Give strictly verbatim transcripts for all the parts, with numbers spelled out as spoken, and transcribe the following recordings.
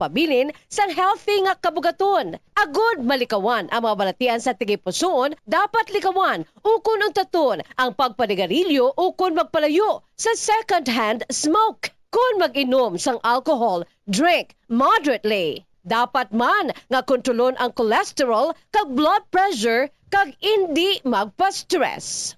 pabilin sang healthy nga kabugaton. Agud malikawan ang mga balatian sa tagipusoon, dapat likawan ukon untaton ang pagpanigarilyo ukon magpalayo sa second-hand smoke. Kon mag-inom sang alcohol, drink moderately. Dapat man nga kontrolon ang cholesterol kag blood pressure kag indi magpa-stress.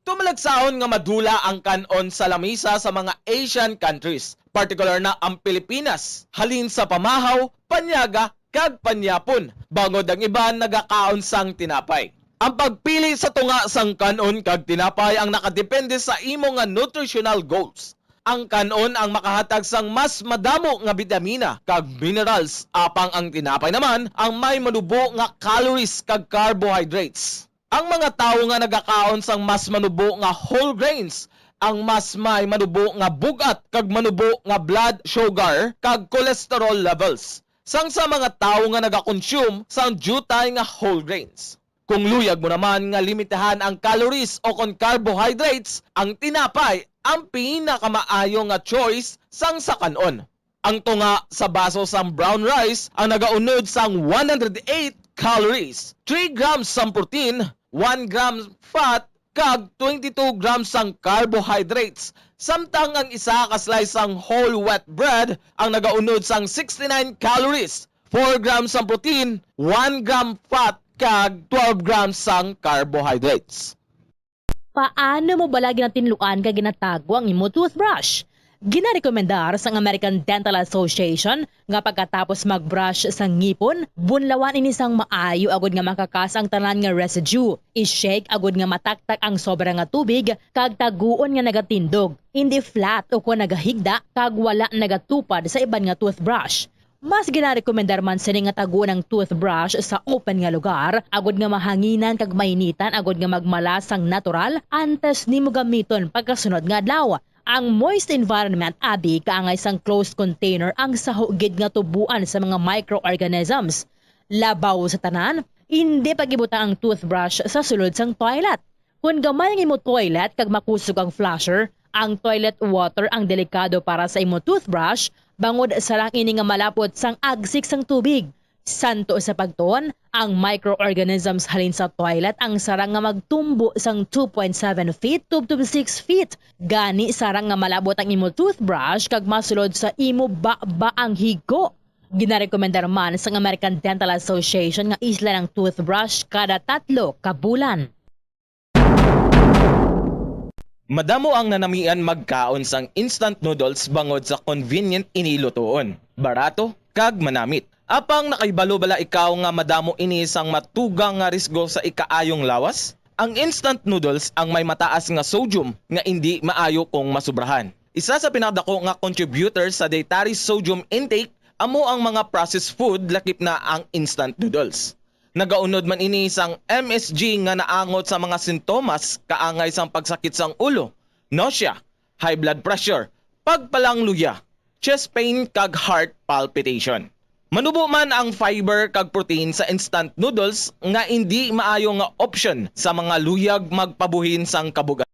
Tumalagsahon nga madula ang kan-on sa lamisa sa mga Asian countries, partikular na ang Pilipinas, halin sa pamahaw, panyaga, kag panyapon, bangod ang iban nagakaon sang tinapay. Ang pagpili sa tunga sang kan-on kag tinapay ang nakadepende sa imo nga nutritional goals. Ang kan-on ang makahatag sang mas madamo nga bitamina kag minerals, apang ang tinapay naman ang may manubo nga calories kag carbohydrates. Ang mga tawo nga nagakaon sang mas manubo nga whole grains ang mas may manubo nga bug-at kag manubo nga blood sugar kag cholesterol levels sang sa mga tawo nga nagakonsume sang diutay nga whole grains. Kung luyag mo naman nga limitahan ang calories o kon carbohydrates, ang tinapay ang pinakamaayo nga choice sang sa kan-on. Ang tunga sa baso sang brown rice ang nagaunod sang one hundred eight calories, three grams sang protein, one gram fat, kag twenty-two grams sang carbohydrates, samtang ang isa ka slice sang whole wheat bread ang nagaunod sang sixty-nine calories, four grams sang protein, one gram fat, kag twelve grams sang carbohydrates. Paano mo bala ginatinluan kag ginatago ang imo toothbrush? Ginarekomendar sang American Dental Association nga pagkatapos mag-brush sa ngipon, bunlawan ini sang maayo agud nga makakas ang tanan nga residue. I-shake agud nga mataktak ang sobra nga tubig kag taguon nga nagatindog, hindi flat o kon nagahigda kag wala nagatupad sa iban nga toothbrush. Mas ginarekomendar man sini nga taguon ang toothbrush sa open nga lugar, agud nga mahanginan kag mainitan agud nga magmala sang natural antes nimo gamiton pagkasunod nga adlaw. Ang moist environment abi kaangay sang closed container ang saho gid nga tuboan sa mga microorganisms. Labaw sa tanan, indi pag-ibutang ang toothbrush sa sulod sang toilet. Kon gamay ang imo toilet kag makusog ang flusher, ang toilet water ang delikado para sa imo toothbrush, bangod sarang ini nga malapot sang agsik sang tubig. Santo sa pagtuon, ang microorganisms halin sa toilet ang sarang nga magtumbo sang two point seven feet tubtob six feet. Gani, sarang nga malabot ang imo toothbrush kag masulod sa imo baba ang higo. Ginarekomendar man sang American Dental Association nga islan ang toothbrush kada tatlo ka bulan. Madamo ang nanamian magkaon sang instant noodles bangod sa convenient ini lutoon, barato, kag manamit. Apang nakahibalo bala ikaw nga madamo ini sang matugang nga risgo sa ikaayong lawas? Ang instant noodles ang may mataas nga sodium nga indi maayo kung masubrahan. Isa sa pinakadako nga contributor sa dietary sodium intake amo ang mga processed food, lakip na ang instant noodles. Nagaunod man ini sang M S G nga naangot sa mga sintomas kaangay sang pagsakit sang ulo, nausea, high blood pressure, pagpalangluya, chest pain, kag heart palpitation. Manubo man ang fiber kag protein sa instant noodles nga indi maayo nga option sa mga luyag magpabuhin sang kabugan.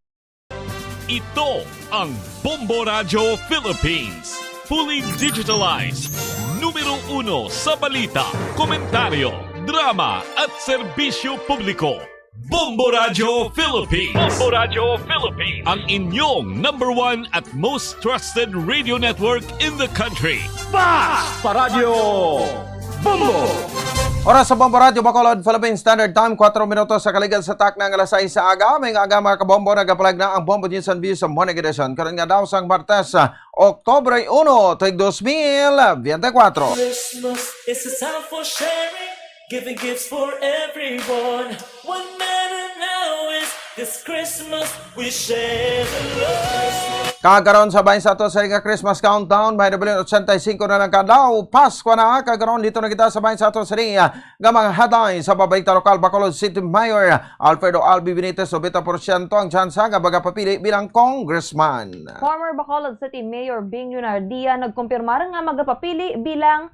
Ito ang Bombo Radyo Philippines. Fully digitalized. Numero uno sa balita, komentaryo, drama, at serbisyo publiko. Bombo Radyo Philippines. Bombo Radyo Philippines. Ang inyong number one at most trusted radio network in the country. Fast! Pa Radyo Bombo! Oras sa Bombo Radyo Bacolod, Philippine Standard Time, kuwatro minutos sa kaligal sa takna nga alas sais sa aga. May nga aga, mga kabombo, nagapalag na ang Bombo News and Views sa Morning Edition. Karon nga daw sang Martes, ah, Oktubre uno, tuig dos mil biyente kuwatro. Christmas is a time for sharing, giving gifts for everyone. What matter now is this Christmas, we share the love. Kag karon sa bahin sa ato sa nga Christmas countdown, may nabilin ochenta y cinco na lang ka adlaw, Pasko na. Kag karon dito na kita sa bahin sa ato sa nga mga headlines sa pabalikta lokal. Bacolod City Mayor Alfredo Albi Benitez, nobenta porsyento ang tsansa nga magapapili bilang congressman. Former Bacolod City Mayor Bing Leonardia nagkumpirmar nga magapapili bilang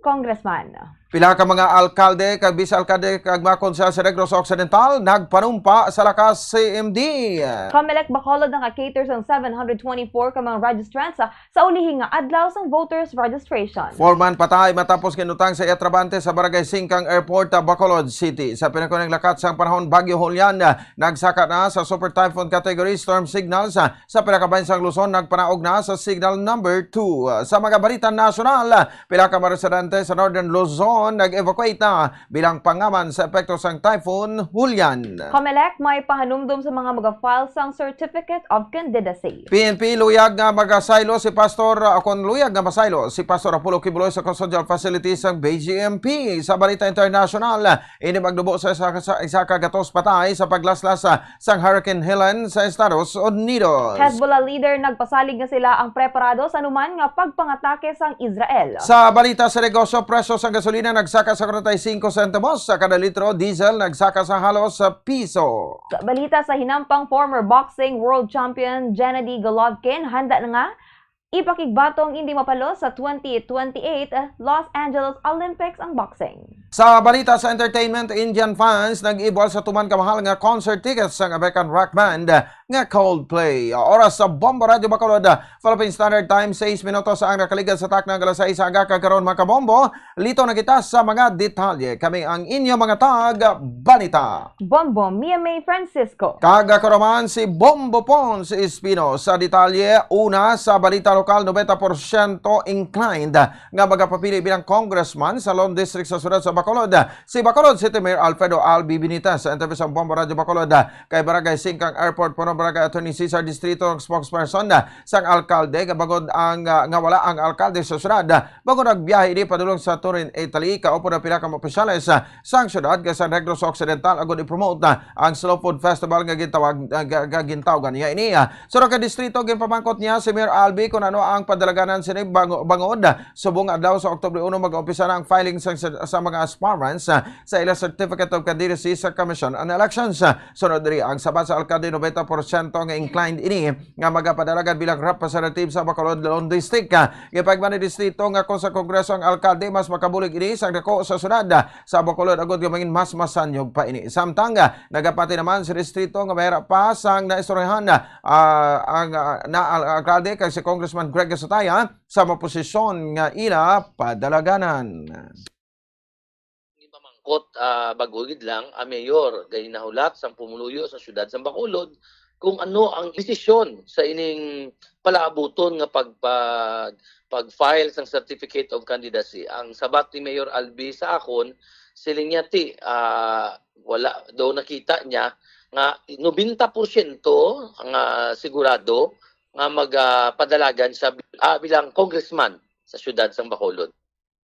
congressman. Pila ka mga alkalde kag vice alkalde kag mga konsehal sa Negros Occidental nagpanumpa sa Lakas C M D. Comelec Bacolod naka-cater sang seven hundred twenty-four ka mga registrants sa ulihi nga adlaw sang voters registration. Four man patay matapos ginutang sa iya trabahante sa Barangay Singkang Airport, Bacolod City. Sa pinakuning lakat sang panahon, Bagyo Julian, nagsaka na sa Super Typhoon Category Storm Signals sa pila ka bahin sang Luzon, nagpanaog na sa Signal Number Two. Sa mga balita nasyonal, pila ka mga residente sa Northern Luzon nag-evacuate na bilang pangaman sa epekto sang Typhoon Julian. Comelec may pahanumdom sa mga mag-file sang Certificate of Candidacy. P N P luyag nga magasaylo si Pastor, ah, kon luyag nga masaylo si Pastor Apollo Quiboloy sa custodial facility sang B G M P. Sa balita international, ini magnubo sa isa, sa isa ka gatos patay sa paglaslas, ah, sang Hurricane Helene sa Estados Unidos. Hezbollah leader nagpasalig nga sila ang preparado sa anuman nga pagpangatake sang Israel. Sa balita sa negosyo, presyo sang gasolina nagsaka sa kwarenta y singko sentimos, sa kada litro diesel nagsaka sa halos sa piso. Sa balita sa hinampang, former boxing world champion Gennady Golovkin handa na nga ipakigbato ang indi mapalos sa twenty twenty-eight Los Angeles Olympics ang boxing. Sa balita sa entertainment, Indian fans nag-ibwal sa tuman ka mahal nga concert tickets sang American rock band nga Coldplay. Oras sa Bombo Radyo Bacolod, Philippine Standard Time, sais minutos ang nakaligad sa takna nga alas sais sa aga, kag karon, mga kabombo, lito na kita sa mga detalye. Kami ang inyo mga tag-balita. Bombo, Mia May Francisco. Kag ako naman si Bombo Pons Espino. Sa detalye, una, sa balita lokal, nobenta porsyento inclined nga magapapili bilang congressman sa Lone District sa siyudad sa Bacolod si Bacolod City Mayor Alfredo Albi Benitez. Sa interview sa Bombo Radyo Bacolod kay Barangay Singkang Airport, Punong Barangay Attorney Cesar Distrito, ang spokesperson sang alkalde nga bangod ang, ah, nga wala ang alkalde sa siyudad, bangod nagbiyahe ini padulong sa Turin, Italy, kaupod ang pila ka mga opisyales, ah, sang siyudad nga sa Negros Occidental agud i-promote, ah, ang Slow Food Festival nga gintawag, ah, nga, nga gintawgan niya ini, ah. Sa kay distrito, ginpamangkot niya si Mayor Albi kung ano ang padalaganan sini bang-, bangod subong adlaw sa Oktubre uno mag-umpisa na ang filing sa, sa, sa mga aspirants, ah, sa ila Certificate of Candidacy sa Commission on Elections. Sunod diri, ang sabat sa alkalde, nobenta porsyento nga inclined ini nga magapadalagan bilang representative sa Bacolod Lone District. Gipahibalo ni distrito nga kung sa Kongreso ang alkalde, mas makabulig ini sang dako sa syudad sa Bacolod, agud nga mangin mas masanyog pa ini. Samtang, ah, nagapati naman sa distrito nga mahirap pa sang naistoryahan, ah, ang, ah, na al-, alkalde kag si Congressman Greg Gasataya sa mga posisyon nga ila padalaganan. Gipamangkot, ah, bag-o gid lang ang mayor, gahinahulat sang pumuluyo sa siyudad sang Bacolod kung ano ang desisyon sa ining palaabuton nga pag-, pag-, pag-file sang Certificate of Candidacy. Ang sabat ni Mayor Albi sa akon, siling niya, ti, ah, wala daw nakita niya nga nobenta porsyento nga sigurado nga mag, ah, padalagan siya bi-, ah, bilang congressman sa siyudad sang Bacolod.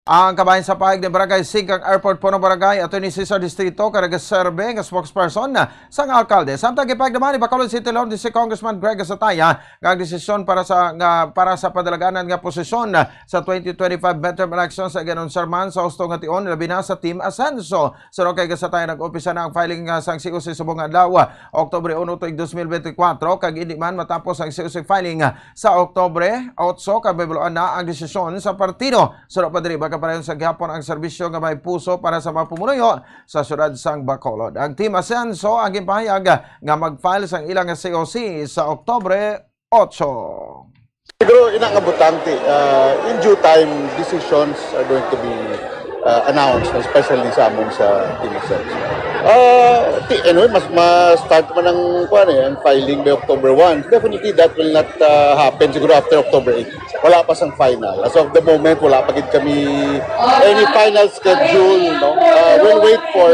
Ang kabahin sa pahayag ni Barangay Singkang Airport, Punong Barangay Attorney Cesar Distrito, kag nagaserbe nga spokesperson sang alkalde. Samtang gipahayag naman ni Bacolod City Lone District Congressman Greg Gasataya nga ang desisyon para sa, nga, para sa padalaganan nga posisyon sa twenty twenty-five midterm elections ay gin-anunsar man sa husto nga tion, labi na sa Team Asenso. Suno kay Gasataya, nag-umpisa na ang filing, ah, sang C O C subong nga adlaw, ah, Oktubre uno tuig dos mil benti kwatro, kag indi man matapos ang C O C filing, ah, sa Oktubre otso, kag mahibaluan na ang desisyon sa partido. Suno pa diri, magapadayon sa gihapon ang serbisyo nga may puso para sa mga pumuluyo sa siyudad sang Bacolod. Ang Team Asenso ang ginpahayag nga mag-file sang ilang C O C sa Oktubre otso. Siguro ina nga butang ti, ah, in due time, decisions are going to be, ah, announced, especially sa amon sa Team Asenso. Ah, ti, anyway, mas ma-start man ang, kuwan eh, ang filing by October one. Definitely, that will not, ah, happen siguro after October eight. Wala pa sang final. As of the moment, wala pa gid kami any final schedule, no? Ah, we'll wait for,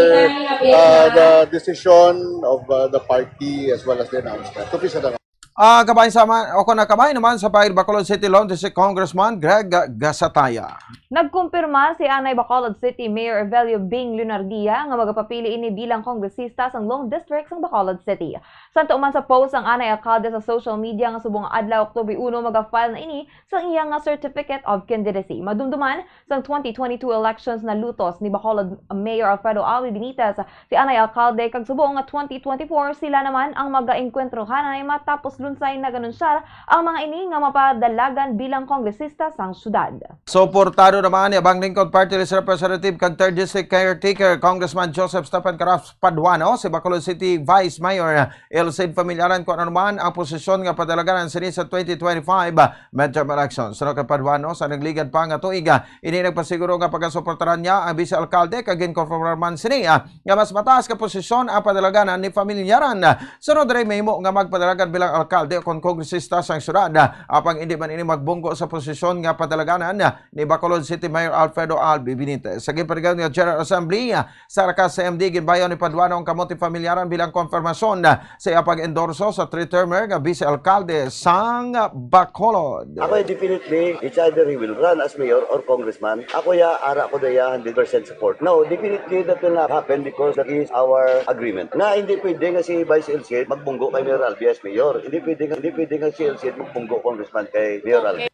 ah, the decision of, ah, the party as well as the announcement. Official na. Ah, kabahin sa man, o kung nakabahin naman sa pahayag ni Bacolod City Lone District Congressman Greg Gasataya. Nagkumpirma si anay Bacolod City Mayor Evelio Bing Leonardia nga magapapili ini bilang kongresista sang Lone District sang Bacolod City. Sa tuman sa post ang anay alkalde sa social media nga subong nga adlaw, Oktubre uno, maga-file na ini sang iya nga Certificate of Candidacy. Madumduman, sang twenty twenty-two elections, nalutos ni Bacolod Mayor Alfredo Albi Benitez si anay alkalde, kag subong nga twenty twenty-four sila naman ang magaengkwentro kanay matapos Unsay nag-anunsyar ang mga ini nga mapadalagan bilang kongresista sang syudad? Suportado naman ni Abang Lingkod Party List Representative kag Third District Caretaker Congressman Joseph Stephen Caraps Paduano si Bacolod City Vice Mayor Elcid Familiaran kung ano man ang posisyon nga padalagan sini sa twenty twenty-five midterm elections. Sunod kay Paduano, sa nagligad pa nga tuig, ah, ini nagpasiguro nga pagasuportaran niya ang Vice Alkalde kag ginkonfirmar man sini, ah, nga mas mataas ka posisyon ang padalagan ni Familiaran. Sunod diri, mahimo nga magpadalagan bilang alkalde kon kongresista sang syudad, apang indi man ini magbunggo sa posisyon nga padalaganan ni Bacolod City Mayor Alfredo Albi Benitez. Sa ginpadayon nga General Assembly sa Lakas C M D, ginbayaw ni Paduano ang kamot ni Familiaran bilang konfirmasyon sa iya pag-endorso sa three-termer nga vice alkalde sang Bacolod. Ako, eh, definitely, it's either he will run as mayor or congressman. Ako ya, ara ko da ya, hundred percent support. No, definitely that will not happen because that is our agreement. Nga hindi pwede nga si Vice Elcid magbunggo kay Mayor Albi as mayor. Hindi pwede nga, hindi pwede nga si Elcid magbunggo congressman kay Mayor Albi.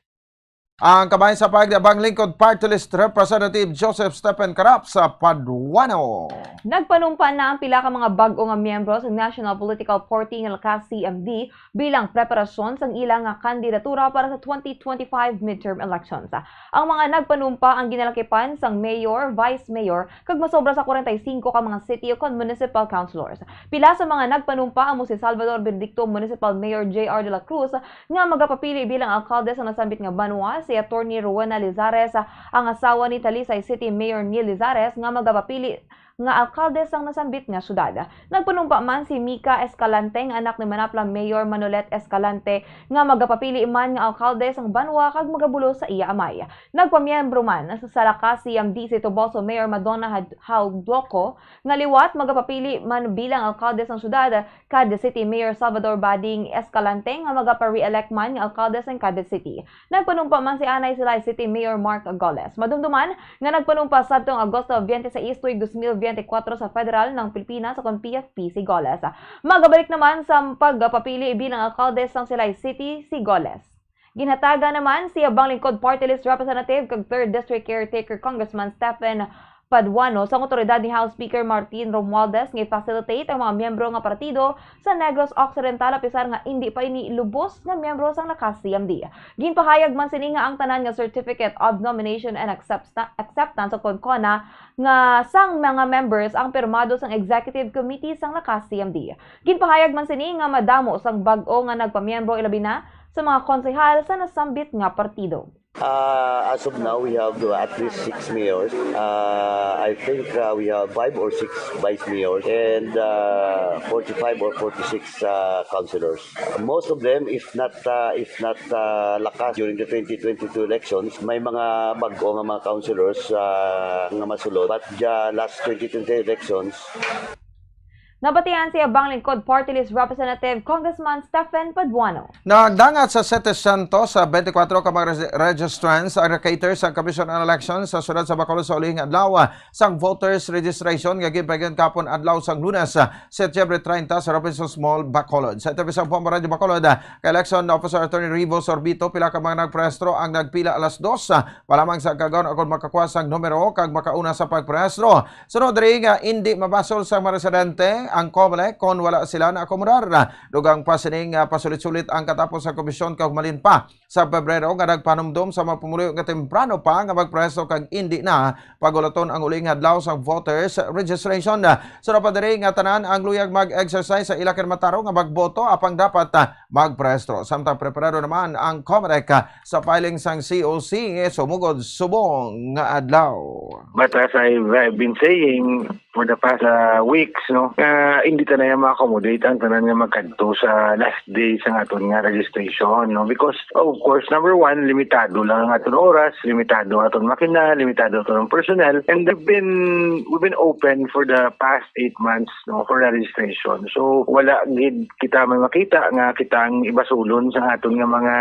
Ang kabahin sa pagdi, Abang Lingkod Party List Representative Joseph Stephen Caraps Paduano. Nagpanumpa na ang pila ka mga bag-o nga miyembro sa National Political Party nga Lakas C M D bilang preparasyon sang ila nga kandidatura para sa twenty twenty-five midterm elections. Ang mga nagpanumpa ang ginalakipan sang mayor, vice mayor, kag masobra sa kwarenta y singko ka mga city o kon municipal councilors. Pila sa mga nagpanumpa amo si Salvador Benedicto Municipal Mayor J R de la Cruz nga magapapili bilang alkalde sa nasambit nga banwa, si Attorney Rowena Lizares, ang asawa ni Talisay City Mayor Neil Lizares, nga magapapili nga alkalde sang nasambit nga syudad. Nagpanumpa man si Mika Escalante, nga anak ni Manapla Mayor Manolet Escalante, nga magapapili man nga alkalde sang banwa kag magabulos sa iya amay. Nagpamiyembro man sa Lakas C M D si Toboso Mayor Madonna Had-, Haudoco, nga liwat magapapili man bilang alkalde sang syudad, kag City Mayor Salvador Bading Escalante, nga magapa-re-elect man nga alkalde sang Cadiz City. Nagpanumpa man si anay Silay City Mayor Mark Goles. Madumduman nga nagpanumpa sadtong Agosto twenty-six tuig dos mil biyente kwatro sa federal nga Pilipinas, kon P F P, si Goles. Magabalik naman sa pagpapili bilang alkalde sang Silay City si Goles. Ginhatagan naman si Abang Lingkod Party List Representative kag Third District Caretaker Congressman Stephen Paduano sang awtoridad ni House Speaker Martin Romualdez nga i-facilitate ang mga miyembro nga partido sa Negros Occidental, apisar nga indi pa ini lubos nga miyembro sang Lakas C M D. Ginpahayag man sini nga ang tanan nga Certificate of Nomination and Accepta-, Acceptance o kon CONA nga sang mga members ang pirmado sang Executive Committee sang Lakas C M D. Ginpahayag man sini nga madamo sang bag-o nga nagpamiyembro, ilabi na sa mga konsehal sa nasambit nga partido. Uh, as of now, we have, uh, at least six mayors. Uh, I think, uh, we have five or six vice mayors and, uh, forty-five or forty-six, uh, councilors. Most of them, if not, uh, if not, uh, Lakas during the twenty twenty-two elections, may mga bag-o nga mga councilors, uh, nga masulod. But the last twenty twenty elections, Nabatian si Abang Lingkod Party List Representative Congressman Stephen Paduano. Nagdangat sa setecientos bente kwatro ka mga regi-, registrants ang nag-cater sa Commission on Elections sa siyudad sa Bacolod sa ulihing adlaw sang voters registration nga ginpaigayon kahapon adlaw sang Lunes, Setyembre treinta, sa Robinsons Mall, Bacolod. Sa interview sa Bombo Radio Bacolod, kay Election Officer Attorney Rivo Sorbito, pila ka mga nagparehistro ang nagpila alas dos pa lamang sa kagaon aron makakuha sang numero kag makauna sa pagparehistro. Sunod diri nga indi mabasol sa mga residente ang COMELEC kon wala sila naakomodar. Dugang pa sining, ah, pasulit-sulit ang katapos sa komisyon kaugalingon pa sa Pebrero nga nagpahanumdom sa mga pumuluyo nga temprano pa nga magparehistro kag indi na pagulaton ang ulihing adlaw sa voters registration. Sunod pa diri nga tanan ang luyag mag-exercise sa ila kinamatarong nga magboto, apang dapat, ah, magparehistro. Samtang preparado naman ang COMELEC, ah, sa filing sang C O C sumugod subong nga adlaw. But as I've, I've been saying for the past, uh, weeks, no, nga hindi ta na yan ma-accommodate ang tanan nga magkadto sa last day sa aton nga registration, no, because of course, number one, limitado lang ang aton oras, limitado ang aton makina, limitado aton personnel, and we've been, we've been open for the past eight months, no, for the registration. So wala gid kita may makita nga kita ang ibasulon sa aton nga mga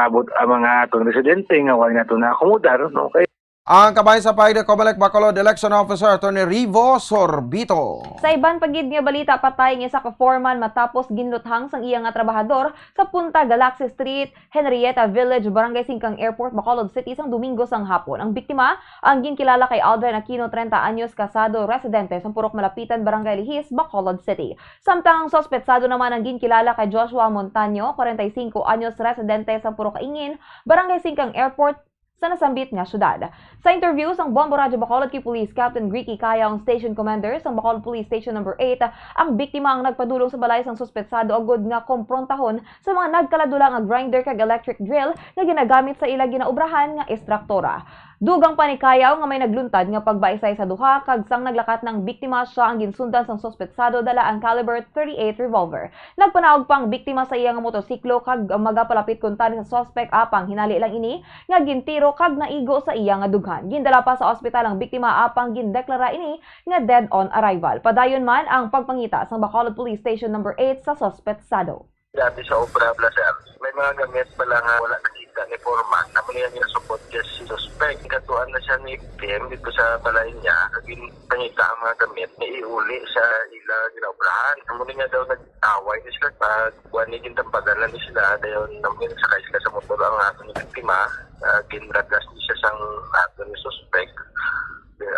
abot, ang mga aton residente nga wala nato na-accommodar, no? Kay Ang kabahin sa pahayag ni Comelec Bacolod Election Officer Attorney Rivo Sorbito. Sa iban pa gid nga balita, patay ang isa ka foreman matapos ginluthang sang iya nga trabahador sa Punta Galaxy Street, Henrietta Village, Barangay Singkang Airport, Bacolod City, sang Domingo sang hapon. Ang biktima, ang ginkilala kay Aldrin Aquino, treinta anyos, kasado, residente sa Purok Malapitan, Barangay Lihis, Bacolod City. Samtang ang suspetsado naman ang ginkilala kay Joshua Montaño, kwarenta y singko anyos, residente sa Purok Kaingin, Barangay Singkang Airport, sa nasambit nga syudad. Sa interview sang Bombo Radyo Bacolod kay Police Captain Ricky Cayao, ang station commander sang Bacolod Police Station Number eight, ang biktima ang nagpadulong sa balay sang suspetsado agud nga komprontahon sa mga nagkaladula nga grinder kag electric drill nga ginagamit sa ila ginaobrahan nga instruktora. Dugang pa ni Cayao nga may nagluntad nga pagbaysay sa duha, kag sang naglakat na ang biktima, sia ang ginsundan sang suspetsado dala ang caliber thirty-eight revolver. Nagpanaog pa ang biktima sa iya nga motorsiklo kag magapalapit kuntani sa suspek, apang hinali lang ini nga gintiro kag naigo sa iya nga dughan. Gindala pa sa ospital ang biktima, apang gindeklara ini nga dead on arrival. Padayon man ang pagpangita sang Bacolod Police Station Number eight sa suspetsado. Dati sa obra, bla, sir. May mga gamit pala nga wala nakita ni foreman. Amo niya ginasupot niya si suspect. Gatuan na siya ni victim dito sa balay niya. Naging pangita ang mga gamit. May iuli sa ila ginaobrahan. Amo niya daw nag-away ni sila. Pag kuwan ni, gintampadan na ni sila. Dayon, namin sakay sila sa motor ang ato ni biktima. Ah, ginragas ni siya sang ato ni suspect.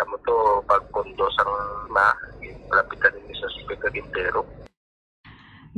Amo to, pagkundo sang ma, lapitan ni suspect na gintero.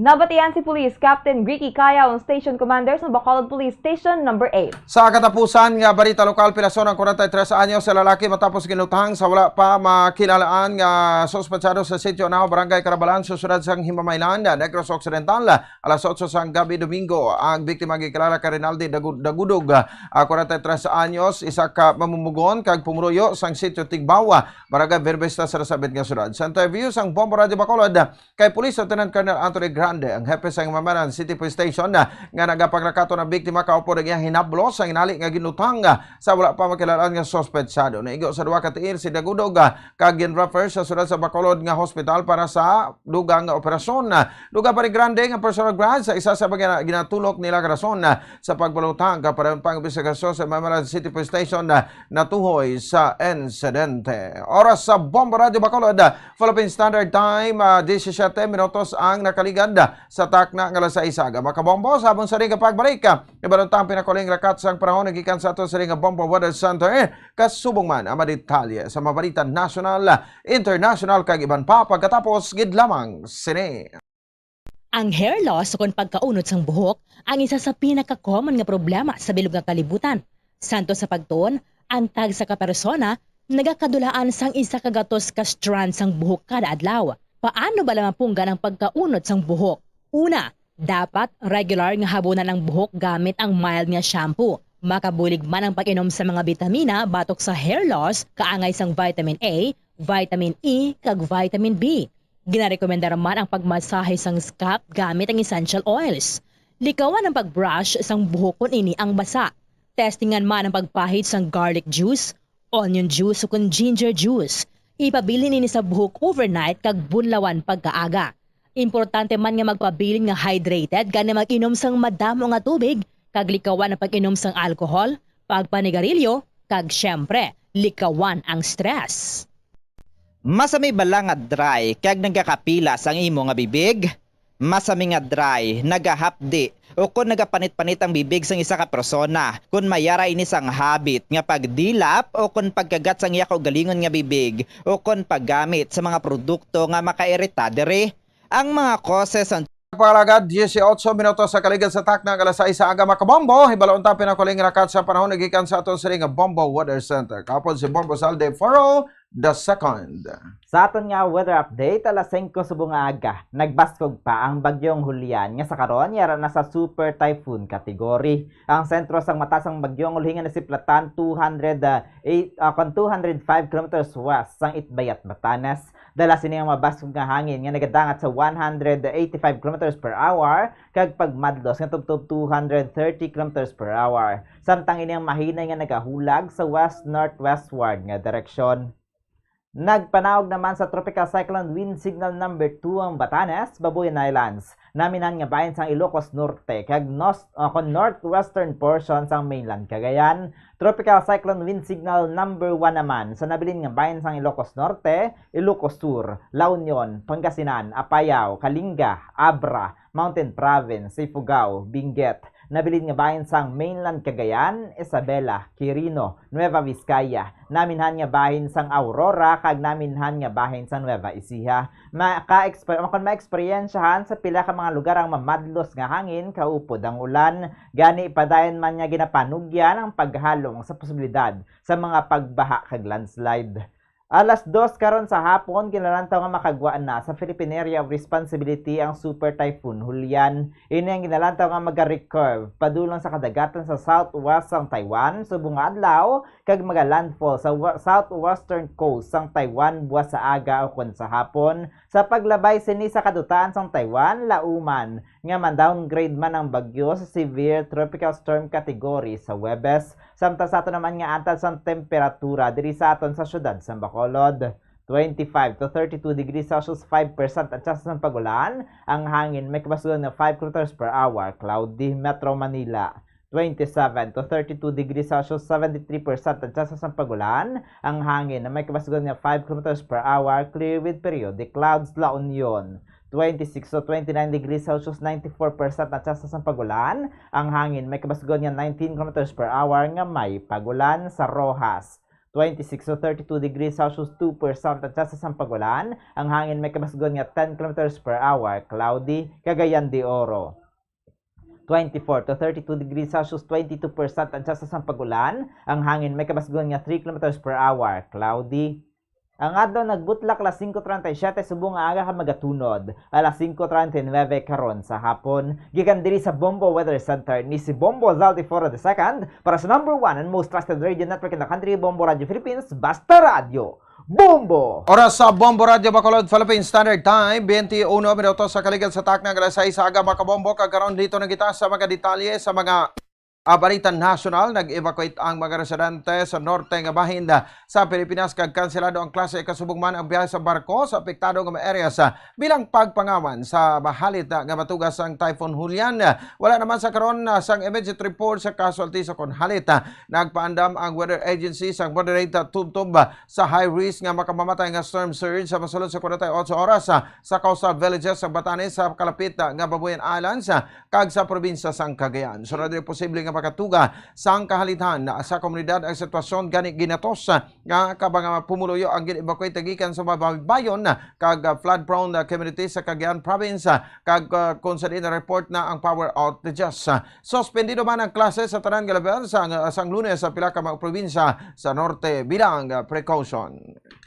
Nabatian si Police Captain Ricky Cayao, ang Station Commander sa Bacolod Police Station Number eight. Sa katapusan nga balita lokal, pilason ang kwarenta y tres anyos sa lalaki matapos ginuthang sa wala pa makilalaan nga suspetsado sa Sitio Anao, Barangay Carabalan, sa siyudad sang Himamaylan, Negros Occidental, alas otso sang gabi Domingo. Ang biktima gikilala kay Rinaldi Dagu-, Dagudog, ah, kwarenta y tres anyos, isa ka mamumugon kag pumuruyo sang Sitio Tigbao, Barangay Buenavista, sa nasambit nga siyudad. Sa interview sang Bombo Radyo Bacolod, kay Police Lieutenant Colonel Anthony Grande, ang hepe sang Himamaylan City Police Station, na, nga nagapanglakat ang biktima kaupod ang iyang hinablos, ang hinali nga ginuthang, ah, sa wala pa makilalaan nga suspetsado. Naigo sa duha ka tiil si Dagudog, ah, kag gin-refer sa siyudad sa Bacolod nga hospital para sa dugang nga operasyon. Dugang pa ni Grande nga personal grudge sa isa sa mga gina-, ginatulok nila nga rason, ah, sa pagpaluthang, kag padayon pa ang imbestigasyon sa Himamaylan City Police Station, ah, natuhoy sa insidente. Oras sa Bombo Radyo Bacolod, Philippine Standard Time, ah, disisyete minutos ang nakaligad sa takna nga alas sais sa aga. Makabombo, sa amon sa ring pagbalik, ah, ibaluntang pinakuling rakat sang panahon gikan sa ato sa ring Bombo Weather Center. Kasubong man ang mga detalye sa mga balita nasyonal, internasyonal, kag iban pa pagkatapos gid lamang sini. Ang hair loss ukon pagkaunod sang buhok ang isa sa pinaka-common nga problema sa bilog nga kalibutan. Santo sa pagtuon, ang tagsa ka persona nagakadulaan sang isa ka gatos ka strand sang buhok kada adlaw. Paano bala mapunggan ang pagkaunod sang buhok? Una, dapat regular nga habunan ang buhok gamit ang mild nga shampoo. Makabulig man ang pag-inom sa mga bitamina batok sa hair loss, kaangay sang vitamin A, vitamin E, kag vitamin B. Ginarekomendar man ang pagmasahe sang scalp gamit ang essential oils. Likawan ang pag-brush sang buhok kon ini ang basa. Testingan man ang pagpahid sang garlic juice, onion juice, ukon ginger juice. Ipabilin ini sa buhok overnight kag bunlawan pagkaaga. Importante man nga magpabilin nga hydrated, gani mag-inom sang madamo nga tubig, kag likawan ang pag-inom sang alcohol, pagpanigarilyo, kag, siyempre, likawan ang stress. Masami bala nga dry kag nagakapilas ang imo nga bibig? Masami nga dry, nagahapdi, ukon nagapanit-panit ang bibig sang isa ka persona kon may ara ini sang habit nga pagdilap ukon pagkagat sang iya kaugalingon nga bibig ukon paggamit sa mga produkto nga makairita diri. Ang mga causes sang Pagpalagad, disiotso minutos sa kaligad sa takna nga alas sais sa aga, makabombo. Hibaluon ta pinakuling rakat sa panahon gikan sa aton siring nga Bombo Weather Center. Kapon si Bombo Salde Foro the second. Sa aton nga weather update, alas singko subong nga aga, nagbaskog pa ang Bagyong Julian, nga sa karon yara na sa Super Typhoon category. Ang sentro sang mata sang bagyo nga ulihi nga nasiplatan two hundred, ah, eight, ah, kon two hundred five kilometers west sang Itbayat, Batanes. Dala sini ang mabaskog nga hangin nga nagadangat sa one hundred eighty-five kilometers per hour kag pagmadlos nga tubtob two hundred thirty kilometers per hour, samtang ini ang mahinay nga nagahulag sa west-northwestward nga direksyon. Nagpanaog naman sa Tropical Cyclone Wind Signal Number Two ang Batanes, Babuyan Islands, naminhan nga bahin sang Ilocos Norte, kag nos-, ah, kon northwestern portion sang mainland Cagayan. Tropical Cyclone Wind Signal Number One naman sa nabilin nga bahin sang Ilocos Norte, Ilocos Sur, La Union, Pangasinan, Apayao, Kalinga, Abra, Mountain Province, Ifugao, Benguet, nabilin nga bahin sang mainland Cagayan, Isabela, Quirino, Nueva Vizcaya, naminhan nga bahin sang Aurora, kag naminhan nga bahin sang Nueva Ecija. Maka-exper-, kon maeksperiensyahan sa pila ka mga lugar ang mamadlos nga hangin, kaupod ang ulan. Gani, padayon man nga ginapanugyan ang paghalong sa posibilidad sa mga pagbaha kag landslide. Alas dos karon sa hapon, ginalantaw nga makagwa na sa Philippine Area of Responsibility ang Super Typhoon Holian. Ini ang ginalantaw nga maga-recurve padulong sa kadagatan sa southwest sang Taiwan subong nga adlaw, kag maga-landfall sa wa-, southwestern coast sang Taiwan buwas sa aga ukon sa hapon. Sa paglabay sini sa kadutaan sang Taiwan, lauman nga ma-downgrade man ang bagyo sa severe tropical storm category sa Huwebes. Samtang sa aton naman nga antad sang temperatura diri sa aton sa siyudad sa Bacolod, twenty-five to thirty-two degrees Celsius, five percent ang tsansa sang pag-ulan, ang hangin may kabasgon nga five kilometers per hour, cloudy. Metro Manila, twenty-seven to thirty-two degrees Celsius, seventy-three percent ang tsansa sang pag-ulan, ang hangin na may kabasgon nga five kilometers per hour, clear with periodic clouds. La Union, twenty-six to twenty-nine degrees Celsius, ninety-four percent ang tsansa sang pag-ulan, ang hangin may kabasgon nga nineteen kilometers per hour nga may pag-ulan. Sa Roxas, twenty-six to thirty-two degrees Celsius, two percent ang tsansa sang pag-ulan, ang hangin may kabasgon nga ten kilometers per hour, cloudy. Cagayan de Oro, twenty-four to thirty-two degrees Celsius, twenty-two percent ang tsansa sang pag-ulan, ang hangin may kabasgon nga three kilometers per hour, cloudy. Ang adlaw nagbutlak alas singko treinta y siete subong nga aga kag magatunod alas singko treinta y nuebe karon sa hapon. Gikan diri sa Bombo Weather Center, ni si Bombo Zaldi Foro the second para sa number one and most trusted radio network in the country, Bombo Radio Philippines, Basta Radyo Bombo! Oras sa Bombo Radio Bacolod, Philippine Standard Time, twenty-one minutos sa kaligad sa takna nga alas sais sa aga, mga kabombo, kag karon dito na kita sa mga detalye sa mga, ah, balita nasyonal. Nag-evacuate ang mga residente sa norte nga bahin, ah, sa Pilipinas, kag kanselado ang klase, kasubong man ang biyahe sa barko sa apektado nga mga areas, ah, bilang pagpangaman sa mahalit, ah, nga matugas sang Typhoon Holian. Wala naman sa karon, ah, sang immediate report sa casualties sa kon halit, ah, nagpaandam ang Weather Agency sang moderate, ah, tubtob, ah, sa high risk nga makamamatay nga storm surge sa masulod sa forty-eight oras, ah, sa coastal villages sa Batanes, sa kalapit, ah, nga Babuyan Islands, ah, kag sa probinsya sang Cagayan. Sunod, posible nga makatuga sang kahalithan, ah, sa komunidad ang sitwasyon, gani ginatos, ah, nga ka mga pumuluyo ang gin-evacuate gikan sa mabaybayon, ah, kag, ah, flood-prone, ah, communities sa Cagayan Province, ah, kag, ah, kung sa diin na-report na ang power outages. Ah, suspendido man ang klase sa tanan nga level sang, ah, sang Lunes sa pila ka mga probinsya sa norte bilang, ah, precaution.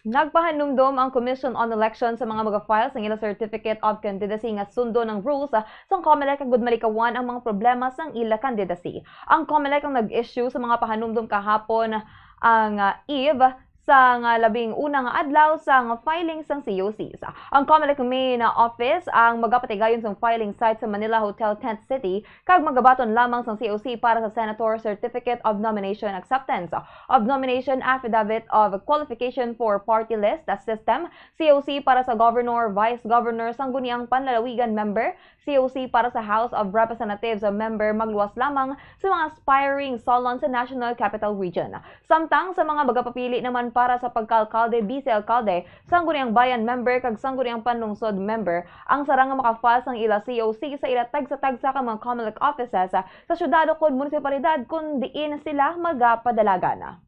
Nagpahanumdom ang Commission on Elections sa mga mag-file sang ila Certificate of Candidacy nga sundon ang rules sang COMELEC agud malikawan ang mga problema sang ila candidacy. Ang COMELEC ang nag-issue sa mga pahanumdom kahapon, ang, ah, eve sang, ah, labing una nga adlaw sang filing sang C O Cs. Ang COMELEC main office ang magapatigayon sang filing site sa Manila Hotel Tent City, kag magabaton lamang sang C O C para sa Senator Certificate of Nomination Acceptance of Nomination, Affidavit of Qualification for Party List, ah, System, C O C para sa Governor, Vice Governor, Sangguniang Panlalawigan Member, C O C para sa House of Representatives Member, magluwas lamang sa mga aspiring salon sa National Capital Region. Samtang sa mga magapapili naman para sa pagka-alkalde, bise-alkalde, Sangguniang Bayan Member, kag Sangguniang Panlungsod Member, ang sarang nga maka-file sang ila C O C sa ila tagsa-tagsa ka mga COMELEC offices sa syudad ukon munisipalidad kon diin sila magapadalagan.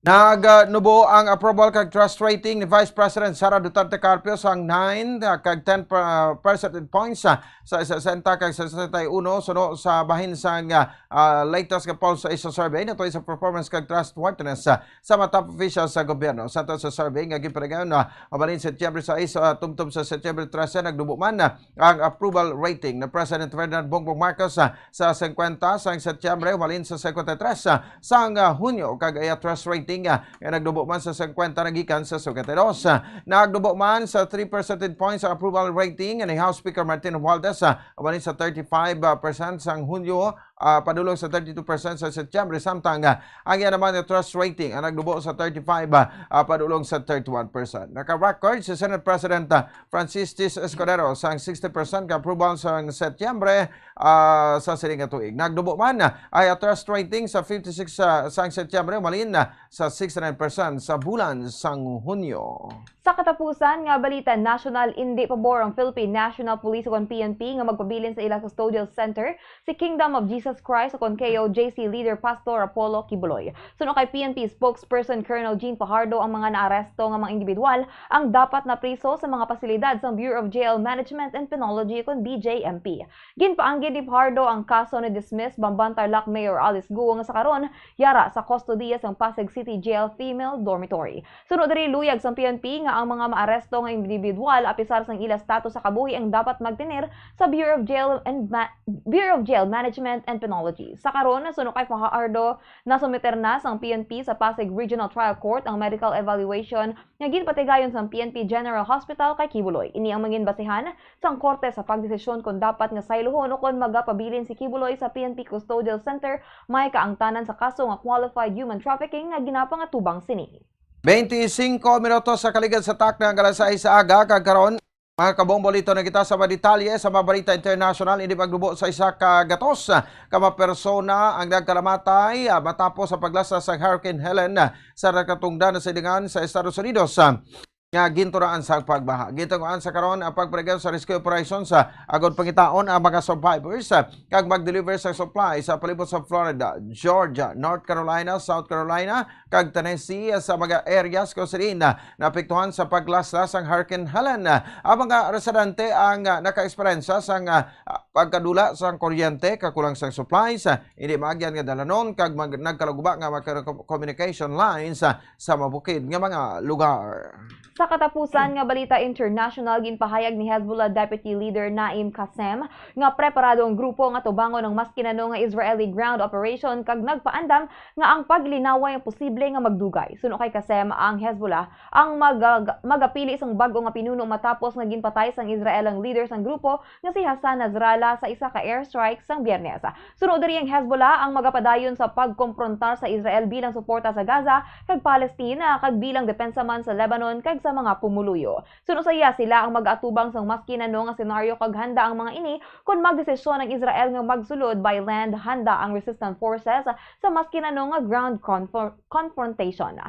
Nagnubo ang approval kag trust rating ni Vice President Sara Duterte Carpio sang nine, ah, kag ten per-, ah, percentage points, ah, sa sesenta kag sesenta y uno suno sa bahin sang, ah, ah, latest nga Pulse Asia survey natuy sa performance kag trustworthiness, ah, sa mga top officials sa gobyerno. Sa to sa survey nga ginpaligayon, ah, mabalhin Setyembre sais, ah, tubtob sa Setyembre trese, nagnubo man, ah, ang approval rating ni President Ferdinand Bongbong Marcos, ah, sa singkwenta sang Setyembre, mabalhin sa singkwenta y tres, ah, sang, ah, Hunyo, kag iya trust rating, ah, nga nagnubo man sa singkwenta nagikan sa singkwenta y dos. Ah, nagnubo man sa three percentage points ang approval rating ni House Speaker Martin Romualdez, ah, mabalhin sa thirty-five percent sang Hunyo, ah, padulong sa thirty-two percent sa Setyembre, samtang, ah, ang iya naman nga trust rating ang nagdubo sa thirty-five, ah, ah, padulong sa thirty-one percent. Naka-record si Senate President, ah, Francistis Escudero sang sixty percent ka approval sang Setyembre, ah, sa sini nga tuig. Nagdubo man, ah, ang trust rating sa fifty-six sa, sang Setyembre, malin, ah, sa sixty-nine percent sa bulan sang Hunyo. Sa katapusan nga balita nasyonal, indi pabor ang Philippine National Police ukon P N P nga magpabilin sa ilang custodial center si Kingdom of Jesus Christ ukon K O J C leader Pastor Apollo Quiboloy. Suno kay P N P spokesperson Colonel Jean Fajardo, ang mga naaresto nga mga individual ang dapat na priso sa mga pasilidad sang Bureau of Jail Management and Penology ukon B J M P. Ginpaanggid ni Fajardo ang kaso ni dismiss Bamban Tarlac Mayor Alice Guo nga sa karon yara sa kustodiya sang Pasig City Jail Female Dormitory. Suno diri, luyag sang P N P nga ang mga maaresto nga individual, apisar sang ila status sa kabuhi, ang dapat magtener sa Bureau of Jail and Ma-, Bureau of Jail Management and Penology. Sa karon, suno kay Fajardo, nasumiter na sang P N P sa Pasig Regional Trial Court ang medical evaluation nga ginpatigayon sang P N P General Hospital kay Quiboloy. Ini ang mangin basehan sang korte sa pagdesisyon kon dapat nga sayluhon o kon magapabilin si Quiboloy sa P N P Custodial Center, may kaangtanan sa kaso nga qualified human trafficking nga ginapangatubang sini. Twenty-five minutos sa kaligad sa takna nga alas sais sa aga, kag karon, mga kabombolito, na kita sa mga detalye sa mga balita international. Hindi magdubo sa isa ka gatos ka mga persona ang nagkalamatay, ah, matapos sa paglasa sa Hurricane Helen, ah, sa nagkatungdan na silingan sa Estados Unidos, ah, nga ginturaan sa pagbaha. Gintunguan sa karon ang pagpaligad sa rescue operations, ah, agod pangitaon ang mga survivors, ah, kag mag-deliver sa supply sa palibot sa Florida, Georgia, North Carolina, South Carolina, kag Tennessee, ah, sa mga areas kung saan, ah, naapektuhan sa paglaslas sang Hurricane Helen. Ah, ang mga residente ang, ah, naka-eksperyensya sang, ah, ah, pagkadula sang kuryente, kakulang sang supplies, ah, hindi maagyan nga dalanon, kag mag-, nagkalaguba nga mga communication lines, ah, sa mabukid nga mga lugar. Sa katapusan nga balita international, ginpahayag ni Hezbollah Deputy Leader Naim Qassem nga preparado ang grupo nga tubangon ang maski ano nga Israeli ground operation, kag nagpaandam nga ang paglinaway ang posible nga magdugay. Suno kay Qassem, ang Hezbollah ang maga-, magapili sang bag-o nga pinuno matapos nga ginpatay sang Israel ang leader sang grupo nga si Hassan Nasrallah sa isa ka airstrike sang Biyernes. Suno diri, ang Hezbollah ang magapadayon sa pagkomprontar sa Israel bilang suporta sa Gaza kag Palestina, kag bilang depensa man sa Lebanon kag sa mga pumuluyo. Suno sa iya, sila ang mag-atubang sang maski ano nga senaryo, kag handa ang mga ini kon magdesisyon ang Israel nga magsulod by land. Handa ang resistance forces sa maski ano nga ground confr-, confrontation.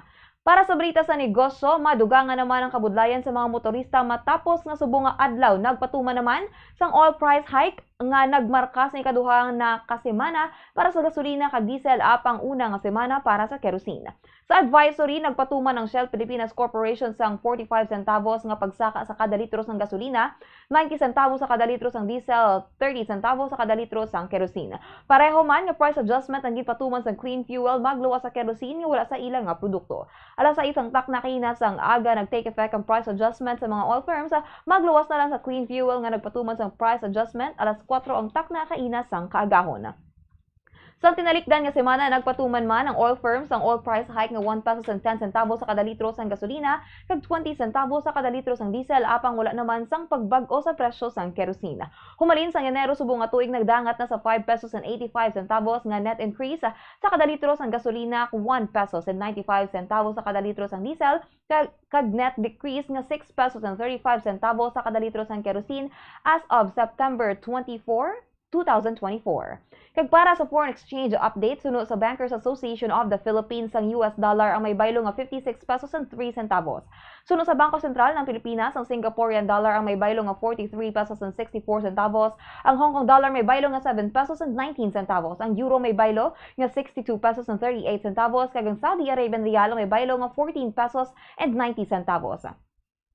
Para sa balita sa negosyo, madugangan naman ang kabudlayan sa mga motorista matapos nga subong nga adlaw nagpatuman naman sang oil price hike nga nagmarka sa ikaduhang na ka semana para sa gasolina kag diesel, apang una nga semana para sa kerosene. Sa advisory, nagpatuman ang Shell Pilipinas Corporation sang forty-five centavos nga pagsaka sa kada litro sang gasolina, ninety centavos sa kada litro sang diesel, thirty centavos sa kada litro sang kerosene. Pareho man nga price adjustment ang ginpatuman sang clean fuel magluwas sa kerosene nga wala sa ila nga produkto. Alas sais ang takna kaina sang aga nag-take effect ang price adjustment sa mga oil firms, magluwas na lang sa clean fuel nga nagpatuman sang price adjustment alas kuwatro ang takna kaina sang kaagahon. Sa tinalikdan nga semana, nagpatuman man ang oil firms sang oil price hike nga one pesos and ten centavos sa kada litro sang gasolina kag twenty centavos sa kada litro sang diesel, apang wala naman sang pagbag-o sa presyo sang kerosene. Humalin sang Enero subong nga tuig, nagdangat na sa five pesos and eighty-five centavos nga net increase sa kada litro sang gasolina, one pesos and ninety-five centavos sa kada litro sang diesel, kag, kag net decrease nga six pesos and thirty-five centavos sa kada litro sang kerosene as of September twenty-four, two thousand twenty-four. Kag para sa foreign exchange update, suno sa Bankers Association of the Philippines, ang U S dollar ang may baylo nga fifty-six pesos and three centavos. Suno sa Bangko Sentral ng Pilipinas, ang Singaporean dollar ang may baylo nga forty-three pesos and sixty-four centavos, ang Hong Kong dollar may baylo nga seven pesos and nineteen centavos, ang euro may baylo nga sixty-two pesos and thirty-eight centavos, kag ang Saudi Arabian riyal ang may baylo nga fourteen pesos and ninety centavos.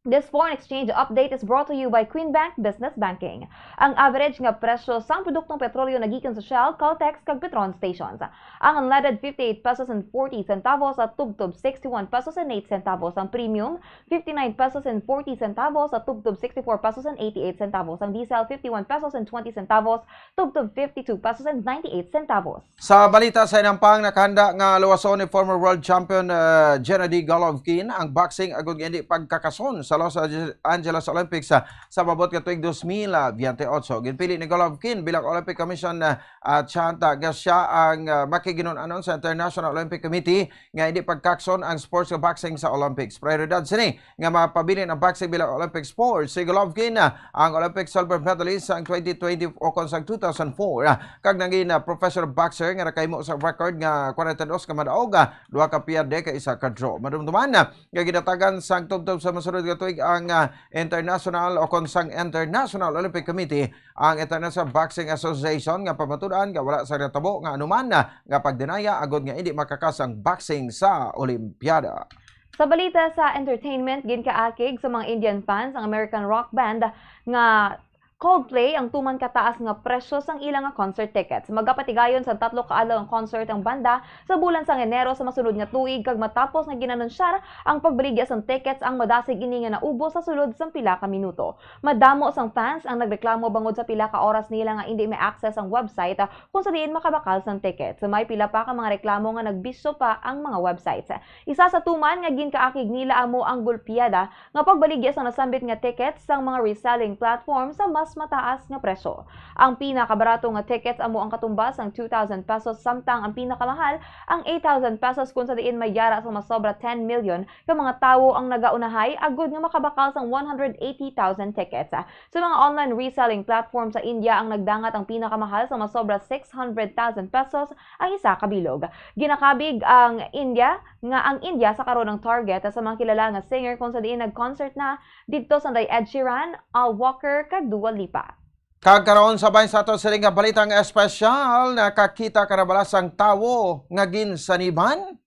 This foreign exchange update is brought to you by Queen Bank Business Banking. Ang average nga presyo sang produktong petrolyo nagikan sa Shell, Caltex, kag Petron stations. Ang unleaded, fifty-eight pesos and forty centavos sa tubtob sixty-one pesos and eight centavos. Ang premium, fifty-nine pesos and forty centavos sa tubtob sixty-four pesos and eighty-eight centavos. Ang diesel, fifty-one pesos and twenty centavos, tubtob fifty-two pesos and ninety-eight centavos. Sa balita sa inampang, nakahanda nga luwason ni former world champion, uh, Gennady Golovkin ang boxing agud nga hindi pagkakason sa sa Los Ange-, Angeles Olympics, ah, sa maabot nga tuig dos mil biyente otso. Ginpili ni Golovkin bilang Olympic Commission, ah, ah, chant, ah, nga siya ang, ah, makiginun-anon sa International Olympic Committee nga hindi pagkakson ang sports nga boxing sa Olympics. Prioridad sini nga mapabilin ang boxing bilang Olympic sports. Si Golovkin, ah, ang Olympic silver medalist sang twenty twenty o kon sang two thousand four, ah, kag nangin, ah, professional boxer nga nakahimo sa record nga forty-two ka madaog, ah, duha ka pierde kag isa ka draw. Madumduman, ah, nga ginatagan sang tubtob sa masunod nga tuig ang, ah, international o kon sang International Olympic Committee, ang International Boxing Association, nga pamatud-an nga wala sa natabo nga anuman, ah, nga pagdinaya agud nga hindi makakas ang boxing sa Olimpiada. Sa balita sa entertainment, ginkaakig sa mga Indian fans ang American rock band nga Coldplay ang tuman kataas nga presyo sang ila nga concert tickets. Magapatigayon sa tatlo ka adlaw ang concert ang banda sa bulan sang Enero sa masunod nga tuig, kag matapos nga ginanunsyar ang pagbaligya sang tickets, ang madasig ini nga naubos sa sulod sang pila ka minuto. Madamo sang fans ang nagreklamo bangod sa pila ka oras nila nga indi may access ang website, ah, kung sa diin makabakal sang tickets. May pila pa ka mga reklamo nga nagbisyo pa ang mga websites. Isa sa tuman nga ginkaakig nila amo ang gulpiyada nga pagbaligya sang nasambit nga tickets sang mga reselling platform sa mas mataas nga presyo. Ang pinakabarato nga tickets amo ang katumbas sang two thousand pesos, samtang ang pinakamahal ang eight thousand pesos, kung sa diin may yara sa masobra ten million ka mga tawo ang nagaunahay agud nga makabakal sang one hundred eighty thousand tickets. Sa mga online reselling platform sa India, ang nagdangat ang pinakamahal sa masobra six hundred thousand pesos ang isa ka bilog. Ginakabig ang India nga ang India sa karon ang target sa mga kilala nga singer, kung sa diin nag-concert na didto sanday Ed Sheeran, Al Walker, kag Dua Lipa. Kag karon, sabay sa ato sini nga balitang espesyal, nakakita ka na bala sang tawo nga ginsaniban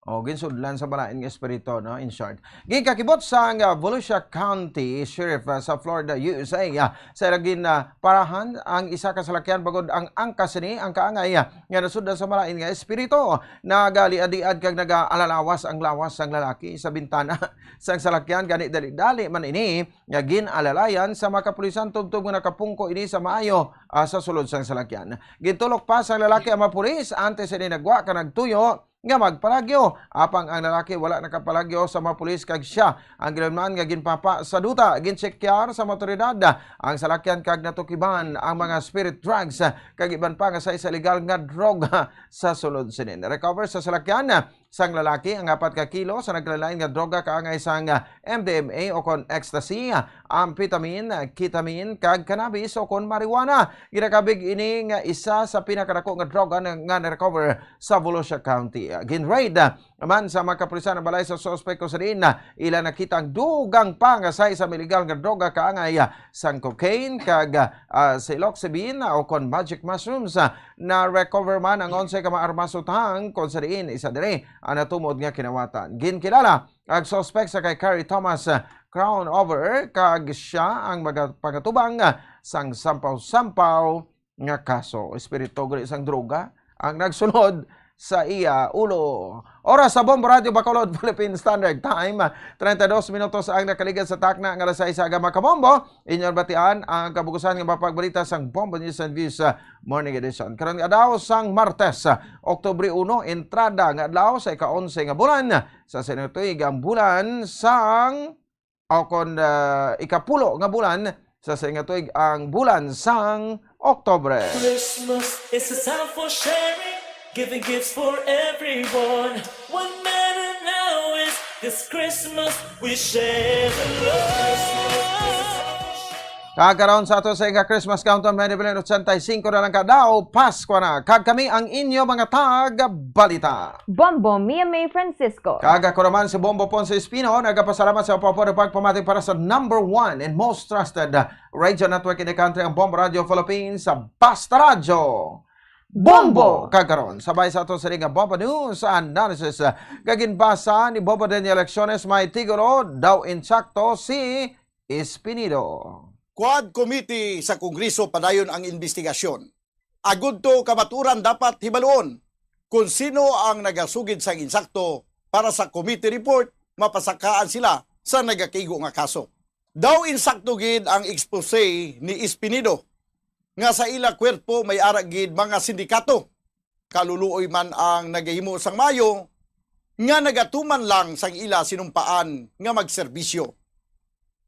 o ginsudlan sa balain nga espiritu, no? In short, ginkakibot sang, ah, Volusia County Sheriff, ah, sa Florida, U S A, ah, sa ila gin, ah, parahan ang isa ka salakyan, bangod ang angkas sini ang kaangay, ah, nga nasudlan sa balain nga espiritu. Nagaliad-liad kag nagaalalawas ang lawas sang lalaki sa bintana sang salakyan, gani dali-dali man ini nga gin-alalayan sa mga kapulisan tubtob nga nakapungko ini sa maayo, ah, sa sulod sang salakyan. Gintulok pa sang lalaki ang mga pulis antes ini nagwa ka nagtuyo nga magpalagyo. Apang ang lalaki wala nakapalagyo sa mga pulis, kag sia ang ginhunahuna nga ginpapa sa duta. Ginchekyar sa mga awtoridad ang salakyan kag natukiban ang mga spirit drugs kag iban pa nga sa isa illegal nga droga sa sulod sini. Recover sa salakyan sang lalaki ang apat ka kilo sa nagkalain-lain nga droga kaangay sang M D M A o kon ecstasy, amphetamine, ketamine, kag cannabis o kon marijuana. Ginakabig ini nga isa sa pinakadako nga droga na, nga na-recover sa Volusia County. Gin-raid man sa mga kapulisan ang balay sa suspek, kung sa diin ila nakita ang dugang pa nga sa isa illegal nga droga kaangay sang cocaine kag, ah, psilocybin o kon magic mushrooms. Na-recover man ang onse ka mga armas utang, kung sa diin isa diri ang natumod nga kinawatan. Ginkilala ang suspek sa kay Carrie Thomas, ah, Crown Over, kag sia ang maga-, pangatubang, ah, sang sampaw-sampaw nga kaso. Espiritu gani sang droga ang nagsulod sa iya ulo. Oras sa Bombo Radyo Bacolod, Philippine Standard Time, treinta y dos minutos ang nakaligad sa takna nga alas sais sa aga, mga kabombo. Inyo batian ang kabugusan nga mga pagbalita sang Bombo News and Views, ah, Morning Edition. Karon nga adlaw sang Martes, ah, Oktubre uno, entrada nga adlaw sa ika-onse nga bulan sa sining tuig, ang bulan sang, o kon, ah, ikapulo nga bulan sa sining tuig, ang bulan sang Oktubre. Christmas is a time for sharing, giving gifts for everyone. What matter now is this Christmas we share the love. Kag karon sa ato sa ika Christmas countdown, may nibilan ochenta y cinco na lang ka daw, Pasko na. Kag kami ang inyo mga tag-balita. Bombo Mia May Francisco. Kag ako naman si Bombo Ponce Espino, nagapasalamat sa pagpapod pagpamati para sa number one and most trusted radio network in the country, ang Bombo Radio Philippines, sa Basta Radyo. Bombo! Kag karon, sabay sa ato sa nga Bombo News Analysis, ah, nga ginbasa ni Bombo Daniel Lecciones, may titulo, Daw Insakto si Espinido. Quad Committee sa Kongreso padayon ang investigasyon. Agud to kamaturan dapat hibaluon kung sino ang nagasugid sang insakto para sa committee report, mapasakaan sila sa nagakigo nga kaso. Daw insakto gid ang expose ni Espinido nga sa ila kwerpo may ara gid mga sindikato. Kaluluoy man ang nagahimo sang maayo nga nagatuman lang sang ila sinumpaan nga magserbisyo.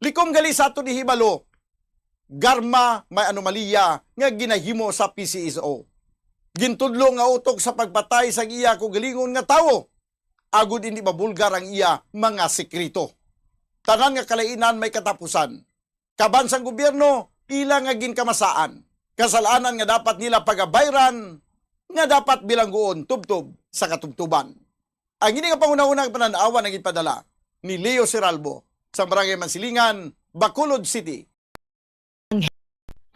Likom gali sa aton ihibalo, garma may anomalya nga ginahimo sa P C S O. Gintudlo nga utok sa pagpatay sang iya kaugalingon nga tawo, agod indi mabulgar ang iya mga sekreto. Tanan nga kalainan may katapusan. Kaban sang gobyerno, ila nga ginkamasaan. Kasalanan nga dapat nila pagabayran, nga dapat bilangguon tubtob sa katubtoban. Ang ini nga panghunahuna nga panan-awan ang ipadala ni Leo Seralbo sa Barangay Mansilingan, Bacolod City.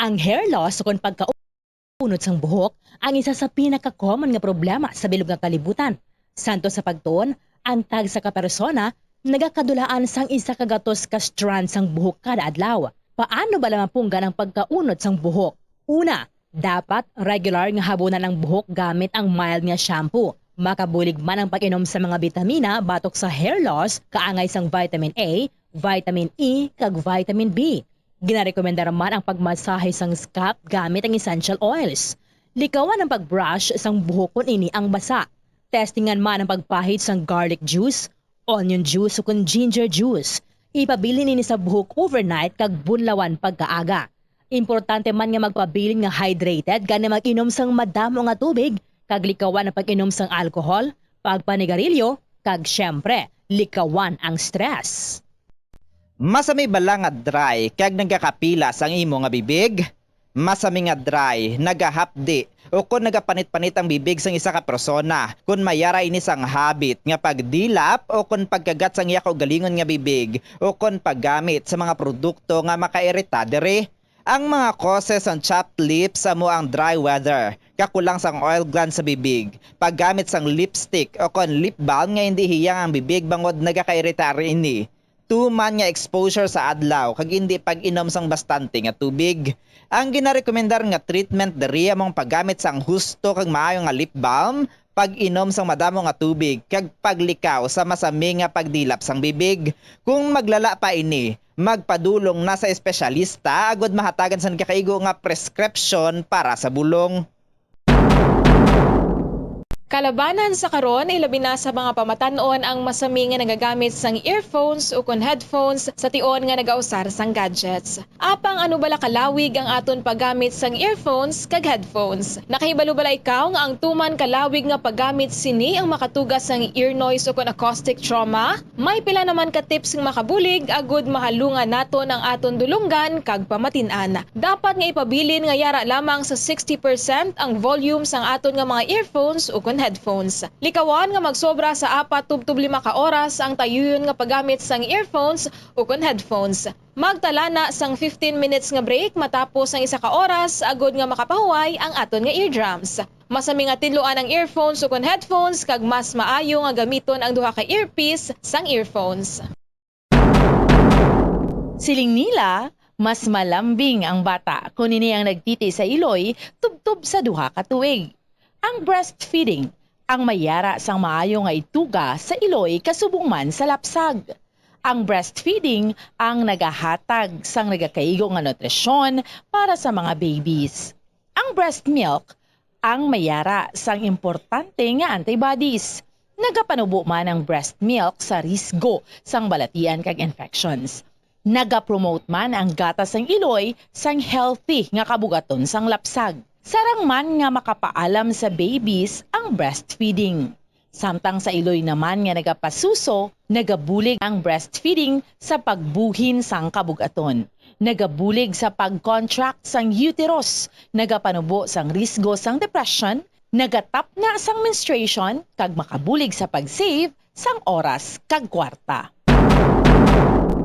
Ang hair loss ukon pagkaunod sang buhok ang isa sa pinaka-common nga problema sa bilog nga kalibutan. Santo sa pagtuon, ang tagsa ka persona nagakadulaan sang isa ka gatos ka strand sang buhok kada adlaw. Paano bala mapunggan ang pagkaunod sang buhok? Una, dapat regular nga habunan ang buhok gamit ang mild nga shampoo. Makabulig man ang pag-inom sa mga bitamina batok sa hair loss, kaangay sang vitamin A, vitamin E, kag vitamin B. Ginarekomendar man ang pagmasahe sang scalp gamit ang essential oils. Likawan ang pag-brush sang buhok kon ini ang basa. Testingan man ang pagpahid sang garlic juice, onion juice, ukon ginger juice. Ipabilin ini sa buhok overnight kag bunlawan pagkaaga. Importante man nga magpabilin nga hydrated gani mag-inom sang madamo nga tubig kag likawan ang pag-inom sang alcohol, pagpanigarilyo, kag, siyempre, likawan ang stress. Masami bala nga dry kag nagakapilas ang imo nga bibig? Masami nga dry, nagahapdi, o kon nagapanit-panit ang bibig sang isa ka persona. Kon may ara ini sang habit nga pagdilap o kon pagkagat sang iya kaugalingon nga bibig o kon paggamit sa mga produkto nga makairita diri. Ang mga causes sang chapped lips amo ang dry weather, kakulang sang oil glands sa bibig, paggamit sang lipstick o kon lip balm nga indi hiyang ang bibig bangod nagakairita ini, tuman nga exposure sa adlaw kag indi pag-inom sang bastante nga tubig. Ang ginarekomendar nga treatment diri amo ang paggamit sang husto kag maayo nga lip balm, pag-inom sang madamo nga tubig, kag paglikaw sa masami nga pagdilap sang bibig. Kung maglala pa ini, magpadulong na sa espesyalista agud mahatagan sang nagakaigo nga prescription para sa bulong. Kalabanan sa karon, ilabi na sa mga pamatan-on ang masami nga nagagamit sang earphones ukon headphones sa tion nga nagausar sang gadgets. Apang ano bala kalawig ang aton paggamit sang earphones kag headphones? Nakahibalo bala ikaw nga ang tuman kalawig nga paggamit sini ang makatuga sang ear noise ukon acoustic trauma? May pila naman ka tips nga makabulig agud mahalungan naton ang aton dulonggan kag pamatin-an. Dapat nga ipabilin nga yara lamang sa sixty percent ang volume sang aton nga mga earphones ukon headphones. Likawan nga magsobra sa apat tubtob lima ka oras ang tayuyon nga paggamit sang earphones ukon headphones. Magtala na sang fifteen minutes nga break matapos ang isa ka oras agud nga makapahuway ang aton nga eardrums. Masami nga tinluan ang earphones ukon headphones kag mas maayo nga gamiton ang duha ka earpiece sang earphones. Siling nila, mas malambing ang bata kon ini ang nagtiti sa iloy tubtob sa duha ka tuig. Ang breastfeeding ang may yara sang maayo nga ituga sa iloy kasubong man sa lapsag. Ang breastfeeding ang nagahatag sang nagakaigo nga nutrisyon para sa mga babies. Ang breast milk ang may yara sang importante nga antibodies. Nagapanubo man ang breast milk sa risgo sang balatian kag infections. Nagapromote man ang gatas sang iloy sang healthy nga kabugaton sang lapsag. Sarang man nga makapaalam sa babies ang breastfeeding. Samtang sa iloy naman nga nagapasuso, nagabulig ang breastfeeding sa pagbuhin sang kabugaton. Nagabulig sa pag-contract sang uterus, nagapanubo sang risgo sang depression, nagatapna sang menstruation, kag makabulig sa pag-save sang oras kag kwarta.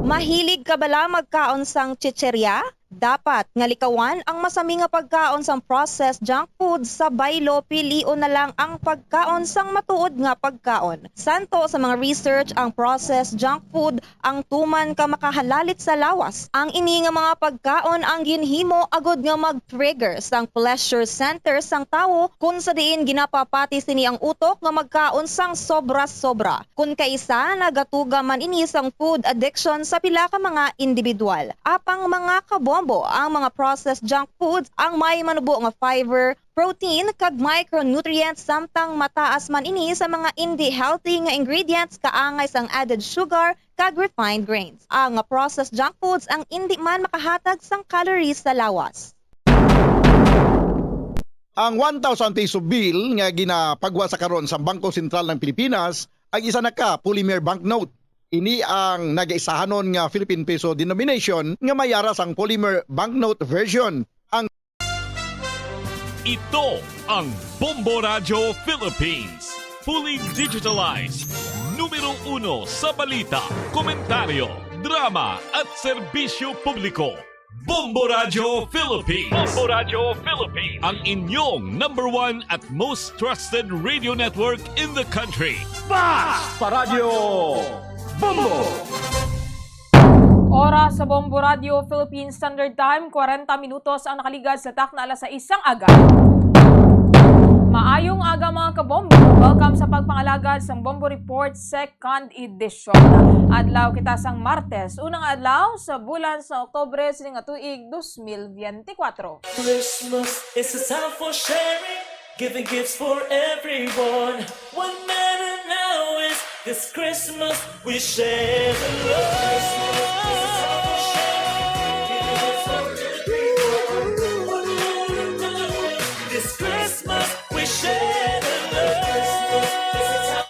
Mahilig ka bala magkaon sang chicherya? Dapat nga likawan ang masami nga pagkaon sang processed junk food sa baylo, pilion na lang ang pagkaon sang matuod nga pagkaon. Santo sa mga research, ang processed junk food ang tuman ka makahalalit sa lawas. Ang ini nga mga pagkaon ang ginhimo agud nga mag-trigger sang pleasure center sang tawo, kun sa diin ginapapati sini ang utok nga magkaon sang sobra-sobra. Kun kaisa, nagatuga man ini sang food addiction sa pila ka mga individual. Apang mga kabombo, Sampo, ang mga processed junk foods ang may manubo nga fiber, protein, kag micronutrients, samtang mataas man ini sa mga indi healthy nga ingredients kaangay sang added sugar kag refined grains. Ang processed junk foods ang indi man makahatag sang calories sa lawas. Ang one thousand peso bill nga ginapagwa sa karon sa Bangko Sentral ng Pilipinas ang isa na ka polymer banknote. Ini ang nagaisahanon nga Philippine peso denomination nga may ara sang polymer banknote version. Ang Ito ang Bombo Radyo Philippines. Fully digitalized. Numero uno sa balita, komentaryo, drama at serbisyo publiko. Bombo Radyo Philippines. Bombo Radyo Philippines. Ang inyong number one at most trusted radio network in the country. Basta Radyo Bombo! Oras sa Bombo Radyo Philippine Standard Time, kwarenta minutos ang nakaligad sa takna alas sais sang aga. Maayong aga, mga kabombo. Welcome sa pagpangalagad sang Bombo Report Second Edition. Adlaw kita sang Martes, unang adlaw sa bulan sa Oktubre sining nga tuig dos mil biyente kwatro. Christmas is a time for sharing, giving gifts for everyone. What matter now is this Christmas we share the love. This Christmas we share the love.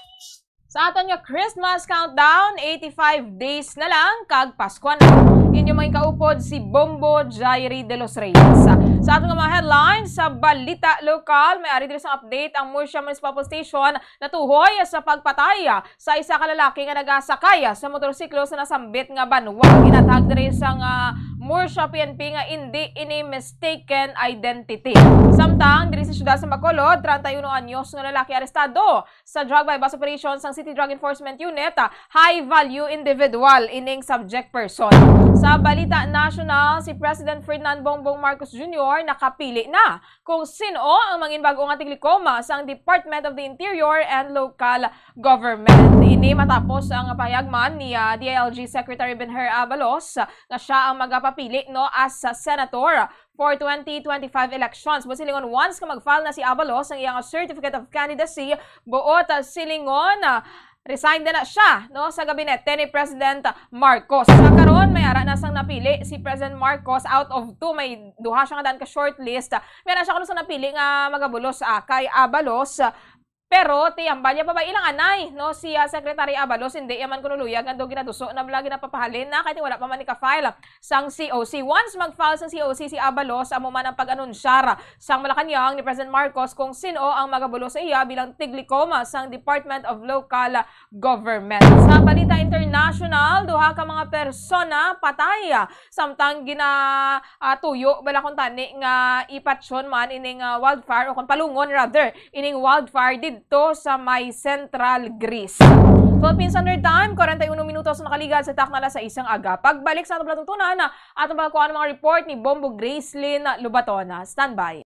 Sa aton nga Christmas countdown, eighty-five days na lang kag Pasko na. Inyo mga kaupod si Bombo Jairi de los Reyes. Sa aton nga mga headlines sa balita lokal, may ari diri sang update ang Murcia Municipal Police Station natuhoy sa pagpatay sa isa ka lalaki nga nagasakay sa motorsiklo sa nasambit nga banwa. Ginathag diri sang, ah, Murcia P N P nga indi ini mistaken identity. Samtang diri sa siyudad sa Bacolod, treinta y uno anyos nga lalaki arestado sa drug buy-bust operation sang City Drug Enforcement Unit, ah, high value individual ining subject person. Sa balita nasyonal, si President Ferdinand Bongbong Marcos Junior nakapili na kung sin-o ang mangin bag-o nga tiglikom sang Department of the Interior and Local Government. Ini matapos ang pahayag man ni, ah, D I L G Secretary Benhur Abalos nga siya ang magapapili, no, as senator for twenty twenty-five elections. Buot silingon, once nga mag-file na si Abalos ang iyang certificate of candidacy, buot, ah, silingon, ah, resign na na siya, no, sa gabinete ni President Marcos. Sa karon, may ara na sang napili si President Marcos. Out of two, may duha siya nga daan ka shortlist. May ara siya kuno sa napili nga magabulos, ah, kay Abalos. Pero tiyambal niya pa ba ilang anay, no, si, ah, Secretary Abalos? Hindi ya man kuno luyag nga daw ginaduso na bala, ginapapahalin na, kay wala pa man ni ka-file sang C O C. Once mag-file sang C O C si Abalos, amo man ang pag-anunsyar sang Malacañang ni President Marcos kung sin-o ang magabulos sa iya bilang tiglikom sang Department of Local Government. Sa balita international, duha ka mga persona patay samtang gina, ah, tuyo bala kuntani nga ipatyon man ining, ah, wildfire, o kon palungon rather, ining wildfire didto sa may Central Greece. Philippine Standard Time, kwarenta y uno minutos ang nakaligad sa takna alas sais sang aga. Pagbalik sa atong palatuntunan, atong pagkuha ang mga report ni Bombo Gracelyn Lobatona. Standby.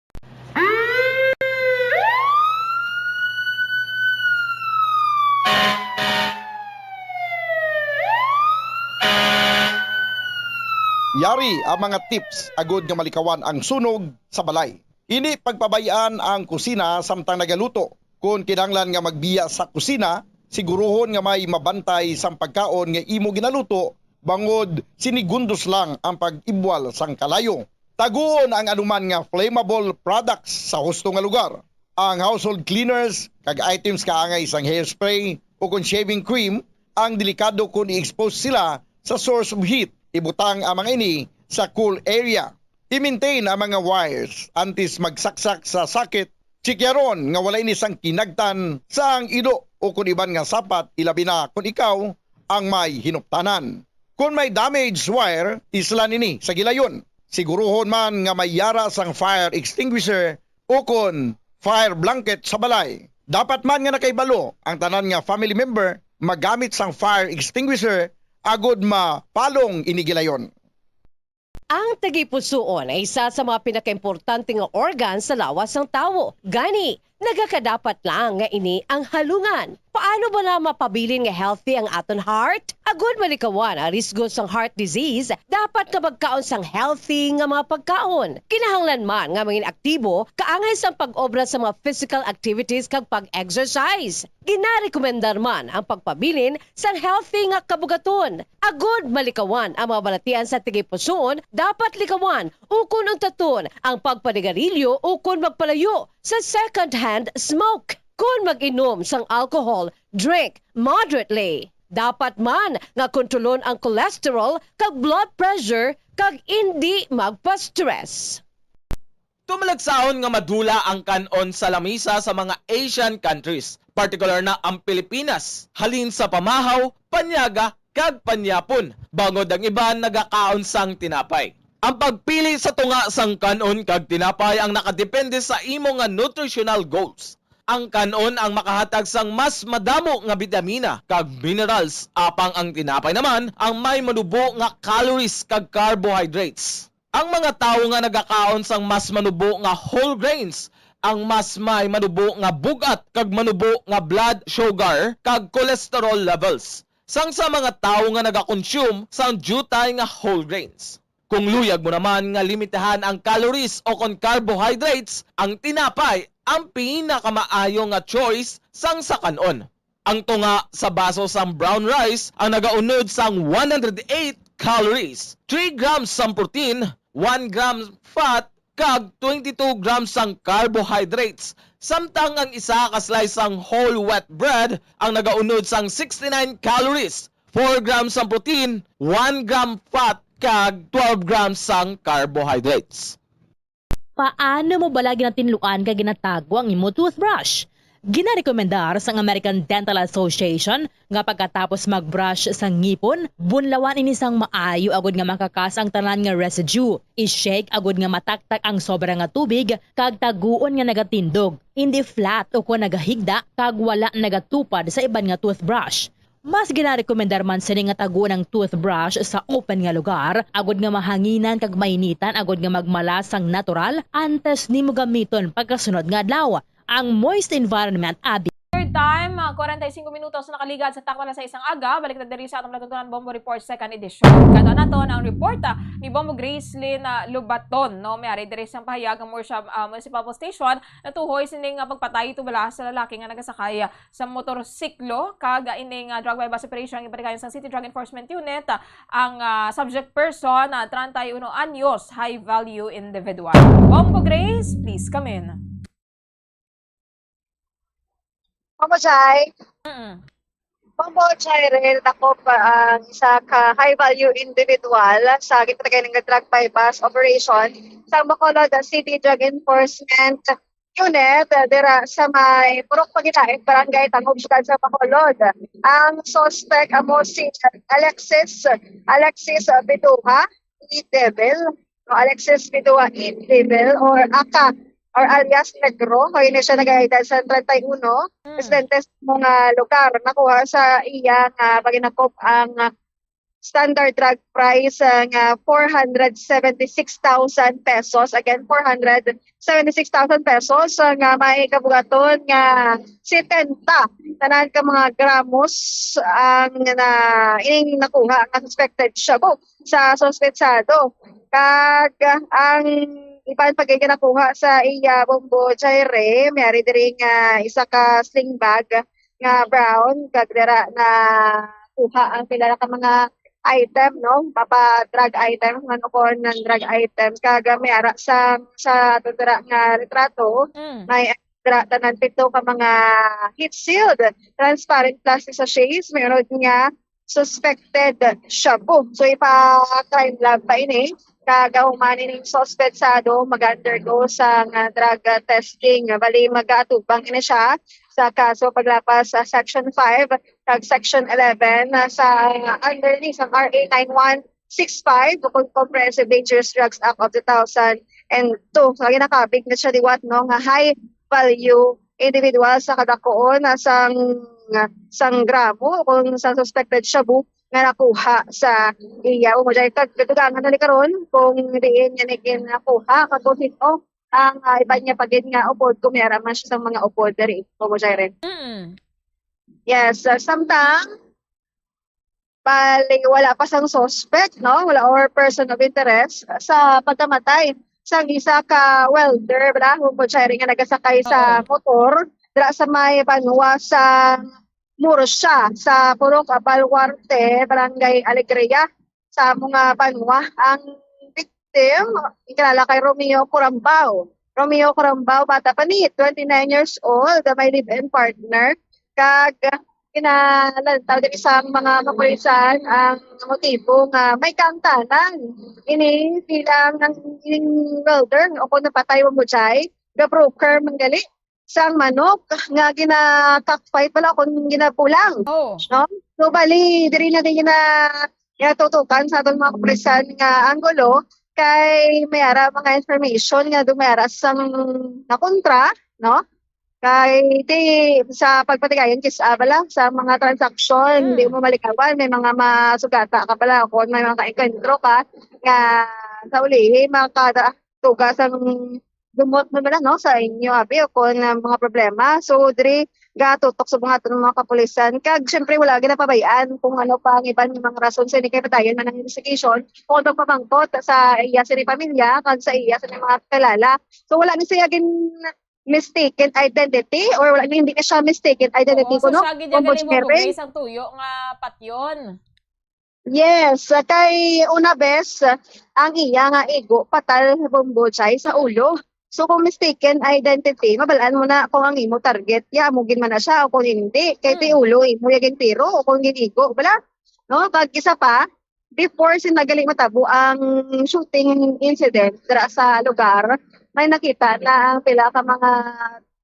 Yari ang mga tips agud nga malikawan ang sunog sa balay. Hindi pagpabay-an ang kusina samtang nagaluto. Kon kinahanglan nga magbiya sa kusina, siguruhon nga may mabantay sang pagkaon nga imo ginaluto, bangod sinigundos lang ang pag-ibwal sang kalayo. Taguon ang anuman nga flammable products sa husto nga lugar. Ang household cleaners kag items kaangay sang hairspray o kon shaving cream ang delikado kon i-expose sila sa source of heat. Ibutang ang mga ini sa cool area. I-maintain ang mga wires antes magsaksak sa socket. Chikyaron nga wala ini sang kinagtan sa ang ido o kon iban nga sapat, ilabi na kon ikaw ang may hinuptanan. Kon may damaged wire, islan ini sa gilayon. Siguruhon man nga may yara sang fire extinguisher o kon fire blanket sa balay. Dapat man nga nakahibalo ang tanan nga family member magamit sang fire extinguisher agud mapalong ini gilayon. Ang tagipusoon ay isa sa mga pinakaimportante nga organ sa lawas sang tawo. Gani, nagakadapat lang nga ini ang halungan. Paano ba na mapabilin nga healthy ang aton heart? Agud malikawan ang risgo sang heart disease, dapat nga magkaon sang healthy nga mga pagkaon. Kinahanglan man nga mangin aktibo, kaangay sang pag-obra sa mga physical activities kag pag-exercise. Ginarekomendar man ang pagpabilin sang healthy nga kabugaton. Agud malikawan ang mga balatian sa tigipusoon, dapat likawan ukon untaton ang pagpanigarilyo ukon magpalayo sa second-hand smoke. Kon mag-inom sang alcohol, drink moderately. Dapat man nga kontrolon ang cholesterol kag blood pressure kag indi magpa-stress. Tumalagsahon nga madula ang kan-on sa lamisa sa mga Asian countries, partikular na ang Pilipinas, halin sa pamahaw, panyaga, kag panyapon, bangod ang iban nagakaon sang tinapay. Ang pagpili sa tunga sang kan-on kag tinapay ang nakadepende sa imo nga nutritional goals. Ang kan-on ang makahatag sang mas madamo nga bitamina kag minerals, apang ang tinapay naman ang may manubo nga calories kag carbohydrates. Ang mga tawo nga nagakaon sang mas manubo nga whole grains ang mas may manubo nga bug-at kag manubo nga blood sugar kag cholesterol levels sang sa mga tawo nga nagakonsume sang diutay nga whole grains. Kung luyag mo naman nga limitahan ang calories o kon carbohydrates, ang tinapay ang pinakamaayo nga choice sang sa kan-on. Ang tunga sa baso sang brown rice ang nagaunod sang one hundred eight calories, three grams sang protein, one gram fat, kag twenty-two grams sang carbohydrates, samtang ang isa ka slice sang whole wheat bread ang nagaunod sang sixty-nine calories, four grams sang protein, one gram fat, kag twelve grams sang carbohydrates. Paano mo bala ginatinluan kag ginatago ang imo toothbrush? Ginarekomendar sang American Dental Association nga pagkatapos mag-brush sa ngipon, bunlawan ini sang maayo agud nga makakas ang tanan nga residue. I-shake agud nga mataktak ang sobra nga tubig kag taguon nga nagatindog, indi flat o kon nagahigda kag wala nagatupad sa iban nga toothbrush. Mas ginarekomendar man sini nga taguon ang toothbrush sa open nga lugar, agud nga mahanginan kag mainitan agud nga magmala sang natural antes nimo gamiton pagkasunod nga adlaw. Ang moist environment abi. Third time, ah, kwarenta y cinco minutos na nakaligad sa takna sa isang aga. Balik na diri sa atong natutunan Bombo Report second edition. Kadto naton ang report, ah, ni Bombo Gracelyn, ah, Lobaton, no? May ari diri sa pahayag ang Murcia, ah, Municipal Police Station natuhoy sining, ah, pagpatay tubala sa lalaki nga nagasakay, ah, sa motorsiklo, kag, ah, ining, ah, drug buy-bust operation ang ginpatigayon sang City Drug Enforcement Unit, ah, ang, ah, subject person, ah, treinta y uno anyos, high value individual. Bombo Grace, please come in. Mama Jai. Mm. Bombo Jai, Rel, dakop ang isa ka high value individual sa ginpatigayon nga drug buy-bust operation sa Bacolod City Drug Enforcement Unit, ah, dira sa may Purok Paginaig, Barangay Tangub, Siyudad sa Bacolod. Ang suspect amo si Alexis, Alexis Biduha, Eat Devil, o Alexis Biduha, Eat Devil, or aka, or alias Negro, o ini siya nag-edad sa treinta y uno, Mm. residente sa mga lugar. Nakuha sa iya nga paginakop ang standard drug price, ah, nga four hundred seventy-six thousand pesos. Again, four hundred seventy-six thousand pesos, ah, nga may kabugaton nga setenta tanan ka mga gramos ang na, ining nakuha nga suspected shabu sa suspetsado. Kag, ah, ang iban pa gid nga nakuha sa iya, Bombo Jaire, may ari diri nga isa ka sling bag nga brown, kag dira nakuha ang pila ka mga item, no? Mapa drug item, ano ko ng drug item. Kag, ah, may ara sa, sa ato dira nga retrato, Mm. may dira tanan pito ka mga heat-sealed, transparent plastic sachets, mayroon nga suspected shabu. So, ipa-crime lab pa ini. Kag human ining suspetsado, mag-undergo sa nga drug, ah, testing. Bali, mag-aatubang ini siya sa kaso paglapas sa Section five kag Section eleven, ah, sa, ah, under ni sa R A nine one six five, o kung Comprehensive Dangerous Drugs Act of two thousand and two. So, ginakabig na siya liwat, no, nga high value individual sa kadakuon na sang, sang gramo kung sa suspected shabu nga nakuha sa iya. O mo dyan, kag kadugangan na ni karon kung diin niya ni ginakuha, kag kung sino ang, ah, iban niya pa gid nga upod, kung may ara man siya sa mga upod diri. O mo dyan rin. Mm. Yes, uh, samtang bali wala pa sang suspect, no? Wala, or person of interest sa pagkamatay sang isa ka welder, bala, Bombo Jai, nga nagasakay sa Oo. motor dira sa may banwa sa Murcia, sa Purok Baluarte, Barangay Alegria, sa among, ah, banwa. Ang victim, kilala kay Romeo Curambao. Romeo Curambao, bata pa ni, twenty-nine years old, may live-in partner. Kag kinalantaw diri sa mga kapulisan ang motibo nga may kaangtanan ini bilang ang ining welder o kung napatay, Bombo Jai, ga broker man gali sang manok nga gina-cockfight pala kung ginapulang, Oh. no? So, bali, diri na din gina-, ginatutukan sa aton mga kapulisan nga anggulo kay may ara mga information nga do may ara sang nakontra, no? Kay di sa pagpatigayon kis-, ah, bala, sa mga transaksyon, Mm. di mo malikawan, may mga masugata ka pala kung may mga kaengkwentro ka nga sa ulihi, makada-, tuga sang dumot na bala, no, sa inyo, abi, o kung, ah, mga problema. So, diri gatutok sa mga aton mga kapulisan. Kag, syempre, wala ginapabay-an kung ano pa ang iban nga mga rason sa ini kay padayon man ang investigation kung ano pamangkot sa iya sa pamilya kag sa iya sa mga kilala. So, wala ni siya gin mistaken identity or wala ni, hindi na siya mistaken identity Oo, kuno, so siya gid kung ang galing mo Jerry. Bugay sang tuyo nga patyon. Yes, kay una bes, ang iya nga igo patal, Bombo Jai, sa ulo. So, kung mistaken identity, mabal-an mo na kung ang imo target, ya, amo gid man na siya o kung hindi. Kay ti Mm. ulo, imo ya gintiro o kung ginigo, bala? No? Kag isa pa, before sina gali matabo ang shooting incident dira sa lugar, may nakita na ang pila ka mga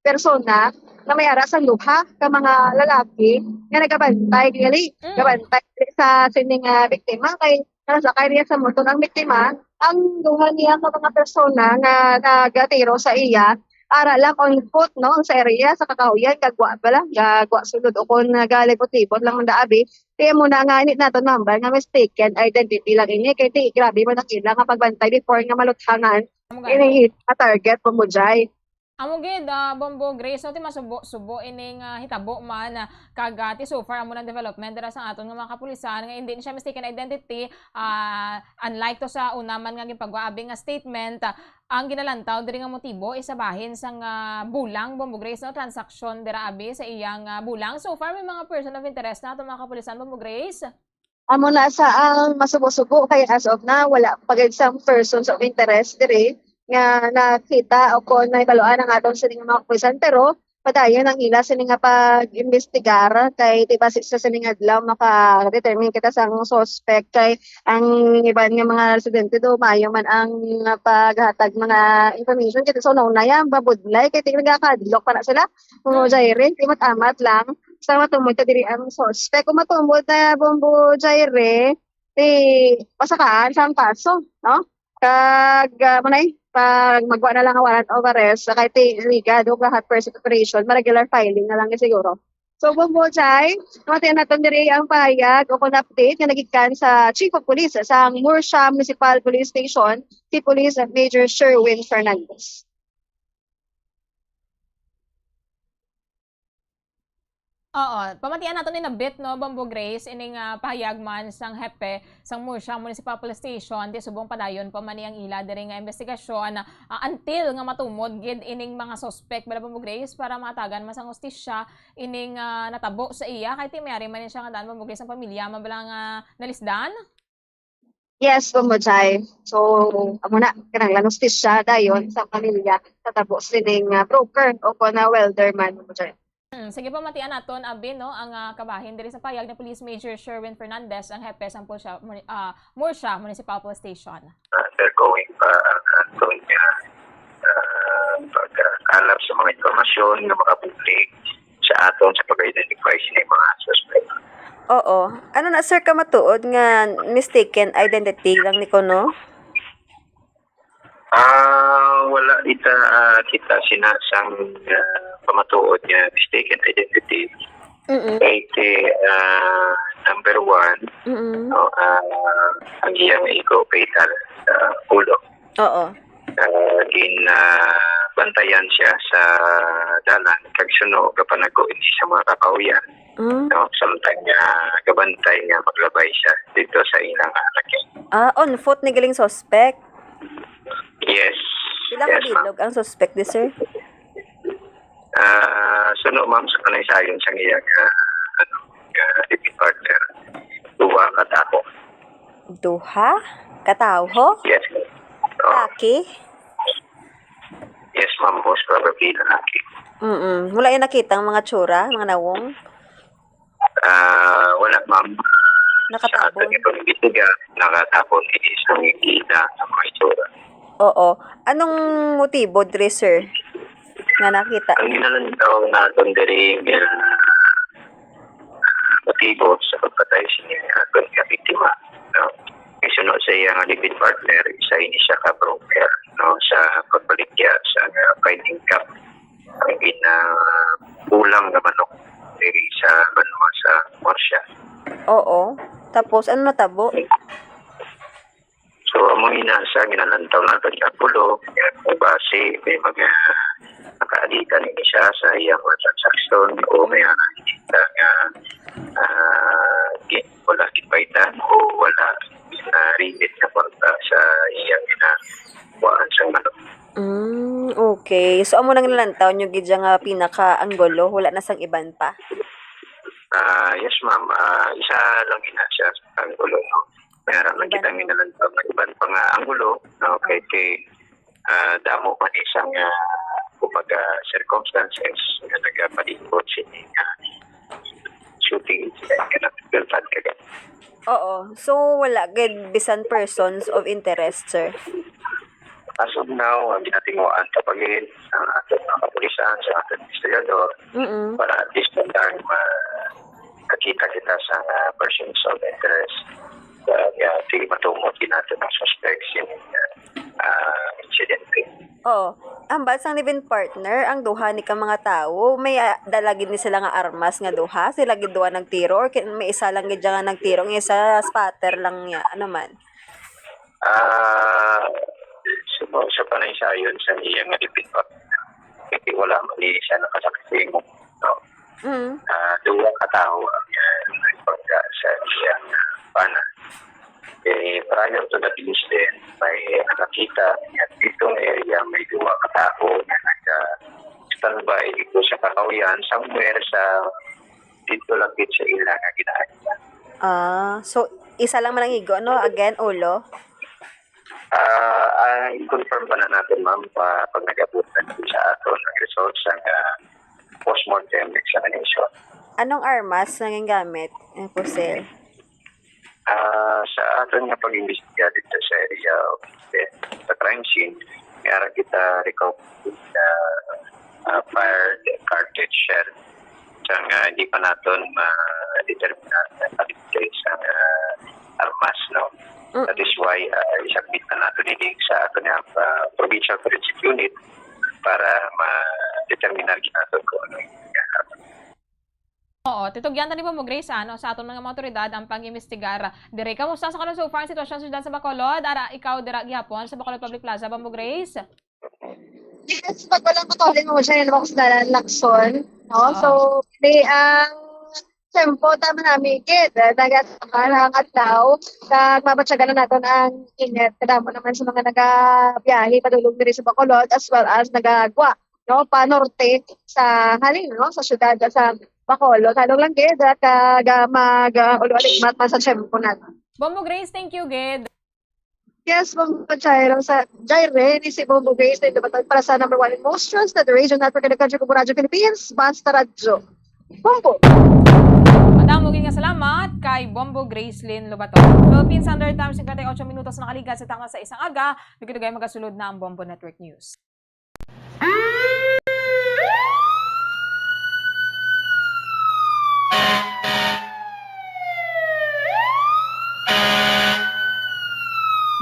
persona nga may ara sang duha ka mga lalaki nga nagabantay gali, Mm. gabantay gali sa sini nga biktima kay nasakay niya sa motor ang biktima. Ang duha niya ka mga persona nga nagatiro sa iya, ara lang on foot, no, sa area sa kakahuyan, gagwa bala, gagwa sulod o kon nagalibot-libot lang ang daabi. Kaya mo na nga, ini naton number nga mistaken identity lang ini. Kay ti, grabe man ang ila nga pagbantay before nga maluthangan Amo gani. Ini hit a target, Bombo Jai. Amo gid, ah, Bombo Grace, no, ti masubo-subo ining, ah, hitabo man, ah, kag, ah, ti so far amo nang development dira sa aton nga mga kapulisan nga hindi ni siya mistaken identity, ah, unlike to sa una man nga ginpagwaabi nga statement, ah, ang ginalantaw diri nga motibo is sa bahin sang, ah, bulang, Bombo Grace, no, transaksyon dira abi sa iyang, ah, bulang. So far may mga person of interest na aton mga kapulisan, Bombo Grace? Amo na sa ang masubo-subo kay as of now, wala pa gid sang persons of interest diri nga nakita o kon nahibaluan ang aton sini nga mga kapulisan. Pero padayon ang ila sini nga pag-imbestigar kay ti basi sa sini nga adlaw maka-determine kita sang suspect kay ang iban nga mga residente do maayo man ang paghatag mga information. Kita sa una-una yan, babudlay kay ti nagakadlok pa na sila. Kung Mm. Jaire, ti mat-amat lang. Sa matumod ka diri ang suspect. Kung matumod na Bombo Jaire, ti pasakaan sa ang kaso, no? Kag, ah, mo na eh, pag magwa na lang ang warrant of arrest, sa kay ti ligado ka hot pursuit operation, ma-regular filing na lang ni siguro. So, Bombo Jai, matiyan naton diri ang pahayag o kung update nga nagikan sa Chief of Police sa Murcia Municipal Police Station, si Police Major Sherwin Fernandez. Oo, pamatian nato ni Nabit, no, Bombo Grace, ining, ah, pahayag man sang hepe sang Murcia Municipal Police Station, ti subong padayon pa man ni ang ila diri nga investigasyon, ah, until nga matumod gid ining mga suspect, bala, Bombo Grace, para matagan man sang hustisya ining, ah, natabo sa iya, kay ti mayari man ni siya nga daan, Bombo Grace, ang pamilya man bala nga nalisdan? Yes, Bombo Jai. So, amo na, kinahanglan hustisya dayon sa pamilya sa tabo sining, ah, broker o kon, ah, welder man, Bombo Jai. Hmm, sige, pamatian naton, abi, no, ang, ah, kabahin diri sa payag ni Police Major Sherwin Fernandez, ang hepe sang Pulsya-, Muni-, ah, Murcia Municipal Police Station. Undergoing pa ang aton, ah, ah, pagkalap sa mga impormasyon nga makabulig sa aton sa pag-identify sa mga suspect. Oo. Ano na, sir, kamatuod nga mistaken identity lang ni kuno? Ah, wala ita, ah, kita sina sang, ah, pamatuod nga mistaken identity. Mm-mm. Kay ti, ah, number one, Mm-mm. no, ah, ang iyang igo fatal sa ulo. Oo. Ah, gin, ah, Bantayan siya sa dalan, kag suno, gapanago ini sa mga kakahuyan. Mm. No, samtang nga gabantay nga maglabay siya dito sa ilang laki. Ah, on foot ni galing suspect? Yes. Pila ka Yes, ma'am. bilog ang suspect di, sir? Ah, suno, ma'am, sa kanaysayon sa iya nga, ano, nga living partner, duha ka tawo. Duha ka tawo? Yes. Oo. Laki? Yes, ma'am. Most probably, lalaki. Mm-mm. Wala yung nakita ang mga tsura, mga nawong? Ah, wala, ma'am. Nakatabon? Sa aton nga pag-imbestiga, nakatabon ini sa ngiti na ang mga itsura. Oo. Anong motibo diri, sir, nga nakita? Ang ginalantaw naton diri nga, ah, motibo sa pagpatay sini nga aton nga biktima, no? Kay suno sa iya nga live-in partner, isa ini siya ka broker, no, sa pagbaligya sa nga fine income ang ginabulang nga manok diri sa banwa sa Murcia. Oo. Tapos, ano natabo? So, amo ina sa ginalantaw nato sa pulo, kaya kung base may mga nakaalitan ini siya sa iyang mga transaksyon o may nakita nga, ah, gi-, wala gipaitan o wala na-remit na kwarta sa iyang ginakuhaan sa manok. Mm, okay. So, amo nang nalantaw nyo gid nga pinaka-anggulo, wala na sang iban pa? Ah, yes, ma'am. Ah, isa lang ina siya sa anggulo, no? May ara lang Iban kita pa. Ginalantaw nga iban pa nga anggulo, no? Kay, kay, ah, damo man isang, ah, kumbaga, circumstances nga nagapalibot sini nga shooting incident nga nagdultan kagani. Oo. So, wala gid bisan persons of interest, sir? As of now, ang ginatinguhaan pa gid ang aton mga kapulisan, sa aton investigador, Mm-mm. para at least, ma-, makakita kita sa, ah, persons of interest. Sa, nga, sige, matumod din natin ang suspects in, ah, incident. Oo. Hambal sang live-in partner, ang duha ni ka mga tawo, may, ah, dala gid ni sila nga armas nga duha? Sila gid duha nagtiro or kin-, may isa lang gid nga nagtiro, ang isa spotter lang niya? Ano man? Ah, sa, sa panaysayon sa iya nga live-in partner, kay wala man ni siya nakasaksi mo, no? Mm. Ah, duha ka tawo ang, ah, nagpangga sa iya nga bana. Eh, prior to that incident, may nakita nga dito nga area may duha ka tawo nga nag, ah, standby dito sa kakahuyan, somewhere sa dito lang gid sa ila nga ginaagian. Ah, so isa lang man ang igo, no? Again, ulo? Ah, ah, i-confirm pa na natin, ma'am, pa, pag nag-abot na sa aton ang results sang, ah, postmortem examination. Anong armas nga gingamit? Ang pusil? Ah, sa aton nga pag-imbestiga dito sa area of the, sa crime scene, may ara kita recovered na, ah, fired cartridge shell. Sang, ah, hindi pa naton ma-determine ang kalibre sang, ah, armas, no? Mm. That is why, ah, isubmit na naton ini sa aton nga, ah, provincial forensic unit para ma-determinar naton kung ano yung Oo, titugyan ta ni Bombo Grace, ano, sa aton mga mga awtoridad ang pag-imbestigar diri. Kamusta sa karon so far ang sitwasyon sa syudad sa Bacolod? Ara, ikaw dira gihapon sa Bacolod Public Plaza, Bombo Grace? Yes, pag walang Bacolod, mo siya yung box na Lacson, no? Oo. So, di, ang tempo, tama na, Migid, eh, nagasama na ang adlaw, kag mabatyagan na naton ang init. Kadamo naman sa mga nagabiyahe padulong diri sa Bacolod, as well as nagagwa, no, pa norte sa halin, no, sa syudad sa Bacolod. Halong lang gid, at, ah, ga-, mag, ah, ulo-aligmat man sa tiyempo naton. Bombo Grace, thank you gid. Yes, Bombo Jairo sa Jaire, ni si Bombo Grace na Dubatag para sa number one and most trusted radio network in the country, Bombo Radyo Philippines, Basta Radyo. Bombo! Madamo gid nga salamat kay Bombo Gracelyn Lobato. Philippine Standard Time, singkwenta y ocho minutos nakaligas sa tama sa isang aga. Dugay-dugay magasulod na ang Bombo Network News.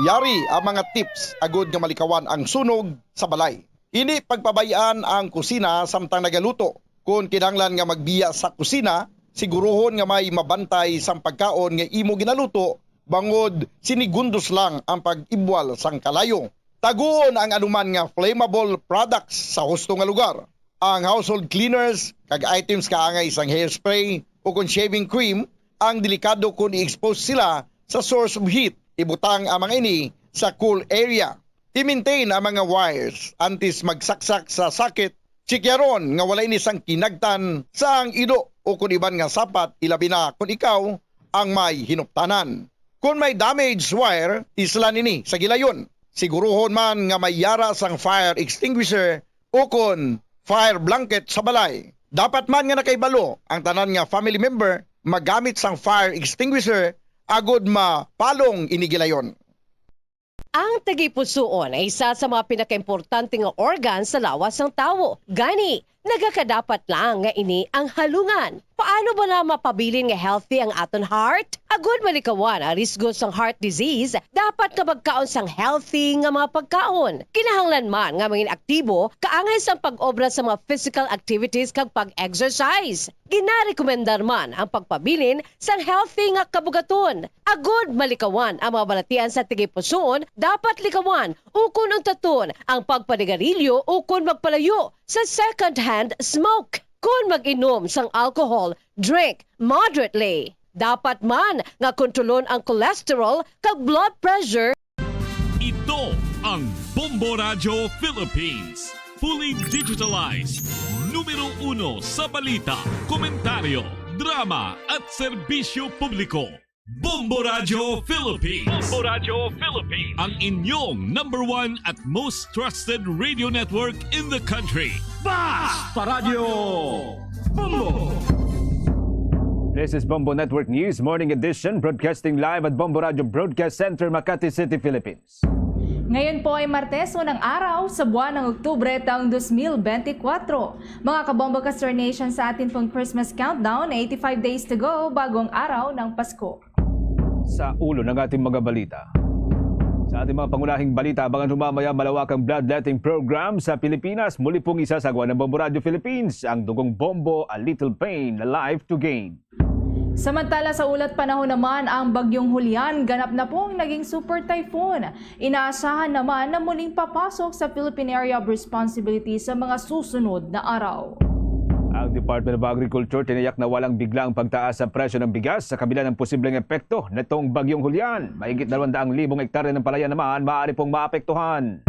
Yari ang mga tips agud nga malikawan ang sunog sa balay. Hindi pagpabay-an ang kusina samtang nagaluto. Kon kinahanglan nga magbiya sa kusina, siguruhon nga may mabantay sang pagkaon nga imo ginaluto, bangod sinigundos lang ang pag-ibwal sang kalayo. Taguon ang anuman nga flammable products sa husto nga lugar. Ang household cleaners kag items kaangay sang hairspray o kon shaving cream ang delikado kon i-expose sila sa source of heat. Ibutang ang mga ini sa cool area. I-maintain ang mga wires antes magsaksak sa socket. Tsikyaron nga wala ini sang kinagtan sa ang ido o kon iban nga sapat, ilabi na kon ikaw ang may hinuptanan. Kon may damaged wire, islan ini sa gilayon. Siguruhon man nga may yara sang fire extinguisher o kon fire blanket sa balay. Dapat man nga nakahibalo ang tanan nga family member magamit sang fire extinguisher agod mapalong ini gilayon. Ang tagipusoon ay isa sa mga pinakaimportante nga organ sa lawas sang tawo. Gani, nagakadapat lang nga ini ang halungan. Paano ba na mapabilin nga healthy ang aton heart? Agud malikawan ang risgo sang heart disease, dapat nga magkaon sang healthy nga mga pagkaon. Kinahanglan man nga mangin aktibo kaangay sang pag-obra sa mga physical activities kag pag-exercise. Ginarekomendar man ang pagpabilin sang healthy nga kabugaton. Agud malikawan ang mga balatian sa tagipusoon, dapat likawan ukon untaton ang pagpanigarilyo ukon magpalayo sa second-hand smoke. Kon mag-inom sang alcohol, drink moderately. Dapat man nga kontrolon ang cholesterol kag blood pressure. Ito ang Bombo Radyo Philippines. Fully digitalized. Numero uno sa balita, komentaryo, drama at serbisyo publiko. Bombo Radyo Philippines. Bombo Radyo Philippines. Ang inyong number one at most trusted radio network in the country. Basta Radyo Bombo! This is Bombo Network News Morning Edition, broadcasting live at Bombo Radyo Broadcast Center, Makati City, Philippines. Ngayon po ay Martes, unang araw sa buwan ng Oktubre, taong dos mil bente kwatro. Mga kabombo ka Star Nation, sa atin pong Christmas countdown, eighty-five days to go, bagong araw ng Pasko. Sa ulo ng ating mga balita. Sa ating mga pangunahing balita, abangan ho mamaya malawakang bloodletting program sa Pilipinas. Muli pong isasagawa ng Bombo Radyo Philippines ang Dugong Bombo, A Little Pain, A Life to Gain. Samantala, sa ulat panahon naman, ang Bagyong Julian ganap na pong naging super typhoon. Inaasahan naman na muling papasok sa Philippine Area of Responsibility sa mga susunod na araw. Ang Department of Agriculture tinayak na walang biglaang pagtaas sa presyo ng bigas sa kabila ng posibleng epekto nitong Bagyong Julian. Mahigit dalawang daang libong hektarya ng palayan naman maaari pong maapektuhan.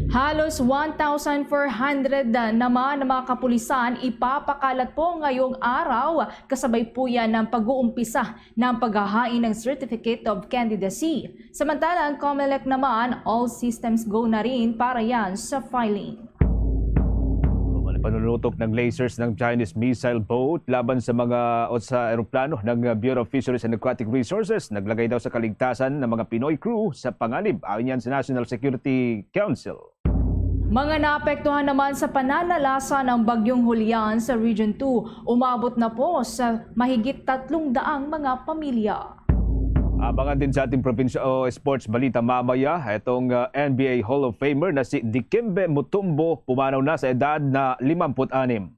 Halos one thousand four hundred naman ang mga kapulisan ipapakalat po ngayong araw, kasabay po yan ng pag-uumpisa ng paghahain ng Certificate of Candidacy. Samantala, ang Comelec naman, all systems go na rin para yan sa filing. Panunutok ng lasers ng Chinese missile boat laban sa mga o sa eroplano ng Bureau of Fisheries and Aquatic Resources. Naglagay daw sa kaligtasan ng mga Pinoy crew sa panganib, ayon yan sa National Security Council. Mga naapektuhan naman sa pananalasa ng Bagyong Julian sa Region two, umabot na po sa mahigit tatlong daang mga pamilya. Abangan din sa ating probinsya o sports balita mamaya, itong, ah, N B A Hall of Famer na si Dikembe Mutombo, pumanaw na sa edad na limampu't anim.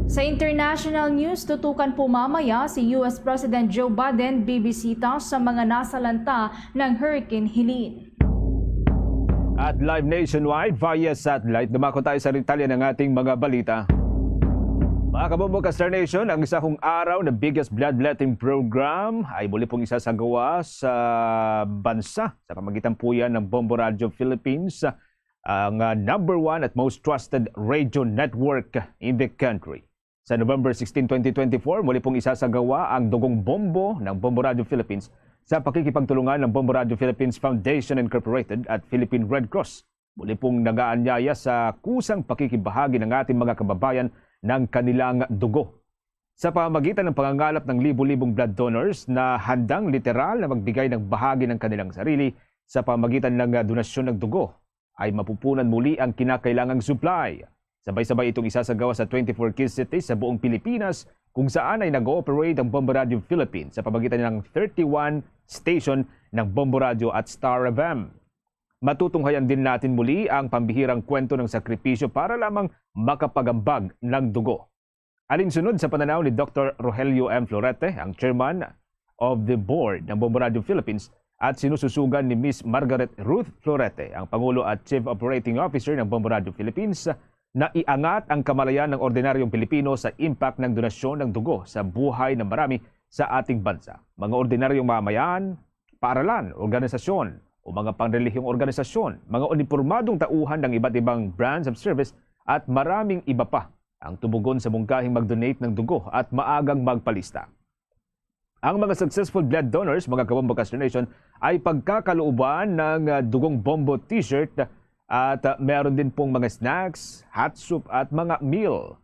Sa international news, tutukan po mamaya si U S President Joe Biden bibisita sa mga nasalanta ng Hurricane Helene. At live nationwide via satellite, dumako tayo sa detalye ng ating mga balita. Mga kabombo ka Star Nation, ang isa kong araw na biggest bloodletting program ay muli pong isasagawa sa bansa sa pamagitan po yan ng Bombo Radio Philippines, ang, ah, number one at most trusted radio network in the country. Sa November sixteen, twenty twenty-four, muli pong isasagawa ang Dugong Bombo ng Bombo Radio Philippines sa pakikipagtulungan ng Bombo Radio Philippines Foundation Incorporated at Philippine Red Cross. Muli pong nagaanyaya sa kusang pakikibahagi ng ating mga kababayan ng kanilang dugo. Sa pamamagitan ng pangangalap ng libu-libong blood donors na handang literal na magbigay ng bahagi ng kanilang sarili sa pamamagitan ng, ah, donasyon ng dugo, ay mapupunan muli ang kinakailangang supply. Sabay-sabay itong isasagawa sa twenty-four key cities sa buong Pilipinas, kung saan ay nag-ooperate ang Bombo Radio Philippines sa pamagitan ng thirty-one station ng Bombo Radio at Star F M. Matutunghayan din natin muli ang pambihirang kwento ng sakripisyo para lamang makapagambag ng dugo. Alinsunod sa pananaw ni Doktor Rogelio M. Florete, ang chairman of the board ng Bombo Radio Philippines, at sinususugan ni Miss Margaret Ruth Florete, ang Pangulo at Chief Operating Officer ng Bombo Radio Philippines, na iangat ang kamalayan ng ordinaryong Pilipino sa impact ng donasyon ng dugo sa buhay ng marami sa ating bansa. Mga ordinaryong mamamayan, paaralan, organisasyon, o mga panrelihiyong organisasyon, mga unipormadong tauhan ng iba't ibang branch of service, at maraming iba pa ang tumugon sa mungkahing mag-donate ng dugo at maagang magpalista. Ang mga successful blood donors, mga kabombo, Castro Nation, ay pagkakalooban ng, ah, Dugong Bombo T-shirt at, ah, meron din pong mga snacks, hot soup at mga meal.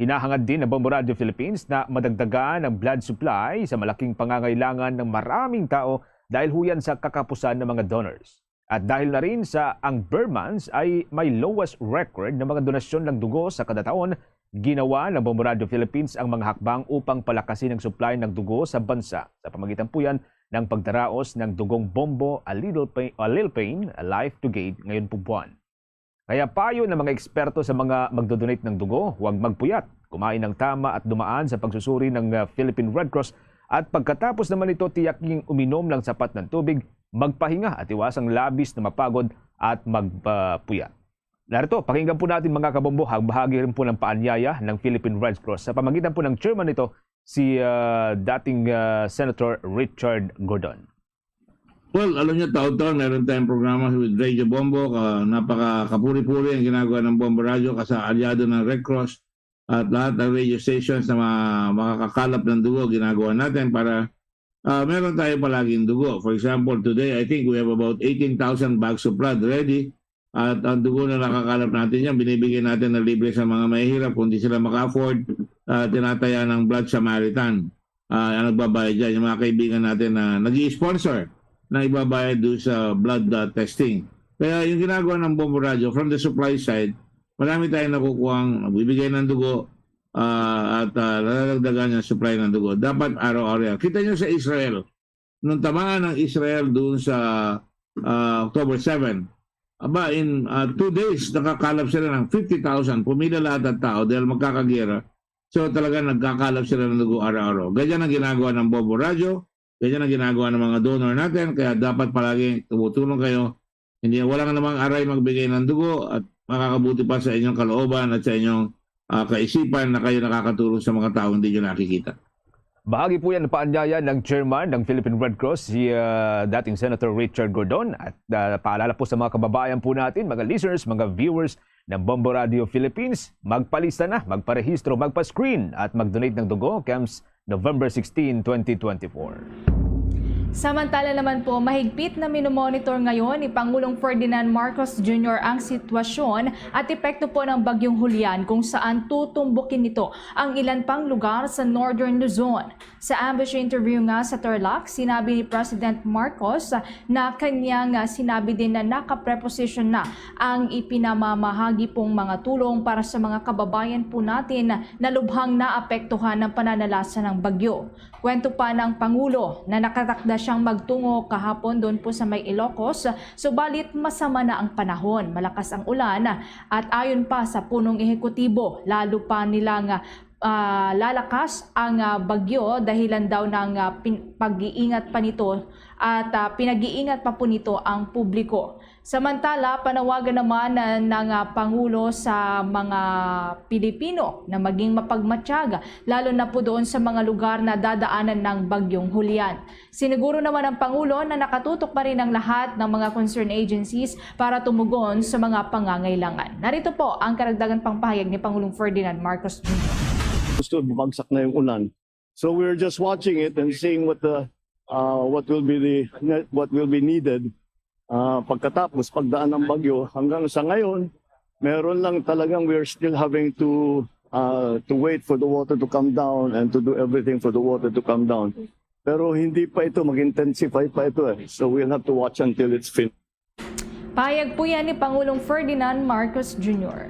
Hinahangad din ng Bombo Radio Philippines na madagdagan ang blood supply sa malaking pangangailangan ng maraming tao dahil huyan sa kakapusan ng mga donors. At dahil na rin sa ang Ber Months ay may lowest record ng mga donasyon ng dugo sa kada taon, ginawa ng Bombo Radio Philippines ang mga hakbang upang palakasin ang supply ng dugo sa bansa sa pamagitan po yan ng pagdaraos ng Dugong Bombo, A Little Pain, A Little Pain, A Life to Give ngayon po buwan. Kaya payo ng mga eksperto sa mga magdodonate ng dugo, huwag magpuyat. Kumain ng tama at dumaan sa pagsusuri ng, ah, Philippine Red Cross at pagkatapos naman nito, tiyaking uminom ng sapat ng tubig, magpahinga at iwasang labis na mapagod at magpuyat. Narito, pakinggan po natin, mga kabombo, ang bahagi rin po ng paanyaya ng Philippine Red Cross sa pamagitan po ng chairman nito, si, ah, dating, ah, Senator Richard Gordon. Well, alam niyo, taon-taon meron tayong programa with Radio Bombo. Ka, napaka-kapuri-puri ang ginagawa ng Bombo Radio, kasa alyado ng Red Cross at lahat ng radio stations na ma-, makakakalap ng dugo, ginagawa natin para, ah, meron tayo palaging dugo. For example, today, I think we have about eighteen thousand bags of blood ready. At ang dugo na nakakalap natin yan, binibigyan natin na libre sa mga mahihirap. Kung di sila maka-afford, ah, tinataya ng Blood Samaritan. Ah, ang nagbabayad dyan, yung mga kaibigan natin na nag-i-sponsor na ibabayad doon sa blood, ah, testing. Kaya yung ginagawa ng Bombo Radio, from the supply side, marami tayong nakukuhang nagbibigay ng dugo, ah, at, ah, nadadagdagan yung supply ng dugo. Dapat araw-araw yan. Kita nyo sa Israel, nung tamaan ng Israel doon sa, ah, October seven, aba, in, ah, two days, nakakalap sila ng fifty thousand. Pumila lahat ng tao dahil magkakagera. So, talaga nagkakalap sila ng dugo araw-araw. Ganyan ang ginagawa ng Bombo Radio, ganyan ang ginagawa ng mga donor natin, kaya dapat palagi tumutulong kayo. Hindi, walang namang aray magbigay ng dugo at makakabuti pa sa inyong kalooban at sa inyong, ah, kaisipan na kayo nakakatulong sa mga taong hindi nyo nakikita. Bahagi po yan ng paanyaya ng chairman ng Philippine Red Cross, si, ah, dating Senator Richard Gordon. At, ah, paalala po sa mga kababayan po natin, mga listeners, mga viewers ng Bombo Radio Philippines, magpalista na, magparehistro, magpa-screen at mag-donate ng dugo, camps November sixteen, twenty twenty-four. Samantala naman po, mahigpit na minomonitor ngayon ni Pangulong Ferdinand Marcos Junior ang sitwasyon at epekto po ng Bagyong Julian, kung saan tutumbukin nito ang ilan pang lugar sa Northern Luzon. Sa ambush interview nga sa Tarlac, sinabi ni President Marcos na kanyang, ah, sinabi din na nakapreposisyon na ang ipinamamahagi pong mga tulong para sa mga kababayan po natin na lubhang naapektuhan ng pananalasa ng bagyo. Kwento pa ng Pangulo na nakatakda siyang magtungo kahapon doon po sa may Ilocos, subalit masama na ang panahon, malakas ang ulan, at ayon pa sa punong ehekutibo, lalo pa nilang, ah, lalakas ang, ah, bagyo dahilan daw ng, ah, pin-, pag-iingat pa nito at, ah, pinag-iingat pa po nito ang publiko. Samantala, panawagan naman, ah, ng, ah, Pangulo sa mga Pilipino na maging mapagmatsyag, lalo na po doon sa mga lugar na dadaanan ng Bagyong Julian. Siniguro naman ang Pangulo na nakatutok pa rin ang lahat ng mga concerned agencies para tumugon sa mga pangangailangan. Narito po ang karagdagan pang pahayag ni Pangulong Ferdinand Marcos Junior. Gusto bumagsak na yung ulan. So we're just watching it and seeing what the, uh, what will be the, what will be needed, uh, pagkatapos, pagdaan ng bagyo. Hanggang sa ngayon, meron lang talagang, we're still having to, uh, to wait for the water to come down and to do everything for the water to come down. Pero hindi pa ito, mag-intensify pa ito eh. So we'll have to watch until it's finished. Pahayag po yan ni Pangulong Ferdinand Marcos Junior.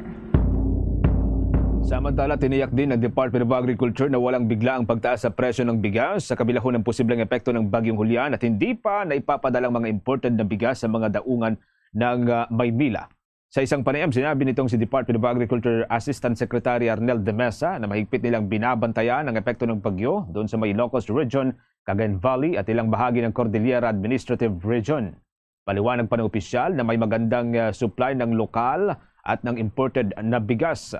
Samantala, tiniyak din ng Department of Agriculture na walang biglaang pagtaas sa presyo ng bigas sa kabila ho ng posibleng epekto ng Bagyong Julian at hindi pa naipapadalang mga imported na bigas sa mga daungan ng, ah, Maynila. Sa isang panayam, sinabi nitong si Department of Agriculture Assistant Secretary Arnel de Mesa na mahigpit nilang binabantayan ang epekto ng bagyo doon sa may Ilocos Region Cagayan Valley at ilang bahagi ng Cordillera Administrative Region. Paliwanag pa ng opisyal na may magandang, ah, supply ng lokal at ng imported na bigas.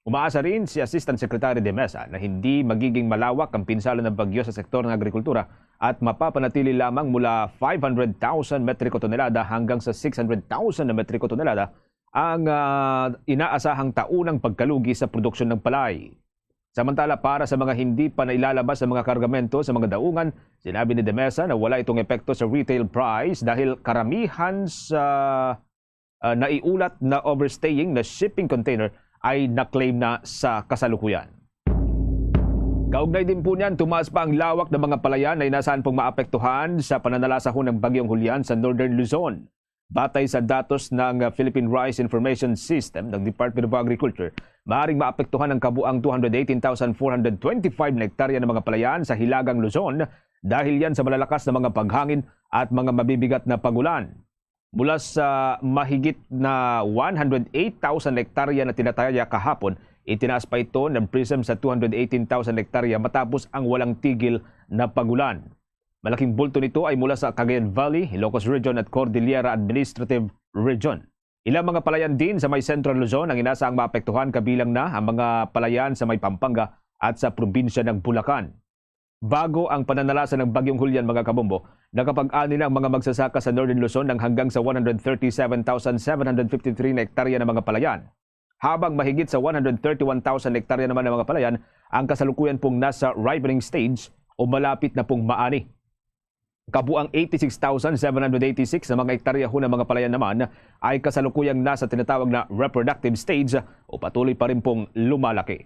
Umaasa rin si Assistant Secretary de Mesa na hindi magiging malawak ang pinsala ng bagyo sa sektor ng agrikultura at mapapanatili lamang mula five hundred thousand metriko tonelada hanggang sa six hundred thousand na metriko tonelada ang, ah, inaasahang taunang pagkalugi sa produksyon ng palay. Samantala, para sa mga hindi pa nailalabas ang mga kargamento sa mga daungan, sinabi ni de Mesa na wala itong epekto sa retail price dahil karamihan sa, ah, naiulat na overstaying na shipping container ay na-claim na sa kasalukuyan. Kaugnay din po niyan, tumaas pa ang lawak ng mga palayan na inasahan pong maapektuhan sa pananalasahon ng Bagyong Julian sa Northern Luzon. Batay sa datos ng, uh, Philippine Rice Information System ng Department of Agriculture, maaaring maapektuhan ang kabuang two hundred eighteen thousand four hundred twenty-five na hektarya ng mga palayan sa Hilagang Luzon dahil yan sa malalakas na mga paghangin at mga mabibigat na pagulan. Mula sa mahigit na one hundred eight thousand hektarya na tinataya kahapon, itinaas pa ito ng prism sa two hundred eighteen thousand hektarya matapos ang walang tigil na pagulan. Malaking bulto nito ay mula sa Cagayan Valley, Ilocos Region at Cordillera Administrative Region. Ilang mga palayan din sa may Central Luzon ang inasaang maapektuhan, kabilang na ang mga palayan sa may Pampanga at sa probinsya ng Bulacan. Bago ang pananalasa ng Bagyong Julian, mga kabombo, nakapag-ani na ang mga magsasaka sa Northern Luzon ng hanggang sa one hundred thirty-seven thousand seven hundred fifty-three na hektarya ng mga palayan, habang mahigit sa one hundred thirty-one thousand hektarya naman ng mga palayan ang kasalukuyan pong nasa ripening stage o malapit na pong maani. Kabuang eighty-six thousand seven hundred eighty-six na mga hektarya ho ng mga palayan naman ay kasalukuyang nasa tinatawag na reproductive stage o patuloy pa rin pong lumalaki.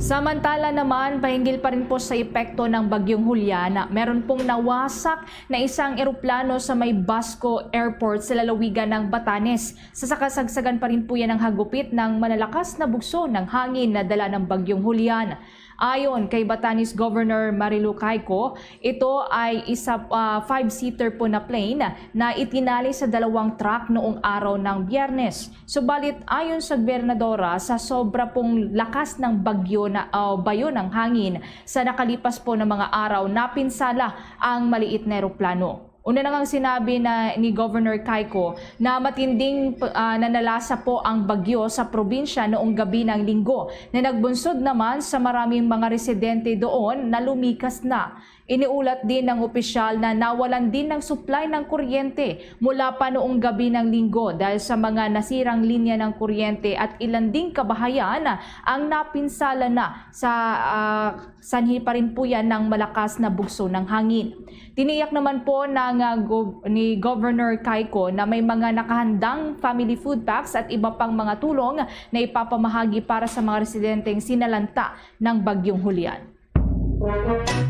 Samantala naman, pahinggil pa rin po sa epekto ng Bagyong Julian, meron pong nawasak na isang eroplano sa may Basco Airport sa lalawigan ng Batanes. Sa kasagsagan pa rin po yan ang hagupit ng malalakas na bugso ng hangin na dala ng Bagyong Julian. Ayon kay Batanes Governor Marilu Cayco, ito ay isa, ah, five-seater po na plane na itinali sa dalawang truck noong araw ng Biyernes. Subalit, ayon sa gobernadora, sa sobra pong lakas ng bagyo na, ah, bayo ng hangin sa nakalipas po na mga araw, napinsala ang maliit na eroplano. Una na ngang sinabi na ni Governor Cayco na matinding, ah, nanalasa po ang bagyo sa probinsya noong gabi ng Linggo, na nagbunsod naman sa maraming mga residente doon na lumikas na. Iniulat din ng opisyal na nawalan din ng supply ng kuryente mula pa noong gabi ng Linggo dahil sa mga nasirang linya ng kuryente at ilan ding kabahayan ang napinsala na sa, ah, sanhi pa rin po yan ng malakas na bugso ng hangin. Tiniyak naman po ng, ah, gov-, ni Governor Cayco na may mga nakahandang family food packs at iba pang mga tulong na ipapamahagi para sa mga residenteng sinalanta ng Bagyong Julian.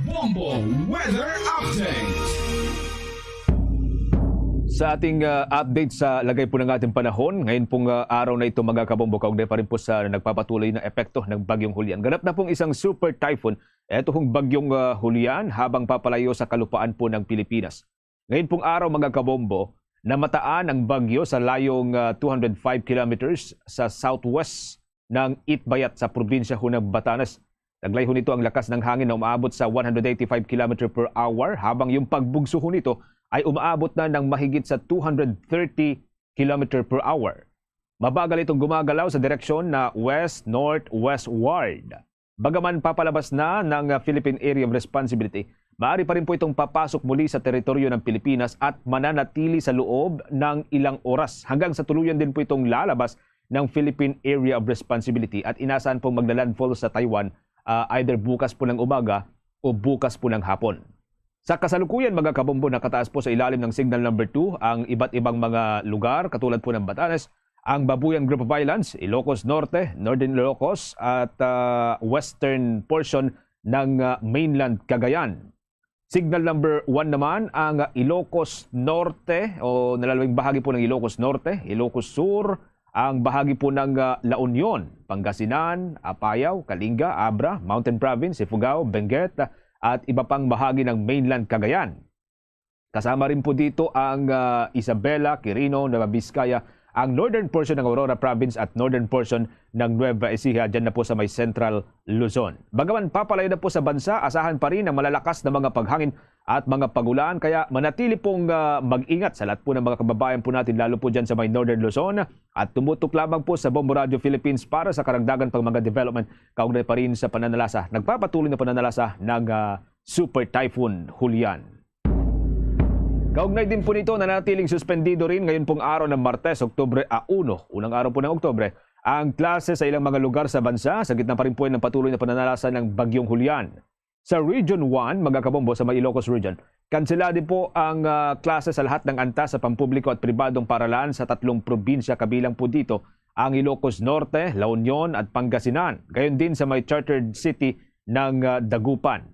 Bombo Weather Update. Sa ating, ah, update sa lagay po ng ating panahon, ngayon pong, ah, araw na ito, mga kabombo, kaugnay pa rin po sa nagpapatuloy na epekto ng Bagyong Julian. Ganap na pong isang super typhoon, eto hong Bagyong, ah, Julian, habang papalayo sa kalupaan po ng Pilipinas. Ngayon pong araw, mga kabombo, namataan ang bagyo sa layong, ah, two hundred five kilometers sa southwest ng Itbayat sa probinsya ho ng Batanes. Naglayho nito ang lakas ng hangin na umaabot sa one hundred eighty-five kilometer per hour, habang yung pagbugso ho nito ay umaabot na ng mahigit sa two hundred thirty kilometer per hour. Mabagal itong gumagalaw sa direksyon na west-northwestward. Bagaman papalabas na ng, ah, Philippine Area of Responsibility, maaari pa rin po itong papasok muli sa teritoryo ng Pilipinas at mananatili sa loob ng ilang oras, hanggang sa tuluyan din po itong lalabas ng Philippine Area of Responsibility at inasahan pong magla-landfall sa Taiwan, ah, either bukas po ng umaga o bukas po ng hapon. Sa kasalukuyan, mga kabombo, nakataas po sa ilalim ng Signal Number Two ang iba't ibang mga lugar, katulad po ng Batanes, ang Babuyan Group of Islands, Ilocos Norte, Northern Ilocos, at, ah, western portion ng, ah, mainland Cagayan. Signal Number One naman ang, ah, Ilocos Norte o nalalabing bahagi po ng Ilocos Norte, Ilocos Sur, ang bahagi po ng, ah, La Union, Pangasinan, Apayao, Kalinga, Abra, Mountain Province, Ifugao, Benguet, at iba pang bahagi ng mainland Cagayan. Kasama rin po dito ang, ah, Isabela, Quirino, Nueva Vizcaya, ang northern portion ng Aurora Province at northern portion ng Nueva Ecija, dyan na po sa may Central Luzon. Bagaman papalayo na po sa bansa, asahan pa rin ang malalakas na mga paghangin at mga pagulan, kaya manatili pong, ah, mag-ingat sa lahat po ng mga kababayan po natin, lalo po dyan sa may Northern Luzon. At tumutok lamang po sa Bombo Radio Philippines para sa karagdagan pang mga development kaugnay pa rin sa pananalasa, nagpapatuloy na pananalasa ng, ah, Super Typhoon Julian. Kaugnay din po nito, nanatiling suspendido rin ngayon pong araw ng Martes, Oktubre a uno, unang araw po ng Oktubre, ang klase sa ilang mga lugar sa bansa, sa gitna pa rin po ng patuloy na pananalasa ng Bagyong Julian. Sa Region one, mga kabombo, sa may Ilocos Region, kanselado po ang, ah, klase sa lahat ng antas sa pampubliko at pribadong paralan sa tatlong probinsya, kabilang po dito ang Ilocos Norte, La Union at Pangasinan, gayon din sa may chartered city ng, ah, Dagupan.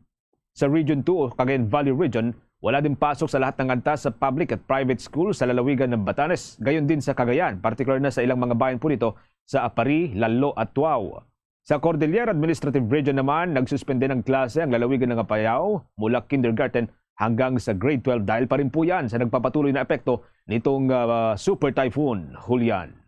Sa Region two o Cagayan Valley Region, wala din pasok sa lahat ng antas sa public at private school sa lalawigan ng Batanes, gayon din sa Cagayan, partikular na sa ilang mga bayan po dito sa Aparri, Lalo at Tuao. Sa Cordillera Administrative Region naman, nagsuspende ng klase ang lalawigan ng Apayao mula kindergarten hanggang sa grade twelve dahil pa rin po yan sa nagpapatuloy na epekto nitong, ah, Super Typhoon Julian.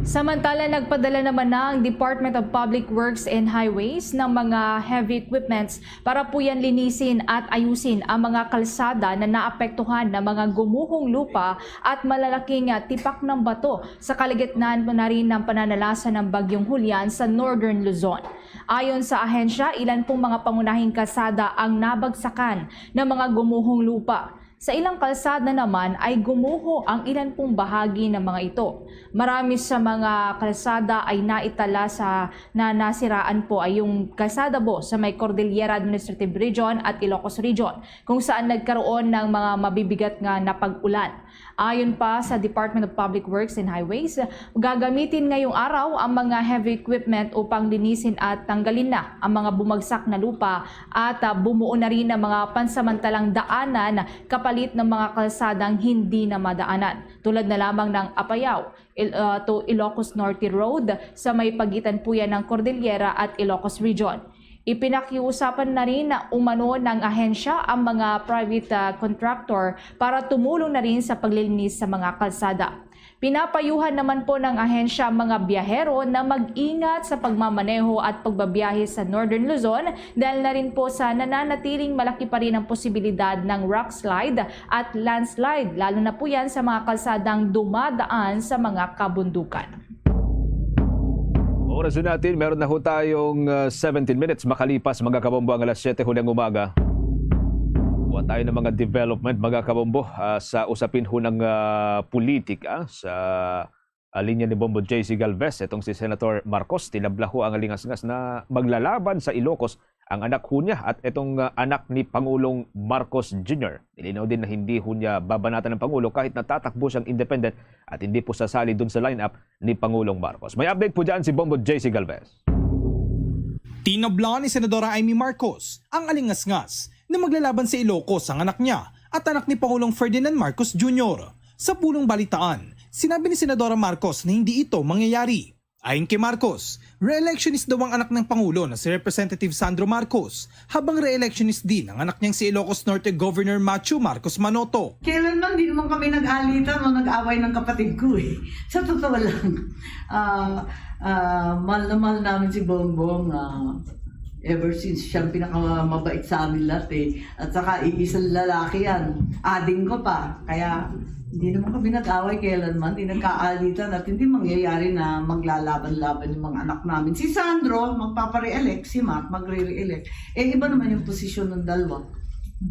Samantala, nagpadala naman na ang Department of Public Works and Highways ng mga heavy equipments para po yan linisin at ayusin ang mga kalsada na naapektuhan ng mga gumuhong lupa at malalaking, ah, tipak ng bato sa kalagitnaan na rin ng pananalasa ng Bagyong Julian sa Northern Luzon. Ayon sa ahensya, ilan pong mga pangunahing kalsada ang nabagsakan ng mga gumuhong lupa. Sa ilang kalsada naman ay gumuho ang ilan pong bahagi ng mga ito. Marami sa mga kalsada ay naitala sa na nasiraan po ay yung kalsada po sa may Cordillera Administrative Region at Ilocos Region, kung saan nagkaroon ng mga mabibigat nga napag-ulan. Ayon pa sa Department of Public Works and Highways, gagamitin ngayong araw ang mga heavy equipment upang linisin at tanggalin na ang mga bumagsak na lupa at, ah, bumuo na rin ang mga pansamantalang daanan kapalit ng mga kalsadang hindi na madaanan, tulad na lamang ng Apayao, Il-, ah, to Ilocos Norte Road sa may pagitan po yan ng Cordillera at Ilocos Region. Ipinakiusapan na rin na umano ng ahensya ang mga private, ah, contractor para tumulong na rin sa paglilinis sa mga kalsada. Pinapayuhan naman po ng ahensya ang mga biyahero na mag-ingat sa pagmamaneho at pagbabiyahe sa Northern Luzon dahil na rin po sa nananatiling malaki pa rin ang posibilidad ng rock slide at landslide, lalo na po yan sa mga kalsadang dumadaan sa mga kabundukan. Oras na natin, meron na ho tayong, ah, seventeen minutes makalipas, mga kabombo, ang alas siyete ho ng umaga. Kuha tayo ng mga development, mga kabombo, ah, sa usapin ho ng, ah, politika, sa, ah, linya ni Bombo J C Galvez. Itong si Senator Marcos, tinabla ho ang alingasngas na maglalaban sa Ilocos ang anak ho niya at itong, ah, anak ni Pangulong Marcos Junior. Nilinaw din na hindi ho niya babanatan ng Pangulo kahit natatakbo siyang independent at hindi po sasali dun sa lineup ni Pangulong Marcos. May update po dyan si Bombo J C Galvez. Tinabla ni Senadora Imee Marcos ang alingasngas na maglalaban sa Ilocos ang anak niya at anak ni Pangulong Ferdinand Marcos Junior. Sa pulong balitaan, sinabi ni Senadora Marcos na hindi ito mangyayari. Ayon kay Marcos, re-electionist daw ang anak ng Pangulo na si Representative Sandro Marcos, habang re-electionist din ang anak niyang si Ilocos Norte Governor Machu Marcos Manoto. Kailanman di naman kami nag-alitan o nag-away ng kapatid ko eh. Sa totoo lang, ah, ah, mahal na mahal namin si Bongbong. Ah, ever since, siyang pinakamabait sa amin lahat eh. At saka, iisang lalaki yan. Ading ko pa. Kaya, hindi naman kami nag-away kailanman. Hindi nagkaalitan at hindi mangyayari na maglalaban-laban yung mga anak namin. Si Sandro, magpapare-elect. Si Mac, magre-re-elect. Eh, iba naman yung posisyon ng dalawa.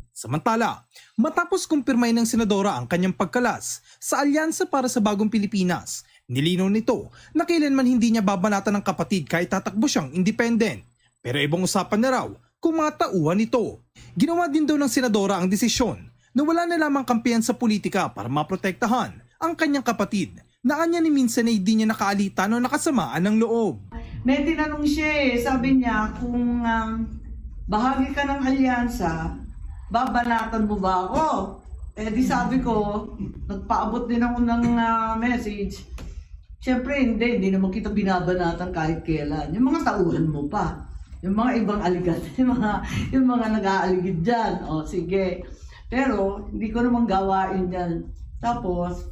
Samantala, matapos kumpirmahin ng senadora ang kanyang pagkalas sa Alyansa para sa Bagong Pilipinas, nilinaw nito na kailanman hindi niya babanatan ang kapatid kahit tatakbo siyang independent. Pero ibang usapan na raw kung mga tauhan nito. Ginawa din daw ng senadora ang desisyon na wala na lamang kampihan sa politika para maprotektahan ang kanyang kapatid na anya ni minsan ay di niya nakaalitan o nakasamaan ng loob. May tinanong siya eh, sabi niya, kung, um, bahagi ka ng alyansa, babanatan mo ba ako? Eh di sabi ko, nagpaabot din ako ng, ah, message. Siyempre, hindi. Hindi naman kita binabanatan kahit kailan. Yung mga tauhan mo pa. Yung mga ibang aligat, yung mga, yung mga nag-aaligid dyan. O, sige. Pero, hindi ko naman gawain yan. Tapos,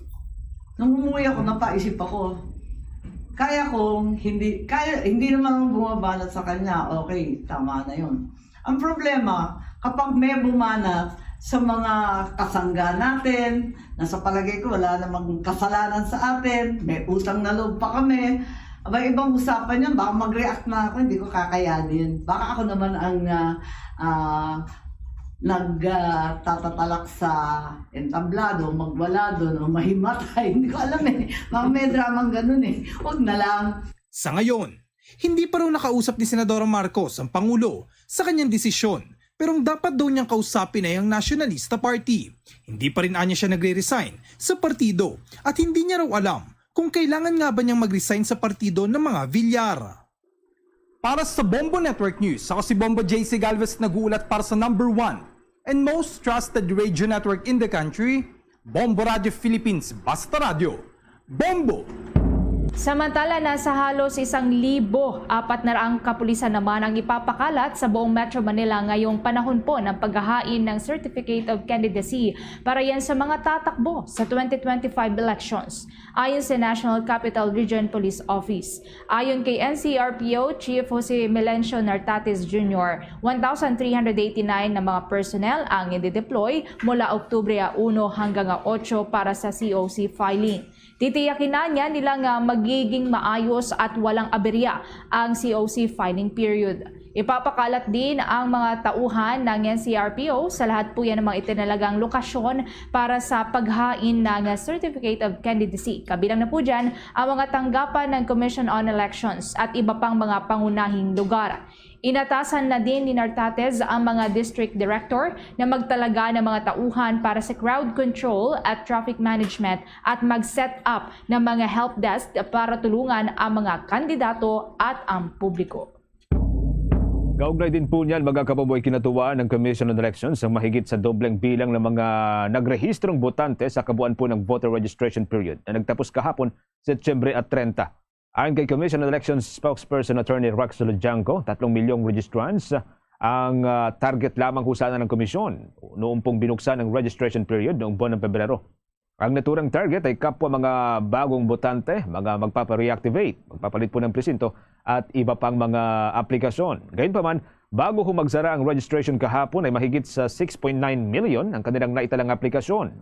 Nung umuwi ako, napaisip ako. Kaya kong hindi, kaya, hindi naman ako bumabanat sa kanya. Okay, tama na yun. Ang problema, kapag may bumanat sa mga kasangga natin, na sa palagay ko wala namang kasalanan sa atin, may utang na loob pa kami, abay, ibang usapan yun, baka mag-react na ako, hindi ko kakayanin. Baka ako naman ang ah, ah, nag, ah, tatatalak sa entablado, magwala doon o mahimatay. Hindi ko alam eh. Baka may dramang ganun eh. Wag na lang. Sa ngayon, hindi pa raw nakausap ni Senadora Marcos ang Pangulo sa kanyang desisyon, pero ang dapat daw niyang kausapin ay ang Nationalista Party. Hindi pa rin anya siya nagre-resign sa partido at hindi niya raw alam kung kailangan nga ba niyang mag-resign sa partido ng mga Villar. Para sa Bombo Network News, ako si Bombo J C Galvez, nag-uulat para sa number one and most trusted radio network in the country, Bombo Radio Philippines, Basta Radyo, Bombo! Samantala, nasa halos isang libo apat na raang kapulisan naman ang ipapakalat sa buong Metro Manila ngayong panahon po ng paghahain ng Certificate of Candidacy para yan sa mga tatakbo sa twenty twenty-five elections, ayon sa National Capital Region Police Office. Ayon kay N C R P O Chief Jose Melencio Nartates Junior, one thousand three hundred eighty-nine na mga personnel ang i-deploy mula Oktubre uno hanggang otso para sa C O C filing. Titiyakin na niya nila nga magiging maayos at walang aberya ang C O C filing period. Ipapakalat din ang mga tauhan ng N C R P O sa lahat po yan ng mga itinalagang lokasyon para sa paghain ng Certificate of Candidacy. Kabilang na po dyan ang mga tanggapan ng Commission on Elections at iba pang mga pangunahing lugar. Inatasan na din ni Nartates ang mga district director na magtalaga ng mga tauhan para sa crowd control at traffic management at mag-set up ng mga help desk para tulungan ang mga kandidato at ang publiko. Kaugnay din po niyan, mga kababoy, kinatuwaan ng Commission on Elections ang mahigit sa dobleng bilang ng mga nagrehistrong botante sa kabuuan po ng voter registration period na nagtapos kahapon, Setyembre at treinta. Ayon kay Commission on Elections spokesperson Attorney Rex Lujanco, tatlong milyong registrants ang ah, target lamang ho sana ng komisyon noong pong binuksan ang registration period noong buwan ng Pebrero. Ang naturang target ay kapwa mga bagong botante, mga magpapa-reactivate, magpapalit po ng presinto, at iba pang mga aplikasyon. Gayunpaman, bago ho magsara ang registration kahapon ay mahigit sa six point nine million ang kanilang naitalang aplikasyon.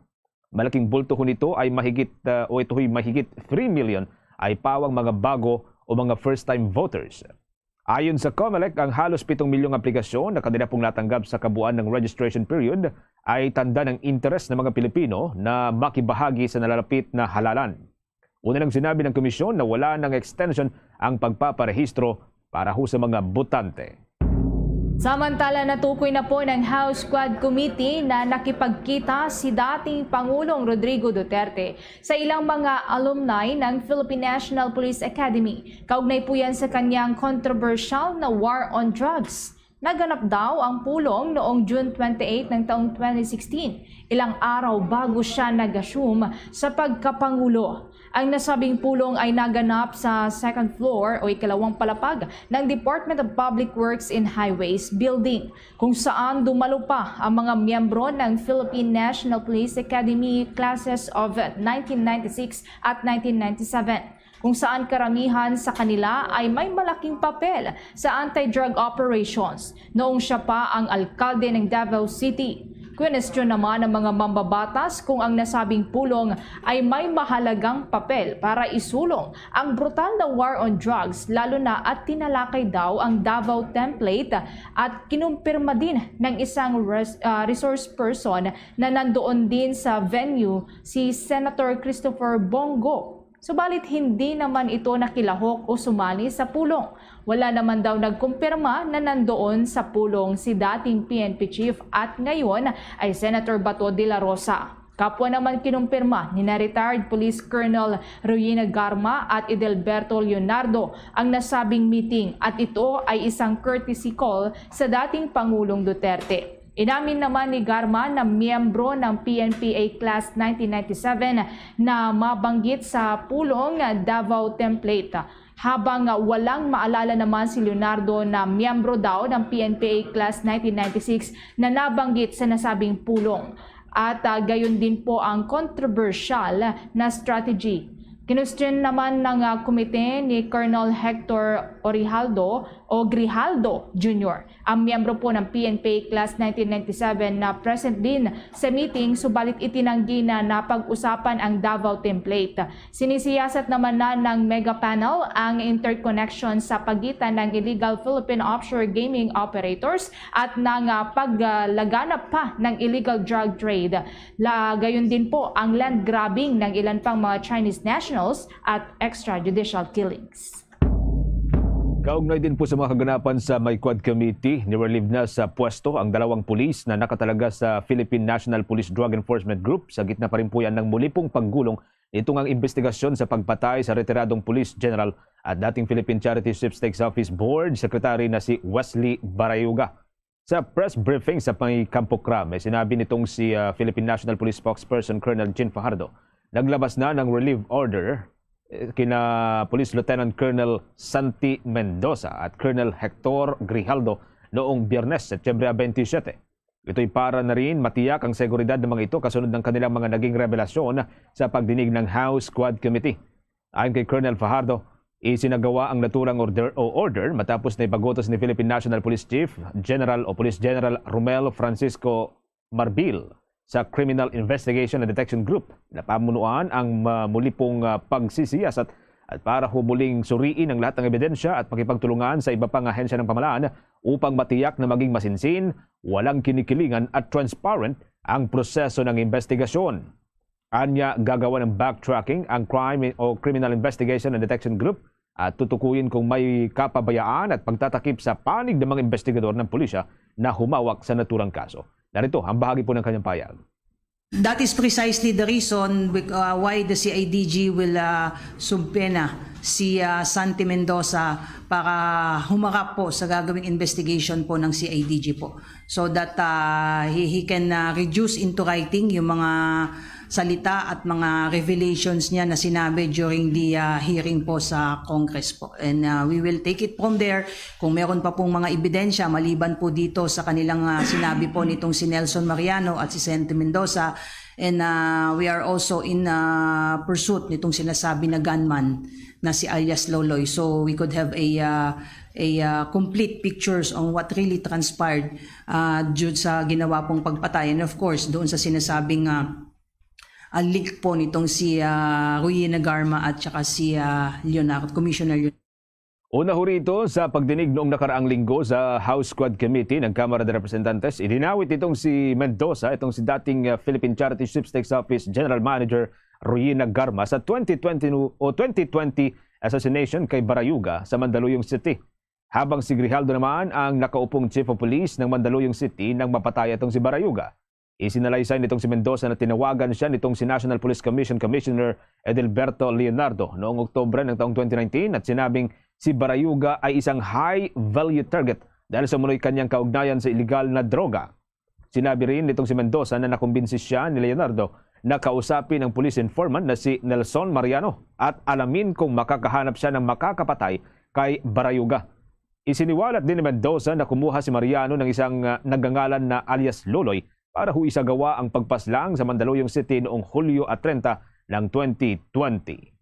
Malaking bulto ho nito ay mahigit, ah, o ito ho'y mahigit three million ay pawang mga bago o mga first-time voters. Ayon sa Comelec, ang halos pitong milyong aplikasyon na kanila pong natanggap sa kabuuan ng registration period ay tanda ng interes ng mga Pilipino na makibahagi sa nalalapit na halalan. Una nang sinabi ng komisyon na wala ng extension ang pagpaparehistro para ho sa mga botante. Samantala, natukoy na po ng House Quad Committee na nakipagkita si dating Pangulong Rodrigo Duterte sa ilang mga alumni ng Philippine National Police Academy. Kaugnay po yan sa kanyang kontrobersyal na war on drugs. Naganap daw ang pulong noong June twenty-eight ng taong twenty sixteen, ilang araw bago siya nag-assume sa pagkapangulo. Ang nasabing pulong ay naganap sa second floor o ikalawang palapag ng Department of Public Works and Highways building, kung saan dumalo pa ang mga miyembro ng Philippine National Police Academy classes of nineteen ninety-six at nineteen ninety-seven, kung saan karamihan sa kanila ay may malaking papel sa anti-drug operations noong siya pa ang alkalde ng Davao City. Kwenestyon naman ng mga mambabatas kung ang nasabing pulong ay may mahalagang papel para isulong ang brutal na war on drugs, lalo na at tinalakay daw ang Davao Template at kinumpirma din ng isang res- ah, resource person na nandoon din sa venue si Senator Christopher Bong Go. Subalit hindi naman ito nakilahok o sumali sa pulong. Wala naman daw nagkumpirma na nandoon sa pulong si dating P N P chief at ngayon ay Senator Bato de la Rosa. Kapwa naman kinumpirma ni na retired Police Colonel Royina Garma at Edelberto Leonardo ang nasabing meeting at ito ay isang courtesy call sa dating Pangulong Duterte. Inamin naman ni Garma na miyembro ng P N P A Class nineteen ninety-seven na mabanggit sa pulong Davao Template. Habang walang maalala naman si Leonardo na miyembro daw ng P N P A Class nineteen ninety-six na nabanggit sa nasabing pulong. at, ah, gayon din po ang kontrobersyal na strategy. Kinustyon naman ng, ah, komite ni Colonel Hector Orihaldo o Grijaldo Junior, ang miyembro po ng P N P A Class nineteen ninety-seven na present din sa meeting, subalit itinanggi na napag-usapan ang Davao Template. Sinisiyasat naman na ng Mega Panel ang interconnection sa pagitan ng illegal Philippine offshore gaming operators at ng, ah, paglaganap pa ng illegal drug trade. La, gayon din po ang land grabbing ng ilan pang mga Chinese nationals at extrajudicial killings. Kaugnay din po sa mga kaganapan sa May Quad Committee, nirelieve na sa pwesto ang dalawang pulis na nakatalaga sa Philippine National Police Drug Enforcement Group sa gitna pa rin po yan ng muli pong paggulong nitong ang investigasyon sa pagpatay sa retiradong police general at dating Philippine Charity Sweepstakes Office Board Secretary na si Wesley Barayuga. Sa press briefing sa may Campo Crame, sinabi nitong si, ah, Philippine National Police Spokesperson Colonel Jean Fajardo, naglabas na ng relief order, eh, kina Police Lieutenant Colonel Santi Mendoza at Colonel Hector Grijaldo noong Biyernes, Setyembre twenty-seven. Ito'y para na rin matiyak ang seguridad ng mga ito kasunod ng kanilang mga naging revelasyon sa pagdinig ng House Quad Committee. Ayon kay Colonel Fajardo, isinagawa ang naturang order o order matapos na ipagutos ni Philippine National Police Chief General o Police General Romel Francisco Marbil sa Criminal Investigation and Detection Group na pamunuan ang ma-, muli pong, ah, pagsisiyasat at para humuling suriin ang lahat ng ebidensya at makipagtulungan sa iba pang ahensya ng pamahalaan upang matiyak na maging masinsin, walang kinikilingan at transparent ang proseso ng investigasyon. Anya, gagawa ng backtracking ang Crime o Criminal Investigation and Detection Group at tutukuyin kung may kapabayaan at pagtatakip sa panig ng mga investigador ng pulisya na humawak sa naturang kaso. Narito ang bahagi po ng kanyang pahayag. That is precisely the reason bec- uh, why the C I D G will uh, subpoena si uh, Santi Mendoza para humarap po sa gagawing investigation po ng C I D G po, so that uh, he, he can uh, reduce into writing yung mga salita at mga revelations niya na sinabi during the uh, hearing po sa Congress po. And uh, we will take it from there. Kung meron pa pong mga ebidensya maliban po dito sa kanilang uh, sinabi po nitong si Nelson Mariano at si Santi Mendoza, and uh, we are also in uh, pursuit nitong sinasabi na gunman na si alias Loloy. So we could have a uh, a uh, complete pictures on what really transpired uh, due sa ginawa pong pagpatay. And of course, doon sa sinasabing uh, uh, link po nitong si uh, Ruyena Garma at saka si uh, Leonardo, Commissioner Leonardo. Una ho rito, sa pagdinig noong nakaraang linggo sa House Quad Committee ng Kamara de Representantes, idinawit itong si Mendoza, itong si dating uh, Philippine Charity Sweepstakes Office General Manager Ruyena Garma sa twenty twenty o twenty twenty assassination kay Barayuga sa Mandaluyong City. Habang si Grijaldo naman ang nakaupong Chief of Police ng Mandaluyong City nang mapatay itong si Barayuga. Isinalaysay nitong si Mendoza na tinawagan siya nitong si National Police Commission Commissioner Edelberto Leonardo noong Oktubre ng taong twenty nineteen at sinabing si Barayuga ay isang high-value target dahil sa umano'y kanyang kaugnayan sa iligal na droga. Sinabi rin nitong si Mendoza na nakumbinsi siya ni Leonardo na kausapin ang police informant na si Nelson Mariano at alamin kung makakahanap siya ng makakapatay kay Barayuga. Isiniwalat din ni Mendoza na kumuha si Mariano ng isang, ah, nagngangalan na alias Loloy para ho isagawa ang pagpaslang sa Mandaluyong City noong Hulyo at treinta ng twenty twenty.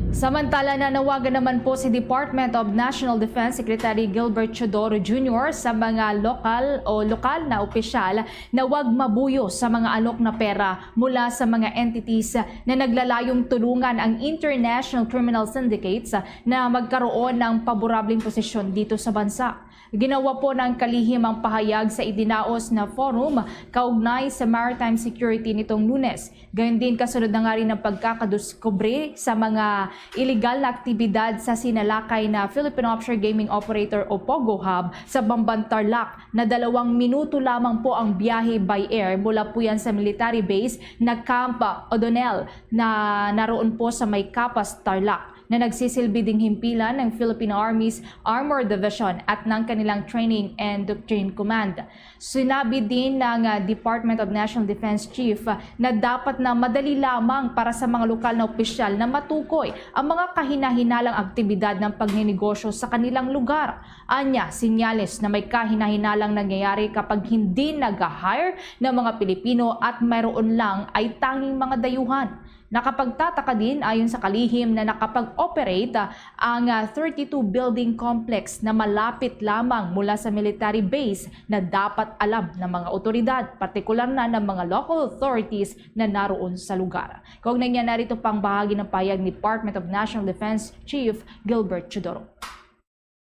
Samantala, nanawagan naman po si Department of National Defense Secretary Gilbert Teodoro Junior sa mga lokal o lokal na opisyal na wag mabuyo sa mga alok na pera mula sa mga entities na naglalayong tulungan ang international criminal syndicates na magkaroon ng paborableng posisyon dito sa bansa. Ginawa po ng kalihim ang pahayag sa idinaos na forum kaugnay sa maritime security nitong Lunes. Gayon din, kasunod na nga rin ang pagkakadiskubre sa mga iligal na aktibidad sa sinalakay na Philippine Offshore Gaming Operator o POGO Hub sa Bamban, Tarlac, na dalawang minuto lamang po ang biyahe by air mula po yan sa military base na Camp O'Donnell na naroon po sa may Capas, Tarlac. na nagsisilbi ding himpilan ng Philippine Army's Armor Division at ng kanilang Training and Doctrine Command. Sinabi din ng, ah, Department of National Defense Chief, ah, na dapat na madali lamang para sa mga lokal na opisyal na matukoy ang mga kahinahinalang aktibidad ng pagninegosyo sa kanilang lugar. Anya, sinyales na may kahinahinalang nangyayari kapag hindi nag-hire ng mga Pilipino at mayroon lang ay tanging mga dayuhan. Nakapagtataka din ayon sa kalihim na nakapag-operate, ah, ang, ah, thirty-two building complex na malapit lamang mula sa military base na dapat alam ng mga otoridad, partikular na ng mga local authorities na naroon sa lugar. Kaugnay niya, narito pang bahagi ng pahayag ni Department of National Defense Chief Gilbert Teodoro.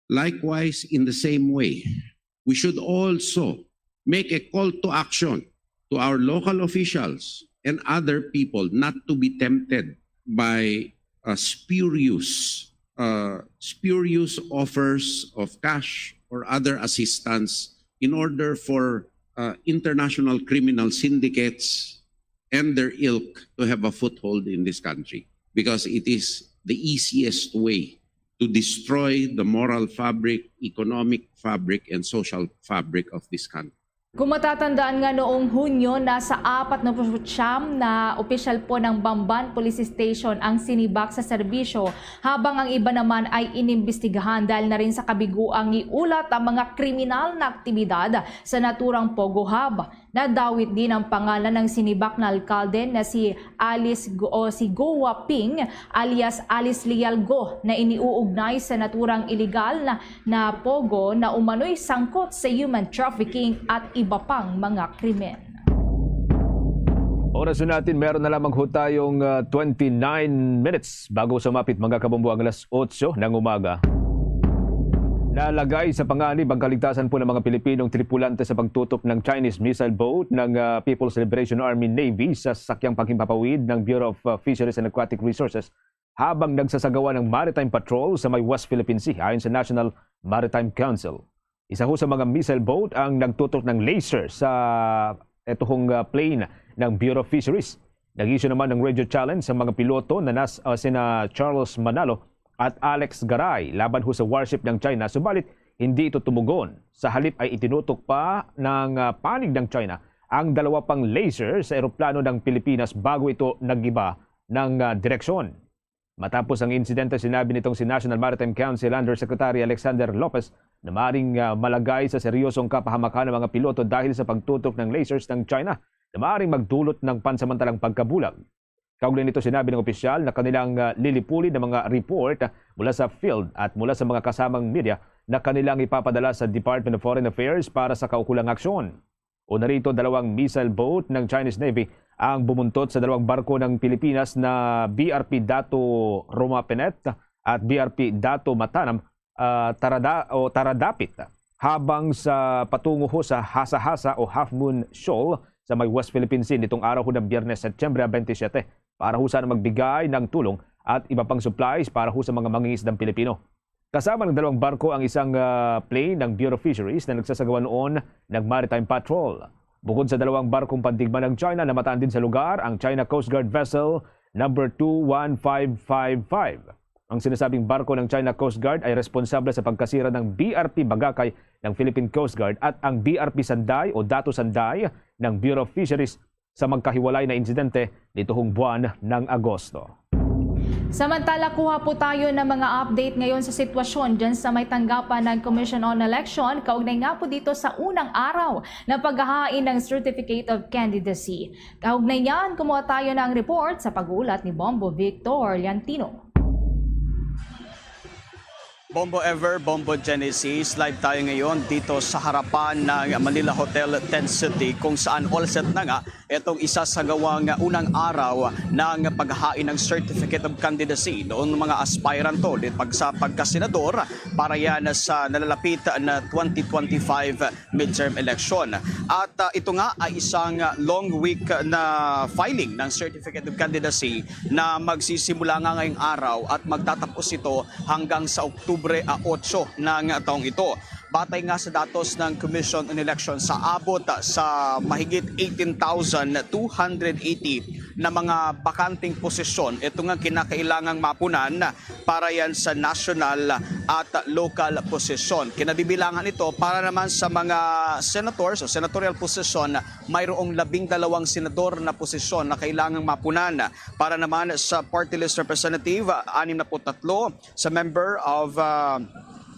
Likewise, in the same way, we should also make a call to action to our local officials and other people not to be tempted by uh, spurious, uh, spurious offers of cash or other assistance in order for uh, international criminal syndicates and their ilk to have a foothold in this country, because it is the easiest way to destroy the moral fabric, economic fabric, and social fabric of this country. Kung matatandaan nga, noong Hunyo, nasa apat na pulu't siyam na opisyal po ng Bamban Police Station ang sinibak sa serbisyo, habang ang iba naman ay inimbestigahan dahil na rin sa kabiguang iulat ang mga kriminal na aktibidad sa naturang Pogo Hub. Nadawit din ang pangalan ng sinibak na alkalde na si Alice Go-, o si Goa Ping alias Alice Lialgo na iniuugnay sa naturang iligal na, na pogo na umano'y sangkot sa human trafficking at iba pang mga krimen. Oras na natin, meron na lamang ho tayong ah, twenty-nine minutes bago sumapit, mga kabombo, ang alas otso ng umaga. Nalagay sa panganib ang kaligtasan po ng mga Pilipinong tripulante sa pagtutok ng Chinese missile boat ng ah, People's Liberation Army Navy sa sakyang paghimpapawid ng Bureau of ah, Fisheries and Aquatic Resources habang nagsasagawa ng maritime patrol sa may West Philippine Sea, ayon sa National Maritime Council. Isa ho sa mga missile boat ang nagtutok ng laser sa etuhong ah, plane ng Bureau of Fisheries. Nag-issue naman ng radio challenge sa mga piloto na nas, ah, sina Charles Manalo at Alex Garay laban ho sa warship ng China, subalit hindi ito tumugon. Sa halip ay itinutok pa ng ah, panig ng China ang dalawa pang laser sa eroplano ng Pilipinas bago ito nagiba ng ah, direksyon. Matapos ang insidente, sinabi nitong si National Maritime Council Undersecretary Alexander Lopez na maring ah, malagay sa seryosong kapahamakan ang mga piloto dahil sa pagtutok ng lasers ng China na maring magdulot ng pansamantalang pagkabulag. Kaugnay nito, sinabi ng opisyal na kanilang ah, lilipulin ang mga report ah, mula sa field at mula sa mga kasamang media na kanilang ipapadala sa Department of Foreign Affairs para sa kaukulang aksyon. Una rito, dalawang missile boat ng Chinese Navy ang bumuntot sa dalawang barko ng Pilipinas na B R P Dato Romapenet at B R P Dato Matanam, ah, Tarada, o Taradapit, habang sa patungo ho sa Hasa-Hasa o Half Moon Shoal sa may West Philippine Sea nitong araw ho ng Biyernes, Setyembre twenty-seven, para ho sana magbigay ng tulong at iba pang supplies para ho sa mga mangingisdang Pilipino. Kasama ng dalawang barko ang isang ah, plane ng Bureau of Fisheries na nagsasagawa noon ng maritime patrol. Bukod sa dalawang barkong pandigma ng China, namataan din sa lugar ang China Coast Guard Vessel number two one five five five. Ang sinasabing barko ng China Coast Guard ay responsable sa pagkasira ng B R P Bagakay ng Philippine Coast Guard at ang B R P Sanday o Dato Sanday ng Bureau of Fisheries sa magkahiwalay na insidente nitong buwan ng Agosto. Samantala, kuha po tayo ng mga update ngayon sa sitwasyon dyan sa may tanggapan ng Commission on Election kaugnay nga po dito sa unang araw ng paghahain ng Certificate of Candidacy. Kaugnay niyan, kumuha tayo ng report sa pag-uulat ni Bombo Victor Liantino. Bombo Ever, Bombo Genesis, live tayo ngayon dito sa harapan ng Manila Hotel Tent City, kung saan all set na nga itong isasagawang unang araw ng paghahain ng Certificate of Candidacy noong mga aspirant to, di pag sa pagkasenador para yan sa nalalapit na twenty twenty-five midterm election. At ah, ito nga ay isang long week na filing ng Certificate of Candidacy na magsisimula nga ngayong araw at magtatapos ito hanggang sa Oktubre, ah, otso ng taong ito. Batay nga sa datos ng Commission on Elections, sa abot sa mahigit eighteen thousand two hundred eighty na mga bakanteng posisyon, ito nga kinakailangang mapunan para yan sa national at local posisyon. Kinabibilangan ito para naman sa mga senators o senatorial position, mayroong labing dalawang senador na posisyon na kailangang mapunan. Para naman sa party list representative, anim na put tatlo, sa member of ah,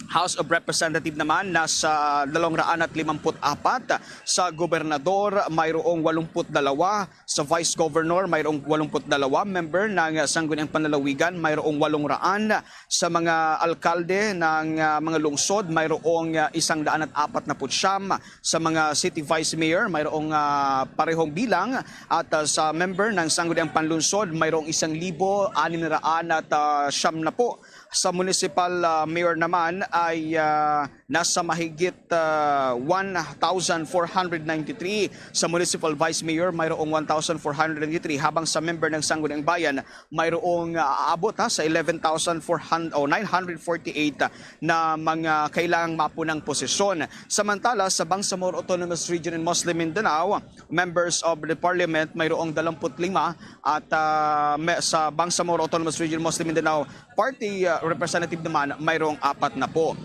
House of Representative naman, nasa dalawang raan at limamput apat. Sa gobernador, mayroong walumput dalawa. Sa vice governor, mayroong walumput dalawa. Member ng Sangguniang Panlalawigan, mayroong walong raan. Sa mga alkalde ng ah, mga lungsod, mayroong ah, isang daan at apat na put siyam. Sa mga city vice mayor, mayroong ah, parehong bilang. At ah, sa member ng Sangguniang Panlungsod, mayroong isang libo anim na raan at ah, siyam na po. Sa municipal ah, mayor naman ay ah, nasa mahigit ah, one thousand four hundred ninety-three. Sa municipal vice mayor, mayroong one thousand four hundred ninety-three, habang sa member ng Sangguniang Bayan, mayroong ah, aabot ha, sa eleven thousand four hundred o nine hundred forty-eight na mga kailangang mapunang posisyon. Samantala, sa Bangsamoro Autonomous Region in Muslim Mindanao, members of the parliament, mayroong dalawampu't lima, at ah, me- sa Bangsamoro Autonomous Region Muslim Mindanao Party ah, representative naman, mayroong apat na po.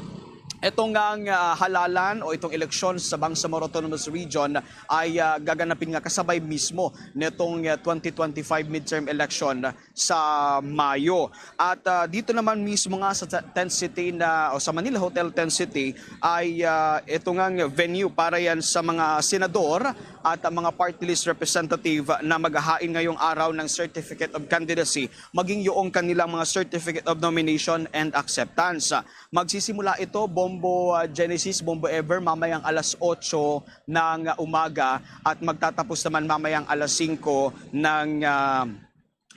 Ito nga ang ah, halalan o itong eleksyon sa Bangsamoro Autonomous Region ay ah, gaganapin nga kasabay mismo nitong ah, twenty twenty-five midterm election sa Mayo. At ah, dito naman mismo nga sa tent city na o sa Manila Hotel Tent City ay ah, ito nga venue para yan sa mga senador at ang mga party list representative na maghahain ngayong araw ng certificate of candidacy, maging yung kanilang mga certificate of nomination and acceptance. Magsisimula ito, Bombo ah, Genesis, Bombo Ever, mamayang alas otso ng umaga at magtatapos naman mamayang alas singko ng ah,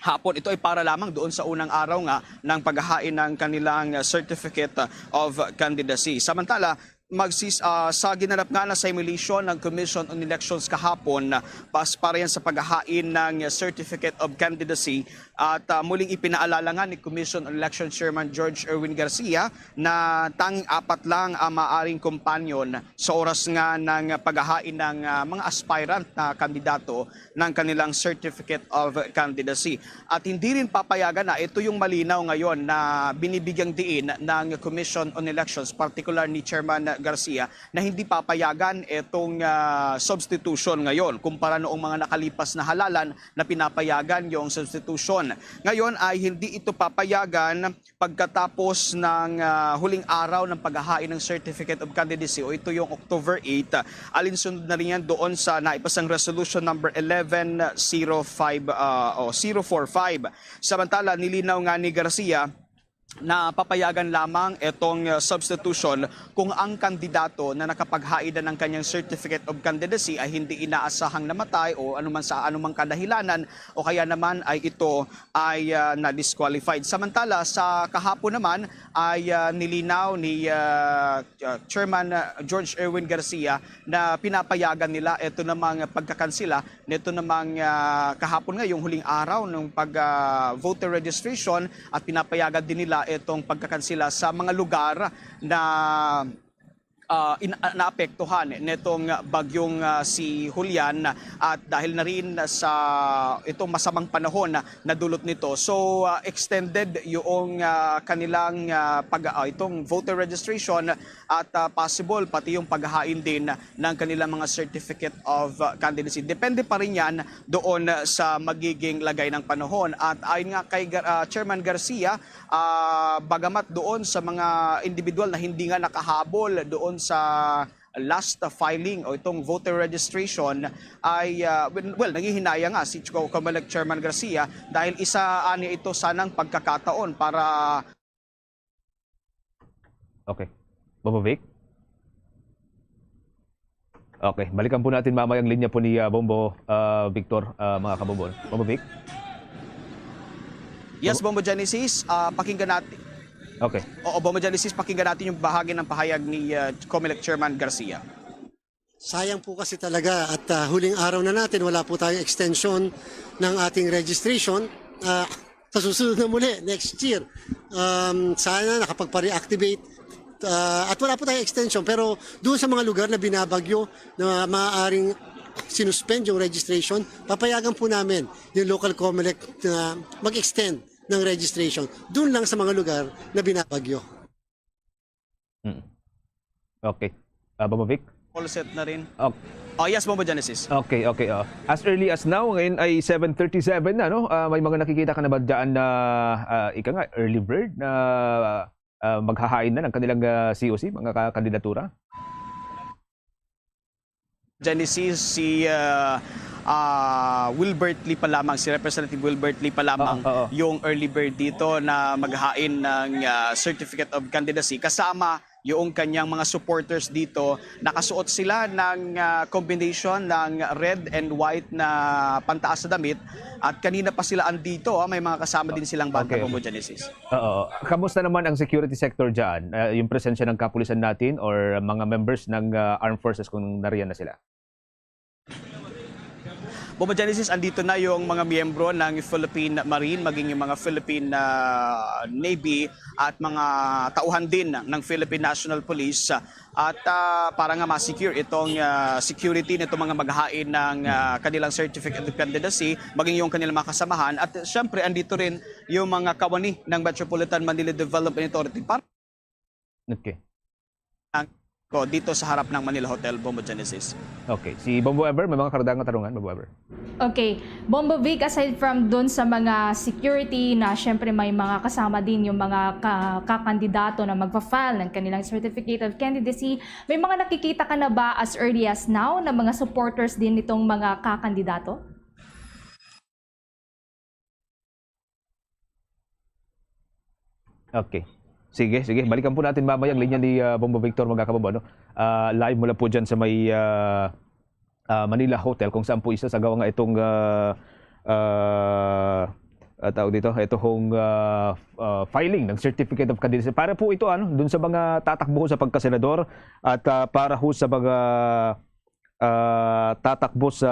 hapon. Ito ay para lamang doon sa unang araw nga ng paghahain ng kanilang certificate of candidacy. Samantala, magsis ah, sa ginanap nga na simulation ng Commission on Elections kahapon, pas para yan sa paghahain ng certificate of candidacy. At ah, muling ipinaalala nga ni Commission on Election Chairman George Erwin Garcia na tanging apat lang ang maaring kumpanyon sa oras nga ng paghahain ng ah, mga aspirant na kandidato ng kanilang certificate of candidacy. At hindi rin papayagan na, ito yung malinaw ngayon na binibigyang diin ng Commission on Elections, partikular ni Chairman Garcia, na hindi papayagan itong ah, substitution ngayon kumpara noong mga nakalipas na halalan na pinapayagan yung substitution. Ngayon ay hindi ito papayagan pagkatapos ng ah, huling araw ng paghahain ng Certificate of Candidacy, o ito yung October eight, ah, alinsunod na rin yan doon sa naipasang Resolution Number eleven zero five, ah, o zero four five. Samantala, nilinaw nga ni Garcia na papayagan lamang itong ah, substitution kung ang kandidato na nakapaghain na ng kanyang Certificate of Candidacy ay hindi inaasahang namatay o anuman sa anumang kadahilanan, o kaya naman ay ito ay ah, na-disqualified. Samantala, sa kahapon naman ay ah, nilinaw ni ah, ah, Chairman ah, George Erwin Garcia na pinapayagan nila ito namang pagkakansela nito namang ah, kahapon nga yung huling araw ng pag ah, voter registration, at pinapayagan din nila itong pagkakansela sa mga lugar na ah, in- ah, naapektuhan nitong bagyong ah, si Julian, at dahil na rin sa itong masamang panahon na nadulot nito. So ah, extended yung ah, kanilang ah, pag ah, itong voter registration, at ah, possible pati yung paghahain din ng kanilang mga certificate of ah, candidacy. Depende pa rin yan doon sa magiging lagay ng panahon. At ayon nga kay Gar- ah, Chairman Garcia, ah, bagamat doon sa mga individual na hindi nga nakahabol doon sa last filing o itong voter registration ay ah, well, well, nanghihinayang nga si Co- Comelec Chairman Garcia dahil isa ani ito sanang pagkakataon para Okay. Bombo Vic? Okay, balikan po natin mamaya ang linya po ni ah, Bombo ah, Victor, ah, mga kabombo. Bombo Vic? Yes, Bombo Genesis, ah, pakinggan natin. Okay. Oo, Bombo Genesis, pakinggan natin yung bahagi ng pahayag ni ah, Comelec Chairman Garcia. Sayang po kasi talaga at ah, huling araw na natin, wala po tayong extension ng ating registration. Ah, sa susunod na muli, next year, um, sana nakapagpa-reactivate Ah, at wala po tayong extension, pero doon sa mga lugar na binabagyo na maaaring sinuspend yung registration, papayagan po namin yung local COMELEC na mag-extend ng registration doon lang sa mga lugar na binabagyo. Mm. Okay. Ah, Bombo Vic? All set na rin. Okay. Oh, yes, Bombo Genesis. Okay, okay. Oh. As early as now, ngayon ay seven thirty-seven na, no? Ah, may mga nakikita ka na ba dyan na, ah, ika nga, early bird na ah, maghahain na ng kanilang ah, C O C, mga ka- kandidatura? Genesis, si ah, ah, Wilbert Lee pa lamang, si Representative Wilbert Lee pa lamang Oo, oo. yung early bird dito na maghain ng ah, Certificate of Candidacy kasama yung kanyang mga supporters dito. Nakasuot sila ng ah, combination ng red and white na pantaas sa damit at kanina pa sila andito. Ah, may mga kasama din silang banda, Okay, Bombo okay. Genesis. Oo. Kamusta naman ang security sector dyan? Ah, yung presensya ng kapulisan natin or mga members ng ah, armed forces kung nariyan na sila? Bombo Genesis, andito na yung mga miyembro ng Philippine Marine, maging yung mga Philippine ah, Navy at mga tauhan din ng Philippine National Police. At ah, para nga ma-secure itong ah, security nitong mga maghain ng ah, kanilang certificate of candidacy, maging yung kanilang mga kasamahan. At syempre, andito rin yung mga kawani ng Metropolitan Manila Development Authority para Okay. ko dito sa harap ng Manila Hotel, Bombo Genesis. Okay. Si Bombo Ever, may mga karagdagang katarungan, Bombo Ever. Okay. Bombo Vic, aside from dun sa mga security na syempre may mga kasama din yung mga ka- kakandidato na magpa-file ng kanilang certificate of candidacy, may mga nakikita ka na ba as early as now na mga supporters din nitong mga kakandidato? Okay. Sige, sige. Balikan po natin mamaya ang linya ni ah, Bombo Victor, mga kabombo. Ano? Ah, live mula po dyan sa may ah, ah, Manila Hotel kung saan po isasagawa nga itong ah, ah, ah, tawag dito, ito hong ah, ah, filing ng Certificate of Candidacy. Para po ito ano, dun sa mga tatakbo sa pagkasenador at ah, para ho sa mga ah, tatakbo sa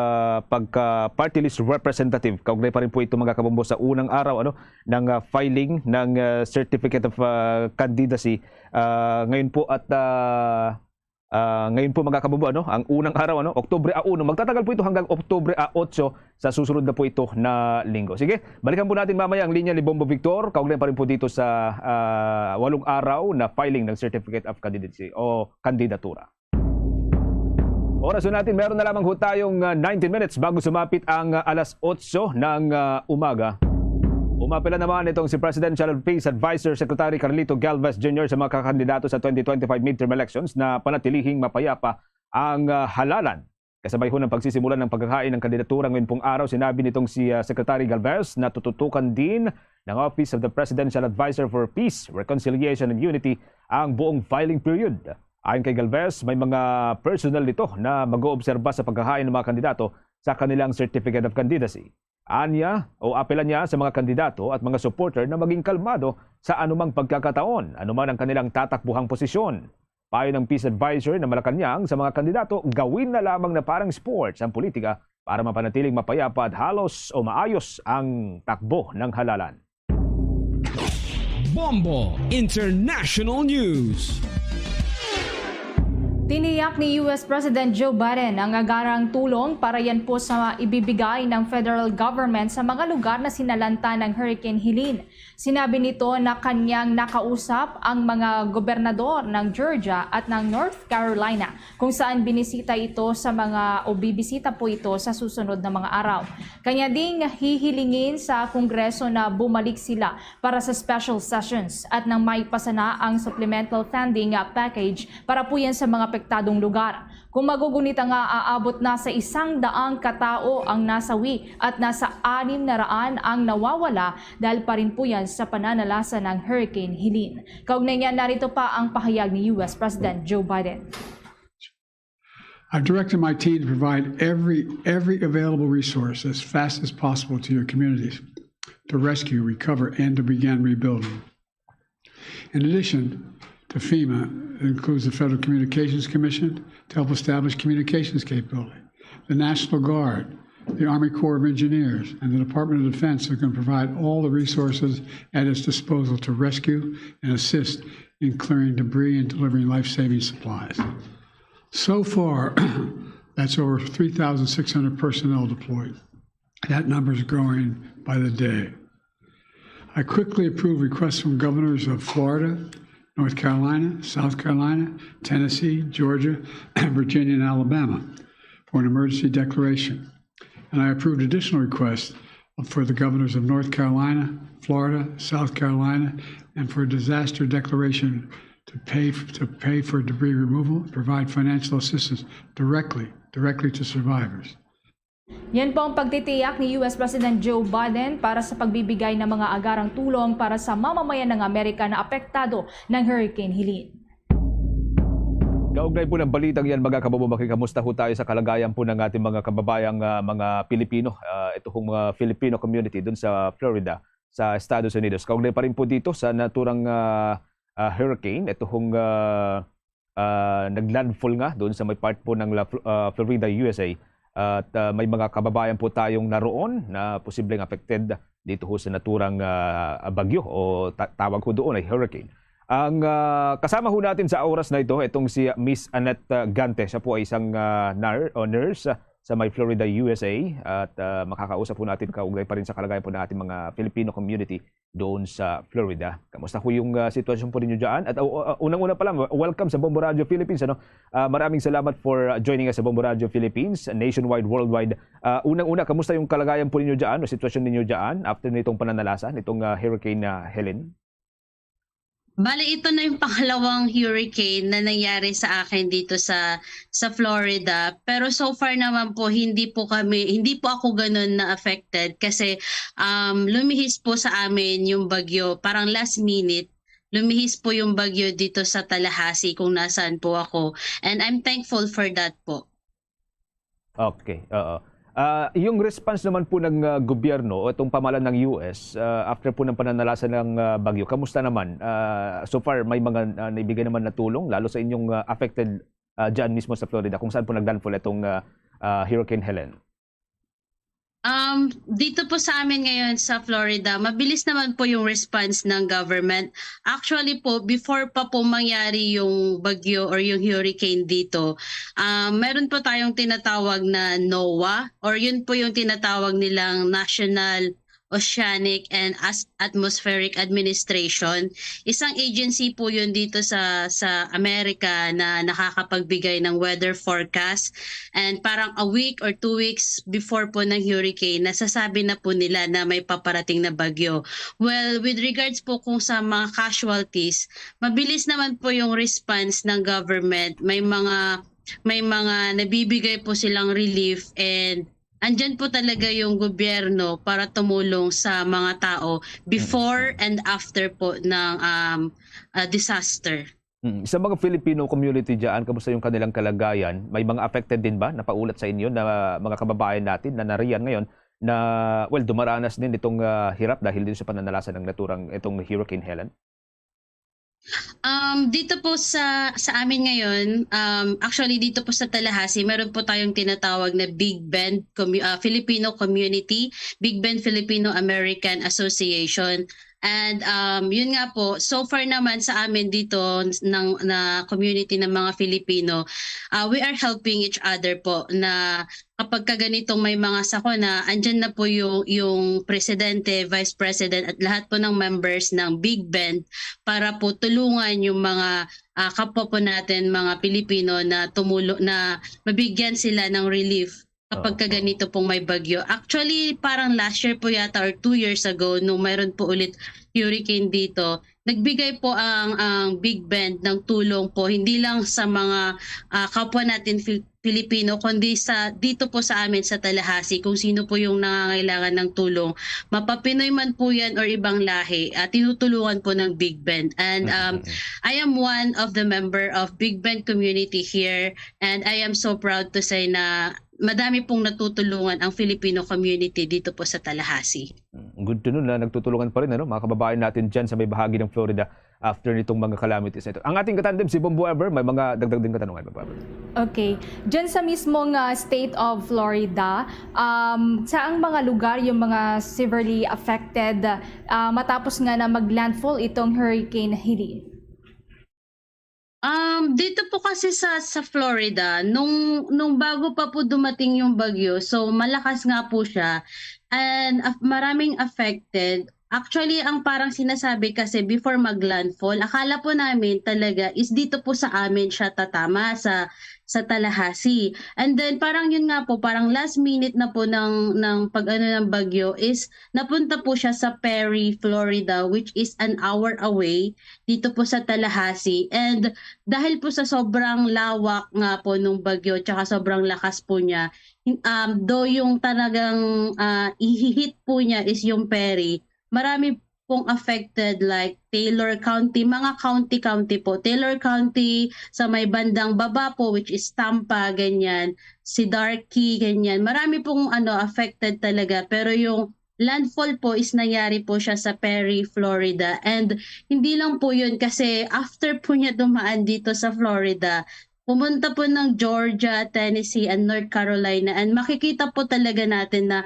pagka party list representative. Kaugnay pa rin po ito, mga kabombo, sa unang araw ano ng ah, filing ng ah, Certificate of ah, Candidacy. Ah, ngayon po at ah, ah, ngayon po, mga kabombo, ano, ang unang araw, ano, Oktubre a uno. Magtatagal po ito hanggang Oktubre a otso, sa susunod na po ito na linggo. Sige, balikan po natin mamaya ang linya ni Bombo Victor. Kaugnay pa rin po dito sa ah, walong araw na filing ng Certificate of Candidacy o kandidatura. Oras po natin, meron na lamang ho tayong ah, nineteen minutes bago sumapit ang ah, alas otso ng ah, umaga. Umapela naman itong si Presidential Peace Advisor Secretary Carlito Galvez Junior sa mga kakandidato sa twenty twenty-five midterm elections na panatilihing mapayapa ang ah, halalan. Kasabay ho ng pagsisimula ng paghahain ng kandidatura ngayon pong araw, sinabi nitong si ah, Secretary Galvez na tututukan din ng Office of the Presidential Advisor for Peace, Reconciliation and Unity ang buong filing period. Ayon kay Galvez, may mga personnel nito na mag-oobserba sa paghahain ng mga kandidato sa kanilang Certificate of Candidacy. Anya o apela niya sa mga kandidato at mga supporter na maging kalmado sa anumang pagkakataon, anuman ang kanilang tatakbuhang posisyon. Payo ng Peace Advisor na Malacañang sa mga kandidato, gawin na lamang na parang sports ang politika para mapanatiling mapayapa at halos o maayos ang takbo ng halalan. Bombo International News. Tiniyak ni U S President Joe Biden ang agarang tulong para yan po sa ibibigay ng federal government sa mga lugar na sinalanta ng Hurricane Helene. Sinabi nito na kanyang nakausap ang mga gobernador ng Georgia at ng North Carolina, kung saan binisita ito sa mga o bibisita po ito sa susunod na mga araw. Kanya ding hihilingin sa Kongreso na bumalik sila para sa special sessions at nang maipasa na ang supplemental funding package para po yan sa mga apektadong lugar. Kung magugunita nga, aabot na sa isang daang katao ang nasawi at nasa anim na raan ang nawawala dahil pa rin po yan sa pananalasa ng Hurricane Helene. Kaugnay niya, narito pa ang pahayag ni U S President Joe Biden. I've directed my team to provide every, every available resource as fast as possible to your communities to rescue, recover, and to begin rebuilding. In addition to FEMA, it includes the Federal Communications Commission to help establish communications capability, the National Guard, the Army Corps of Engineers, and the Department of Defense, who can provide all the resources at its disposal to rescue and assist in clearing debris and delivering life-saving supplies. So far, that's over three thousand six hundred personnel deployed. That number is growing by the day. I quickly approved requests from governors of Florida, North Carolina, South Carolina, Tennessee, Georgia, Virginia, and Alabama for an emergency declaration. And I approved additional requests for the governors of North Carolina, Florida, South Carolina, and for a disaster declaration to pay, to pay for debris removal and provide financial assistance directly, directly to survivors. Yan po ang pagtitiyak ni U S President Joe Biden para sa pagbibigay ng mga agarang tulong para sa mamamayan ng Amerika na apektado ng Hurricane Helene. Kaugnay po ng balitang yan, mga kababayan, kamusta ho tayo sa kalagayan po ng ating mga kababayang ah, mga Pilipino, ah, ito pong mga Filipino community dun sa Florida, sa Estados Unidos. Kaugnay pa rin po dito sa naturang ah, ah, hurricane, ito pong ah, ah, naglandfall nga doon sa may part po ng La Fl- ah, Florida, U S A. At ah, may mga kababayan po tayong naroon na posibleng affected dito ho sa naturang ah, bagyo o ta- tawag ho doon ay hurricane. Ang ah, kasama ho natin sa oras na ito, itong si Miss Annette ah, Gante. Siya po ay isang ah, nar- o nurse ah, sa may Florida, U S A. At ah, makakausap po natin kaugnay pa rin sa kalagayan po ng ating mga Filipino community doon sa Florida. Kamusta po yung ah, sitwasyon po ninyo dyan? At uh, uh, unang-una pa lang, welcome sa Bombo Radio Philippines. Ano? Ah, maraming salamat for uh, joining us sa Bombo Radio Philippines, nationwide, worldwide. Ah, unang-una, kamusta yung kalagayan po ninyo dyan o sitwasyon ninyo dyan after nitong pananalasa, nitong ah, Hurricane ah, Helene? Bale, ito na yung pangalawang hurricane na nangyari sa akin dito sa sa Florida. Pero so far naman po, hindi po kami, hindi po ako ganun na affected kasi um, lumihis po sa amin yung bagyo. Parang last minute, lumihis po yung bagyo dito sa Tallahassee kung nasaan po ako. And I'm thankful for that po. Okay, oo. Ah, yung response naman po ng ah, gobyerno o itong pamahalaan ng U S ah, after po ng pananalasa ng ah, bagyo, kamusta naman? Ah, so far, may mga ah, naibigay naman na tulong lalo sa inyong ah, affected ah, dyan mismo sa Florida kung saan po naglandfall itong ah, ah, Hurricane Helene? Um, dito po sa amin ngayon sa Florida, mabilis naman po yung response ng government. Actually po, before pa po mangyari yung bagyo or yung hurricane dito, um, meron po tayong tinatawag na NOAA or yun po yung tinatawag nilang National Oceanic and As- Atmospheric Administration. Isang agency po yun dito sa sa Amerika na nakakapagbigay ng weather forecast. And parang a week or two weeks before po ng hurricane, nasasabi na po nila na may paparating na bagyo. Well, with regards po kung sa mga casualties, mabilis naman po yung response ng government. May mga may mga nabibigay po silang relief and andyan po talaga yung gobyerno para tumulong sa mga tao before and after po ng um, uh, disaster. Mm. Sa mga Filipino community dyan, kamusta yung kanilang kalagayan? May mga affected din ba na paulat sa inyo na mga kababayan natin na nariyan ngayon na, well, dumaranas din itong ah, hirap dahil din sa pananalasa ng naturang itong Hurricane Helene? Um, dito po sa sa amin ngayon, um, actually dito po sa Tallahassee, meron po tayong tinatawag na Big Bend Commu- ah, Filipino Community, Big Bend Filipino American Association. And um, yun nga po, so far naman sa amin dito ng na community ng mga Filipino, uh, we are helping each other po na kapag ka ganitong may mga sakuna, andyan na po yung yung presidente, vice president at lahat po ng members ng Big Bend para po tulungan yung mga ah, kapwa po natin mga Pilipino na tumulo na mabigyan sila ng relief kapag ka ganito pong may bagyo. Actually, parang last year po yata or two years ago nung mayroon po ulit hurricane dito, nagbigay po ang ang Big Bend ng tulong po hindi lang sa mga ah, kapwa natin Fil- Pilipino kundi sa dito po sa amin sa Tallahassee kung sino po yung nangangailangan ng tulong, mapapinoy man po yan or ibang lahi, ah, tinutulungan po ng Big Bend. And um, I am one of the member of Big Bend community here and I am so proud to say na madami pong natutulungan ang Filipino community dito po sa Tallahassee. Mm, good to know na nagtutulungan pa rin ano, mga kababayan natin dyan sa may bahagi ng Florida after nitong mga calamities na ito. Ang ating katandem, si Bombo Ever, may mga dagdag din katanungan, Bombo Ever. Okay. Diyan sa mismong ah, state of Florida, um, saang mga lugar yung mga severely affected ah, matapos nga na mag-landfall itong Hurricane Helene? Um, dito po kasi sa, sa Florida, nung, nung bago pa po dumating yung bagyo, so malakas nga po siya and af-, maraming affected. Actually, ang parang sinasabi kasi before mag-landfall, akala po namin talaga is dito po sa amin siya tatama sa, sa Tallahassee. And then parang yun nga po, parang last minute na po ng, ng pag-ano ng bagyo is napunta po siya sa Perry, Florida, which is an hour away dito po sa Tallahassee. And dahil po sa sobrang lawak nga po nung bagyo tsaka sobrang lakas po niya, hin-, um, though yung talagang, ah, ihihit po niya is yung Perry, marami pong affected like Taylor County, mga county-county po. Taylor County sa may bandang baba po, which is Tampa, ganyan, Sidarkey, ganyan. Marami pong ano, affected talaga. Pero yung landfall po is nangyari po siya sa Perry, Florida. And hindi lang po yun kasi after po niya dumaan dito sa Florida, pumunta po ng Georgia, Tennessee, and North Carolina. And makikita po talaga natin na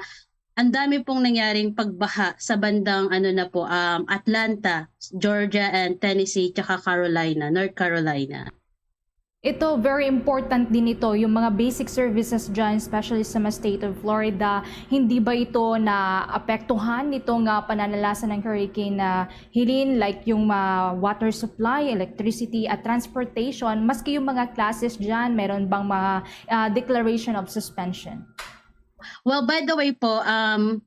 ang dami pong nangyaring pagbaha sa bandang ano na po, um, Atlanta, Georgia, and Tennessee, tsaka Carolina, North Carolina. Ito, very important din ito, yung mga basic services dyan, especially sa mga state of Florida. Hindi ba ito naapektuhan nitong ah, pananalasa ng Hurricane ah, Helene, like yung ah, water supply, electricity, at transportation? Maski yung mga classes dyan, meron bang mga ah, declaration of suspension? Well, by the way po, um,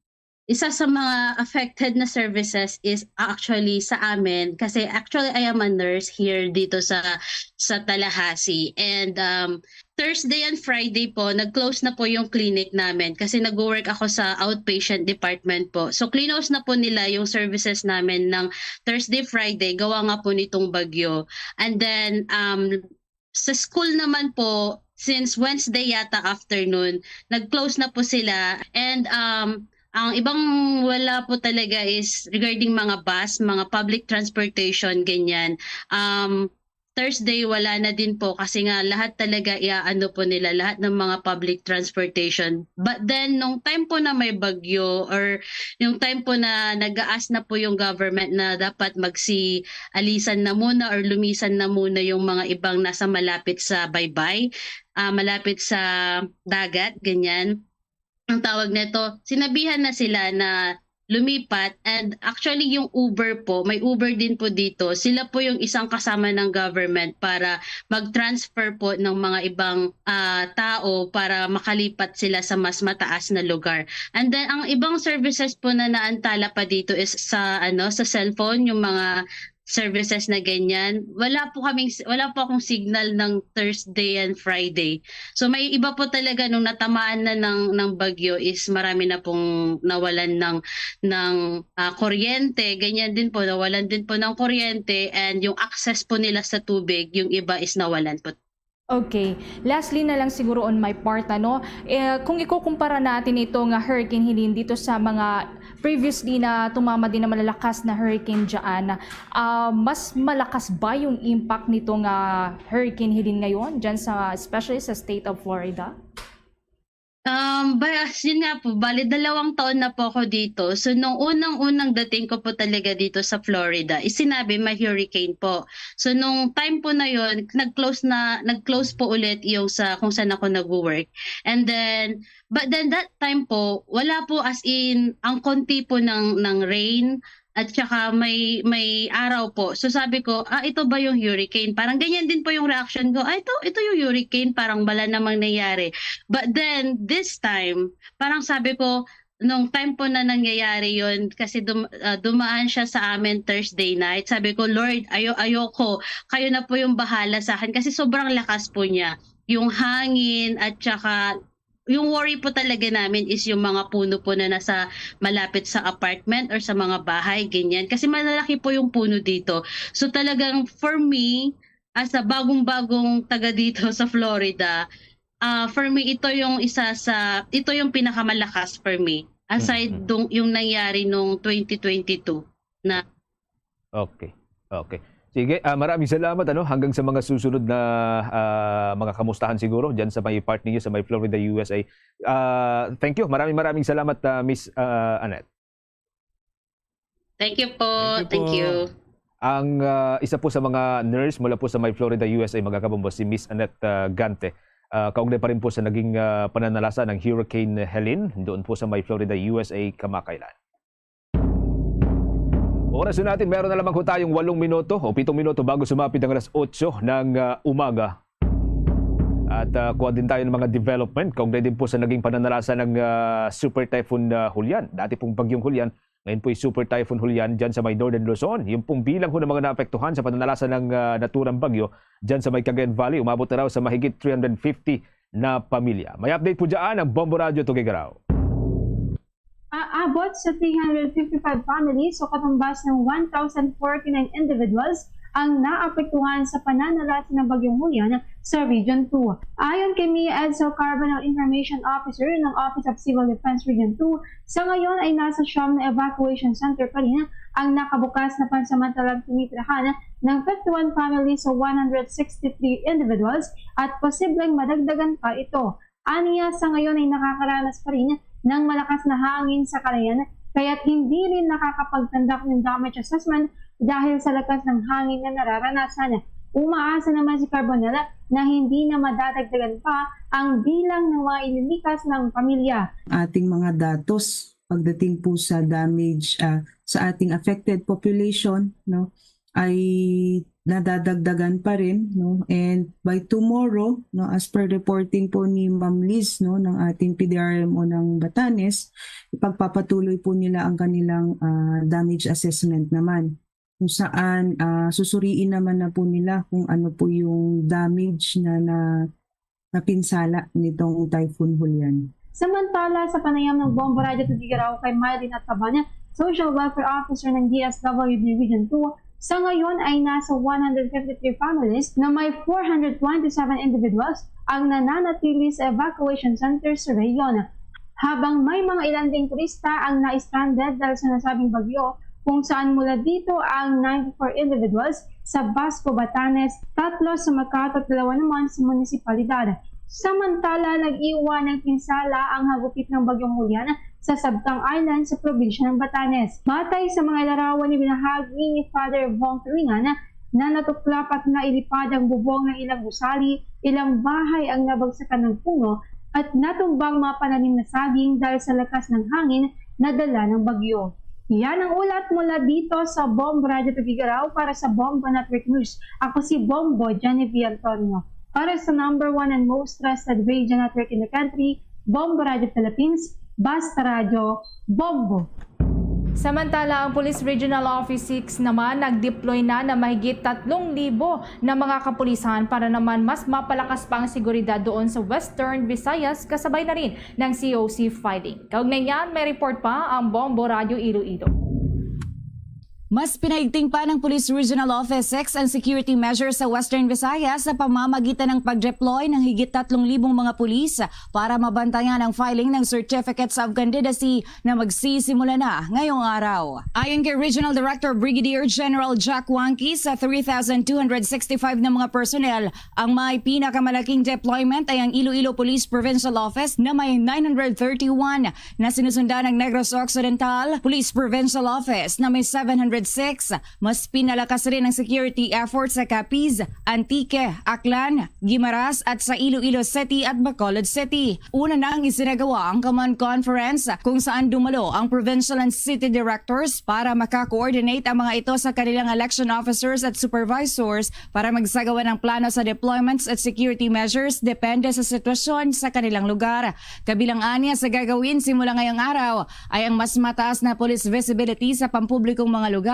isa sa mga affected na services is actually sa amin kasi actually I am a nurse here dito sa sa Tallahassee, and um, Thursday and Friday po nag-close na po yung clinic namin kasi nag-work ako sa outpatient department po. So close na po nila yung services namin ng Thursday, Friday gawa nga po nitong bagyo. And then um, sa school naman po, since Wednesday yata afternoon, nag-close na po sila. And um, ang ibang wala po talaga is regarding mga bus, mga public transportation, ganyan. Um, Thursday, wala na din po kasi nga lahat talaga iaano po nila, lahat ng mga public transportation. But then, nung time po na may bagyo or yung time po na nag-aas na po yung government na dapat magsi-, alisan na muna or lumisan na muna yung mga ibang nasa malapit sa baybay, ah, malapit sa dagat, ganyan. Ang tawag nito, sinabihan na sila na lumipat, and actually yung Uber po, may Uber din po dito. Sila po yung isang kasama ng government para mag-transfer po ng mga ibang ah, tao para makalipat sila sa mas mataas na lugar. And then ang ibang services po na naantala pa dito is sa ano, sa cellphone, yung mga services na ganyan. Wala po kaming wala po akong signal ng Thursday and Friday. So may iba po talaga nung natamaan na ng ng bagyo is marami na pong nawalan ng ng ah, kuryente, ganyan din po, nawalan din po ng kuryente, and yung access po nila sa tubig, yung iba is nawalan po. Okay. Lastly na lang siguro on my part, ano, eh, kung ikukumpara natin ito nga Hurricane Helene dito sa mga previously na tumama din na malalakas na hurricane dyan, ah, mas malakas ba yung impact nito nga Hurricane Helene ngayon dyan sa, especially sa state of Florida? Um, ba, yun nga po, bali dalawang taon na po ako dito. So, nung unang-unang dating ko po talaga dito sa Florida, is sinabi may hurricane po. So, nung time po na yon, nag-close na, nag-close po ulit yung sa kung saan ako nag-work. And then, but then that time po, wala po, as in, ang konti po ng, ng rain, at saka may may araw po. So sabi ko, "Ah, ito ba yung hurricane?" Parang ganyan din po yung reaction ko, "Ah, ito, ito yung hurricane, parang wala namang nangyari." But then this time, parang sabi ko, nung time po na nangyayari yon, kasi dum, ah, dumaan siya sa amin Thursday night. Sabi ko, "Lord, ayo ayoko. Kayo na po yung bahala sa akin," kasi sobrang lakas po niya. Yung hangin at saka yung worry po talaga namin is yung mga puno po na nasa malapit sa apartment or sa mga bahay, ganyan. Kasi malalaki po yung puno dito. So talagang for me, as a bagong-bagong taga dito sa Florida, ah, for me, ito yung isa sa, ito yung pinakamalakas for me. Aside Mhm. Dung, yung nangyari nung twenty twenty-two na Okay. Okay. Sige, ah, maraming salamat, ano, hanggang sa mga susunod na ah, mga kamustahan siguro diyan sa may part ninyo sa may Florida, U S A. Ah, thank you. Maraming maraming salamat, ah, Miss ah, Annette. Thank you po. Thank you Thank po. you. Ang, ah, isa po sa mga nurse mula po sa may Florida, U S A, mga kabombo, si Miss Annette, ah, Gante. Ah, kaugnay pa rin po sa naging, ah, pananalasa ng Hurricane Helene doon po sa may Florida, U S A, kamakailan. Oras na natin, meron na lamang po tayong walong minuto o pitong minuto bago sumapit ang alas otso ng, ah, umaga. At, ah, kuha din tayo ng mga development kaugnay din po sa naging pananalasa ng, ah, Super Typhoon, ah, Julian. Dati pong Bagyong Julian, ngayon po'y Super Typhoon Julian dyan sa may Northern Luzon. Yung pong bilang ho ng mga naapektuhan sa pananalasa ng, ah, naturang bagyo dyan sa may Cagayan Valley, umabot na raw sa mahigit three hundred fifty na pamilya. May update po dyan ang Bombo Radyo Tugigaraw. Aabot sa three hundred fifty-five families o katumbas ng one thousand forty-nine individuals ang naapektuhan sa pananalasa ng Bagyong Julian sa Region two. Ayon kay Mia Edsel Carbonell, Information Officer ng Office of Civil Defense Region two, sa ngayon ay nasa siyam na evacuation center pa rin ang nakabukas na pansamantalang tinitirahan ng fifty-one families sa one hundred sixty-three individuals at posibleng madagdagan pa ito. Aniya, sa ngayon ay nakakaranas pa rin ng malakas na hangin sa Calayan, kaya't hindi rin nakakapagtandak ng damage assessment dahil sa lakas ng hangin na nararanasan. Umaasa naman si Carbonell na hindi na madadagdagan pa ang bilang ng mga ililikas ng pamilya. Ating mga datos pagdating po sa damage, ah, sa ating affected population, no, ay nadadagdagan pa rin, no? And by tomorrow, no, as per reporting po ni Ma'am Liz, no, ng ating P D R M O ng Batanes, ipagpapatuloy po nila ang kanilang, ah, damage assessment naman, kung saan, ah, susuriin naman na po nila kung ano po yung damage na, na napinsala nitong Typhoon Julian. Samantala, sa panayam ng Bombo Radyo Tugigaraw kay Mylene Ataban, Social Welfare Officer ng D S W D Region two, sa ngayon ay nasa one hundred fifty-three families na may four hundred twenty-seven individuals ang nananatili sa evacuation center sa rehiyon. Habang may mga ilan ding turista ang na-stranded dahil sa nasabing bagyo, kung saan mula dito ang ninety-four individuals sa Basco, Batanes, tatlo sa Makati at dalawa naman sa munisipalidad. Samantala, nag-iwan ng pinsala ang hagupit ng Bagyong Julian sa Sabtang Island sa probinsya ng Batanes. Batay sa mga ilarawan ni binahagi ni Father Vong Turingan na natuklap at nailipad ang bubong ng ilang gusali, ilang bahay ang nabagsakan ng puno at natumbang mga pananim na saging dahil sa lakas ng hangin na dala ng bagyo. Yan ang ulat mula dito sa Bombo Radyo Tugigaraw para sa Bombo Network News. Ako si Bombo Genevieve Antonio. Para sa number one and most trusted radio network in the country, Bombo Radyo Philippines, Basta Radyo, Bombo. Samantala, ang Police Regional Office six naman nag-deploy na na mahigit tatlong libo na mga kapulisan para naman mas mapalakas pa ang seguridad doon sa Western Visayas, kasabay na rin ng C O C filing. Kaugnay niyan, may report pa ang Bombo Radyo Iloilo. Mas pinaigting pa ng Police Regional Office six ang security measures sa Western Visayas sa pamamagitan ng pag-deploy ng higit tatlong libong mga pulis para mabantayan ang filing ng Certificates of Candidacy na magsisimula na ngayong araw. Ayon kay Regional Director Brigadier General Jack Wangki, sa three thousand two hundred sixty-five na mga personnel, ang may pinakamalaking deployment ay ang Iloilo Police Provincial Office na may nine hundred thirty-one na sinusundan ng Negros Occidental Police Provincial Office na may seven hundred six. Mas pinalakas rin ang security efforts sa Capiz, Antique, Aklan, Guimaras at sa Iloilo City at Bacolod City. Una na ang isinagawa ang Command Conference kung saan dumalo ang provincial and city directors para maka-coordinate ang mga ito sa kanilang election officers at supervisors para magsagawa ng plano sa deployments at security measures depende sa sitwasyon sa kanilang lugar. Kabilang ania sa gagawin simula ngayong araw ay ang mas mataas na police visibility sa pampublikong mga lugar,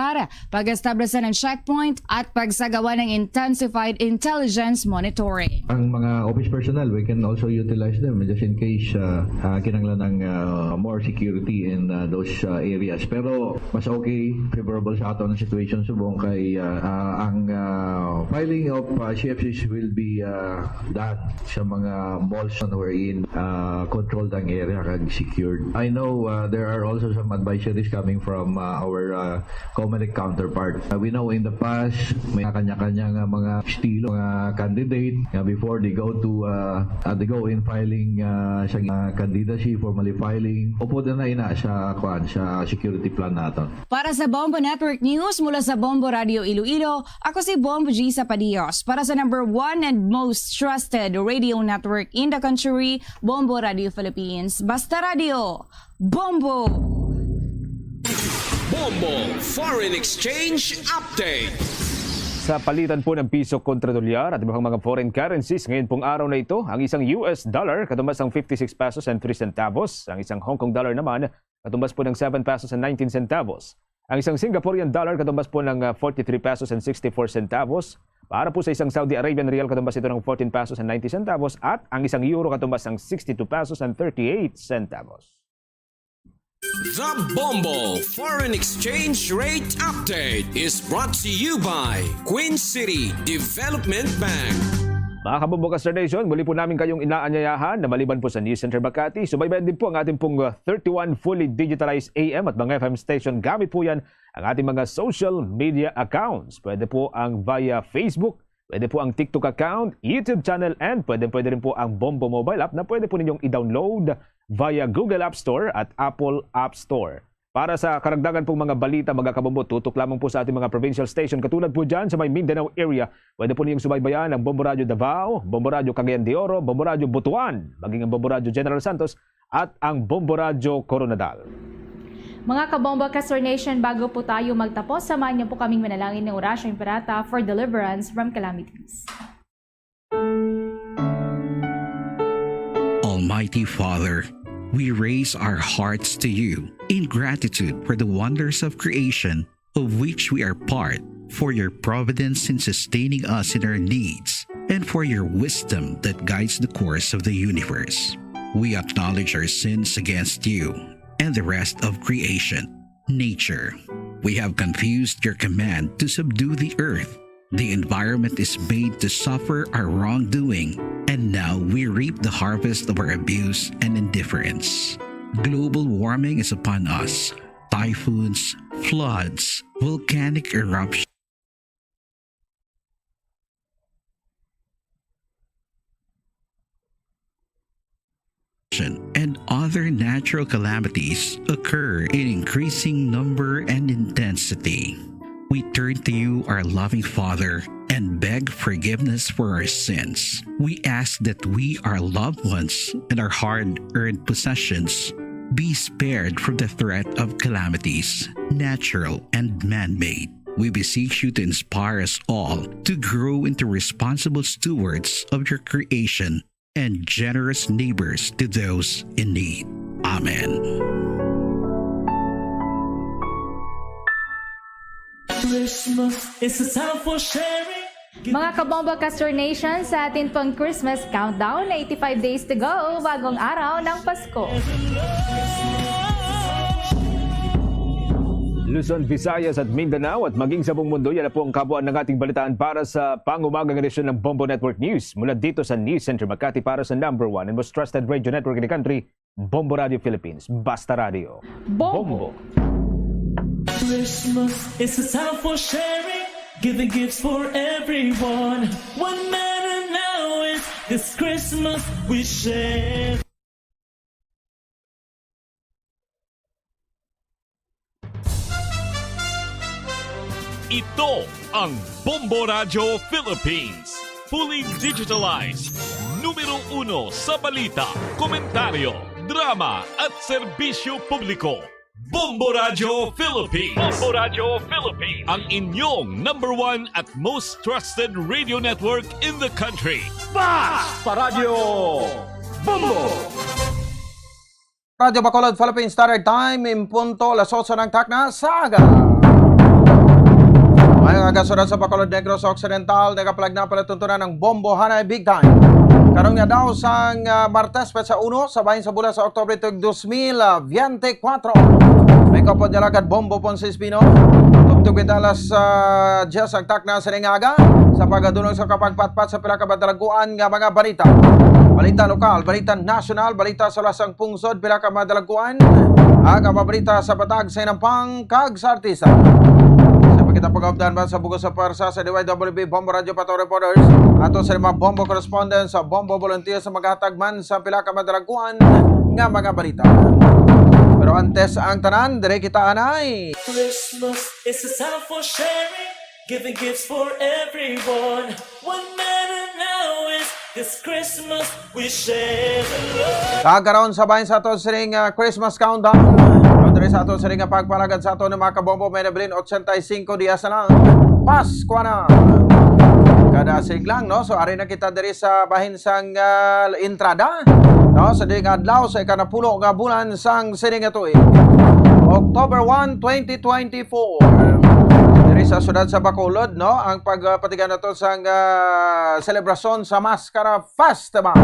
pag-establish ng checkpoint, at pagsagawa ng intensified intelligence monitoring. Ang mga office personnel, we can also utilize them just in case, uh, uh, kinahanglan ng, uh, more security in, uh, those, uh, areas. Pero mas okay, favorable sa aton ang situation subong kay, uh, uh, ang, uh, filing of, uh, C F Cs will be, uh, done sa mga malls wherein, uh, controlled ang area kag secured. I know, uh, there are also some advisories coming from, uh, our, uh, Comelec counterpart. Uh, we know in the past, may kanya-kanya nga mga estilo nga candidate nga before they go to, uh, uh, they go in filing, uh, sa, uh, candidacy, formally filing. Upod na ina sa, kuan, sa security plan naton. Para sa Bombo Network News mula sa Bombo Radio Iloilo, ako si Bombo G Sapadios. Para sa number one and most trusted radio network in the country, Bombo Radio Philippines. Basta Radio, Bombo! Bombo Foreign Exchange Update. Sa palitan po ng piso kontra dolyar at iba pang mga foreign currencies, ngayon pong araw na ito, ang isang U S dollar katumbas ang fifty-six pesos and three centavos, ang isang Hong Kong dollar naman katumbas po ng seven pesos and nineteen centavos, ang isang Singaporean dollar katumbas po ng, ah, forty-three pesos and sixty-four centavos, para po sa isang Saudi Arabian rial katumbas ito ng fourteen pesos and ninety centavos, at ang isang euro katumbas ng sixty-two pesos and thirty-eight centavos. The Bombo Foreign Exchange Rate Update is brought to you by Queen City Development Bank. Mga Kabombo Caster Nation, muli po namin kayong inaanyayahan na maliban po sa News Center Makati, subaybayan din po ang ating pong, uh, thirty-one fully digitalized A M at mga F M station. Gamit po yan ang ating mga social media accounts. Pwede po ang via Facebook, pwede po ang TikTok account, YouTube channel, and pwede, pwede rin po ang Bombo mobile app na pwede po ninyong i-download via Google App Store at Apple App Store. Para sa karagdagan pong mga balita, mga Kabombo, tutok lamang po sa ating mga provincial station, katulad po dyan sa may Mindanao area. Pwede po ninyong subaybayan ang Bombo Radyo Davao, Bombo Radyo Cagayan de Oro, Bombo Radyo Butuan, maging ang Bombo Radyo General Santos, at ang Bombo Radyo Koronadal. Mga Kabombo Caster Nation, bago po tayo magtapos, samahan niyo po kaming manalangin ng Orasyo Imperata for deliverance from calamities. Almighty Father, we raise our hearts to you in gratitude for the wonders of creation of which we are part, for your providence in sustaining us in our needs, and for your wisdom that guides the course of the universe. We acknowledge our sins against you and the rest of creation, nature. We have confused your command to subdue the earth. The environment is made to suffer our wrongdoing, and now we reap the harvest of our abuse and indifference. Global warming is upon us. Typhoons, floods, volcanic eruptions, and other natural calamities occur in increasing number and intensity. We turn to you, our loving Father, and beg forgiveness for our sins. We ask that we, our loved ones, and our hard-earned possessions be spared from the threat of calamities, natural and man-made. We beseech you to inspire us all to grow into responsible stewards of your creation and generous neighbors to those in need. Amen. Christmas is a time for sharing. Mga Kabombo Caster Nation, sa atin pang Christmas countdown, eighty-five days to go, bagong araw ng Pasko. Luzon, Visayas at Mindanao at maging sa buong mundo, yan na po ang kabuuan ng ating balitaan para sa pangumagang edisyon ng Bombo Network News. Mula dito sa News Center Makati para sa number one and most trusted radio network in the country, Bombo Radio Philippines. Basta Radio. Bombo. Bombo. Christmas is a time for sharing, giving gifts for everyone. What matter now is this Christmas we share. Ito ang Bombo Radyo Philippines. Fully digitalized. Numero uno sa balita, komentaryo, drama at serbisyo publiko. Bombo Radyo Philippines. Bombo Radyo Philippines. Ang inyong number one at most trusted radio network in the country. Basta Radyo Bombo! Radyo Bacolod Philippine Standard Time, in punto alas otso ng takna sa aga. Maayong aga, surat sa Bacolod, Negros Occidental, nagapalag na palatuntunan ng Bombo Hanay Big Time. Karon nga daw sang, ah, Martes, petsa uno, sa bahin sa bulan sa Oktubre, tuig dos mil biyente kwatro. May kapod nga lagad, Bombo Ponce Espino. Tubtob kita alas, ah, diyes ang takna sa ning aga. Sa pagdunong sa kapagpatpat sa pila ka madalaguan nga mga balita. Balita lokal, balita nasyonal, balita sa lasang pungsod, pila ka madalagkuan, ang mga balita sa patag sa inampang kag sa artista. Sa pagkita pag-updan ba sa bugos sa pwersa sa D Y W B Bombo Radio Pato Reporters, ato sa mga Bombo correspondents sa Bombo Volunteers sa maghatag man sa pila ka madalagkuan nga mga balita. Pero antes ang tanan, dire kita anay. Christmas is a time for sharing, giving gifts for everyone. What matter now is this Christmas we share the love. Kag karon sa bahin sa aton sining, ah, Christmas countdown. Pero diri sa aton sining nga pagpalagad sa aton mga kabombo, may nabilin ochenta y cinco dias na lang. Pasko na. Kada siglang, no? So, ari na kita diri sa bahin sang, ah, entrada, no? Sa ding adlaw sa ikanapulo nga bulan sang sining nga tuig. October one, twenty twenty-four. Diri sa siyudad sa Bacolod, no? Ang pagpatigan nato sang, ah, selebrasyon sa Maskara Festival.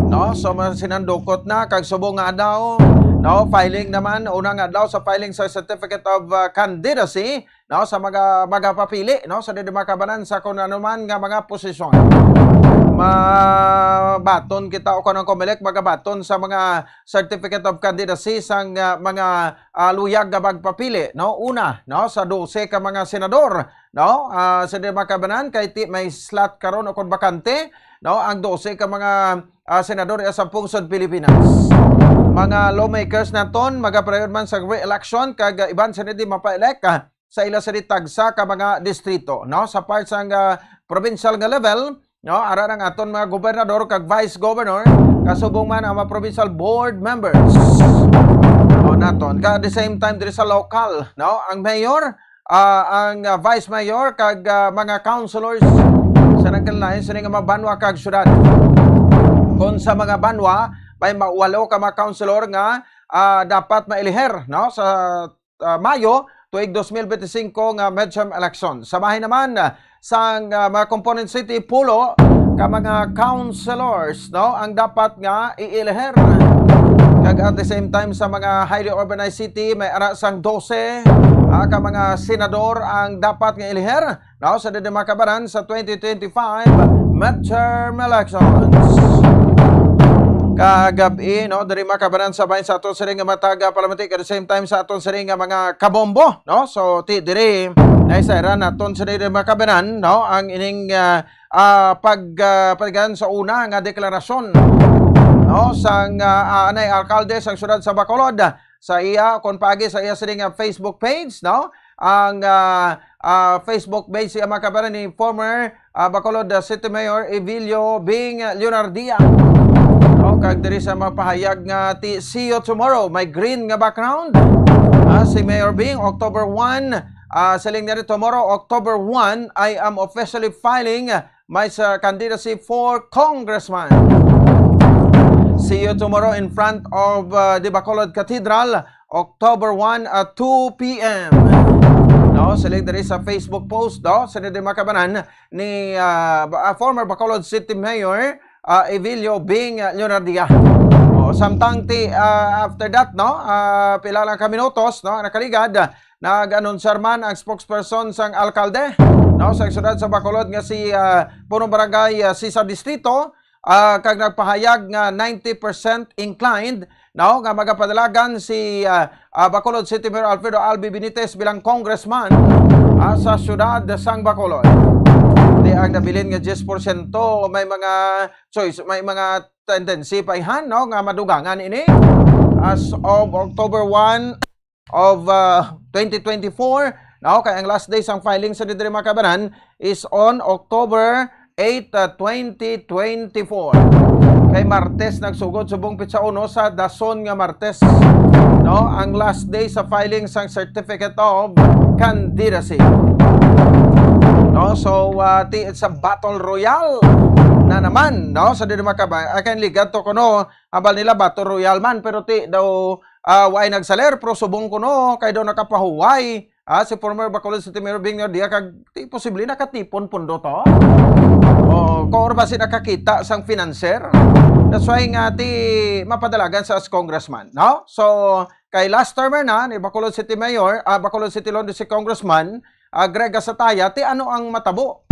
No, so masinandukot na kag subong nga adlaw, no, filing naman, unang adlaw sa filing sa Certificate of, ah, Candidacy, no, sa mga magapapili, no, sa diri makabanan sa kung ano man nga mga posisyon. Mabaton kita o kung ang Comelec magabaton sa mga Certificate of Candidacy sang, ah, mga, ah, luyag nga magpapili, no? Una, no, sa dose ka mga senador, no? Ah, sa diri makabanan kay ti may slot karon o kung bakante, no, ang dose ka mga, ah, senador sa pungsod Pilipinas. Mga lawmakers naton magapadayon man sa re-election kag, ah, iban sila di mapa-elect, ah, sa ila sa di tagsa ka mga distrito, no? Sa part sang, ah, provincial nga level, no, ara ang aton mga gobernador kag vice governor, kasubong man ang mga provincial board members. No, naton. Ka at the same time diri sa local, no, ang mayor, ah, ang, ah, vice mayor kag, ah, mga councilors sa nagkalain sini nga mga banwa kag syudad. Kung sa mga banwa, may mawalo ka mga councilor nga, ah, dapat mailiher, no, sa, ah, Mayo tuig dos mil benti singko nga midterm election. Sa bahin naman, ah, sang, ah, mga component city, pulo ka mga councilors, no, ang dapat nga iiliher. Kag at the same time sa mga highly urbanized city, may ara sang dose, ah, ka mga senador ang dapat nga iliher, no, sa diri makabanan sa twenty twenty-five midterm elections. Kagab-i, no, diri makabanan sa bahin sa aton sining nga mga taga-palamati, at the same time sa aton sining nga mga kabombo, no? So, ti diri na isa ra naton sining makabanan, no, ang ining, ah, ah, pag, ah, paligan sa una nga deklarasyon, no, sang, ah, ah, anay alkalde sang siyudad sa Bacolod, sa iya, kon paagi sa iya sining nga Facebook page, no? Ang, ah, ah, Facebook page siya makabanan ni former, ah, Bacolod, ah, City Mayor Evilio Bing Leonardia. No, kag diri sa mapahayag nga ti "See you tomorrow," may green nga background. Ah, si Mayor Bing, October one, ah, siling niya, "Tomorrow, October one, I am officially filing my, uh, candidacy for congressman. See you tomorrow in front of, uh, the Bacolod Cathedral, October one at two p.m." No, siling diri sa Facebook post, no, sini di makabanan ni, uh, ba- uh, former Bacolod City Mayor, uh, Evilio Bing, uh, Leonardia. O, samtang ti, uh, after that, no, uh, pila lang ka minutos, no, nakaligad, uh, nag-anunsar man ang spokesperson sang alkalde, no, sa siyudad sa Bacolod nga si, uh, Punong Barangay, uh, Cesar Distrito, ah, kag nagpahayag nga ninety percent inclined, no, nga magapadalagan si, ah, ah, Bacolod City Mayor Alfredo Albi Benitez bilang congressman, ah, sa siyudad sang Bacolod. Di ang nabilin nga diyes porsyento may mga choice, may mga tendency pa ihan, no, nga madugangan ini as of October one of, uh, twenty twenty-four, no? Kay ang last day sang filing sa diri makabanan is on October eight, uh, twenty twenty-four. Kay Martes nagsugod subong petsa uno sa dason nga Martes, no? Ang last day sa filing sang Certificate of Candidacy. No? So, uh, ti, it's a battle royale na naman, no? Sa diri makabanan, I can ligad to kuno, abal nila battle royale man, pero ti daw, ah, way nagsaler, pero subong kuno kay daw nakapahuway, ah, si former Bacolod City Mayor Bing Leonardia kag ti posible nakatipon pundo to. O, kung ba si nakakita sang financer. That's why nga ti mapadalagan sa as congressman, no? So, kay last term na ni Bacolod City Mayor, ah, Bacolod City Laundry si Congressman, ah, Greg Gasataya, ti ano ang matabo?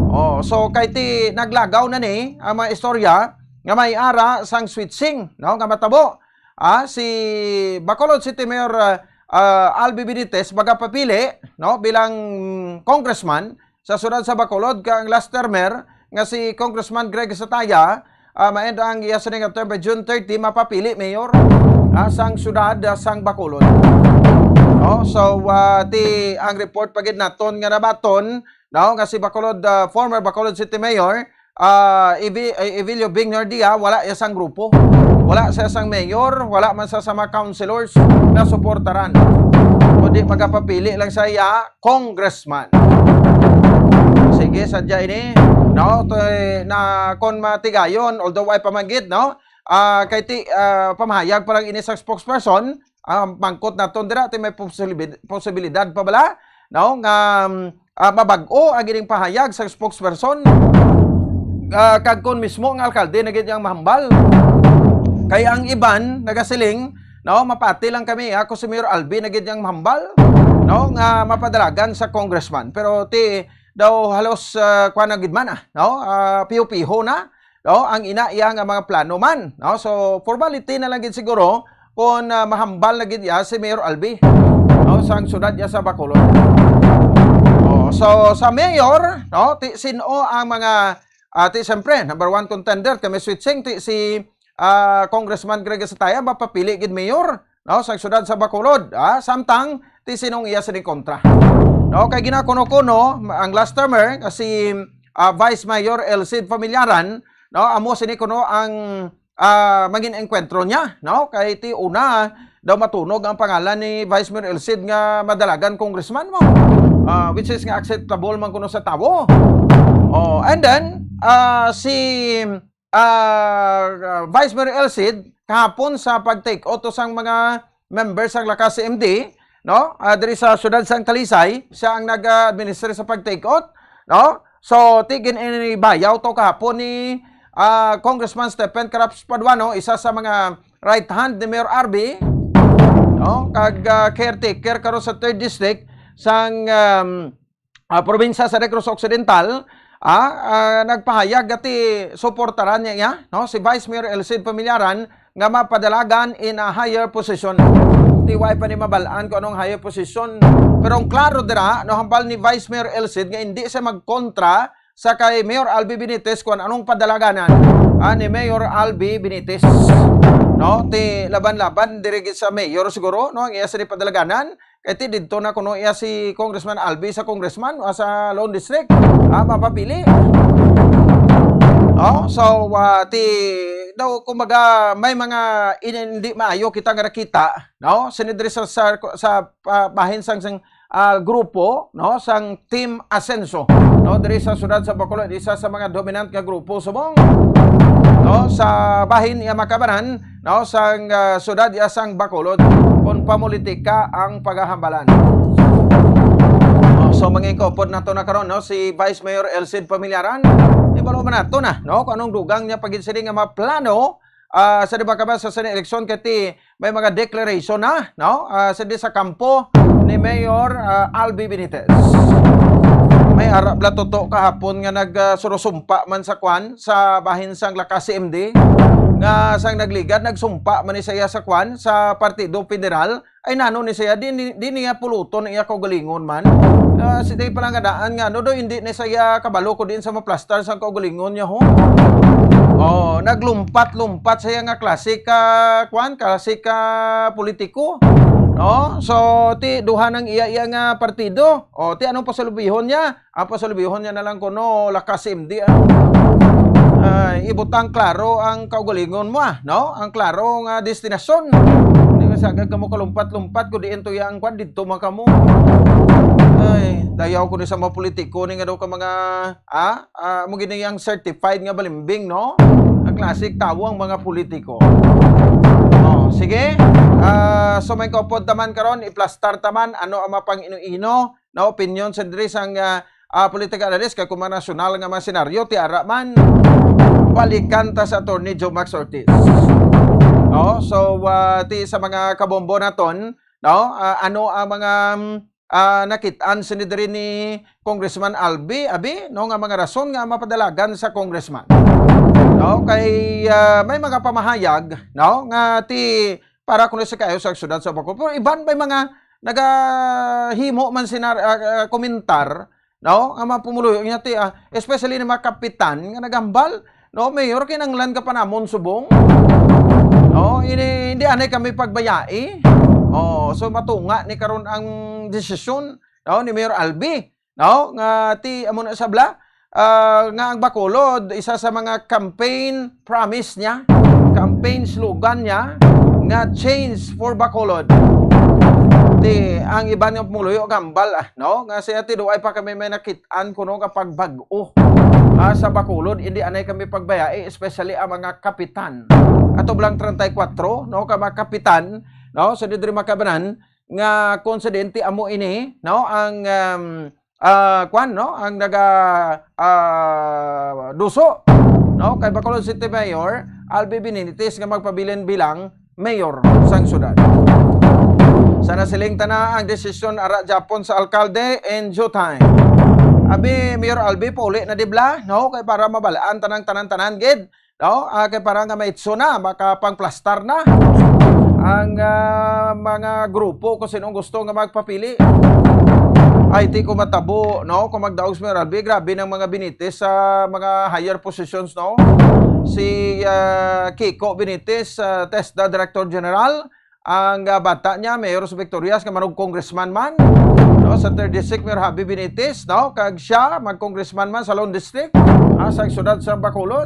Oh, so kay ti naglagaw na ni ang mga istorya nga may ara sang switching, no, nga matabo. Ah, si Bacolod City Mayor, ah, ah, Albi Benitez magapapili, no, bilang congressman sa siyudad sa Bacolod, kay ang last termer nga si Congressman Greg Sataya, ah, ma-end ang iya sini nga term by June thirty, mapapili mayor, ah, sang siyudad, ah, sang Bacolod. No? So, ah, ti ang report pa gid naton nga nabaton, no, nga si Bacolod, ah, former Bacolod City Mayor, ah, Evi-, eh, Evilio Bing Nardia, wala iya sang grupo. Wala siya sang mayor, wala man sa, sa mga councilors na suportaran. Kundi magapapili lang sa iya congressman. Sige, sadya ini, no? To, eh, na kon matigayon, although ay pamanggit, no? Ah, kay ti, ah, pamahayag pa lang ini sa spokesperson, ah, mangkot naton dira, ti may posibi-, posibilidad pa bala, no? Nga, um, ah, mabag-o ang ining pahayag sa spokesperson. Ah, kag kon mismo ang alkalde na gid ang mahambal. Kay ang iban nagasiling, no, mapati lang kami, ako si Mayor Albi na gid ang mahambal, no, nga mapadalagan sa congressman. Pero ti daw halos, ah, kuwan na gid man, ah, no? Ah, piho-piho na, no? Ang ina iya nga mga plano man, no? So, formality na lang gid siguro kung, ah, mahambal na gid iya si Mayor Albi, no? Sang siyudad iya sa Bacolod. Oh, so, sa mayor, no? Ti, sino ang mga, ah, ti, siyempre, number one contender, kami switching, ti, si, ah, Congressman Greg Sataya, mapapili gid mayor, no, sa siyudad sa Bacolod, ah, samtang ti sinong iya sini kontra. No, kay ginakuno-kuno ang last termer nga si, ah, Vice Mayor Elcid Familiaran, no, amo sini kuno ang, ah, mangin enkwentro niya, no, kay ti una daw matunog ang pangalan ni Vice Mayor Elcid nga madalagan congressman mo. Ah, which is nga acceptable man kuno sa tawo. Oh, and then, ah, si ah, Vice Mayor Elcid, kahapon sa pag-take out to sang mga members sang Lakas C M D, no? Ah, diri sa siyudad sang Talisay, siya ang nag-administer sa pag-take out, no? So, ti gin-, inibayaw to kahapon ni, ah, Congressman Stephen Caraps Paduano, isa sa mga right hand ni Mayor Arby, no? Kag, ah, caretaker karon sa third district sang, um, ah, probinsya sa Negros Occidental, ah, ah, nagpahayag nga ti suportaran niya, niya, no, si Vice Mayor Elcid Familiaran nga mapadalagan in a higher position. Ti way pa ni mabal-an kung anong higher position. Pero ang klaro dira, no, hambal ni Vice Mayor Elcid nga hindi siya magkontra sa kay Mayor Albi Benitez kung anong padalaganan, ah, ni Mayor Albi Benitez. No, ti laban-laban diri gid sa mayor siguro, no, ang iya sa padalaganan. Kay ti didto na kuno iya si Congressman Albi sa congressman, ah, sa Lone District. Ah, mapapili. Oh, so, ah, ti daw, kumbaga, may mga in-, hindi maayo kita nga nakita, no? Sini diri sa, sa, sa, ah, bahin sang, sang, ah, grupo, no, sang Team Asenso, no, diri sa siyudad sa Bacolod, isa sa mga dominant nga grupo subong, no, sa bahin iya makabanan, no, sang, ah, siyudad iya sang Bacolod, kung pamulitika ang pagahambalan. No, so, mangin kaupod nato na karon, no, si Vice Mayor Elcid Familiaran. Ibalo man nato na, no, kung anong dugang niya pagid sini nga mga plano, ah, sa di ba ka ba sa sini eleksyon, kay ti may mga declaration na, no, ah, sa di sa kampo ni Mayor, ah, Albi Benitez. May arabla toto kahapon nga nag, ah, surusumpa man sa kwan, sa bahin sang Lakas C M D, nga sang nagligad, nagsumpa man ni sa iya sa kwan, sa Partido Federal. Ay, nano ni siya, di, di, di niya puluton ang iya kaugalingon man. Ah, si day pala nga daan nga, no, do, hindi ni siya kabalo ko din sa maplastar sa kaugalingon niya, ho. Oh, naglumpat-lumpat siya nga klase ka, kwan, klase ka politiko. No? So, ti, duha ng iya-iya nga partido. Oh, ti, anong pasalubihon niya? Ang pasalubihon niya na lang kuno, Lakas C M D, ah. Ay, ibutang klaro ang kaugalingon mo, ah, no? Ang klaro nga destinasyon. Di ka sagad kamo kalumpat-lumpat, kung diin to yang kwan, didto man kamo. Ay, dayaw ko ni sa mga politiko ni nga daw ka mga, ah, ah, mo gini ang certified nga balimbing, no? Ang classic tawo ang mga politiko. Oh, sige. Ah, so may kaupod taman karon, iplastar taman, ano ang mapang ino-ino, na opinyon sa diri sang, ah, ah, political analyst, kay kung mga nasyonal nga mga senaryo, ti ara man, balikan ta sa Attorney Joe Max Ortiz. No? So, ah, ti sa mga kabombo naton, no? Ah, ano ang mga, mm, ah, nakit-an sini diri ni Congressman Albi, abi, no, nga mga rason nga mapadalagan sa congressman. No, kay, ah, may mga pamahayag, no, nga ti para kuno sa kaayo sa syudad sa Bacolod. Pero iban may mga nagahimo man sinar-, ah, ah, komentar, no, nga mga pumuluyo niya ti, ah, especially ni mga kapitan nga nagambal, no, "Mayor, kinahanglan ka pa namon subong." No, ini, hindi anay kami pagbayai. Oh, so matunga ni karon ang desisyon, no, ni Mayor Albi, no, nga ti amo na sabla, ah, nga ang Bacolod isa sa mga campaign promise niya, campaign slogan niya nga "Change for Bacolod." Ti ang iban nga pumuluyo gambal, ah, no, nga siya ti duay pa kami may nakit-an kuno nga pagbag-o, ah, sa Bacolod, hindi anay kami pagbayai, especially ang mga kapitan. Ato lang treinta y cuatro, no, ka mga kapitan, no, sa diri makabanan nga konsidente amo ini, no, ang, um, ah, kwan, no, ang naga, ah, duso, no, kay Bacolod City Mayor Albi Benitez nga magpabilin bilang mayor sang syudad. Sa nasiling tana ang desisyon ara Japon sa alkalde in due time. Abi, Mayor Albi, pauli na dibla, no? Kay para mabalaan tanang tanan-tanan gid, no? Ah, kay para nga maitso na, makapangplastar na ang, ah, mga grupo kung sinong gusto nga magpapili. Ay, ti ko matabo, no? Kung magdaog si Mayor Albi, grabe ng mga Benitez sa mga higher positions, no? Si, ah, Kiko Benitez, ah, TESDA Director General, ang, ah, bata niya, Mayor sa Victorias, nga manog congressman man, no, sa third district, Mayor Javi Benitez, no, kag siya, mag-congressman man sa lone district, ah, sa syudad sa Bacolod.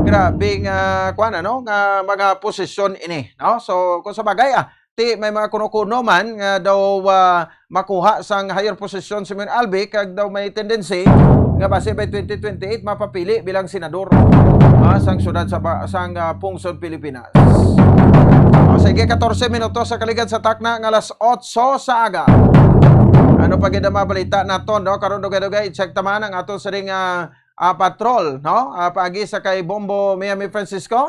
Grabe nga, kwan, ano, nga mga posisyon ini, no? So, kung sa bagay, ah, ti may mga kuno-kuno man nga daw, ah, makuha sang higher position si Mayor Albi, kag daw may tendency nga basi by twenty twenty-eight mapapili bilang senador, ah, sang syudad sa ba-, sang, ah, pungsod Pilipinas. O, sige, katorse minutos sa kaligad sa takna nga alas otso sa aga. Ano pa gid ang mga balita naton, no? Karon dugay-dugay, i-check ta man ang aton siring, ah, ah, patrol, no? Ah, paagi sa kay Bombo Miami Francisco,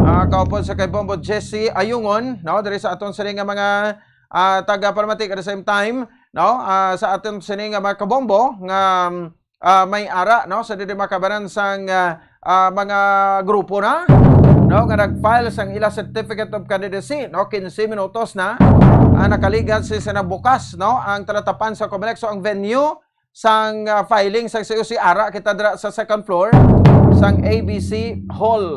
ah, kaupod sa kay Bombo Jesse Ayungon, no? Diri sa aton siring nga mga, ah, taga-Palamati at the same time, no? Ah, sa aton siring nga mga kabombo nga, ah, may ara, no, sa diri makabanan sang, ah, ah, mga grupo na, no, nga nag-file sang ila certificate of candidacy, no, quince minutos na, ah, nakaligad si sina bukas, no, ang talatapan sa Comelec. So, ang venue sang, ah, filing sang C O C, ara kita dira sa second floor sang A B C Hall,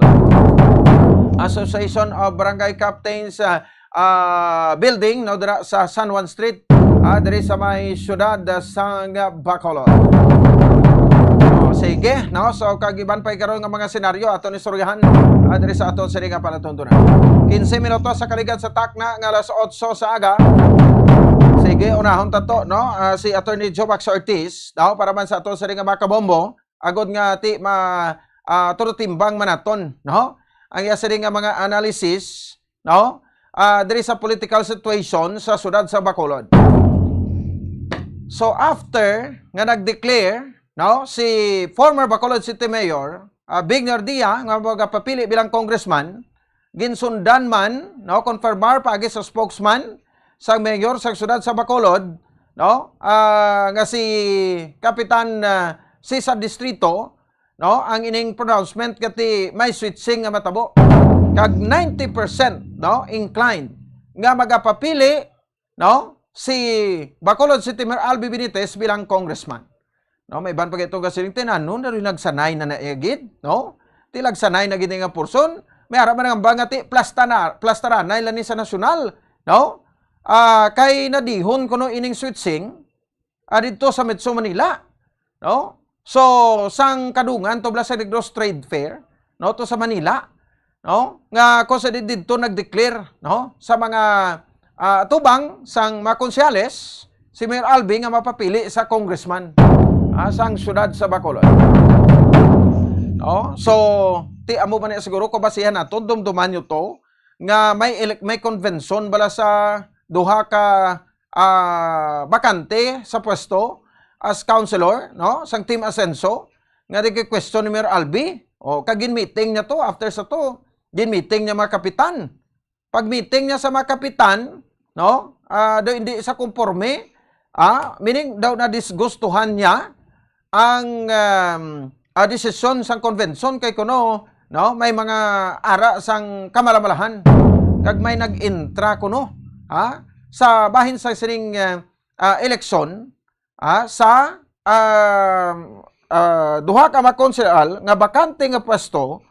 Association of Barangay Captains, ah, ah, building, no, dira sa San Juan Street, ah, diri sa may siyudad, ah, sang Bacolod. Oh, sige, no? So, kag iban pa'y karon nga mga senaryo aton istoryahan, ah, diri sa aton sini nga palatuntunan. Quince minutos sa kaligad sa takna nga alas otso sa aga. Sige, unahon ta to, no? Ah, si Attorney Joe Max Ortiz, no? Para man sa aton sini nga mga kabombo, agod nga ti ma-, ah, tulotimbang man naton, no? Ang iya sini nga mga analysis, no? Ah, diri sa political situation sa siyudad sa Bacolod. So, after nga nag-declare, no, si former Bacolod City Mayor, ah, Big Nardia, nga magapapili bilang congressman, ginsundan man, no, konfirmar paagi sa spokesman sa mayor sa siyudad sa Bacolod, no, ah, nga si Kapitan, ah, Cesar Distrito, no, ang ining pronouncement nga ti may switching nga matabo. Kag ninety percent, no, inclined nga magapapili, no, si Bacolod City Mayor Albi Benitez bilang congressman. No, may iban pa gito nga siling, "Ti ano na rin nagsanay na naigid, no? Ti nagsanay na gid nga porson, may ara man nga ba nga ti plasta na, plastaranay lang ni sa nasyonal, no? Ah, kay nadihon kuno ining switching, ah, didto sa Metro Manila, no? So, sang kadungan, tubla sa Negros Trade Fair, no, to sa Manila, no, nga kung sa di-, didto nag-declare, no, sa mga, ah, atubang sang mga konsyales, si Mayor Albi nga mapapili sa congressman, ah, sang siyudad sa Bacolod. No? So, ti amo ba niya siguro kung basihan naton, dumduman nyo to, nga may elec-, may convention bala sa duha ka, ah, bakante sa pwesto as councilor, no, sang Team Asenso, nga nag-question ni Mayor Albi. O, kag gin-meeting niya to, after sa to, gin-meeting niya mga kapitan. Pag-meeting niya sa mga kapitan, no, ah, daw hindi sa konporme, ah, meaning daw nadisgustuhan niya ang, um, ah, desisyon sang convention kay kuno, no, may mga ara sang kamalamalahan kag may nag-intra kuno, ha, sa bahin sa sining, ah, ah, eleksyon, ah, sa, ah, ah, duha ka mga konsehal nga bakante nga pwesto,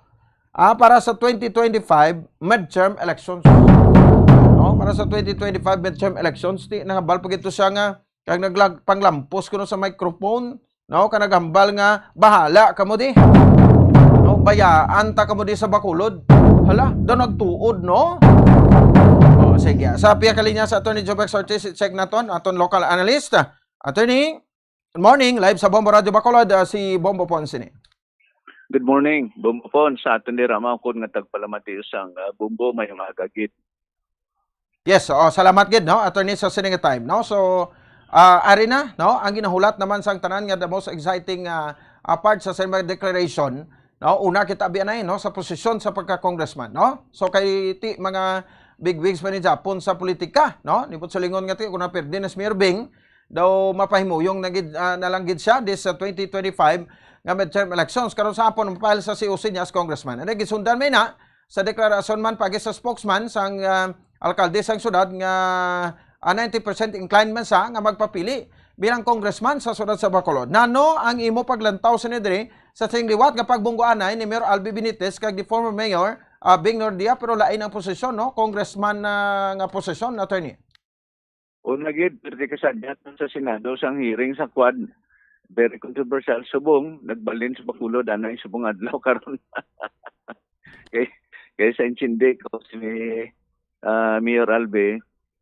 ah, para sa twenty twenty-five midterm elections. No, para sa twenty twenty-five midterm elections, ti nangabal pa gito siya nga kag naglag panglampos kuno sa microphone, no, ka naghambal nga, "Bahala kamo di. No, bayaan ta kamo di sa Bacolod." Hala, daw nagtuod, no? Oh, sige. Sa piya ka linya sa Attorney Jobex Ortiz, i-check naton, aton local analyst. Attorney, good morning. Live sa Bombo Radio Bacolod, ah, si Bombo Ponce ni. Good morning, Bombo Pon. Sa aton dira, maukod nga tagpalamati sang, ah, Bombo, may mga gagit. Yes, oo, salamat gid, no, attorney, sa sini nga time, no? So, ah, ari na, no, ang ginahulat naman sang tanan nga the most exciting, ah, ah, part sa sini nga declaration, no? Una kita bianay, no, sa posisyon sa pagka-congressman, no? So, kay ti mga bigwigs pa ni Japon sa politika, no? Nipot sa lingon nga ti, kung napirdi na si Mayor Bing, daw mapahimuyong na gid, ah, na lang gid siya this, ah, twenty twenty-five nga midterm elections. Karon sa hapon, mapahil sa C O C niya as congressman. And then, gisundan may na, sa deklarasyon man pagi sa spokesman sang, ah, alkalde sang syudad nga, ah, ninety percent inclined man sa nga magpapili bilang congressman sa syudad sa Bacolod. Nano ang imo paglantaw sa diri sa sing liwat nga pagbunggoanay ni Mayor Albi Benitez kag the former mayor, ah, Bing Nordia, pero lain ang posisyon, no? Congressman, ah, nga posisyon, attorney. Una gid, perti kasadya sa Senado sang hearing sa Quad. Very controversial. Subong, nagbalhin sa Bacolod, anay subong adlaw karon. Kay, kay sa intindi ko, si, ah, Mayor Albi,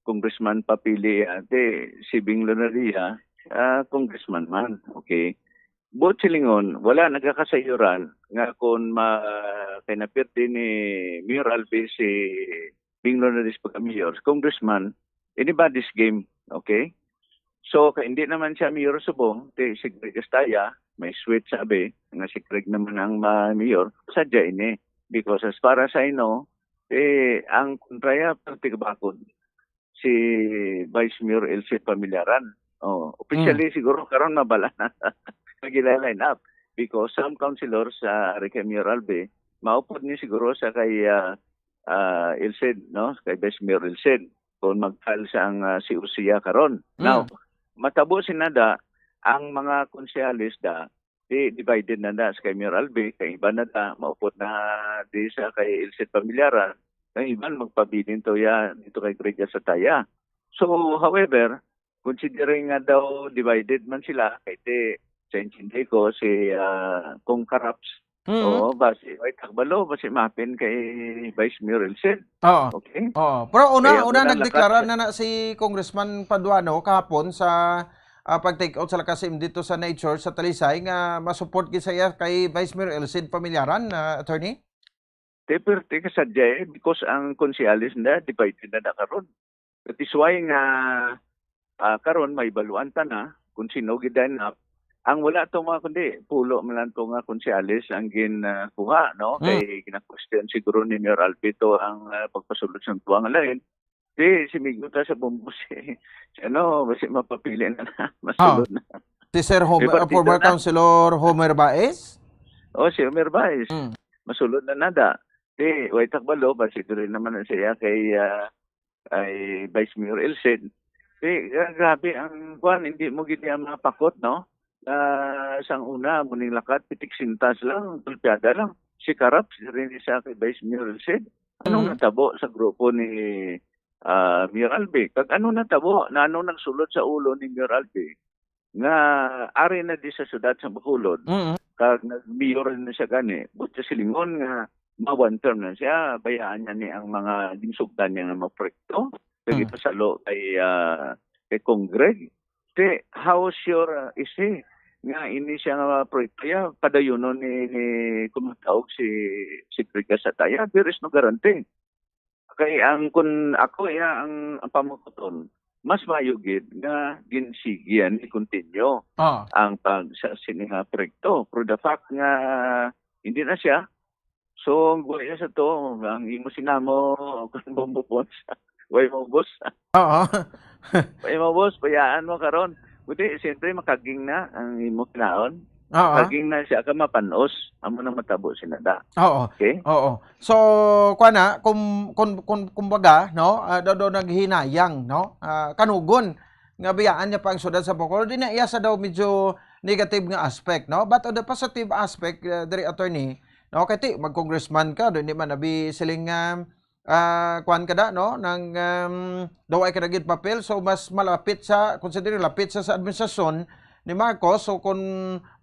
congressman papili, ate, si Bing Lonaria, ah, congressman man. Okay. Buot silingon, wala nagakasayuran nga kung ma-, kay napirdi ni Mayor Albi si Bing Lonaris pagka-mayor, congressman, anybody's game, okay? So, kay hindi naman siya mayor subong, ti si Greg Astaya, may sweet sabi, nga si Greg naman ang ma-, mayor, sadya ini. Because as far as I know, eh, ang kontraya, perti kabakod si Vice Mayor Elsie Pamilaran. Oh, officially, siguro karon mabala na nagila-line up because some councilors sa ari kay Mayor Albi, maupod ni siguro sa kay, ah, ah, Elsie, no? Kay Vice Mayor Elsie, kung mag-file sa ang, ah, C O C ya karon. Mm. Now, matabo sinada ang mga konsehales da, di divided na na sa kay Mayor Albi, kay iban na da, maupod na di sa kay Elsie Pamilaran, kay iban magpabilin to ya dito kay Greg Astaya. So, however, considering nga daw divided man sila, kay di, sa intindi ko, si, ah, Cong Caraps, Mm. oo, basi, ay, tagbalo, basi mapin kay Vice Mayor Elsie. Oo. Okay? Oo. Pero una, Kaya una una nagdeklara lakas- na na si Congressman Paduano kahapon sa, ah, pag-take out sa Lakas-M dito sa Nature sa Talisay nga masupport gid siya kay Vice Mayor Elsie Pamilaran, ah, attorney? Ti, perti kasadya, eh, because ang konsehales na divided na na karon. That is why nga, ah, karon may baluan ta na kung sino gid-line up. Ang wala to mga kundi pulo man lang to nga konsehales ang gin, ah, kuha, no? Hmm. Kay gina-question siguro ni Mayor Albi to ang, ah, pagpasulod sang duha nga lain. Di, si Migo ta sa Bombo si, si ano, basi mapapili na na, masulod na. Si Sir Homer, May ah, former partido na. Councilor Homer Baez? Oh, si Homer Baez. Mm. Masulod na nada. Di, way takbalo, basi diri naman na siya kay, ah, kay Vice Mayor Elsie. Di, gra-, grabe ang kwan, hindi mo gid niya mapakot, no? Ah, sang una, muning lakat, pitik sintas lang, tulpiada lang. Si Caraps, diri ni siya kay Vice Mayor Elsie. Anong Mhm. natabo sa grupo ni, ah, Mayor Albi? Kag ano natabo? Na ano nagsulod sa ulo ni Mayor Albi? Nga ari na di sa siyudad sa Bacolod, Mhm. kag nag-mayor na siya gani, buot sa silingon nga ma-one term na siya, bayaan niya ni ang mga ginsugdan niya nga mga proyekto, kag Mhm. ipasalo kay, ah, kay Cong Greg. Te, how sure, ah, is he nga ini siya nga proyekto ya, padayunon ni, ni, kung matawag si, si Greg Astaya? There is no guarantee. Kay ang kun ako, iya ang, ang pamangkuton, mas maayo gid nga ginsigi ni, continue Ah. ang pag sa sini nga proyekto. Pero the fact nga hindi na siya, so ang buhay na sa to, ang imo sinamo, kung bumubon sa, Way maubos. Oo. Way maubos, bayaan mo karon. Kundi, siyempre, makaging na ang imo kinaon. Oo. Makaging na siya ka mapanos. Amo nang matabo si nada. Oo. Okay? Oo. So, kwa na, kung, kung, kung, kumbaga, no, ah, daw, daw naghinayang, no, ah, kanugon nga biyaan niya pa ang syudad sa Bacolod, di na iya sa daw medyo negative nga aspect, no? But on the positive aspect, uh, diri, attorney, no, kay ti, mag-congressman ka, do, hindi man abi siling, ah, ah, kwan ka da, no, nang, um, daw ay ka naging papel, so mas malapit sa, considering lapit sa, sa administrasyon ni Marcos, so kung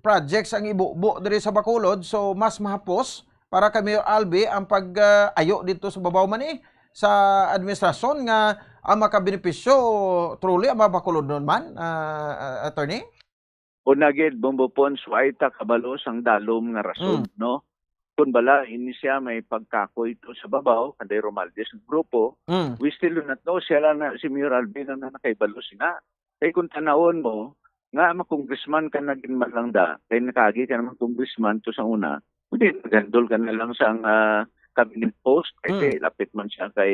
projects ang ibubo diri sa Bacolod, so mas mahapos para kay Mayor Albi ang pag, ah, ayo dito sa babaw man eh, sa administrasyon nga ang makabenepisyo truly ang mga Bacolodnon man, ah, ah, attorney? Una gid, Bombo Pons, way ta kabalo sang dalom nga rason, Mm. no? Kung bala, ini siya may pagkakoy to sa babaw, kanday Romualdez nga grupo, Mm. we still do not know, siya lang na, si Mayor Albi lang na nakaibalo sina. Kay kung tanawon mo, nga ma-congressman ka na gid man lang da, kay nakaagi ka naman congressman to sa una, hindi, naghandol ka na lang sa, ah, cabinet post, kay Mm. ti, lapit man siya kay,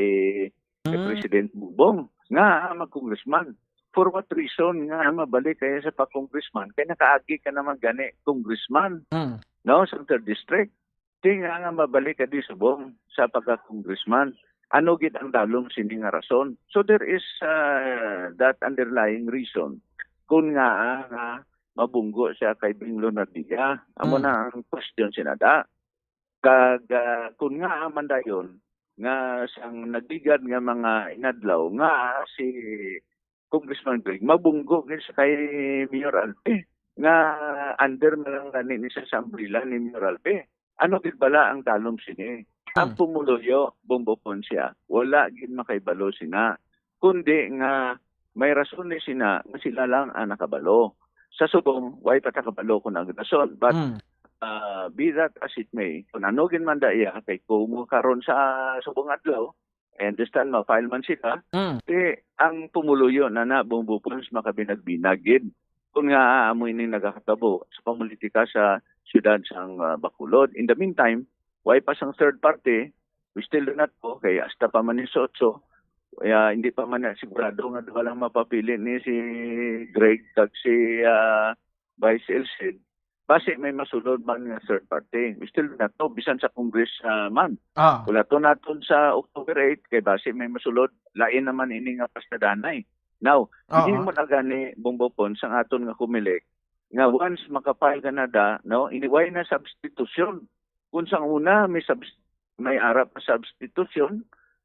kay Mm. President Bubong, nga mag-congressman. For what reason nga mabalik kaya sa pag-congressman? Kay nakaagi ka naman gani congressman, Mm. no, sa third district. Di nga nga mabalik ka di subong sa pagka-congressman. Ano gid ang dalom sini nga rason? So there is, uh, that underlying reason kung nga, ah, nga mabunggo siya kay Bing Leonardia. Amo Mm. na ang question sinada. Kag, ah, kung nga man dayon nga sang nagligad nga mga inadlaw nga si Congressman Greg mabunggo gid sa kay Mayor Albi nga under man lang gani ni sa umbrella ni Mayor Albi. Ano gid bala ang dalom sini? Ang Hmm. pumuluyo, Bombo Pons, siya, wala gid makaibalo sina, kundi nga may rason ni sina nga sila lang ang nakabalo. Sa subong, way pa ta kabalo kung ang rason. But, Mm. uh, be that as it may, kung ano gid man da iya, kay kung karon sa subong adlaw, I understand, ma-file man sila, Mm. eh, ang pumuluyo na na, Bombo Pons, makabinagbinag gid. Kung nga amo ini nagakatabo sa pamulitika sa siyudad sang, ah, Bacolod. In the meantime, way pa sang third party, we still do not know, kay hasta pa man ni sa otso, kaya hindi pa man na sigurado nga duha lang mapapili ni si Greg kag si, ah, Vice Elcid. Basi may masulod man nga third party. We still do not know, bisan sa Congress, ah, man. Ah. Wala to naton sa October eight, kay basi may masulod, lain naman ini nga pastadanay. Now, Ah, hindi ah. mo na gani, Bombo Pons, ang aton nga Comelec, nga once makapile ka na da, no, iniway na substitution. Kung sa una, may subs-, may arap na substitution,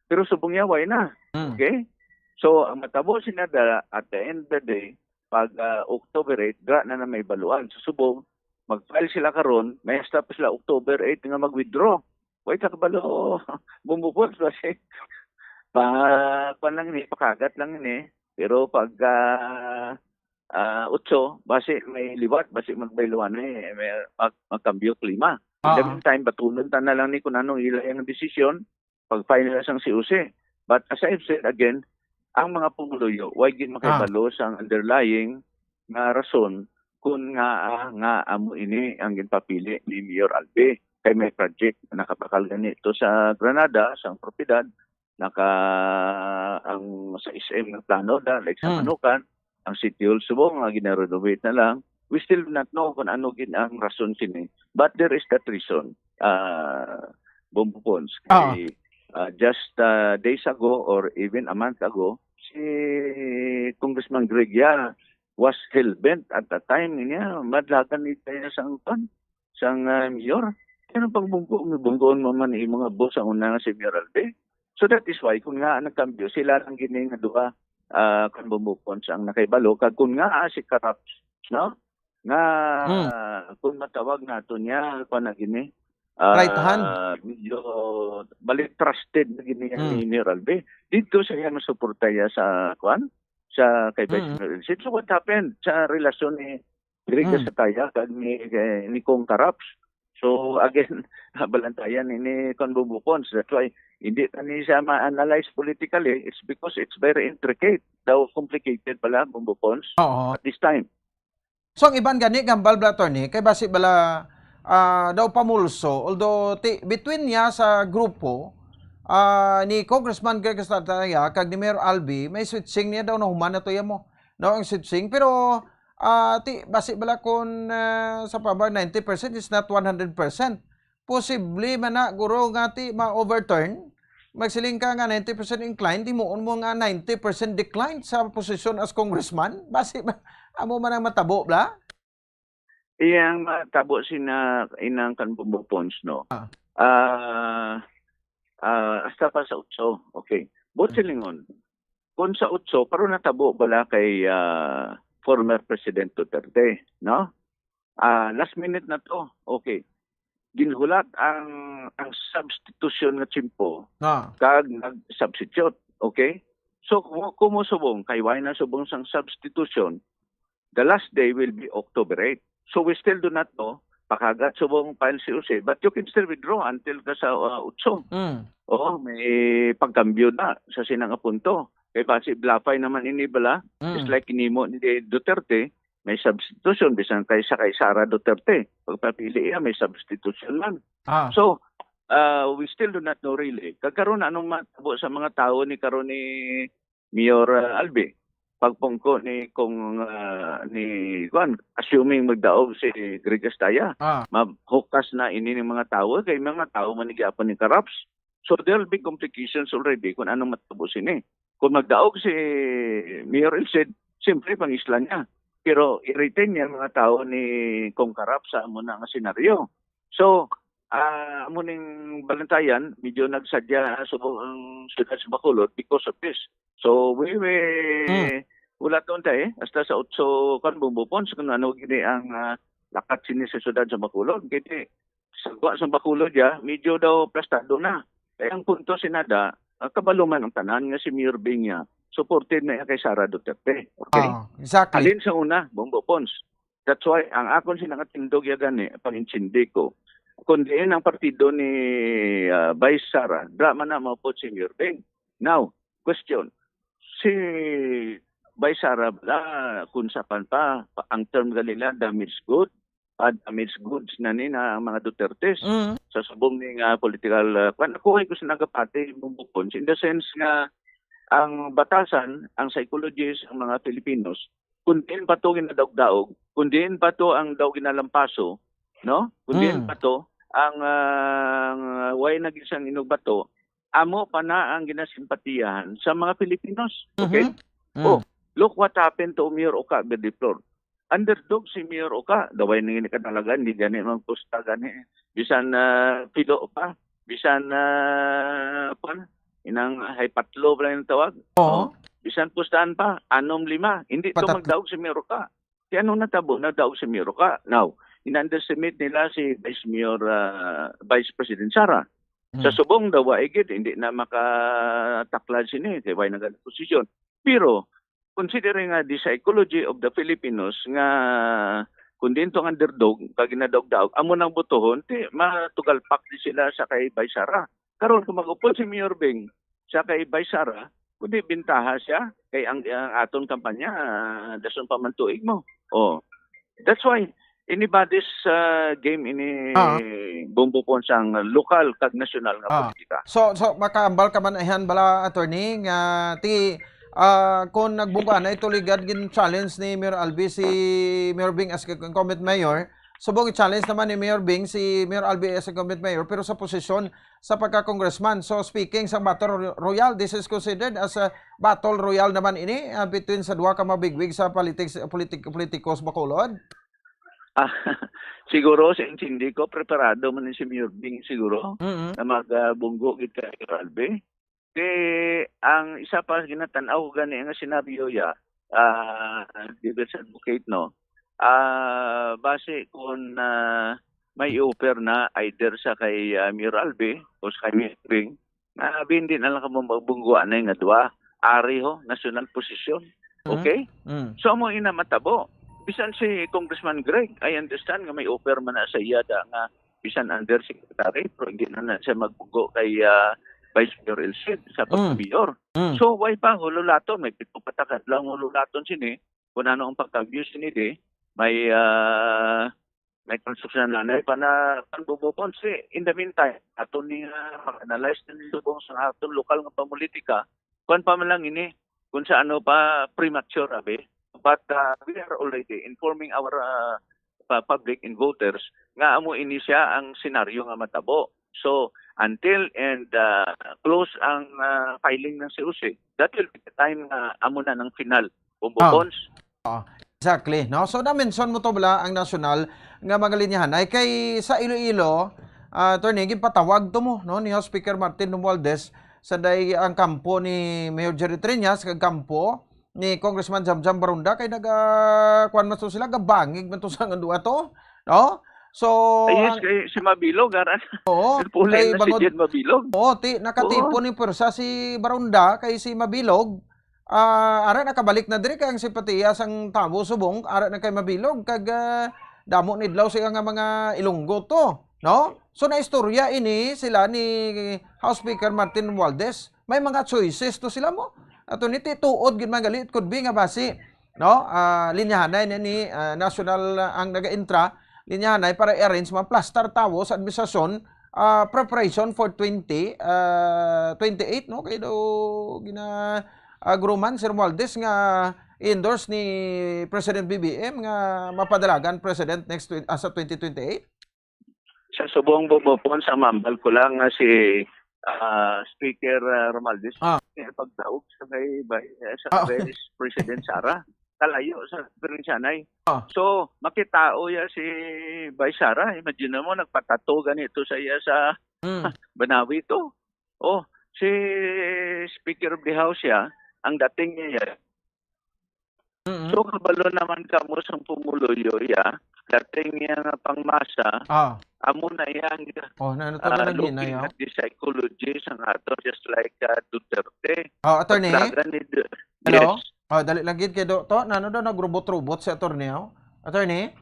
pero subong niya, way na. Mm. Okay? So, ang matabo sina da, at the end of the day, pag, ah, October eight, dra na na may baluan. Sa subong, mag-file sila karon, may hasta pa sila October eight nga mag-withdraw. Way ta kabalo, Bombo Pons, basi, pa, pa lang ni, pakagat lang ni. Pero pag, ah, ah, otso, basi may liwat, basi magbayluan eh, may mag-, magkambyo klima. In the Ah. meantime, batunon ta na lang ni kung anong ila ang desisyon, pag-file nila sang C O C. But as I've said again, ang mga pumuluyo, way gid makahibalo Ah. sang underlying nga rason kung nga, ah, nga amo ini ang ginpapili ni Mayor Albi. Kay may project na nakabakal gani ito sa Granada, sa propiedad, naka, ang sa S M nga plano da, like sa Hmm. Manukan, ang City Hall subong nga ginarenovate na lang. We still do not know kung ano gid ang rason sini. But there is that reason, ah, Bombo Pons. Ah. Kay, ah, just, ah, days ago or even a month ago, si Congressman Greg Yara was hell-bent at the time niya, madlagan ni kaya sang, kwan, sang, ah, mayor. Kaya nung pagbungko, bungkoon mo man yung mga boss ang una nga si Mayor Albi. So that is why, kung nga nagkambyo, sila lang gini nga duha, ah, kang Bombo Pons ang nakaibalo. Kag kung nga, ah, si Caraps, no? Nga, Hmm. kung matawag nato niya, kung na gini, ah, Right hand. medyo balik trusted na gini Hmm. ni Mayor Albi. Dito siya masuporta ya sa, kwan? Sa kay Vice Hmm. Mayor Elcid. So what happened sa relasyon ni Greg Hmm. Gasataya kag ni, eh, ni Cong Caraps? So again, balantayan ni, ni Con Bombo Pons. That's why hindi ta ni siya ma-analyze politically. It's because it's very intricate. Daw complicated pala, Bombo Pons, Oo. at this time. So, ang iban gani, gambal bala, attorney, kay basi bala, ah, daw pamulso, although ti-, between niya sa grupo, ah, ni Congressman Greg Estrada ya kag ni Mayor Albi, may switching niya daw, nahuman na to ya mo. No, ang switching. Pero, ah, ti, basi bala kun, ah, sa paba, ninety percent is not one hundred percent. Posible man na, guro, nga ti ma-overturn. Magsiling ka nga ninety percent inclined, di mo, mo nga ninety percent declined sa posisyon as congressman. Basi ba, amo man ang matabo, bla? Iyang matabo sina inang kan Bombo Pons, no? Ah. Ah, ah, hasta pa sa utso. Okay. Buot Hmm. silingon, kung sa utso, pero natabo bala kay, ah, former President Duterte, no? Ah, last minute na to. Okay. Ginhulat ang, ang substitution nga tiyempo Ah. kag nag-substitute. Okay? So, kumo, kumo subong, kay why na subong sang substitution, the last day will be October eight. So, we still do not know, pagkagat subong file C O C, but you can still withdraw until ka sa, ah, utso. Mm. Oo, may pagkambyo na sa sina nga punto. Kay basi blafay naman ini bala, Mm. just like ginhimo ni Duterte, may substitution, bisan kay sa kay Sara Duterte. Pagpapili iya, may substitution man. Ah. So, ah, we still do not know really. Kag karon, anong matabo sa mga tawo ni karon ni Mayor, ah, Albi? Pagpungko ni kung, ah, ni, kuwan, assuming magdaog si Greg Astaya, Ah. mahukas na ini ning mga tawo, kay mga tawo man ni gyapon ni corrupts. So, there'll be complications already kung anong matabo sini. Kung magdaog si Mayor Elcid, siyempre, pangislan niya. Pero i-retain niya mga tawo ni Kong Karap sa amo na nga senaryo. So, ah, amo ning balantayan, medyo nagsadya subong ang siyudad sa Bacolod because of this. So, we, we, Hmm. wala to, eh. Hasta sa utso kan Bombo Pons kung ano gini ang, ah, lakat sini sa siyudad sa Bacolod. Kaya sa gwa sa Bacolod, ya, medyo daw plastado na. Kaya ang punto, sinada, ah, kabalo man ang tanan nga si Mayor Bing ya, supported na iya kay Sara Duterte. Okay? Ah, exactly. Halin sa una, Bombo Pons. That's why ang akon sina nga tindog ya gani, pangintindi ko. Kung diin ang partido ni, ah, Vice Sara, dra man na maupod si Mayor Bing. Now, question, si Vice Sara bala, kung sa pan pa, pa, ang term gali nila, damaged good, ah, damaged goods na ni na ang mga Dutertes Mm. sa subong ni nga political, ah, kwan. Ako ay gusto nagapati mong bukons in the sense nga ang batasan, ang psychologist, ang mga Filipinos, kung diin pa to ginadaog-daog, kung diin pa to ang daw ginalampaso, no? Kung diin Mm. pa to ang, ah, ang, ah, way nag-isang inugbato, amo pa na ang ginasimpatiyahan sa mga Filipinos. Okay? Mhm. Mm. Oh, look what happened to Mayor Oka Verdiflor. Underdog si Mayor Oka. Daway na gini kadalagan, di gani magpusta gani. Bisan, ah, pilo pa. Bisan, ah, kwan, inang high patlo pa lang yung tawag. Oo. Oh, bisan pustahan pa, anom lima. Hindi to Patatlo. magdaog si Mayor Oka. Kaya anong natabo, nagdaog si Mayor Oka. Now, in-underestimate nila si Vice Mayor, ah, Vice President Sara. Sa Hmm. subong daw, wa igid, hindi na makataklad sini, kay way nagposisyon. Pero, considering nga the psychology of the Filipinos nga kung diin to ang underdog, kag ginadaog-daog, amo nang botohon, ti matugalpak di sila sa kay Vice Sara. Karon, kung mag-upod si Mayor Bing sa kay Vice Sara, kundi bintaha siya kay ang, ang aton kampanya, ah, dason pa man tuig mo. Oh. That's why, anybody's, ah, game ini, Ah. Bombo Pons, ang lokal kag nasyonal nga Ah. politika. So, so, makaambal ka man, ayan bala, attorney, nga ti, ah, kung nagbungga na ito, ligad gin-challenge ni Mayor Albi si Mayor Bing as incumbent mayor, subong i-challenge naman ni Mayor Bing si Mayor Albi as incumbent mayor, pero sa posisyon sa pagka-congressman. So, speaking sa Battle Ro-, Royale, this is considered as a battle royale naman ini, ah, between sa duha ka mabigwig sa politics, politik-, politikos Bacolod? Ah, siguro, sa intindi ko, preparado man ni si Mayor Bing siguro Mm-mm. na mag, ah, bunggo gid kay Mayor Albi. Di, ang isa pa ginatan-aw ko gani nga senaryo ya, ah, Devil's Advocate, no? Ah, base kung, ah, may offer na either sa kay, ah, Mayor Albi o sa kay Mayor Bing, ah, hindi na lang kamo magbungguan na nga duha. Ari ho, nasyonal posisyon. Mhm. Okay? Mm. So, amo ina matabo. Bisan si Congressman Greg, I understand nga may offer man na sa iya da nga bisan undersecretary, pero hindi na, na siya magbugo kay, ah, Vice Mayor Elcid sa Mm. pagka-mayor. Mm. So, why pa hululaton? May pito pa ta ka lang hululaton sini. Kung ano ang pagka-view sini di, may, ah, may construction na, na pa na, kan Bubukon. Si, in the meantime, ato ni, ah, mag-analyze na ni subong sa aton lokal nga pamulitika, kwan pa man lang ini, kung sa ano pa, premature, abi. But, ah, we are already informing our, ah, pa-, public and voters nga amo ini siya ang senaryo nga matabo. So, until and, ah, close ang, ah, filing ng C O C, that will be the time nga amo na ng final. Bumbo Ah. Pons. Ah, exactly, no? So, na-mention mo to bala ang national nga mga linyahan. Ay, kay sa Iloilo, ah, attorney, ginpatawag to mo, no, ni House Speaker Martin Romualdez, sa day ang kampo ni Mayor Jerry Treñas, kag kampo ni Congressman Jamjam Barunda, kay naga, kuwan man to sila, gabangig man to sa nga duwa to, no? So, Ay, yes, ang kay si Mabilog, aran. Oo, Pulay kay na si bangod Jed Mabilog. Oo, ti-, nakatipon Oo. ni pwersa si Barunda kay si Mabilog. Ah, ara nakabalik na diri kay ang simpatiya sang tawo subong ara na kay Mabilog kag, ah, damo ni adlaw siya nga mga Ilonggo to, no? So, naistorya ini sila ni House Speaker Martin Romualdez. May mga choices to sila mo. Ato ni ti tuod gid man gali, it could be nga basi, no? Ah, linyahanay na ni, ah, national, ah, ang naga-intra, linyahanay para i-arrange mga plastar tawo sa administrasyon, ah, preparation for twenty, ah, twenty-eight, no? Kay daw gina, ah, Gruman, Sir Romualdez, nga endorse ni President B B M nga mapadalagan president next twen-, ah, sa twenty twenty-eight. Sa subong, Bubupon, sa mambal ko lang nga si, ah, Speaker, ah, Romualdez, Ah. eh, pagdaog sa kay, bay-, eh, sa Ah. Vice President Sara. Kalayo sa Provincianay. Ah. So, makitao ya si Vice Sara. Imagine mo, nagpatato ganito sa iya sa Mm. Banawi to. Oh, si Speaker of the House ya, ang dating niya. Mm-mm. So, kabalo naman kamo sang pumuluyo ya, dating niya nga pangmasa, Ah. amo na iya ang, Oh, na, ano to ah, na looking naghinay, oh? at the psychology sang ato, just like, ah, Duterte. Oh, attorney? Paglagan ni Du-, Hello? Yes. Oh, dali lang gid kay do, to, nano daw nagrobot-robot si attorney, oh? Attorney?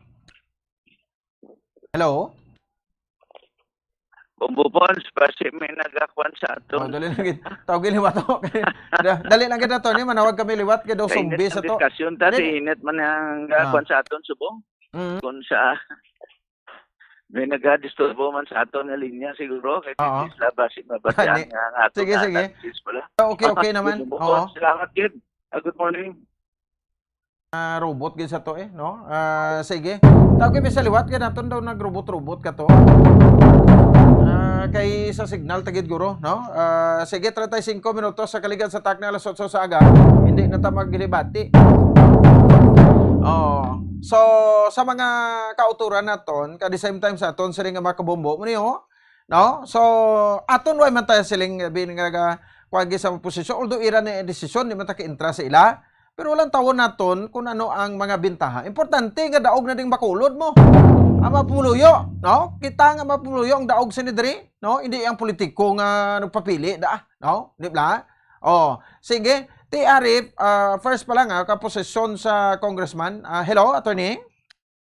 Hello? Bumbo Pons, basi may nagakuan sa aton. Oh, dali lang gid. Tawag liwat to. Da-, dali lang gid, attorney, manawag kami liwat kay daw Kainit zombie ang sa to. diskusyon ta, Dali. si init man ang Ah. gakuan sa aton subong. Mm. Kung sa may nagadisturbo man sa aton nga linya siguro, kay Oo. Isla basi mabatian Gani. nga ang aton Sige, nga sige. analysis pala. Ah, okay, okay Ah, naman. Bumbo Oo. Pons, salamat gid. Ah, good morning. Ah, robot gid sa to eh, no? Ah, sige. Tawag mi sa liwat kay naton daw nagrobot-robot ka to. Ah, kay sa signal ta gid guro, no? Ah, sige, treinta y cinco minutos sa kaligad sa takna alas otso sa aga. Hindi na ta maglibati. Oh. So, sa mga kauturan naton, ka the same time sa aton sila nga makabombo mo niyo, no? So, aton way man tayo siling bin nga naga-, kuwan gid sa posisyon, although ira na yung desisyon, di man ta ka-intra sa ila. Pero walang tawon naton kung ano ang mga bintaha. Importante nga daog na ding Bacolod mo. Ang mapuluyo, no? Kita nga mapuluyo ang daog sa diri, no? Hindi ang politiko nga nagpapili da, no? Di ba? Oh, sige. Ti Arif, ah, first pa lang, ah, kaposisyon sa congressman. Ah, hello, attorney?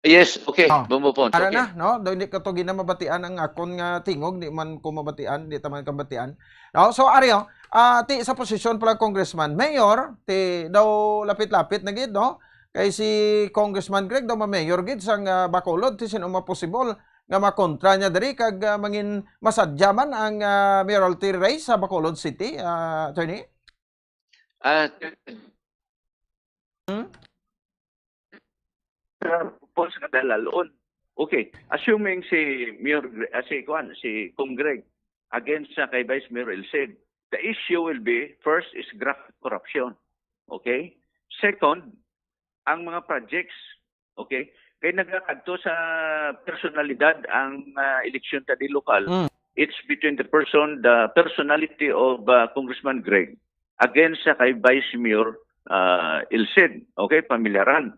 Yes, okay. Oh. Bumbo Pons, Ara okay. na, no? Daw hindi ka to ginamabatian ang akon nga tingog, di man ko mabatian, di ta man kabatian. No? So, ari, oh, ah, ti sa posisyon pala congressman, mayor, ti daw lapit-lapit na gid, no? Kay si Congressman Greg daw ma-mayor gid sang, ah, Bacolod, ti sino maposibol nga makontra niya diri kag, ah, mangin masadya man ang, ah, mayoralty race sa Bacolod City, ah, attorney? Ah, Hmm? Sa pulse nga dalalon. Okay, assuming si Mayor Gre-, ah, si, kuwan, si Cong Greg against sa kay Vice Mayor Elcid, the issue will be, first is graft corruption. Okay? Second, ang mga projects, okay? Kay nagakadto sa personalidad ang, ah, eleksyon ta di lokal. Mm. It's between the person, the personality of, ah, Congressman Greg against sa kay Vice Mayor, ah, Elcid. Okay, pamilyaran.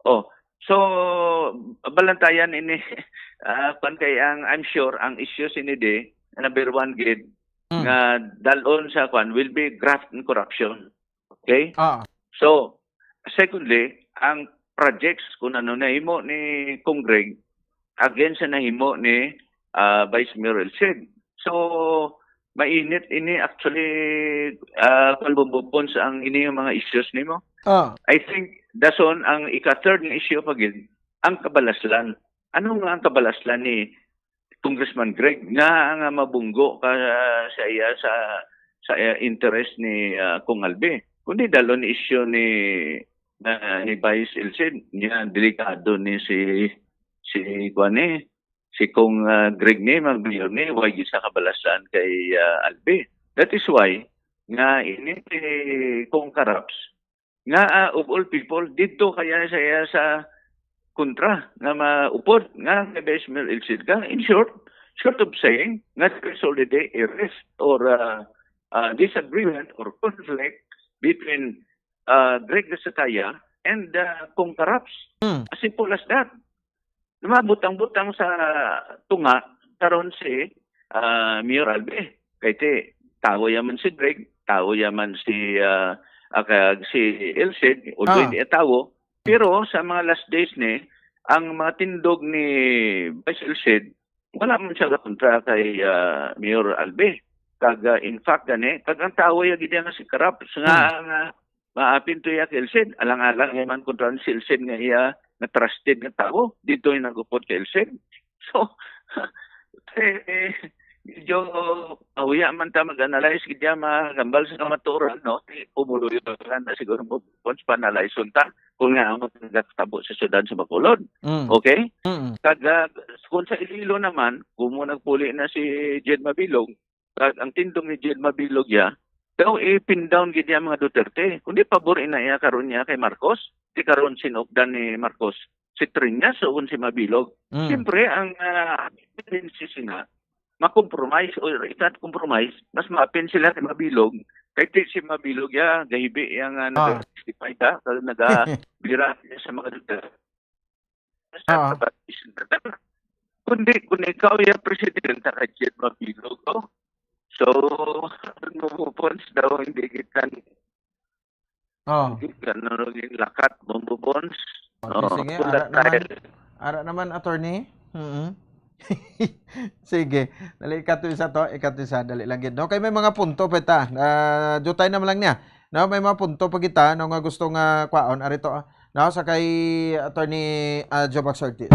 Oh, so, balantayan ini, ah, kwan kay ang, I'm sure, ang issues ini di, number one gid, Mm. nga dalon sa kwan will be graft and corruption. Okay? Ah. So, secondly, ang projects kung ano nahimo ni Cong Greg against sa nahimo ni, ah, Vice Mayor Elcid. So, mainit ini actually, ah, Kalbubupon sa ang ini yung mga issues nimo. Ah. I think dason ang ika-third nga issue pa gid ang kabalaslan. Ano nga ang kabalaslan ni Congressman Greg nga, nga mabunggo ka, ah, sa iya sa, sa iya interest ni, ah, Kong Albi? Kundi dalon issue ni, na, ni Vice Elcid, niya delikado ni si, si kuan ni, si Kong, ah, Greg ni, mag-mayor ni, way gid sa kabalaslan kay, ah, Albi. That is why nga ini si Kong Karaps nga, ah, of all people, didto kaya siya sa kontra nga maupod nga kay Vice Mayor Elcid ka. In short, short of saying nga there is already a rift or, ah, ah, disagreement or conflict between, ah, Greg Gasacaya and, ah, Kong Karaps. Hmm. As simple as that. Lumabutang-butang sa tunga karon si, ah, Mayor Albi. Kay ti, tawo yaman si Greg, tawo yaman si, ah, ah, kag si Elcid, although Ah. hindi tawo. Pero sa mga last days ni, ang mga tindog ni Vice Elcid, wala man siya kakontra kay, ah, Mayor Albi. Kag, ah, in fact, gani, kag ang tawo ya gid nga si Karaps nga, Hmm. nga maapin to ya kay Elcid. Alang-alang ya man kontra si Elcid nga iya nga trusted nga tawo. Didto yung nagupod kay Elcid. So, eh, eh, medyo mahuya man ta mag-analyze gid ya, mga kambal sa kamatuoran, no? Di, pumuluyo lang na siguro mo, once pa analyze ta kung nga ang nagatabo sa syudad sa Bacolod. Mm. Okay? Mm. Kag, ah, kung sa Iloilo naman, kumo nagpuli na si Jed Mabilog, kag ang tindog ni Jed Mabilog ya, daw i-pin down gid ya mga Duterte. Kundi pabor ina iya karon niya kay Marcos, si karon sinukdan ni Marcos, si Triñas o kung si Mabilog. Mm. Siyempre, ang, ah, tendency sina, ma-compromise or if not compromise, mas maapin sila kay Mabilog. Kay ti si Mabilog ya, gahibi ya nga Ah. naga-testify ta, kag naga-bira sa mga Duterte. Sa Ah. Kundi kung ikaw ya presidente ka, Jed Mabilog, oh. So, ano mo, Pons, daw hindi kita ni-, Oh. hindi ka na rin lakat, Bombo Pons. Okay, Oh, sige. wala Ara naman, tayo. ara naman, attorney. Mm. Sige. Dali, ikato isa to, ikato isa. Dali lang gid. No? Kay may mga punto pa ta. Ah, jutay naman lang niya. No, may mga punto pa kita, no, nga gusto nga kwaon. Ari to, ah, no, sa kay Attorney, ah, Joe Max Ortiz.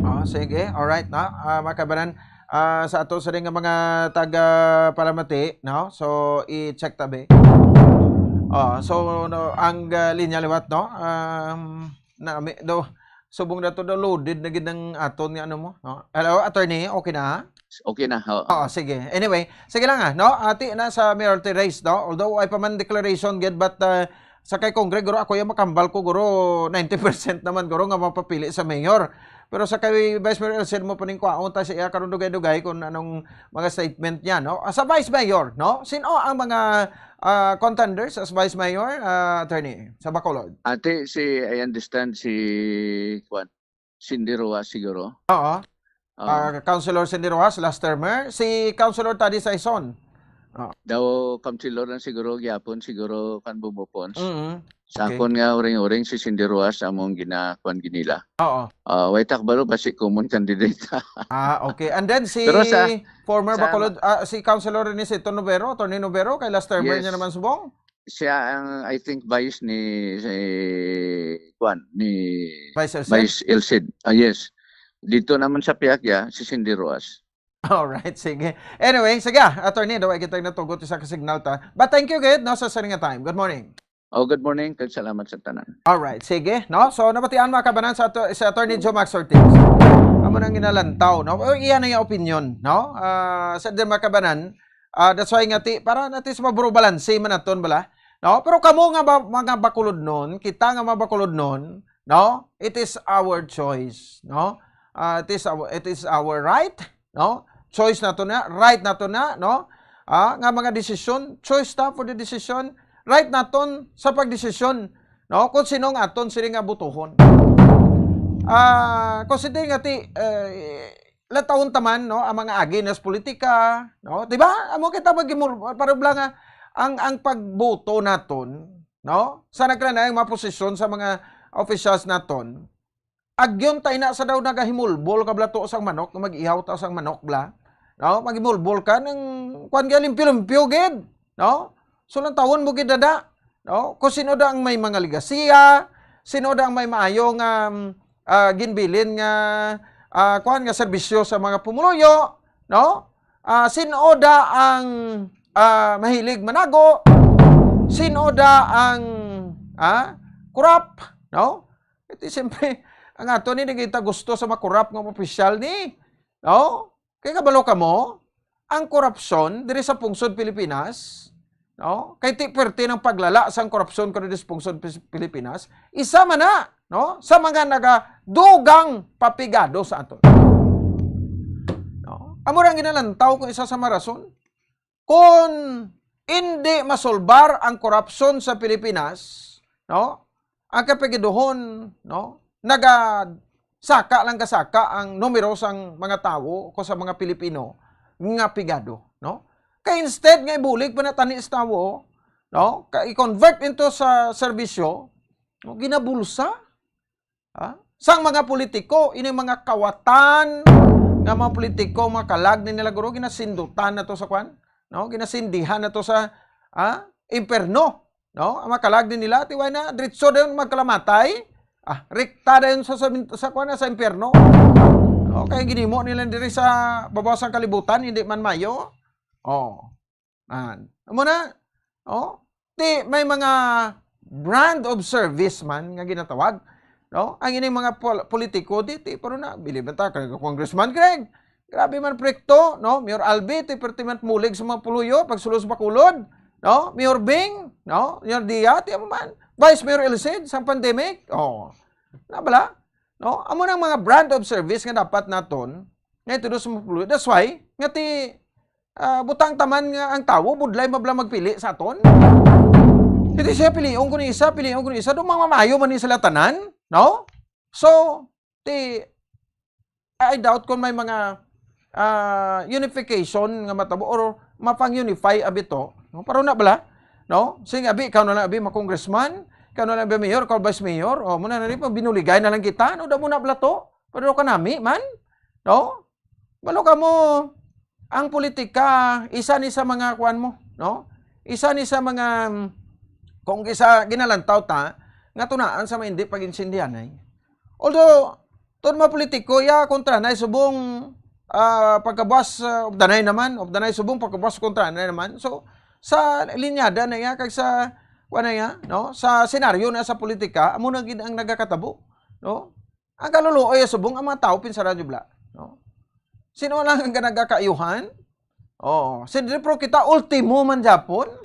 Oh, sige. Alright, no? Ah, mga kabanan, ah, sa ato sa nga mga taga Palamati, no? So, i-check tabi. Oh, so, no, ang, ah, linya liwat, no? Um, na, may, do, subong na to, do, loaded na gid ang aton nga ano mo, no? Hello, attorney, okay na? Okay na, oo. Oo, sige. Anyway, sige lang, ah, no? Ati na sa mayoralty race, no? Although ay pa man declaration gid, but, ah, sa kay Cong Greg, guro, ako yung makambal ko, guro, ninety percent naman, guro, nga mapapili sa mayor. Pero sa kay Vice Mayor Elcid mo, paningkwaon ta sa iya karon dugay-dugay kung anong mga statement niya, no? Ah, sa Vice Mayor, no? Sino ang mga, ah, contenders as Vice Mayor, ah, attorney, sa Bacolod? Ate, si, I understand si, kuwan, Cindy Roa siguro. Oo. Oo. Ah, Councilor Cindy Roas, last termer. Si Councilor Taddy Saison. Oo. Daw councilor lang siguro, gyapon siguro kan Bombo Pons. Mm-hmm. Sa Okay. akon nga uring-uring si Cindy Roas among gina-, kuwan ginila. Oo. Ah, way takbalo, basi common candidate. Ah, okay. And then si Pero sa, former sa Bacolod, ah, si Councilor ni Seton Novero, Attorney Novero, kay last termer Yes. niya naman subong? Siya ang, I think, vice ni, si, kuwan, ni Vice Elcid? Vice Elcid. Ah, yes. Dito naman sa Piakya, si Cindy Roas. Alright, sige. Anyway, sige, ah, attorney, daw ay kita natugot sa ka-signal ta. But thank you, gid, no, sa sining nga time. Good morning. Oh, good morning, kag salamat sa tanan. Alright, sige, no? So, nabatian, mga kabanan, sa ato-, sa Attorney Joe Max Ortiz. Amo nang ginalantaw, no? O, iya na yung opinion, no? Ah, sa din, mga kabanan, ah, that's why nga ti, para natin sa maburo balanse man naton, bala? No? Pero kamo nga ba, mga Bacolodnon, kita nga mga Bacolodnon, no? It is our choice, no? Ah, it is our, it is our right, no? Choice nato na, right nato na, no? Ah, nga mga desisyon, choice ta for the decision, right naton sa pagdesisyon, no? Kung sino ang aton sini nga butuhon. Ah, kung sino nga ti, eh, latawon taman, no, ang mga agi nas politika, no? Di ba? Amo kita magimul-, parubla nga ang, ang pagboto naton, no? Sa nagkanay ang mga posisyon sa mga officials naton, agyon tayo na sa daw nagahimulbol ka bla to sang manok, mag-ihaw ta sang manok bla. No? Maghimulbol ka ng, kwan ka, limpyo-limpyo gid. No? So, lantawon mo gid dada. No? Kung sino da ang may mga legasiya, sino da ang may maayo nga, mm, ah, ginbilin nga, ah, kuwan nga serbisyo sa mga pumuluyo, no? Ah, sin-o da ang, ah, mahilig manago? Sin-o da ang, ah, kurap, no? Iti siyempre, ang ato ni, di kita gusto sa makurap nga opisyal ni, no? Kay kabalo kamo, ang korupsyon diri sa pungsod Pilipinas, no? Kay ti pwerte ng paglala sang korupsyon ko diri sa pungsod Pis-, Pilipinas, isa man na, no? Sa mga nagadugang papigado sa aton. No? Amo ra ang ginalantaw kung isa sa mga rason. Kung hindi masolbar ang korupsyon sa Pilipinas, no? Ang kapigaduhon, no? Nagasaka lang kasaka ang numero sang mga tawo ko sa mga Pilipino nga pigado, no? Kay instead nga ibulig pa na tani sa tawo, no? Ka i-convert into sa serbisyo, no? Ginabulsa. Ha? Sang mga politiko, ining mga kawatan nga mga politiko, mga kalag ni nila guro, ginasindutan na to sa kwan, no? Ginasindihan na to sa, ah, impyerno, no? Ang mga kalag ni nila, tiway na, diretso dayon magkalamatay, ah, rekta dayon sa, sa, sa kwan, sa impyerno. No? Kaya ginimo nila diri sa babaw sang kalibutan, hindi man mayo. Oh. An. Amo na, oh, ti may mga brand of service man nga ginatawag, no? Ang ining mga pol-, politiko di, ti, pero na, bilib man ta, kay Congressman Greg, grabe man proyekto, no? Mayor Albi, ti, perti man mulig sa mga puluyo, pagsulos bakulod, no? Mayor Bing, no? Mayor Dia, ti, amo man. Vice Mayor Elcid, sang pandemic, oh, nabala, no? Amo nang mga brand of service nga dapat naton, nga itudo sa mga puluyo. That's why, nga ti, ah, butang taman nga ang tawo budlay mabla magpili sa aton. Hindi siya pilion ko ni isa, pilion ko ni isa. Doon mamamayo man ni sila tanan, no? So, ti, I doubt kung may mga, ah, unification nga matabo or mapang-unify abito, no? Pero na bala, no? Sige, abi, ikaw na lang, abi, ma-congressman, ikaw na lang, abi, mayor, ikaw, vice mayor, o, muna na rin, binuligay na lang kita, no? Damo na bala to, pero kanami man, no? Balo ka mo, ang politika, isa ni sa mga kuan mo, no? Isa ni sa mga, mm, kung isa ginalantaw ta, nga tunaan sa mga hindi pag-intindihanay. Although, ton mga politiko, ya, kontra na subong, ah, pagkabuas, ah, of the nine naman, of the nine subong, pagkabuas kontra na naman. So, sa linyada na iya, kag sa, kuan na iya, no? Sa senaryo na sa politika, amo na gid ang nagakatabo, no? Ang kaluluoy subong ang mga tawo, pinsaran niyo bala, no? Sino lang ang nagakaayuhan? Oh, si Dre, pero kita ultimo man japon.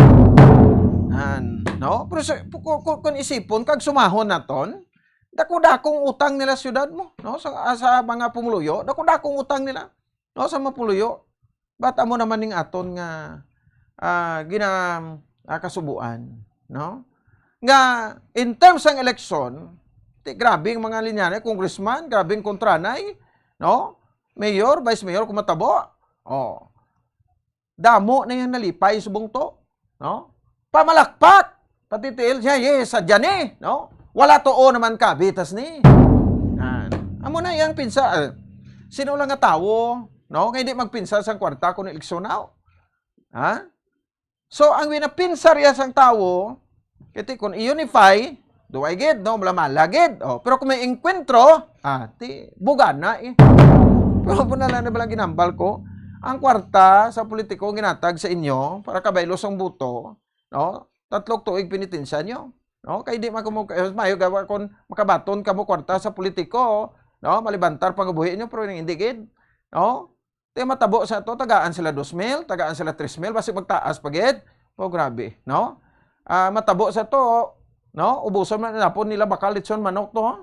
An, no? Pero sa, ku-, ku-, kung isipon kag sumahon naton, dako-dakong utang nila sa syudad mo, no? Sa, sa mga pumuluyo, dako-dakong utang nila, no? Sa mga pumuluyo. But amo naman ning aton nga, ah, gina-, ah, kasubuan, no? Nga, in terms sang eleksyon, ti, grabe ang mga linyana, congressman, grabe ang kontranay, no? Mayor, vice mayor, kung matabo. Oh. Damo na yang nalipay subong to, no? Pamalakpak! Pati tiil siya, yes, sadya ni, no? Wala to, o naman kabitas ni. Yan. Amo na yang pinsa, eh, sino lang nga tawo, no? Nga hindi magpinsa sang kwarta kung eleksyon na, ha? So, ang ginapinsar iya sang tawo, kiti kung i-unify, duway gid, no? Mala-mala gid. Oh, pero kung may engkwentro, ah, ti, bugana, eh. Pero po na lang na bala ginambal ko, ang kwarta sa politiko ginatag sa inyo para kabaylo sang buto, no? Tatlok tuig pinitensya nyo, no? Kay di man kamo, eh, mayo gawa kung makabaton kamo kwarta sa politiko, no? Malibantar pa nga buhi nyo, pero hindi gid, no? Ti matabo sa to, tagaan sila dos mil, tagaan sila tres mil, basi magtaas pa gid. Oh, grabe, no? Ah, matabo sa to, no? Ubuson man napon nila bakal, lechon, manok to, ha?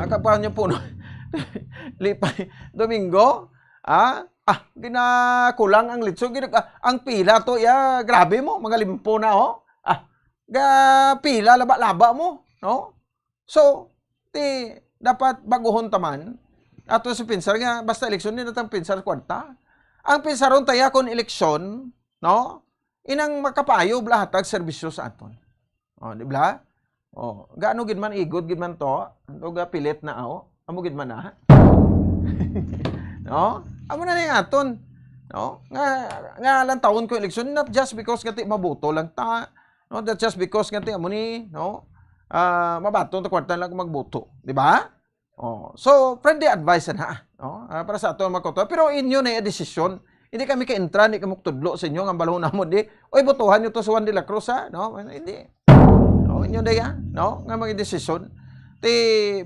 Ah, kapan nyo puno. Lipay, Domingo, ah, ah, ginakulang ang lechon, gina-, ah, ang pila to, ya, grabe mo, mga limpo na, oh. Ah, ga pila laba-laba mo, no? So, ti, dapat baguhon ta man. Ato sa pinsar nga, basta eleksyon, di na tang pinsar kwarta. Ang pinsaron ta ya kon eleksyon, no? Inang makapayo, bala hatag serbisyo sa aton. O, di bala? O, gaano gid man, igod gid man to, ang to ga pilit na, aw. Amo gid man na. No? Amo na ni aton. No? Nga, nga lantawon ko eleksyon, not just because nga ti mabuto lang ta, no? Not just because nga ti amo ni, no? Ah, mabaton ta kwarta lang kung magboto, di ba? Oh, so, friendly advice na, no? Ah, para sa aton mga kautoran. Pero inyo na yung desisyon. Hindi kami ka-intra, hindi kami tudlo sa inyo, nga balon namo di, "Oy, botohan nyo to si Juan de la Cruz, ha?" No? Hindi. No, inyo na yan, no? Nga mga desisyon. Ti,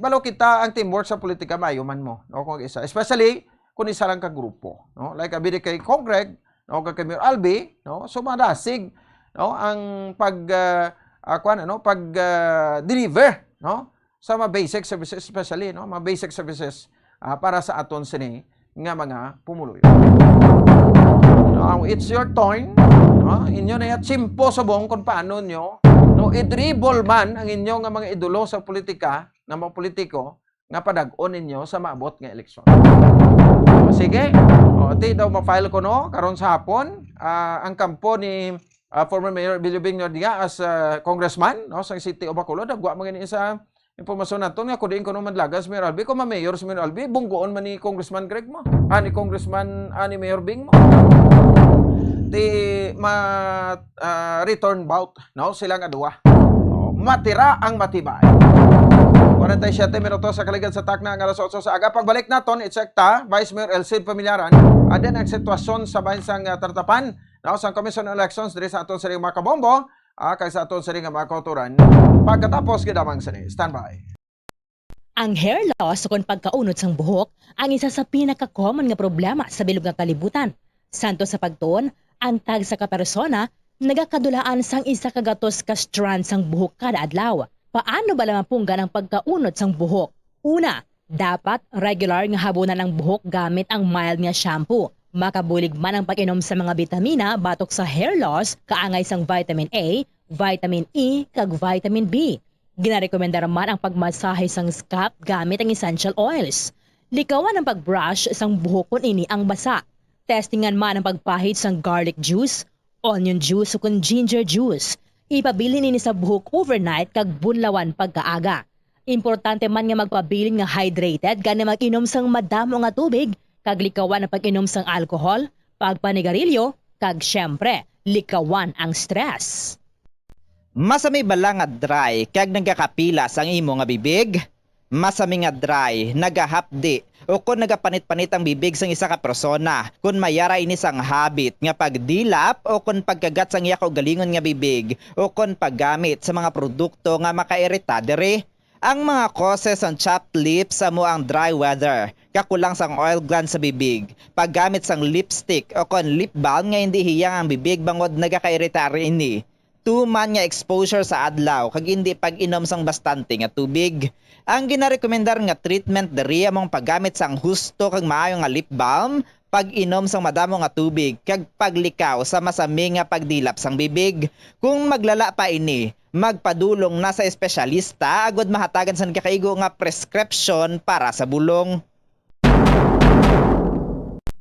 balo kita ang teamwork sa politika, maayo man mo, no? Kung isa, especially kung isa lang ka grupo, no? Like, abi di kay Congreg, no? Kay Mayor Albi, no? So, madasig, no? Ang pag, ah, ah, kuwan, ano? Pag, ah, deliver, no? Sa mga basic services, especially, no? Mga basic services, ah, para sa aton sini nga mga pumuluyo. Now, it's your turn, no? Inyo na yung tsimpo subong kung paano nyo, no? I-dribble man ang inyo nga mga idolo sa politika, nga mga politiko, nga padag-on ninyo sa maabot nga eleksyon. O, sige. O, ti daw ma-file ko, no? Karon sa hapon, ah, ang kampo ni, ah, former Mayor Billy Bing Nordea as, ah, congressman, no, sa City of Bacolod, dagwa man gani sa impormasyon naton nga kung diin kuno madlagan si Mayor Albi, kung ma-mayor si Mayor Albi, bunggoon man ni Congressman Greg mo. Ah, ni Congressman, ah, ni Mayor Bing mo. Ti ma-, ah, return bout, no? Sila nga duwa. Oh, matira ang matibay. Forty-seven minutos sa kaligad sa takna nga alas otso sa aga. Pagbalik naton, i-check ta, Vice Mayor Elcid Pamilaran, adin ang sitwasyon sa bahin sang, ah, Tartapan, no, sang Commission on Elections diri sa aton siring mga kabombo, ah, kag sa aton siring nga mga kautoran. Pagkatapos, gid lamang sini. Standby. Ang hair loss ukon pagkaunod sang buhok ang isa sa pinaka-common nga problema sa bilog nga kalibutan. Santo sa pagtuon, ang tagsa ka persona nagakadulaan sang isa ka gatos ka strand sang buhok kada adlaw. Paano bala mapunggan ang pagkaunod sang buhok? Una, dapat regular nga habunan ang buhok gamit ang mild nga shampoo. Makabulig man ang pag-inom sa mga bitamina batok sa hair loss, kaangay sang vitamin A, vitamin E, kag vitamin B. Ginarekomendar man ang pagmasahe sang scalp gamit ang essential oils. Likawan ang pag-brush sang buhok kon ini ang basa. Testingan man ang pagpahid sang garlic juice, onion juice, ukon ginger juice. Ipabilin ini sa buhok overnight kag bunlawan pagkaaga. Importante man nga magpabilin nga hydrated, gani mag-inom sang madamo nga tubig, kag likawan ang pag-inom sang alcohol, pagpanigarilyo, kag, siyempre, likawan ang stress. Masami bala nga dry kag nagakapila sang imo nga bibig? Masami nga dry, nagahapdi, ukon nagapanit-panit ang bibig sang isa ka persona kon may ara ini sang habit nga pagdilap ukon pagkagat sang iya kaugalingon nga bibig ukon paggamit sa mga produkto nga makairita diri. Ang mga causes sang chapped lips amo ang dry weather, kakulang sang oil gland sa bibig, paggamit sang lipstick ukon lip balm nga indi hiyang ang bibig bangod nagakairita ini, tuman nga exposure sa adlaw kag indi pag-inom sang bastante nga tubig. Ang ginarekomendar nga treatment diri amo ang paggamit sang husto kag maayo nga lip balm, pag-inom sang madamo nga tubig, kag paglikaw sa masami nga pagdilap sang bibig. Kung maglala pa ini, magpadulong na sa espesyalista agud mahatagan sang nagakaigo nga preskripsyon para sa bulong.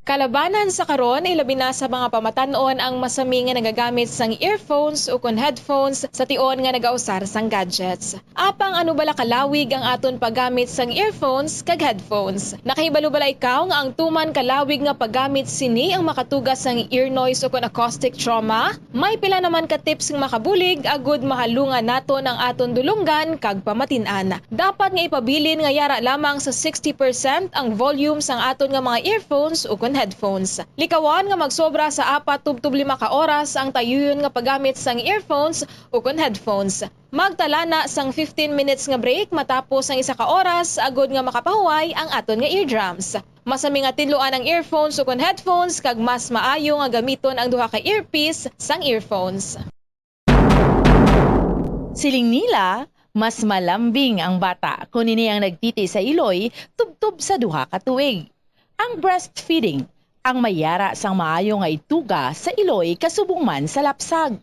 Kalabanan sa karon, ilabi na sa mga pamatan-on ang masami nga nagagamit sang earphones ukon headphones sa tion nga nagausar sang gadgets. Apang ano bala kalawig ang aton paggamit sang earphones kag headphones? Nakahibalo bala ikaw nga ang tuman kalawig nga paggamit sini ang makatuga sang ear noise ukon acoustic trauma? May pila naman ka tips nga makabulig agud mahalungan naton ang aton dulonggan kag pamatin-an. Dapat nga ipabilin nga yara lamang sa sixty percent ang volume sang aton nga mga earphones ukon headphones. Likawan nga magsobra sa apat tubtob lima ka oras ang tayuyon nga paggamit sang earphones ukon headphones. Magtala na sang fifteen minutes nga break matapos ang isa ka oras agud nga makapahuway ang aton nga eardrums. Masami nga tinluan ang earphones ukon headphones kag mas maayo nga gamiton ang duha ka earpiece sang earphones. Siling nila, mas malambing ang bata kon ini ang nagtiti sa iloy tubtob sa duha ka tuig. Ang breastfeeding ang may yara sang maayo nga ituga sa iloy kasubong man sa lapsag.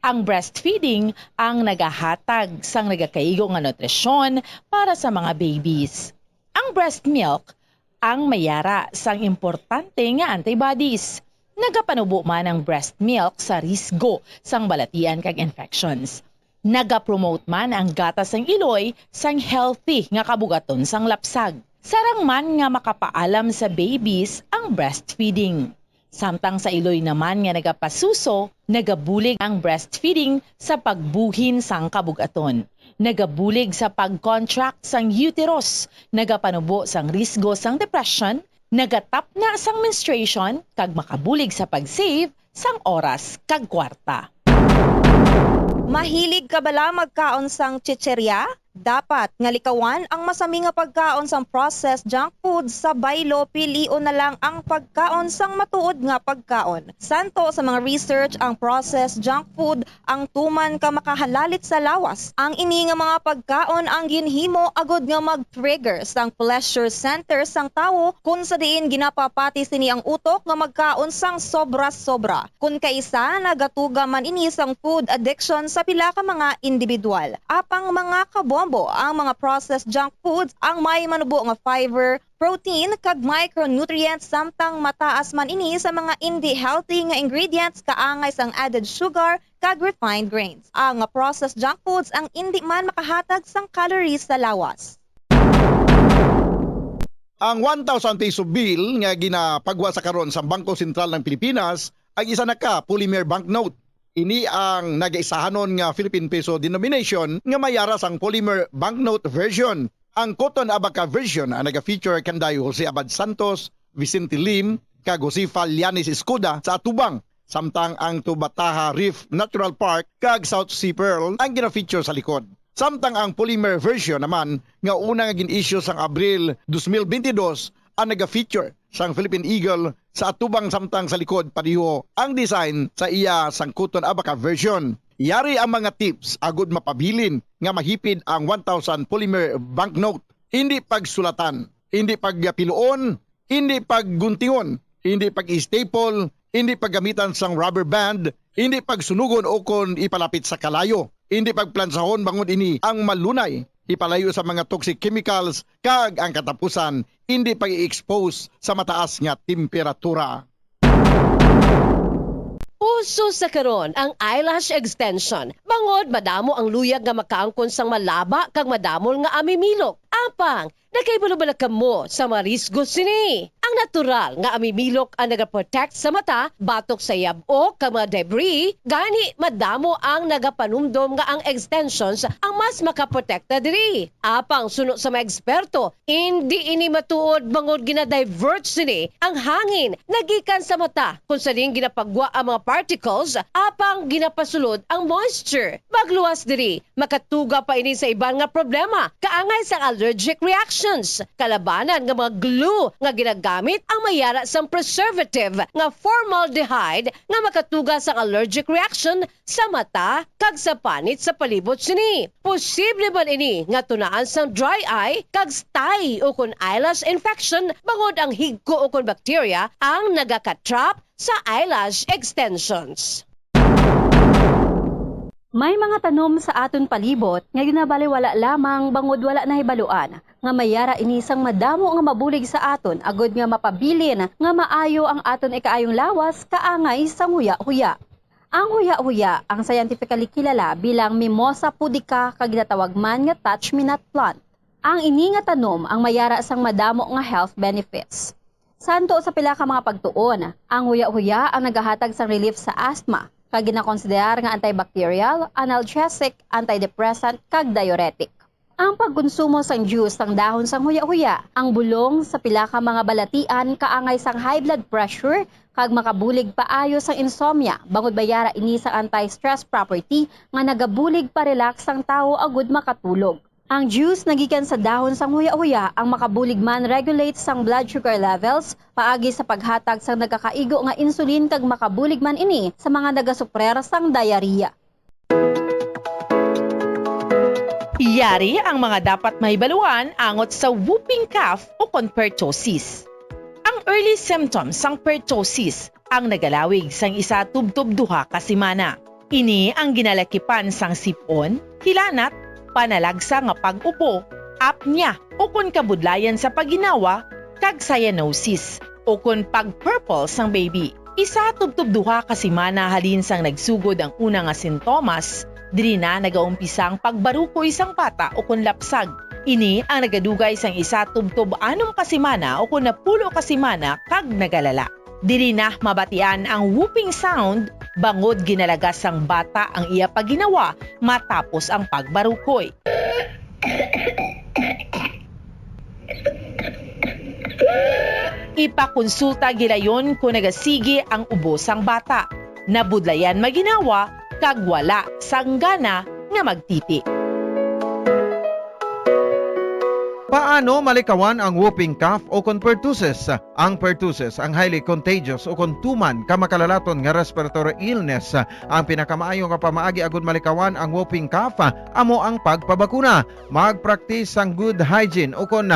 Ang breastfeeding ang nagahatag sang nagakaigo nga nutrisyon para sa mga babies. Ang breast milk ang may yara sang importante nga antibodies. Nagapanubo man ang breast milk sa risgo sang balatian kag infections. Nagapromote man ang gatas sang iloy sang healthy nga kabugaton sang lapsag. Sarang man nga makapaalam sa babies ang breastfeeding. Samtang sa iloy naman nga nagapasuso, nagabulig ang breastfeeding sa pagbuhin sang kabugaton. nagabulig sa pag-contract sang uterus, nagapanubo sang risgo sang depression, nagatapna sang menstruation, kag makabulig sa pag-save sang oras kag kwarta. Mahilig ka bala magkaon sang chicherya? Dapat nga likawan ang masami nga pagkaon sang processed junk food sa baylo, pilion na lang ang pagkaon sang matuod nga pagkaon. Santo sa mga research, ang processed junk food ang tuman ka makahalalit sa lawas. Ang ini nga mga pagkaon ang ginhimo agud nga mag-trigger sang pleasure center sang tawo, kun sa diin ginapapati sini ang utok nga magkaon sang sobra-sobra. Kun kaisa, nagatuga man ini sang food addiction sa pila ka mga individual. Apang mga kabombo, ang mga processed junk foods ang may manubo nga fiber, protein, kag micronutrients, samtang mataas man ini sa mga indi healthy nga ingredients kaangay sang added sugar kag refined grains. Ang processed junk foods ang indi man makahatag sang calories sa lawas. Ang one thousand peso bill nga ginapagwa sa karon sa Bangko Sentral ng Pilipinas ang isa na ka polymer banknote. Ini ang nagaisahanon nga Philippine peso denomination nga may ara sang polymer banknote version. Ang Cotton Abaca version ang naga-feature kanday Jose Abad Santos, Vicente Lim, kag Josefa Llanes Escoda sa atubang, samtang ang Tubataha Reef Natural Park kag South Sea Pearl ang gina-feature sa likod. Samtang ang polymer version naman nga una nga gin-issue sang Abril dos mil bentidós ang naga-feature sang Philippine Eagle sa atubang, samtang sa likod padiho ang design sa iya sang Cotton Abaca version. Yari ang mga tips agud mapabilin nga mahipid ang one thousand polymer banknote. Hindi pagsulatan, hindi pagpiluon, hindi pagguntingon, hindi pag-staple, hindi paggamitan sang rubber band, hindi pagsunugon ukon ipalapit sa kalayo, hindi pagplansahon, bangod ini ang malunay ipalayo sa mga toxic chemicals, kag ang katapusan, hindi pag-i-expose sa mataas nga temperatura. Uso sa karon ang eyelash extension, bangod madamo ang luyag nga makaangkon sang malaba kag madamol nga amimilok. Apang, nakahibalo bala kamo sa mga risgo sini? Ang natural nga amimilok ang nagaprotect sa mata batok sa yab-ok kag mga debris, gani madamo ang nagapanumdom nga ang extensions ang mas makaprotekta diri. Apang suno sa mga eksperto, indi ini matuod, bangod gina-divert sini ang hangin nagikan sa mata, kung sa diin ginapagwa ang mga particles, apang ginapasulod ang moisture. Magluwas diri, makatuga pa ini sa iban nga problema, kaangay sang allergic reactions, kalabanan nga mga glue nga ginagamit ang may ara sang preservative nga formaldehyde nga makatuga sang allergic reaction sa mata kag sa panit sa palibot sini. Posible man ini nga tunaan sang dry eye kag stye ukon eyelash infection, bangod ang higko ukon bacteria ang nagakatrap sa eyelash extensions. May mga tanom sa aton palibot nga ginabaliwala lamang bangod wala nahibaluan nga may ara ini sang madamo nga mabulig sa aton, agud nga mapabilin nga maayo ang aton ikaayong lawas kaangay sang huya-huya. Ang huya-huya ang scientifically kilala bilang Mimosa pudica kag ginatawag man nga touch-me-not plant. Ang ini nga tanom ang may ara sang madamo nga health benefits. Santo sa pila ka mga pagtuon, ang huya-huya ang nagahatag sang relief sa asthma, kag ginakonsiderar nga antibacterial, analgesic, antidepressant, kag diuretic. Ang pagkonsumo sang juice sang dahon sang huya-huya, ang bulong sa pila ka mga balatian kaangay sang high blood pressure kag makabulig paayo sang insomnia, bangod may ara ini sang anti-stress property nga nagabulig pa-relax sang tawo agud makatulog. Ang juice nagikan sa dahon sang huya-huya ang makabulig man regulate sang blood sugar levels paagi sa paghatag sang nagakaigo nga insulin, kag makabulig man ini sa mga nagasuprer sang diarrhea. Yari ang mga dapat mahibaluan angot sa whooping cough ukon pertussis. Ang early symptoms sang pertussis ang nagalawig sang isa tubtob duha ka semana. Ini ang ginalakipan sang sip-on, hilanat, panalagsa nga pag-ubo, apnea, ukon kabudlayan sa pagginawa, kag cyanosis, ukon pag-purple sang baby. Isa tubtob duha ka semana halin sang nagsugod ang una nga sintomas, diri na nagaumpisa ang pagbarukoy sang bata ukon lapsag. Ini ang nagadugay sang isa tubtob anom ka semana ukon napulo ka semana kag nagalala. Diri na mabatian ang whooping sound bangod ginalagas sang bata ang iya pagginawa matapos ang pagbarukoy. Ipakonsulta gilayon kon nagasigi ang ubo sang bata, nabudlayan maginawa, kag wala sang gana nga magtiti. Paano malikawan ang whooping cough o kon pertussis? Ang pertussis ang highly contagious o kon tuman ka makalalaton nga respiratory illness. Ang pinakamaayo nga pamaagi agud malikawan ang whooping cough amo ang pagpabakuna. Magpraktis sang good hygiene o kon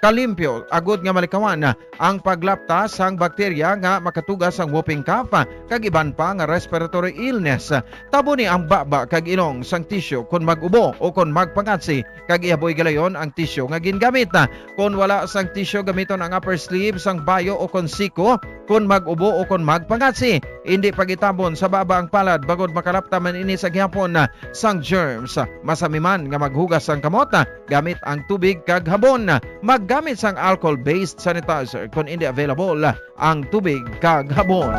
kalimpyo agud nga malikawan ang paglapta sang bakterya nga makatuga sang whooping cough kag iban pa nga respiratory illness. Taboni ang baba kag ilong sang tissue kon mag-ubo o kon magpangatsi, kag ihaboy gilayon ang tissue nga gingamit. Kon wala sang tissue, gamiton ang upper sleeve sang bayo o kon siko kon mag-ubo o kon magpangatsi. Indi pagitabon sa baba ang palad, bangod makalapta man ini sa gihapon sang germs. Masami man nga maghugas sang kamot gamit ang tubig kag habon. Maggamit sang alcohol-based sanitizer kon indi available ang tubig kag habon.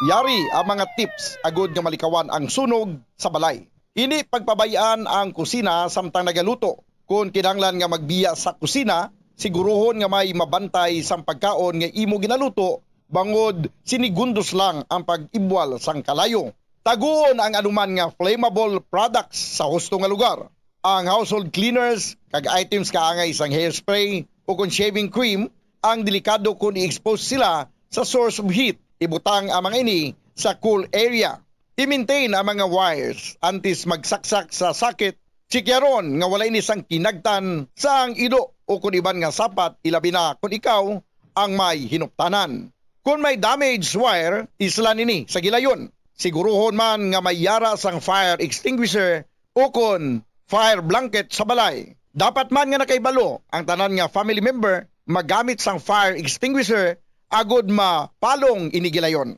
Yari ang mga tips agud nga malikawan ang sunog sa balay. Indi pagpabay-an ang kusina samtang nagaluto. Kon kinahanglan nga magbiya sa kusina, siguruhon nga may mabantay sang pagkaon nga imo ginaluto, bangod sinigundos lang ang pag-ibwal sang kalayo. Taguon ang anuman nga flammable products sa husto nga lugar. Ang household cleaners kag items kaangay sang hairspray o kon shaving cream ang delikado kon i-expose sila sa source of heat. Ibutang ang mga ini sa cool area. I-maintain ang mga wires antes magsaksak sa socket. Tsikyaron nga wala ini sang kinagtan sang ilo o kon iban nga sapat, ilabi na kon ikaw ang may hinuptanan. Kon may damaged wire, islan ini sa gilayon. Siguruhon man nga may yara sang fire extinguisher o kon fire blanket sa balay. Dapat man nga nakahibalo ang tanan nga family member magamit sang fire extinguisher agod mapalong ini gilayon.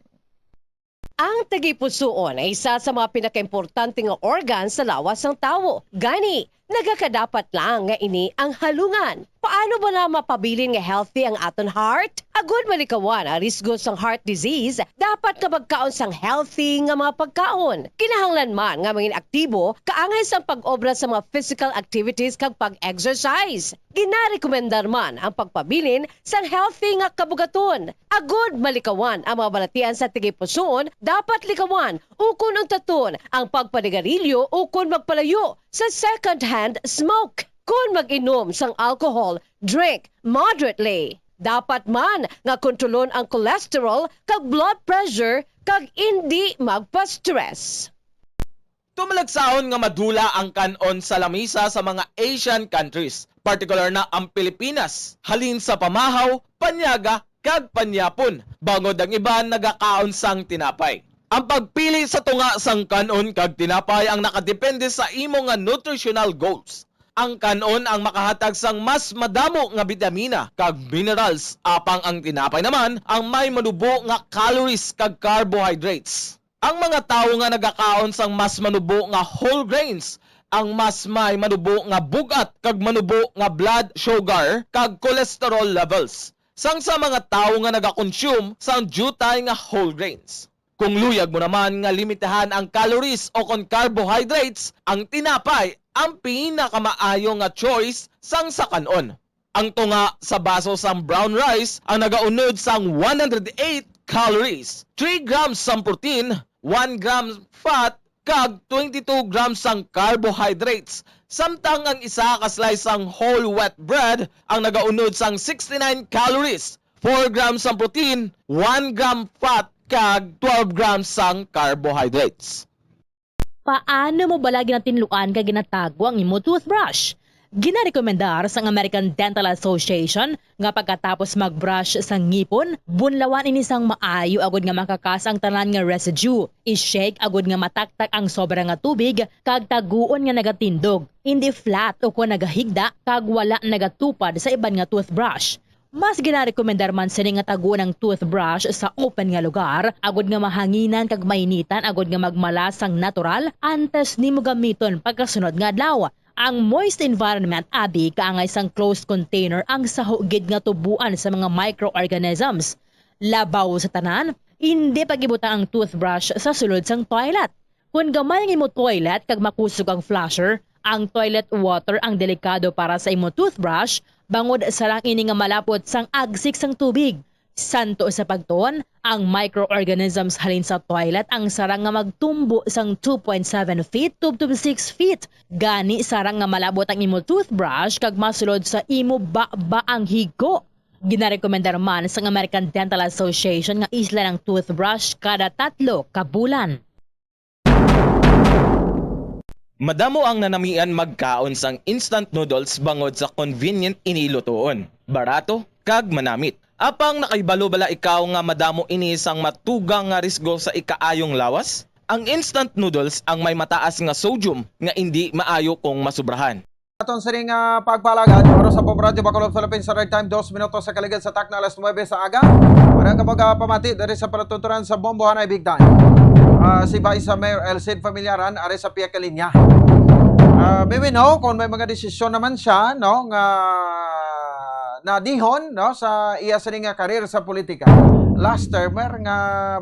Ang tagipusoon ay isa sa mga pinakaimportante nga organ sa lawas sang tawo. Gani, nagakadapat lang nga ini ang halungan. Paano bala mapabilin nga healthy ang aton heart? Agud malikawan ang risgo sang heart disease, dapat nga magkaon sang healthy nga mga pagkaon. Kinahanglan man nga mangin aktibo kaangay sang pag-obra sa mga physical activities kag pag-exercise. Ginarekomendar man ang pagpabilin sang healthy nga kabugaton. Agud malikawan ang mga balatian sa tagipusoon, dapat likawan ukon untaton ang pagpanigarilyo ukon magpalayo sa second-hand smoke. Kon mag-inom sang alcohol, drink moderately. Dapat man nga kontrolon ang cholesterol kag blood pressure kag indi magpa-stress. Tumalagsahon nga madula ang kan-on sa lamisa sa mga Asian countries, partikular na ang Pilipinas, halin sa pamahaw, panyaga, kag panyapon, bangod ang iban nagakaon sang tinapay. Ang pagpili sa tunga sang kan-on kag tinapay ang nakadepende sa imo nga nutritional goals. Ang kan-on ang makahatag sang mas madamo nga bitamina kag minerals, apang ang tinapay naman ang may manubo nga calories kag carbohydrates. Ang mga tawo nga nagakaon sang mas manubo nga whole grains ang mas may manubo nga bug-at kag manubo nga blood sugar kag cholesterol levels, sang sa mga tawo nga nagakonsume sang diutay nga whole grains. Kung luyag mo naman nga limitahan ang calories o kon carbohydrates, ang tinapay ang pinakamaayo nga choice sang sa kan-on. Ang tunga sa baso sang brown rice ang nagaunod sang one hundred eight calories, three grams sang protein, one gram fat, kag twenty-two grams sang carbohydrates, samtang ang isa ka slice sang whole wheat bread ang nagaunod sang sixty-nine calories, four grams sang protein, one gram fat, kag twelve grams sang carbohydrates. Paano mo bala ginatinluan kag ginatago ang imo toothbrush? Ginarekomendar sang American Dental Association nga pagkatapos mag-brush sa ngipon, bunlawan ini sang maayo agud nga makakas ang tanan nga residue. I-shake agud nga mataktak ang sobra nga tubig kag taguon nga nagatindog, hindi flat o kon nagahigda kag wala nagatupad sa iban nga toothbrush. Mas ginarekomendar man sini nga taguon ang toothbrush sa open nga lugar, agud nga mahanginan kag mainitan agud nga magmala sang natural antes nimo gamiton pagkasunod nga adlaw. Ang moist environment abi kaangay sang closed container ang saho gid nga tubuan sa mga microorganisms. Labaw sa tanan, indi pag-ibutang ang toothbrush sa sulod sang toilet. Kon gamay ang imo toilet kag makusog ang flusher, ang toilet water ang delikado para sa imo toothbrush, bangod sarang ini nga malabot sang agsik sang tubig. Santo sa pagtuon, ang microorganisms halin sa toilet ang sarang nga magtumbo sang two point seven feet tubtob six feet. Gani, sarang nga malabot ang imo toothbrush kag masulod sa imo baba ang higo. Ginarekomendar man sang American Dental Association nga islan ang toothbrush kada tatlo ka bulan. Madamo ang nanamian magkaon sang instant noodles bangod sa convenient ini lutoon, barato, kag manamit. Apang nakahibalo bala ikaw nga madamo ini sang matugang nga risgo sa ikaayong lawas? Ang instant noodles ang may mataas nga sodium nga indi maayo kung masubrahan. Aton sining ah, pagpalagad, oras sa Bombo Radyo Bacolod, Philippines Standard Time, dos minutos sa kaligid sa takna alas nuwebe sa aga. Para ang kapagpamati diri sa palatuntunan sa Bombo Hanay Bigtan. Ah, si Vice Mayor Elcid Familiaran ari sa pihak nga linya. Ah, may we know kung may mga desisyon naman siya, no, nga nadihon, no, sa iya sini nga karir sa politika. Last termer nga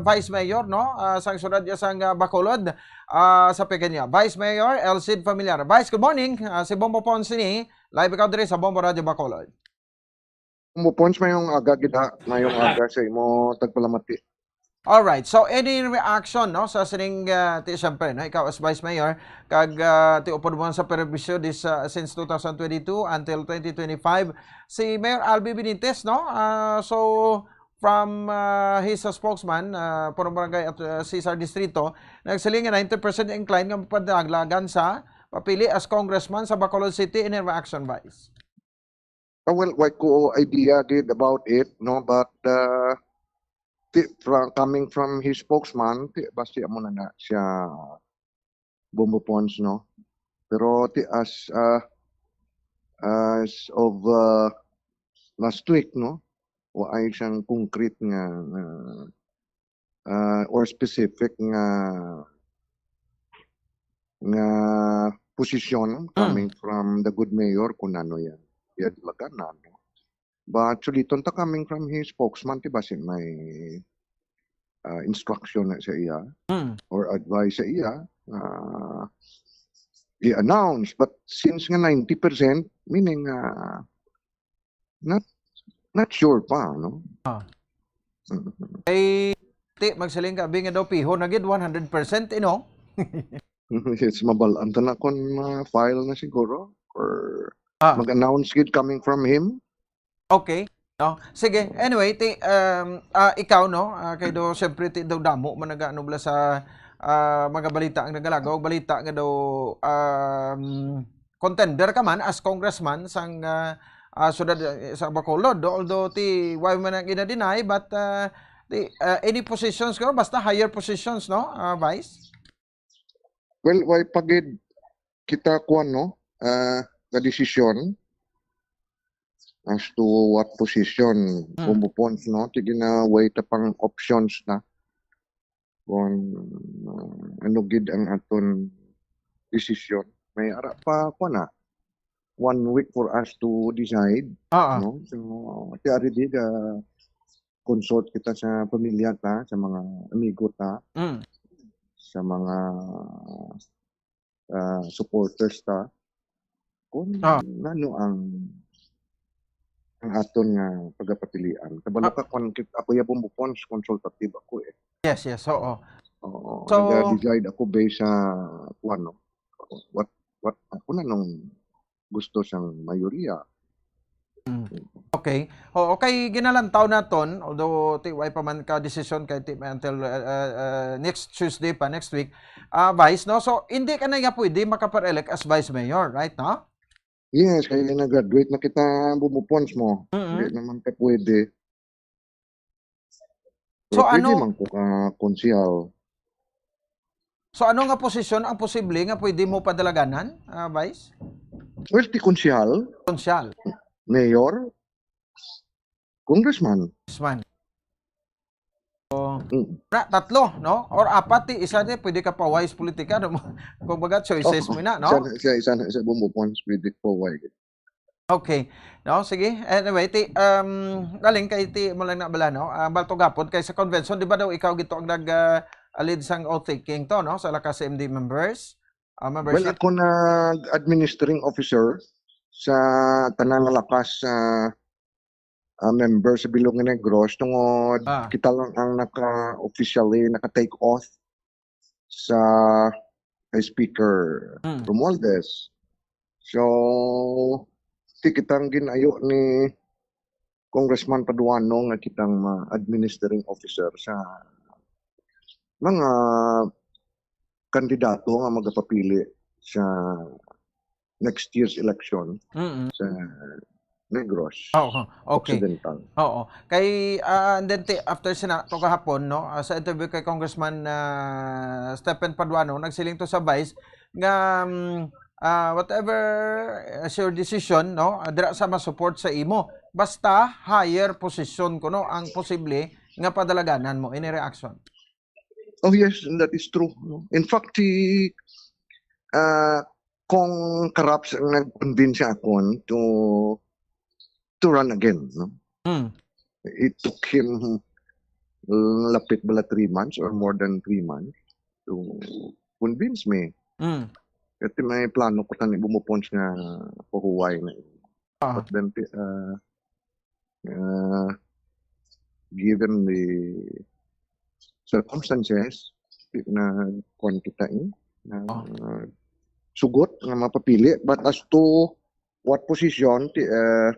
Vice Mayor, no, ah, sang syudad niya sang ah, Bacolod, ah, sa pihak niya. Vice Mayor Elcid Familiar. Vice, good morning. Ah, si Bombo Pons ini. Live ikaw diri sa Bombo Radyo Bacolod. Mo Pons, mayong aga gid ha. Mayong aga sa imo tagpalamati. Alright. So, any reaction, no, sa sining, ah, ti, siyempre, no, ikaw as Vice Mayor, kag ah, ti upod mo sa perwisyo this, ah, since two thousand twenty-two until twenty twenty-five, si Mayor Albi Benitez, no? Ah, so, from ah, his ah, spokesman, ah, from Barangay at ah, Cesar Distrito, nagsiling nga ninety percent inclined nga mapadaglagan sa papili as congressman sa Bacolod City. Any reaction, Vice? Ah, well, why ko idea gid about it, no? But uh, ti, from, coming from his spokesman, ti, basi amo na na siya Bombo Pons, no? Pero ti, as uh, as of uh, last week, no? Wa ay siyang concrete nga, nga uh, or specific nga nga posisyon coming from the good mayor kung ano yan. Yan magana, no? But suliton ta coming from his spokesman, ti basin may uh, instruction na sa iya Mm. or advice sa iya uh, i-announce. But since nga ninety percent, meaning uh, not not sure pa, no? Ah. Mhm. Ay, ti, magsiling ka, abi nga daw piho na gid, one hundred percent, eh, no? Yes, mabalaan ta na kung ma-file na siguro or Ah. mag-announce gid coming from him. Okay. No? Sige, anyway, ti, um, ah, ikaw, no? Ah, kay do, siyempre, ti, daw damo man nag-ano bala sa ah, mga balita ang nagalagaw, balita nga daw um, contender ka man as congressman sang ah, ah, syudad eh, sa Bacolod. Although ti why man ang ina-deny, but ah, ti, ah, any positions ko, basta higher positions, no, ah, Vice? Well, why pa gid kita kuan, no? Ah, nga desisyon as to what position Mm. Bombo Pons, no? Sige na, way ta pang options na kung ah, ano gid ang aton desisyon. May ara pa kuan na one week for us to decide, Ah, ah. No? So, ti ari di ga consult kita sa pamilya ta, sa mga amigo ta, Mm. sa mga ah, supporters ta kung Ah. ano ang ang aton nga pagapatilian. Kabalo Ah. ka kung kit- ako ya Bombo Pons, consultative ako eh. Yes, yes, oo. Oo, So- nag-decide ako based sa kung ano, what what kung anong gusto sang mayoriya. Mm. Okay. Oo, kay ginalantaw naton, although ti way pa man ka desisyon kay ti until uh, uh, uh, next Tuesday pa, next week, ah, Vice, no? So, hindi ka na nga pwede makapar-elect as Vice Mayor, right, no? Yes, kaya na-graduate na kita, Bumbo Pons mo. Mm-mm. Hindi naman ka pwede. So, Pero pwede ano man ko ka konsehal. So, ano nga posisyon ang posible nga pwede mo padalaganan, ah, Vice? Well, ti konsehal, Konsehal. Mayor, Congressman. Congressman. So, Mm. na, tatlo, no? Or apat, ti, isa, ti, pwede ka pa-wise politika, no? Kumbaga, choices Oh, mo na, no? Isa na, isa, isa na, isa, Bumbo Pons, pwede pa-wise. Okay. No, sige. Anyway, ti, um, galing kay ti mo lang na bala, no? Ah, balto gapon kay sa convention, di ba daw ikaw gito ang nag, ah, lead sang oath-taking to, no? Sa Lakas C M D members, ah, Well, membership? Ako nag-administering officer sa tanang Lakas, ah, ah, member sa Bilog nga Negros tungod Ah. kita lang ang naka-officially naka-take oath sa kay Speaker Mm. Romualdez. So, ti kitang ginayo ni Congressman Paduano nga kitang ma-, administering officer sa mga kandidato nga magapapili sa next year's election Mm-mm. sa Negros Oo, okay. Occidental. Oo. Kay, ah, and then ti-, after sina, to kahapon, no, ah, sa interview kay Congressman, ah, Stephen Paduano, nagsiling to sa Vice nga, mm, ah, whatever is your decision, no, ah, dira sa ma-support sa imo. Basta higher position kuno ang posible nga padalaganan mo. Any reaction? Oh, yes, that is true, no? In fact, si, ah, Cong Caraps ang nag-convince sa akon to, to run again, no? Mm. It took him, uh, lapit bala three months or more than three months to convince me. Mm. Kay may plano ko tani Bumbo Pons nga pahuway na. Ah. But then, uh, uh, given the circumstances, na kuwan kita, eh, na Oh. sugot nga mapapili. But as to what position, ti-, uh,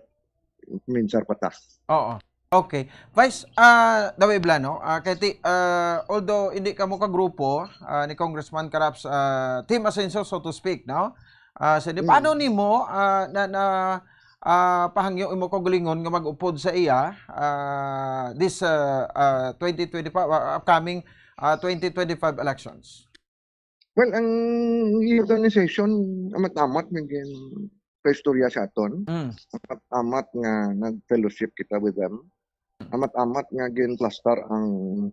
minsar pa ta. Oo. Okay. Vice, ah, Dawi Blano, ah, kay ti-, ah, although hindi kamo ka grupo, ah, ni Congressman Caraps, ah, Team Asenso, so to speak, no? Ah, so, di, Mm. paano nimo, ah, na, na, ah, pahangyo imo kaugalingon nga mag-upod sa iya, ah, this, ah, ah, twenty twenty-five, ah, upcoming, ah, twenty twenty-five elections? Well, ang youth organization, amat-amat nga ginpaistorya sa aton. Mm. Amat-amat nga nag-fellowship kita with them. Mm. Amat-amat nga ginplastar ang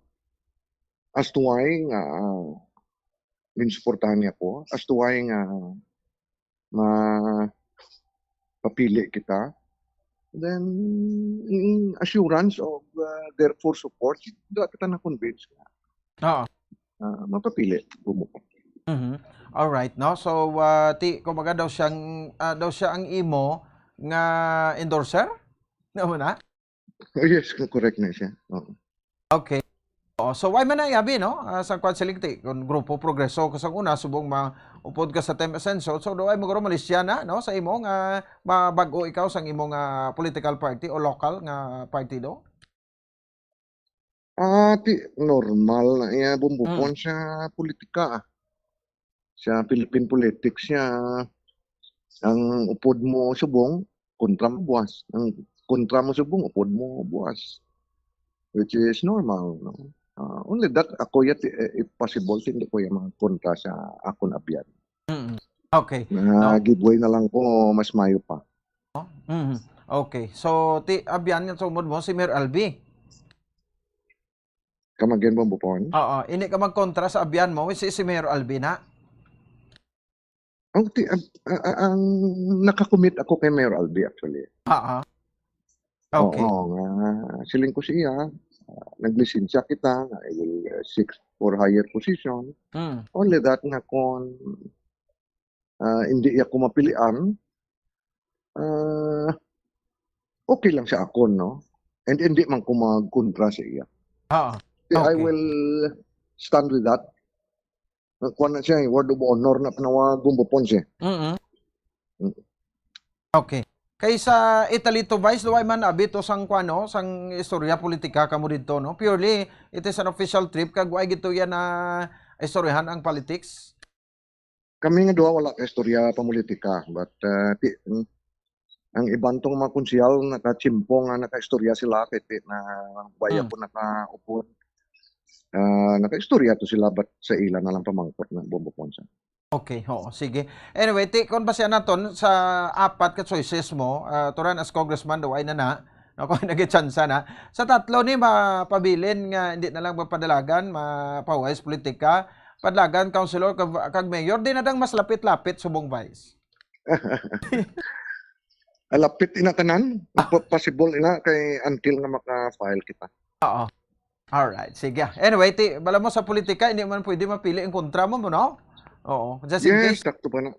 as to why nga, ah, ginsuportahan niya ko, as to why nga mapapili kita. Then, in assurance of, uh, their full support, dira kita na-convince nga, Oo. uh, mapapili. Bumbo. Mhm. Alright, no? So, uh, ti, kumbaga daw siyang, uh, daw siya ang imo nga endorser? Ano na? Oh, yes, correct na siya. Oo. Okay. Oo, so, why man na, abi, no? Ah, sa kwan siling ti, kung Grupo Progreso ka sang una, subong maupod ka sa Team Asenso, so, do ay mo guro malisya na, no? Sa imo nga mabag-o ikaw sang imo nga political party o local nga partido? Ah, ti, normal na iya, Bumbo Pons, Mm. sa politika, ah. Sa Philippine politics siya, ang upod mo subong, kontra mo buwas. Ang kontra mo subong, upod mo buwas. Which is normal, no? Ah, only that, ako yat, eh, if possible, hindi ko yung mga kontra sa akon abyan. Mm. Okay. Na No? give way na lang ko, mas mayo pa. Mm. Okay. So, ti, abyan nga sumod mo, si Mayor Albi. Come again, Bumbo Pons? Oo, hindi ka magkontra sa abyan mo, si, si Mayor Albi na? Ang ti-, ang, ang, ang nakakumit ako kay Mayor Albi, actually. Oo. Okay. Oo, nga, siling ko siya, ah, naglisensya kita, nga I will, uh, seek for higher position. Mm. Only that nga kung, ah, hindi ako mapilian, ah, okay lang sa akon, no? And hindi man ko magkontra sa iya. Oo. Kaya I Okay. will stand with that. Kuwan na siya, eh, word of honor na panawag, Bumbo Pons, eh. Mm-mm. Mm. Okay. Kay sa Italy to, Vice, luway man abito sang kuwan, no, sang istorya politika kamo didto, no? Purely, it is an official trip, kag way gito yan na istoryahan ang politics? Kami nga duha wala ka istorya pamulitika, but, ah, ti-, ang iban tong mga konsehal nakachimpo nga nakaistorya sila, kay ti-, na waya Hmm. ko nakaupod. Ah, nakaistorya to sila, but sa ila na lang pamangkot na, Bombo Ponce. Okay, oo, sige. Anyway, ti-, kung basihan naton sa apat ka choices mo, ah, to run as congressman, daw ay na na, no, kung nagitsansa na. Sa tatlo ni mapabilin nga hindi na lang mapadalagan, mapahuway sa politika, padalagan, councilor, kag, kag mayor, di na dang mas lapit-lapit subong vice. Alapit ina tanan. Ah. Pa-, possible ina kay until nga maka-file kita. Oo. Alright, sige. Anyway, ti, bala mo sa politika, hindi man pwede mapili ang kontra mo, no? Oo. Just in Yes, case. Sakto pa na.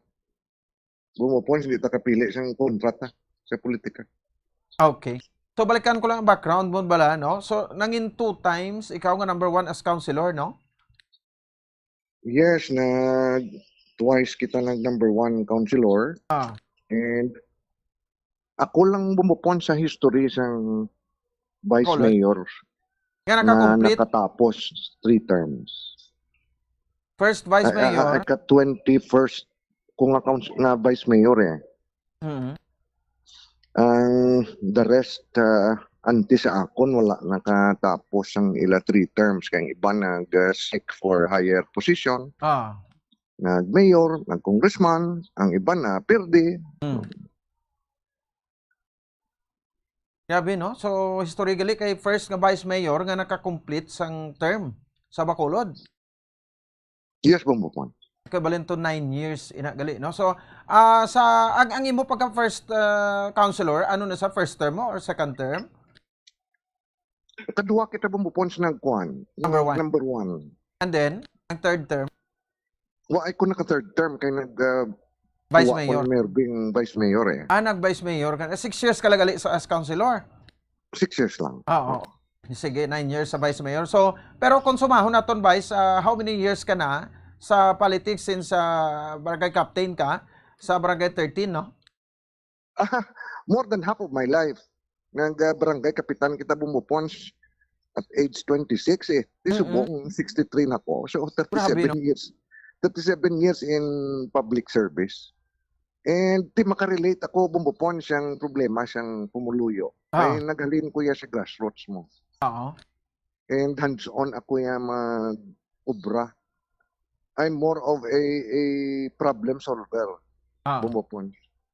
Bumupon, hindi ta kapili sang kontra ta sa politika. Okay. So, balikan ko lang ang background mo, bala, no? So, nangin two times, ikaw nga number one as councilor, no? Yes, na twice kita nag number one councilor. Ah. And ako lang bumupon sa history sang vice Bacolod? Mayor Nga na naka-complete? Nakatapos three terms. First vice Ah, ah, mayor? Ah, ika twenty-first ko nga couns-, nga vice mayor eh. Mhm. Ang the rest, ah, antes sa akon, wala nakatapos ang ila three terms. Kay ang iban nag, ah, seek for higher position. Ah. Nag-mayor, nag-congressman, ang iban na pirdi. Mm. Grabe, no? So, history gali kay first nga vice mayor nga naka-complete sang term sa Bacolod. Yes, Bombo Juan. Equivalent to nine years, ina gali, no? So, ah, sa, ang, ang imo pagka first, ah, councilor, ano na sa first term mo or second term? Kadua kita, Bombo Juan, sa nagkuan. Number one. Number one. And then, ang third term? Wa ay ko naka third term kay nag, ah, Vice wa ko mayor. Ni Merving vice mayor eh. Ah, nag vice mayor ka. Six years ka lang gali sa, as councilor? Six years lang. Ah, oo. Sige, nine years sa vice mayor. So, pero kung sumahon naton, Vice, ah, how many years ka na sa politics since, ah, barangay captain ka sa barangay thirteen, no? Ah, more than half of my life. Nag, ah, barangay kapitan kita, Bombo Juan, at age twenty-six eh. Di Mm-mm. Subong sixty-three na ko. So, Grabe, thirty-seven no? Years. Thirty-seven years in public service. And di makarelate ako, Bombo Juan, siyang problema, siyang pumuluyo. Ah. Kay naghalin ko ya sa grassroots mo. Oo. And hands-on ako ya mag-obra. I'm more of a, a problem solver, Ah. Bombo Juan.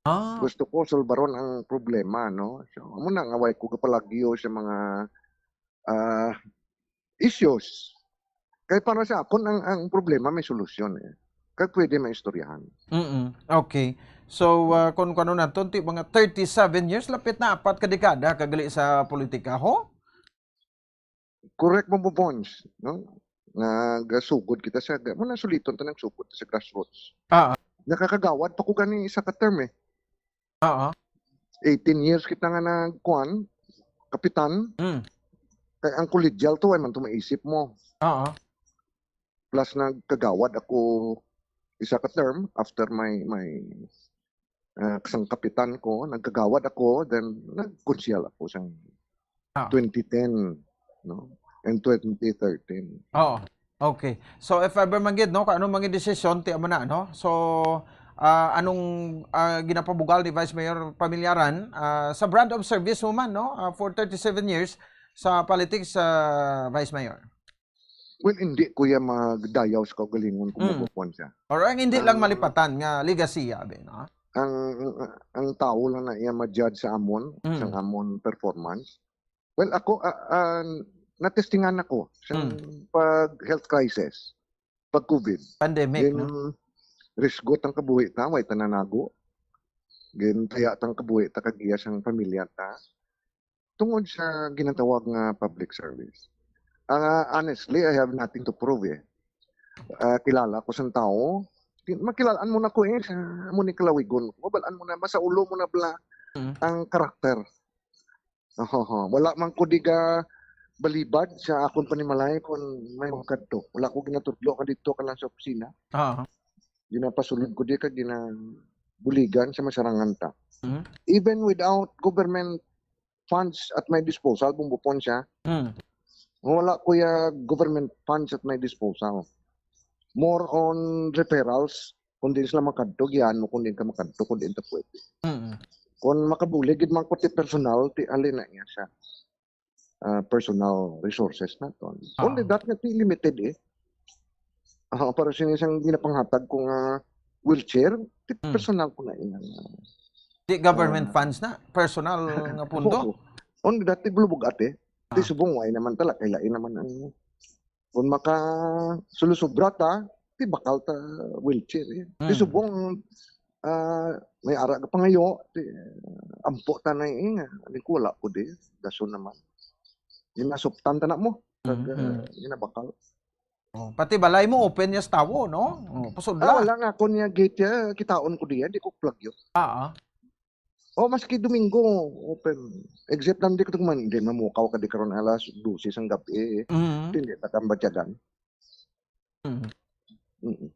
Ah. Gusto ko solbaron ang problema, no? So, amo na nga, way ko kapalagyo sa mga, ah, issues. Kay para sa akon, ang, ang problema may solusyon eh. Kag pwede maistoryahan. Mm-mm. Okay. So, ah, kung, kung ano naton, ti, mga thirty-seven years, lapit na apat ka dekada ka gali sa politika, ho? Correct mo, Bobons, no? Nagasugod kita sa, mo na suliton ta nagsugod sa grassroots. Ah. Nakakagawad pa ko gani isa ka term eh. Oo. Eighteen years kita nga nagkuan, kapitan. Mm. Kay ang kollegial to, ay man to maisip mo. Oo. Plus nagkagawad ako isa ka term after my, my, ah, sang kapitan ko, nagkagawad ako, then nagkonsehal ako sang Ah. Twenty ten, no? And twenty thirteen. Oo. Okay. So, if ever man gid, no, kung ano man gid desisyon, ti amo na, no? So, ah, anong, ah, ginapabugal ni Vice Mayor Pamillaran, ah, sa brand of service mo man, no? Ah, for thirty-seven years sa politics, ah, Vice Mayor. Well, hindi ko ya magdayaw sa kaugalingon kung Mm. Mabupuan siya. Or ang hindi lang Ang malipatan nga legacy, abi, no? Ang, ang, ang tao lang na iya ma-judge sa amon, Mm. sa amon performance. Well, ako, ah, ah, natestingan ako sa Mm. pag health crisis, pag COVID. Pandemic, Gin-, no? Risgot ang kabuhi ta, way ta nanago. Gintaya tang kabuhi ta kag iya sang pamilya ta. Tungod sa ginatawag nga public service. Ah, honestly, I have nothing to prove eh. Ah, kilala ko sang tawo, ki-, makilalaan mo na ko eh, sa amo ni kalawigon. Mabal-an mo na, masaulo mo na bala Mm. ang karakter. Oho, wala man ko diga balibad sa akon panimalay kung may magkadto. Wala ko ginatudlo ka dito ka lang sa opisina. Ah. Ginapasulod ko di ka ginabuligan sa masarangan ta. Mm. Even without government funds at my disposal, bumbupon siya. Mm. Wala ko ya government funds at my disposal. More on referrals Kung diin sila makadto, giyahan mo kung diin ka makadto, kung diin ta pwede. Mm. Kung makabulig gid man ko ti personal, ti ali na niya siya. Ah, personal resources naton. Ah. Only that nga ti limited eh. Ah, para sini sang ginapanghatag ko nga wheelchair, ti Mm. personal ko na iyang, ah, Di government ah, funds na, personal nga pundo? Oo. Only that ti bulubog ate. Ti Ah. subong, why naman tala, kay lain naman ang, kung maka sulusubra ta, ti bakal ta wheelchair eh. Ti Mm. subong, ah, may ara ka pangayo, ti, ampo ta na eh, nga, ani ko, wala ko di, dason naman. Ginasuptan ta na mo, kag, Mm, mm. ah, ginabakal. Oh, pati balay mo, open niya sa tawo, no? Oh, pasod Ah, la. wala nga, kung niya gate niya, kitaon ko diyan, di ko plug yun. Ah, ah. Oh, maski Domingo, open. Except lang di ko man, di mamukaw ka di karon alas dose sang gabi. Mm. Hindi na kang batyagan. Mm. Mm.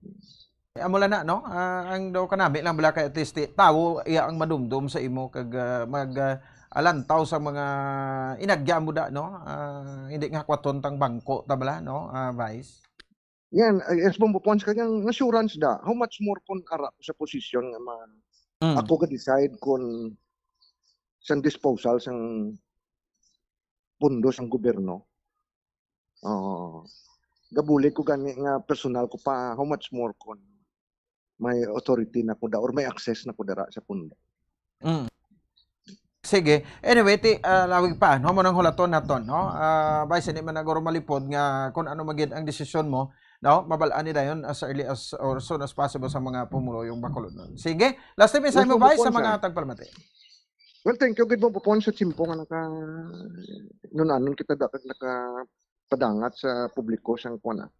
Eh, amo lang na, no? Ah, ang daw kanami lang bala kay at least, eh, tawo iya ang madumdom sa imo kag, ah, mag, ah, alantaw sa mga inagya mo da, no? Ah, hindi nga kwaton tang bangko ta bala, no? Ah, Vice. Yan, ay, yes, Bombo Pons, kanyang assurance da. How much more kung ara ko sa posisyon nga ma-, Mm. ako ga-decide kung sang disposal sang pundo sang gobyerno. Oo. Gabulig ko gani nga personal ko pa, how much more kung may authority na ko da or may access na ko dira sa pundo. Mm. Sige. Anyway, ti, ah, lawig pa, no? Mo nang hulaton naton, no? Ah, bay, sini man naguro malipod nga kung ano magid ang desisyon mo, no? Mabal-an ni dayon as early as or soon as possible sa mga pumuluyong Bacolodnon. Sige, last time, yes, sa imo, Bombo bay, sa Pons, mga ah. tagpalamati. Well, thank you gid, Bombo Pons, sa tiyempo nga naka-, nunanon kita da kag nakapadangat sa publiko sang kuwan, ah,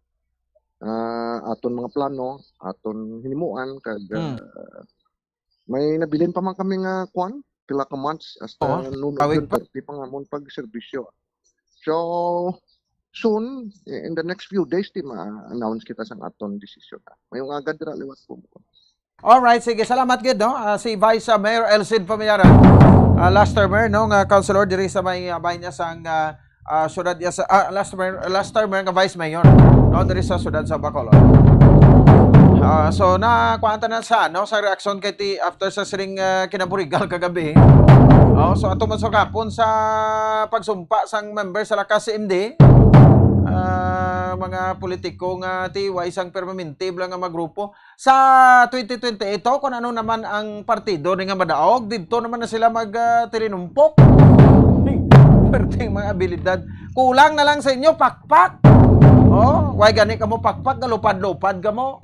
ah, aton mga plano, aton hinimuan, kag, Mm. ah, may nabilin pa man kami nga kuwan, pila ka months, hasta Oo, Noong kawig pa. June thirty pa nga amon pagserbisyo. So, soon, in the next few days, ti ma-announce kita sang aton desisyon. Mayong aga dira liwat po. Alright, sige. Salamat gid, no? Ah, si Vice, ah, Mayor Elcid Pamiara. Ah, last termer, no, nga councilor diri sa may, ah, bahin niya sang, ah, ah, syudad niya sa, ah, last termer, last termer nga Vice Mayor, no, diri sa syudad sa Bacolod. Ah, so, nakuhaan ta na sa, no, sa reaksyon kay ti after sa sining, ah, kinaburigal kagabi. Oh, so, ato man sa kapon sa pagsumpa sang member sa Lakas C M D, ah, mga politiko nga ti way sang permanente bala nga magrupo. Sa twenty twenty-eight, kung ano naman ang partido ni nga madaog, didto naman na sila mag, ah, tirinumpok. Perting mga abilidad. Kulang na lang sa inyo, pakpak. Oh, why gani kamo pakpak, galupad-lupad kamo.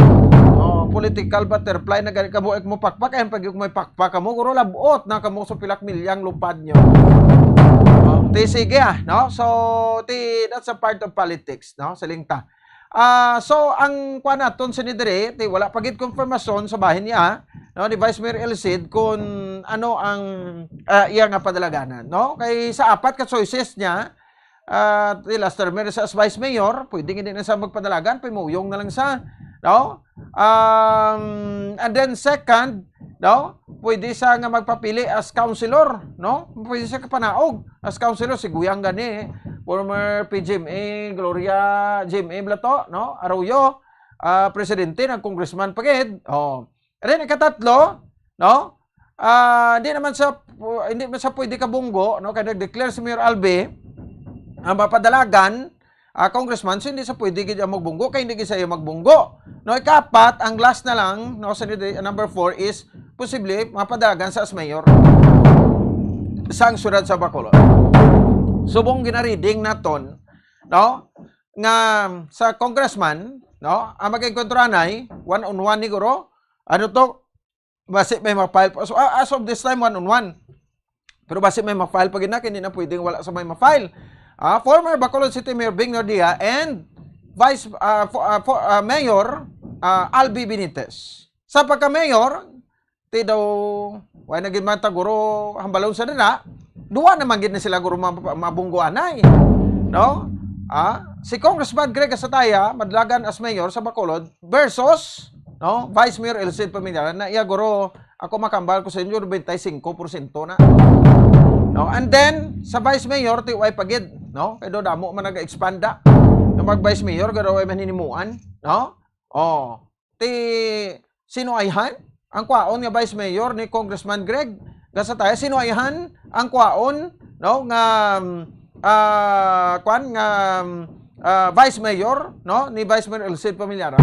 Oh, political butterfly na gani kamo, eh, mo pakpak, ay pag may pakpak kamo, guro labot na kamo sa pilak milyang lupad nyo. Oh, ti sige, ah, no? So, ti, that's a part of politics, no? Siling ta. Ah, so, ang kuwan naton sini diri, ti wala pa gid konfirmasyon sa bahin niya, no, ni Vice Mayor Elcid kung ano ang, ah, iya nga padalaganan, no? Kay sa apat ka choices niya, ah, ti last term sa as Vice Mayor, pwede hindi na sa magpadalagan, pimuyong na lang sa, no? Um, and then second, no? Pwede sa nga magpapili as councilor, no? Pwede sa kapanaog as councilor, si Guyang gani, former P G M A, Gloria G M A bala to, no? Arroyo, ah, presidente, nag-congressman pa gid. Oh. And then, ikatatlo, no? Ah, hindi naman sa, hindi man sa pwede kabunggo, no? Kaya nag-declare si Mayor Albi, ang mapadalagan, ah, congressman, so hindi sa pwede gid ang magbunggo, kay hindi gid sa iya magbunggo. No, ikapat, ang last na lang, no, sa number four is posible mapadalagan sa as mayor sang siyudad sa Bacolod. Subong ginareading naton, no, nga sa congressman, no, ang mag-encontro anay, one on one ni guro, ano to, basi may ma-file pa. So, ah, as of this time, one on one. Pero basi may ma-file pa gid na, kay hindi na pwedeng wala sa may ma-file. Ah, former Bacolod City Mayor Bing Nardia and Vice, ah, fo-, ah, fo-, ah, Mayor, ah, Albi Benitez. Sa pagka-mayor, ti daw, wala na gid man ta guro hambalon sa dira. Duwa naman gid na sila guro ma-, mabungguanay. No? Ah, si Congressman Greg Asataya, madalagan as mayor sa Bacolod, versus, no, Vice Mayor Elcid Pamiara, na iya guro, ako makambal ko sa inyo, nobenta y singko porsyento na. No? And then, sa Vice Mayor, ti way pa gid, no? Kay do damo man naga-expand da. Nga mag-Vice Mayor, garo way man hinimuan, no? Oh, ti Sino ayhan? Ang kwaon nga vice mayor ni Congressman Greg Gasataya, sino ayhan ang kwaon, no, nga, um, ah, kwan, nga, um, ah, vice mayor, no, ni Vice Mayor Elcid Pamilyara?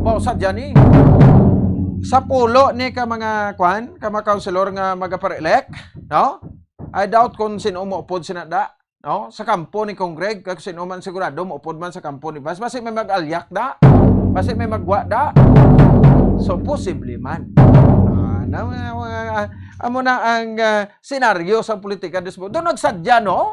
Mao sadya ni sa pulo ni ka mga kwan, ka mga councilor nga magapare-elect, no? I doubt kung sino mo upod sina da, no? Sa kampo ni Congreg, kag sino man sigurado mo upod man sa kampo ni Vice. Basi may mag-alyak da. Basi may magwa da. So, posible man. Ah, na, mga, mga, amo na ang, ah, senaryo sa politika, dispo. Doon nagsadya, no?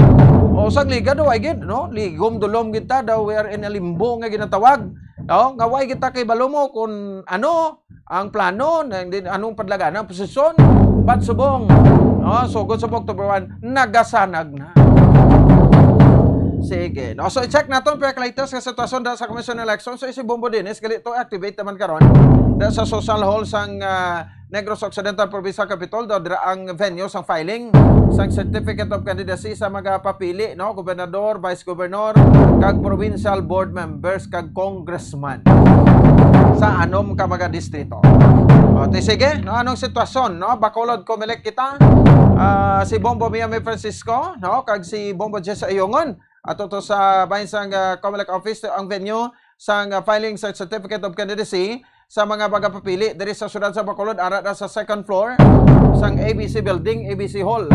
O, sang liga do, ay gid, no? Ligom dulom kita daw, we are in a limbo nga ginatawag. No? Nga way kita kay balo mo kung ano ang plano, na hindi, anong padlagan ng posisyon, but subong, no? Sugod sa October one, nagasanag na. Sige, no? So, i-check naton, pero latest nga sitwasyon da sa Commission on Election. So, si Bombo Dennis, gali to activate naman karon da sa social hall sang, ah, Negros Occidental Provincial Capitol, daw dira ang venue sang filing sang Certificate of Candidacy sa mga papili, no? Gobernador, Vice Governor, kag Provincial Board Members, kag Congressman sa anom ka mga distrito. O, ti sige, no? Anong sitwasyon, no? Bacolod, Comelec kita. Ah, si Bombo Miami Francisco, no? Kag si Bombo Jess Ayongon. Ato to sa bahin sang, ah, Comelec office, ang venue sang, ah, filing sa Certificate of Candidacy sa mga magapapili diri sa siyudad sa Bacolod, ara na sa second floor sang A B C Building, A B C Hall.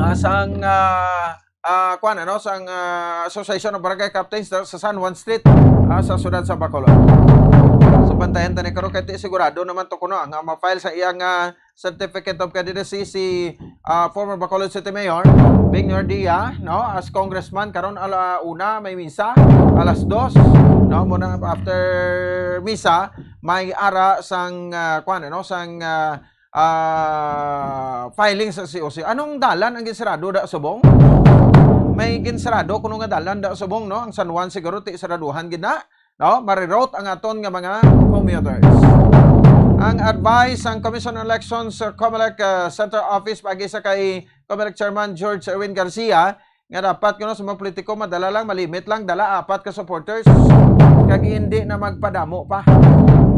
Ah, sang, ah, ah, kuwan, ano, sang, ah, Association of Barangay Captains sa San Juan Street, ah, sa siyudad sa Bacolod. So, bantayan ta ni karon kay ti sigurado naman to kuno nga ma-file sa iyang, ah, Certificate of Candidacy si, ah, former Bacolod City Mayor Bing Nardia, no, as congressman. Karon ala una may misa, alas dos, no, muna after misa may ara sang, ah, kwan, ano, sang, ah, ah, filing sa C O C. Anong dalan ang ginsarado da subong? May ginsarado kuno nga dalan da subong, no? Ang San Juan siguro ti saraduhan gid na, no? Mareroute ang aton nga mga commuters. Ang advice sang Commission on Elections, uh, Comelec, uh, Central Office, pagi sa kay Comelec Chairman George Erwin Garcia, nga dapat kuno sa mga politiko, madala lang, malimit lang, dala apat ka supporters. Kag hindi na magpadamo pa,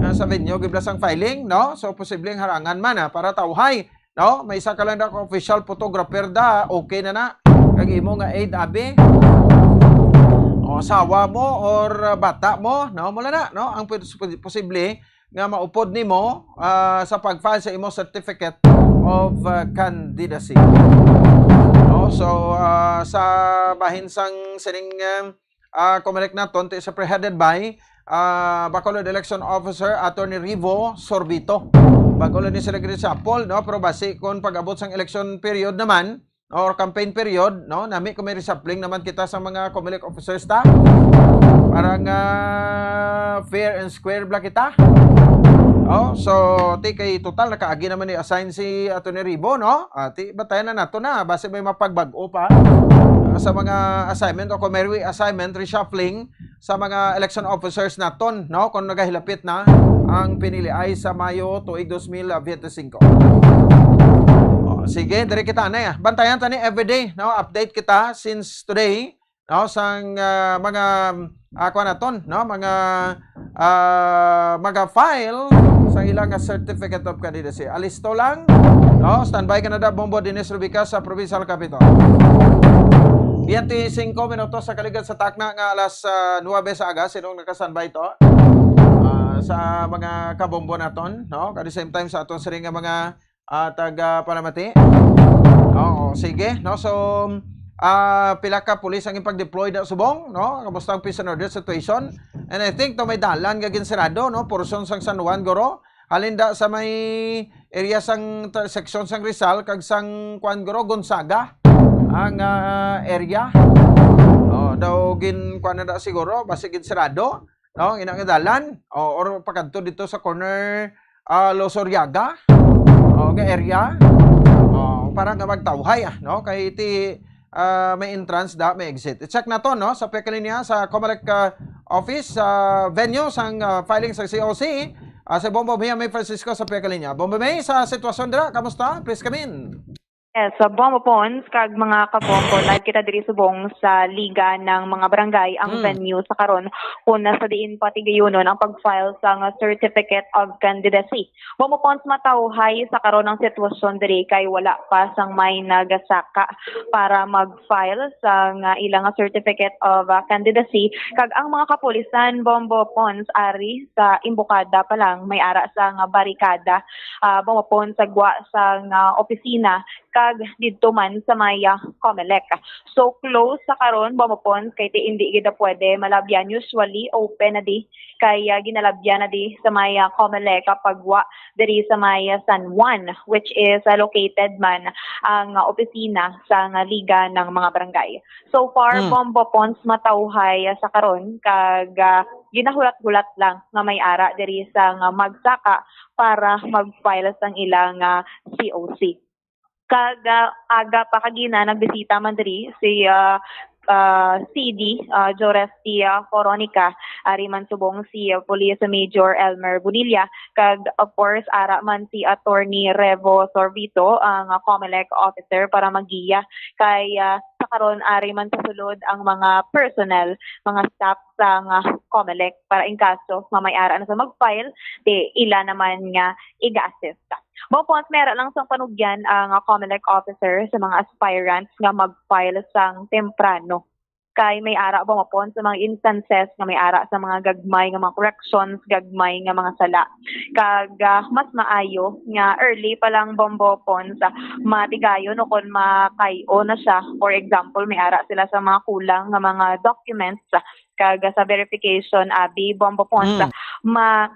ah, sa venue, giblas ang filing, no? So, posibleng harangan man, ah, para tawhay, no? May isa ka lang na official photographer da, okay na na. Kag imo nga aid, abi. O, asawa mo or, ah, bata mo, no? Mula na, no? Ang pwede, posible nga maupod nimo, ah, sa pag-file sa imo certificate of, ah, candidacy. No? So, ah, sa bahin sang sining, ah, ah, Comelec naton, ti sa spearheaded by, ah, Bacolod Election Officer Attorney Rivo Sorbito. Bago lang ni sila gid sa poll, no? Pero basi kung pag-abot sang election period naman, or campaign period, no? Nami ko may reshuffling naman kita sa mga Comelec officers ta. Para nga fair and square bla kita. Oh, so, ti kay total nakaagi naman ni assign si Attorney Ribo, no? Ah, ti batayan na nato na basi may mapagbag-o pa, ah, sa mga assignment o kung may re-assignment, reshuffling sa mga election officers naton, no? Kung nagahilapit na ang piniliay sa Mayo tuig dos mil veinticinco. Oh, sige, diri kita na, ah. Bantayan ta ni everyday, no? Update kita since today, no? Sang, ah, mga, ah, kuwan naton, no? Mga, ah, mga file sa ilang nga certificate of candidacy. Alisto lang, no? Standby ka na da, Bombo Dennis Rubica sa Provincial Capitol. Twenty-cinco minutos sa kaligad sa takna nga alas, ah, nuebe sa aga. Sinong naka-standby to? Ah, sa mga kabombo naton, no? At the same time, sa aton siring nga mga, ah, taga Palamati. Oo, sige, no? So, ah, pila ka pulis ang ipag-deploy na subong, no? Kamusta ang peace and order situation? And I think to may dalan nga ginsirado, no? Portion sang San Juan, guro. Halin da sa may area sang ta-, section sang Rizal kag sang, kuan, guro, Gonzaga ang, ah, area. Oh, daw gin, kuan na da siguro, basi ginsirado, no? Ina nga dalan, oh, or pakadto dito sa corner, ah, Losoriaga, oh, nga area. Oh, para nga magtawhay, ah, no? Kay ti, ah, may entrance da, may exit. I-check nato, no, sa pihak linya sa Comelec, ah, office, sa venue sang, ah, filing sa C O C, ah, si Bombo Mia May Francisco sa pihak linya. Bombo May, sa sitwasyon dira, kamusta? Please come in. Yes, sa Bombo Pons kag mga kabombo, live kita diri subong sa Liga ng mga Barangay, ang Hmm. venue sa karon kung nasa diin patigayunon ang pag-file sa nga Certificate of Candidacy. Bombo Pons, matawhay sa karon ang sitwasyon diri kay wala pa sang may nagasaka para mag-file sa nga ilang nga Certificate of, ah, Candidacy, kag ang mga kapulisan, Bombo Pons, ari sa imbukada pa lang may ara sa nga barikada, ah, Bombo Pons, sa gwa sa nga opisina kag didto man sa may, ah, Comelec. So, close sa karon, Bombo Pons, kay ti indi gid na pwede malabyan. Usually, open na di, kay, ah, ginalabyan na di sa may, ah, Comelec, ah, pagwa diri sa may, ah, San Juan, which is, ah, located man ang, ah, opisina sa nga Liga ng mga Barangay. So far, Hmm. Bombo Pons, matawhay, ah, sa karon, kag, ah, ginahulat-hulat lang nga may ara diri sa nga magsaka para mag-file sang ilang, ah, C O C. Kag, ah, aga pa kagina, nagbisita man diri si, ah, ah, C D, ah, Jorestia Coronica, ari man subong si, ah, Police Major Elmer Bonilla, kag of course, ara man si Attorney Revo Sorbito, ang, ah, Comelec officer para magiya. Kay, ah, sa karon, ari man sa sulod ang mga personnel, mga staff sa nga Comelec para in kaso nga may ara na sa mag-file, di ila naman nga iga-assist. Bombo Pons, may ara lang sang panugyan ang, ah, Comelec officer sa mga aspirants nga mag-file sang temprano. Kay may ara, Bombo Pons, sa mga instances nga may ara sa mga gagmay nga mga corrections, gagmay nga mga sala. Kag, ah, mas maayo nga early pa lang, Bombo Pons, ah, matigayon o kon makay-o na siya. For example, may ara sila sa mga kulang nga mga documents, ah, kag, ah, sa verification, abi, Bombo Pons, Mm. ah, ma-,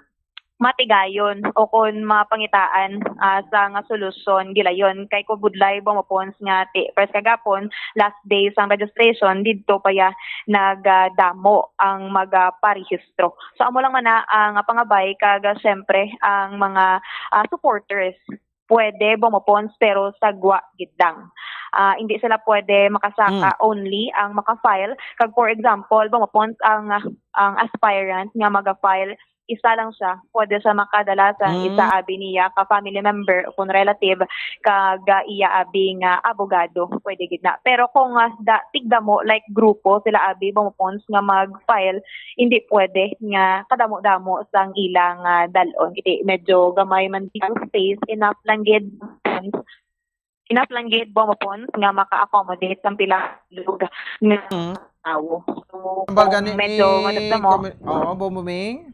matigayon o kon mapangitaan, ah, sa nga solusyon gilayon. Kay kubudlay, Bombo Pons, nga ti-, first kagapon, last day sang registration, didto pa ya nagadamo ang magaparehistro. So, amo lang man na ang pangabay, kag, ah, syempre, ang mga, ah, supporters pwede, Bombo Pons, pero sa gwa gid lang. Ah, hindi sila pwede makasaka, Mm. only ang maka-file. Kag for example, Bombo Pons, ang, ang aspirant nga maga-file, isa lang siya, pwede siya makadala sa Mm. isa abi niya ka family member o kung relative, kag, ah, iya abi nga abogado, pwede gid na. Pero kung, ah, da-, tigdamo, like grupo sila abi, Bombo Pons, nga mag-file, hindi pwede nga kadamo-damo sang ilang, ah, dal-on. Kay medyo gamay man ang space, enough lang gid, enough lang gid, Bombo Pons, nga maka-accommodate sang pila lug nga Mm. tawo. So, Ambal kung gani medyo ni madagdag mo, Kami-, oo, Bombo Ming?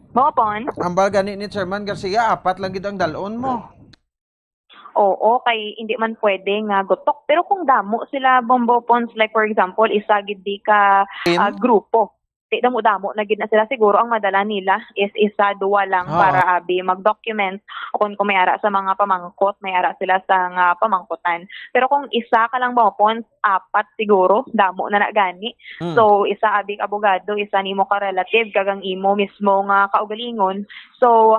Bombo Pons? Ambal gani ni Chairman Garcia, apat lang gid ang dal-on mo. Oo, kay hindi man pwede nga gutok. Pero kung damo sila, Bombo Pons, like for example, isa gid di ka, Team? ah, grupo, di damo-damo na gid na sila. Siguro ang madala nila is isa, duwa lang Oo. para abi mag-document. O kung, kung may ara sa mga pamangkot, may ara sila sa nga pamangkutan. Pero kung isa ka lang, Bombo Pons, apat siguro, damo na na gani. Mm. So, isa abi ka abogado, isa nimo ka relative, kag ang imo mismo nga kaugalingon. So,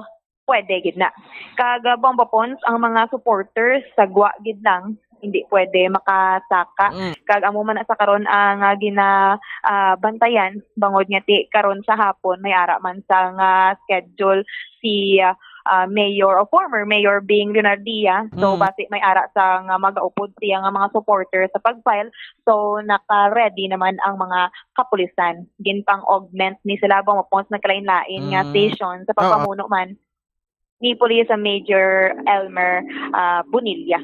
pwede gid na. Kag, ah, Bombo Pons, ang mga supporters sa gwa gid lang, hindi pwede makasaka. Mm. Kag amo man na sa karon ang, ah, gina-, ah, bantayan, bangod nga ti karon sa hapon may ara man sa nga schedule si, ah, ah, Mayor o former Mayor Bing Leonardia. So, Mm. basi may ara sa nga magaupod siya nga mga supporters sa pag-file. So, naka-ready naman ang mga kapulisan. Ginpang-augment ni sila, Bombo Pons, nagkalain-lain nga Mm. station sa Oo. pagpamuno man ni Police Major Elmer, ah, Bonilla.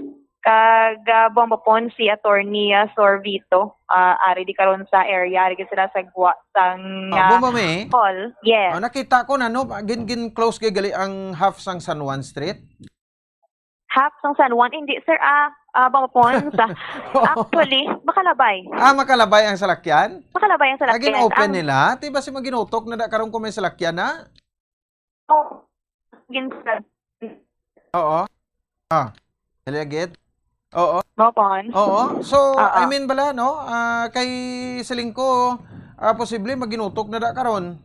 Kag, ah, Bombo Pons, si Attorney, ah, Sorvito, ah, ari di karon sa area, ari gid sila sa gwa sang, Oh, ah, Bombo May? hall. Yes. Oh, nakita ko na, no? Gin-, gin-close kay gali ang half sang San Juan Street? Half sang San Juan? Hindi, sir, ah, ah, Bombo Pons, ah. Actually, makalabay. Ah, makalabay ang salakyan? Makalabay ang Ah, salakyan. gin-open Ang nila? Ti ba si maginutok na da karon kung may salakyan na? Oh, gin-, Oo. Ah, dali agad. Oo. Mopon. Oo. So, Oo. I mean bala, no? Ah, kay siling ko, ah, posible maginutok na da karon.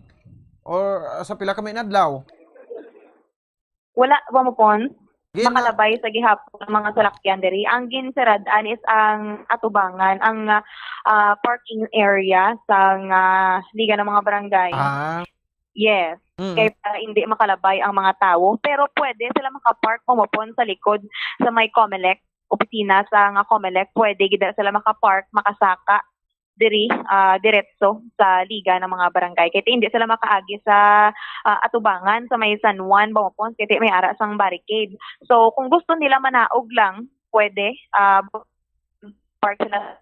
Or, ah, sa pila ka may adlaw. Wala, wa mo pon. Gina- Makalabay sa gihapon ang mga salakyan diri. Ang ginsarad-an is ang atubangan, ang, ah, parking area sa, ah, Liga ng mga Barangay. Ah. Yes. Mm. Kay para hindi makalabay ang mga tawo. Pero pwede sila makapark, Bombo Pons, sa likod sa may Comelec. opisina sa nga Comelec, pwede gid sila maka-park, makasaka diri, ah, diretso sa Liga ng mga Barangay. Kay hindi sila makaagi sa, ah, atubangan sa may San Juan, Bamopons, kay may ara sang barricade. So, kung gusto nila manaog lang, pwede, ah, park sila.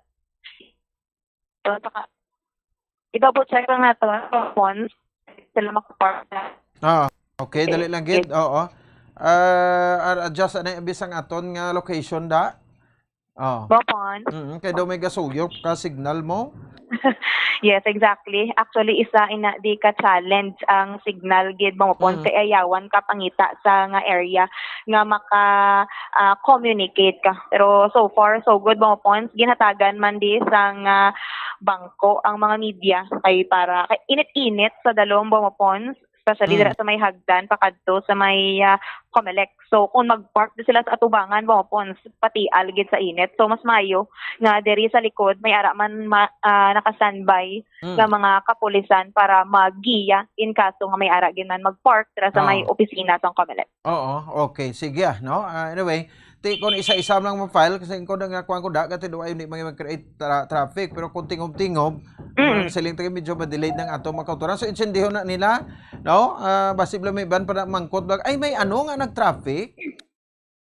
So, saka, i-double check lang nato, Bamopons, sila makapark na. Ah, okay, dali lang gid. Oo. Ah, ar-, adjust na bisang aton nga location da. Oh. Bamopons. Mm, kay daw may gasuyop ka signal mo. Yes, exactly. Actually, isa ina di ka challenge ang signal gid, Bamopons, Mm. kay ayawan ka pangita sa nga area nga maka, ah, communicate ka. Pero so far, so good, Bamopons. Ginhatagan man di sang, ah, bangko ang mga media kay para kay init-init sa dalom, Bamopons, especially Mm. dira sa may hagdan pakadto sa may, ah, Comelec. So, kung mag-park di sila sa atubangan, Bamopons, patial gid sa init. So, mas maayo nga diri sa likod may ara man ma-, ah, naka-standby Mm. nga mga kapulisan para magiya in kaso nga may ara gid man mag-park dira sa may Ah. opisina sang Comelec. Oo, okay. Sige, ah, no? Ah, anyway, ti-, kung isa-isa lang ma-file, kasi kung nga kuwan ko, da, kati do ay hindi mag-, mag-create tra-, traffic, pero kung tingob-tingob, Mm. ang siling tayo medyo ma-delay ng atong mga kauturan. So, intindiho na nila, no? Ah, basi bala may iban pa na mangkot, bag-, ay, may ano nga nag-traffic?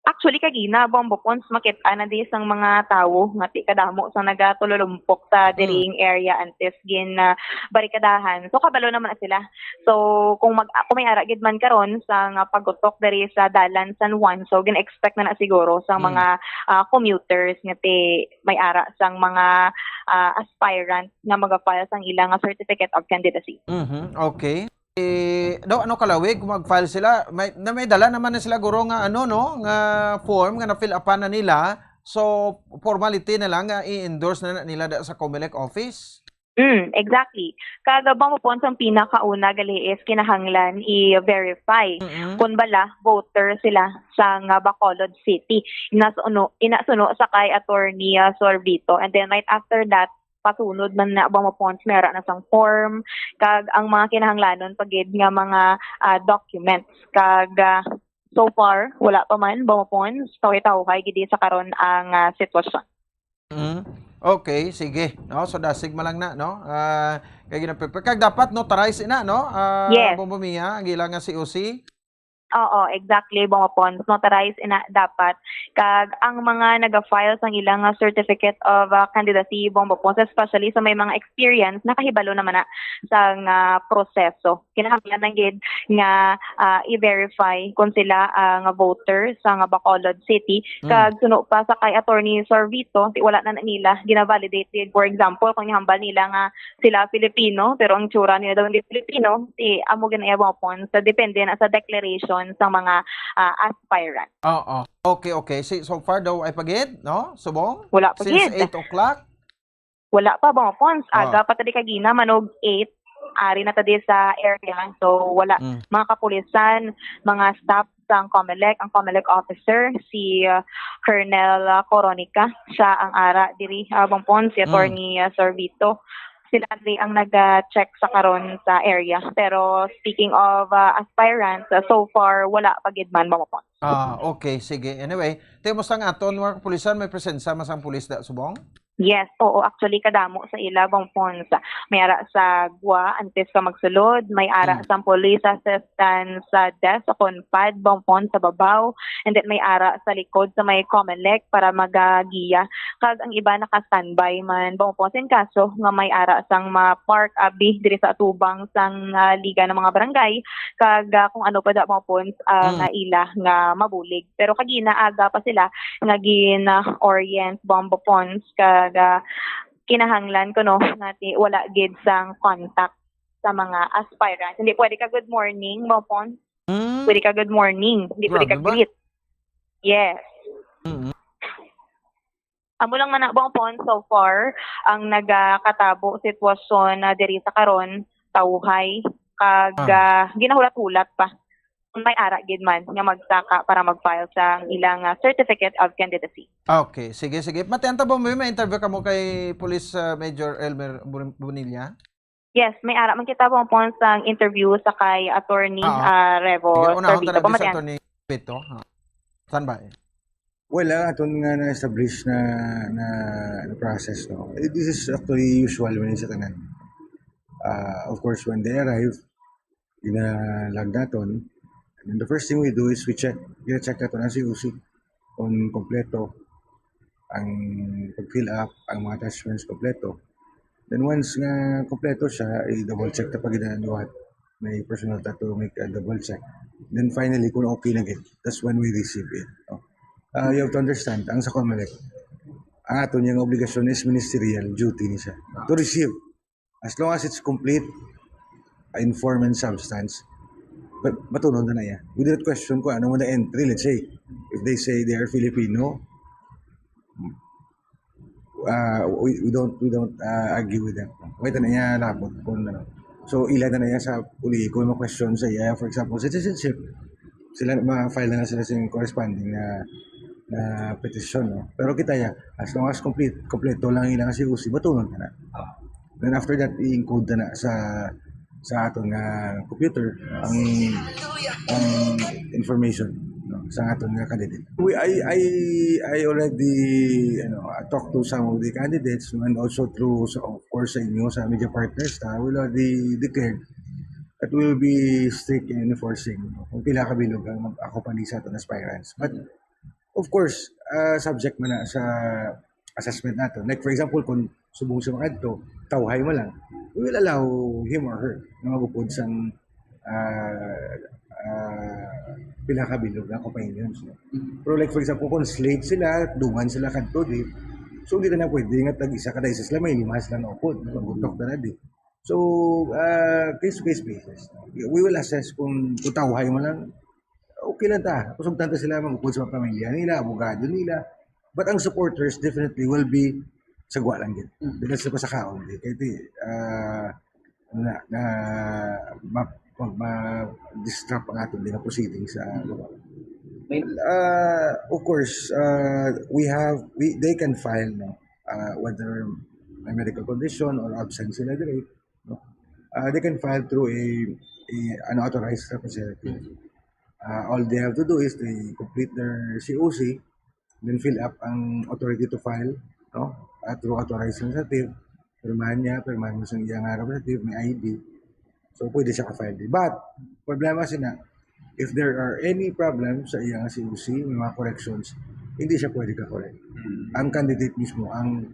Actually, kagina, Bamopons, makit-a na di sang mga tawo nga ti kadamo sa nagatululumpok sa Mm. diring area antes gin, ah, barikadahan. So, kabalo naman na sila. So, kung mag-, kung may ara gid man karon sa nga pagutok diri sa Dalan San Juan, so gina-expect na na siguro sa Mm. mga, ah, commuters nga ti may ara sang mga, ah, aspirant nga maga-file sang ilang nga certificate of candidacy. Mhm, okay. Eh, daw ano kalawig kung mag-file sila, may, na may dala naman na sila guro nga ano, no, nga form nga na-fill upan na nila. So, formality na lang nga i-endorse na, na nila da sa Comelec office. Mm, exactly. Kag, Bamopons, ang pinakauna gali is kinahanglan i-verify Mm-mm. kung bala voter sila sa nga Bacolod City. Inasuno, inasuno sa kay Attorney, ah, Sorbito. And then right after that, pasunod man na, Bamopons, may ara na sang form, kag ang mga kinahanglanon pa gid nga mga, ah, documents. Kag, ah, so far, wala pa man, Bamopons, tawhay-tawhay gid sa karon ang, ah, sitwasyon. Mm. Okay, sige. No, so dasig man lang na, no? Ah, kay ginaprepare. Kag dapat notarize na, no? Ah, Yes. Bombo Mia, ang ilang nga C O C. Oo, exactly, Bamopons. Notarize ina dapat. Kag ang mga naga-file sang ilang, ah, certificate of, ah, candidacy, Bamopons, especially sa may mga experience, nakahibalo naman na sa nga proseso. Kinahanglan lang gid nga, ah, i-verify kung sila, ah, nga voter sa nga Bacolod City. Mm. Kag suno pa sa kay Attorney Sorvito, ti wala na nila gina-validate gid. For example, kung ihambal nila nga sila Filipino, pero ang tsura nila daw hindi Filipino, ti amo gid na iya, Bamopons, sa depende na sa declaration sa mga, ah, aspirant. Oo. Okay, okay. Si, so far daw ay pa gid, no? Subong? Wala pa Since gid. eight o'clock? Wala pa, Bamopons. Ah. Aga pa ta di kagina, manog eight. Ari na ta di sa area. So, wala. Mm. Mga kapulisan, mga staff sang Comelec, ang Comelec officer, si, uh, Colonel, uh, Coronica, siya ang ara diri, uh, Bamopons, si Mm. Attorney, uh, Sorvito. Sila diri ang nag-check sa karon sa area. Pero speaking of, uh, aspirants, uh, so far, wala pa gid man, Bamopons. Ah, okay, sige. Anyway, ti, musta ang aton mga kapulisan? May presensya man sang pulis da, subong? Yes, oo, actually, kadamo sa ila, Bamopons. May ara sa GUA, antes ka magsulod, may ara Mm. sa police assistance sa desk sa CONPAD, Bamopons, sa babaw, and then may ara sa likod sa may Comelec para magagiya. Kag ang iba naka-standby man, Bamopons, in kaso nga may ara sang ma-park abi diri sa atubang sang, ah, Liga ng mga Barangay, kag, ah, kung ano pa da, Bamopons, ah, Mm. nga ila nga mabulig. Pero kagina aga pa sila nga gin-orient, Bamopons, kag, ah, kinahanglan kuno nga ti-, wala gid sang contact sa mga aspirants. Hindi pwede ka good morning, Bamopons. Mm. Pwede ka good morning, hindi pwede ka Grabe ba? greet. Yes. Mm. Amo lang man na, Bamopons, so far, ang nagakatabo sitwasyon na diri sa karon, tawhay, kag, Ah. ah, ginahulat-hulat pa. Kung may ara gid man nga magsaka para mag-file sa ilang, ah, certificate of candidacy. Okay, sige, sige. Matianta ba mo may interview ka mo kay Police, ah, Major Elmer Bur-, Bonilla? Yes, may ara man kita, Bamopons, ang interview sa kay Attorney, Ah, ah. ah, Revo Sige, unahon Servito. ta na di sa Pamatian. Attorney Servito, ha? Standby. Well, ang aton nga na-establish na, na, na process, no? Eh, this is actually usual man sa tanan. Ah, of course, when they arrive, ginalag naton. And then the first thing we do is we check, gina-check naton ang C O C kung kompleto ang pag-fill up, ang mga attachments kompleto. Then once nga kompleto siya, i-double check ta pa gid ang liwat. May personal ta to make a double check. Then finally, kung okay na gid, that's when we receive it. No? Ah, you have to understand, ang sa Comelec, ang aton nga obligasyon is ministerial duty ni siya to receive. As long as it's complete, in form and substance, but matunod na na iya. We do not question kung ano man the entry, let's say, if they say they are Filipino, uh, we, we don't we don't uh, argue with them. Wait na iya labot kung ano. So, ila na na iya sa uli kung may question sa iya, for example, citizenship. Sila ma-file na sila sa corresponding na na petition, no? Pero kita ya, as long as complete, kompleto lang ilang C O C, matunod na na. Then after that, i-encode na na sa sa aton nga computer ang ang information, no, sa aton nga candidate. We, I I I already, you know, I talked to some of the candidates, no, and also through, so, of course, sa inyo, sa media partners, ta, we already declared that we will be strict in enforcing, no, kung pila ka bilog ang mag-accompany sa aton aspirants. But of course, ah, subject man na sa assessment nato. Like, for example, kung subong siya makadto, tawhay man lang, we will allow him or her na mag-upod sang, ah, ah, pila ka bilog nga companions, no? Mhm. Pero, like, for example, kung slate sila, dungan sila kadto, di, so, di na pwede nga tag-isa ka diocese sila, may lima sila nga upod, no? Mag-utok na na, di. So, ah, case-to-case basis, no? We will assess kung, kung tawhay man lang, okay lang ta. Kusog ta sila mag-upod sa mga pamilya nila, abogado nila. But ang supporters definitely will be sa gwa lang gid. Mm. Dili sila pasakaon, eh. Kaya ti, ah, na, na, ma, ma, ma-disrupt ang aton nga proceeding sa lugar. May Ah, of course, ah, we have, we, they can file, no? Ah, whether may medical condition or absent sila diri, no? Ah, they can file through a, a unauthorized representative. Ah, all they have to do is they complete their C O C, then fill up ang authority to file, no? Ah, through authorized representative, pirmahan niya, pirmahan mo sa iyang representative, may I D. So, pwede siya ka-file. But, problema sina, if there are any problems sa iyang C O C, may mga corrections, hindi siya pwede ka-correct. Ang candidate mismo ang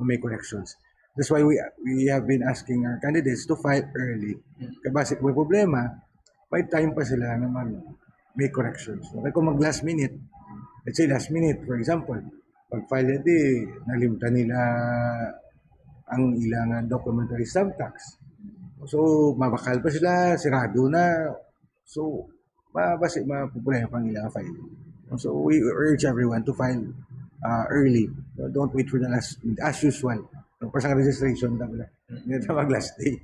may corrections. That's why we we have been asking our candidates to file early. Kay basi kung may problema, may time pa sila na mag-make corrections. Okay, kung mag-last minute, let's say last minute, for example, pag-file na di, nalimtan nila ang ilang documentary stamp tax. So, mabakal pa sila, sirado na. So, ma-, basi maproblema pa ang ilang filing. So, we urge everyone to file, ah, early. Don't wait for the last minute, as usual. Ang pasang registration, tapos na. Hindi na mag-last day.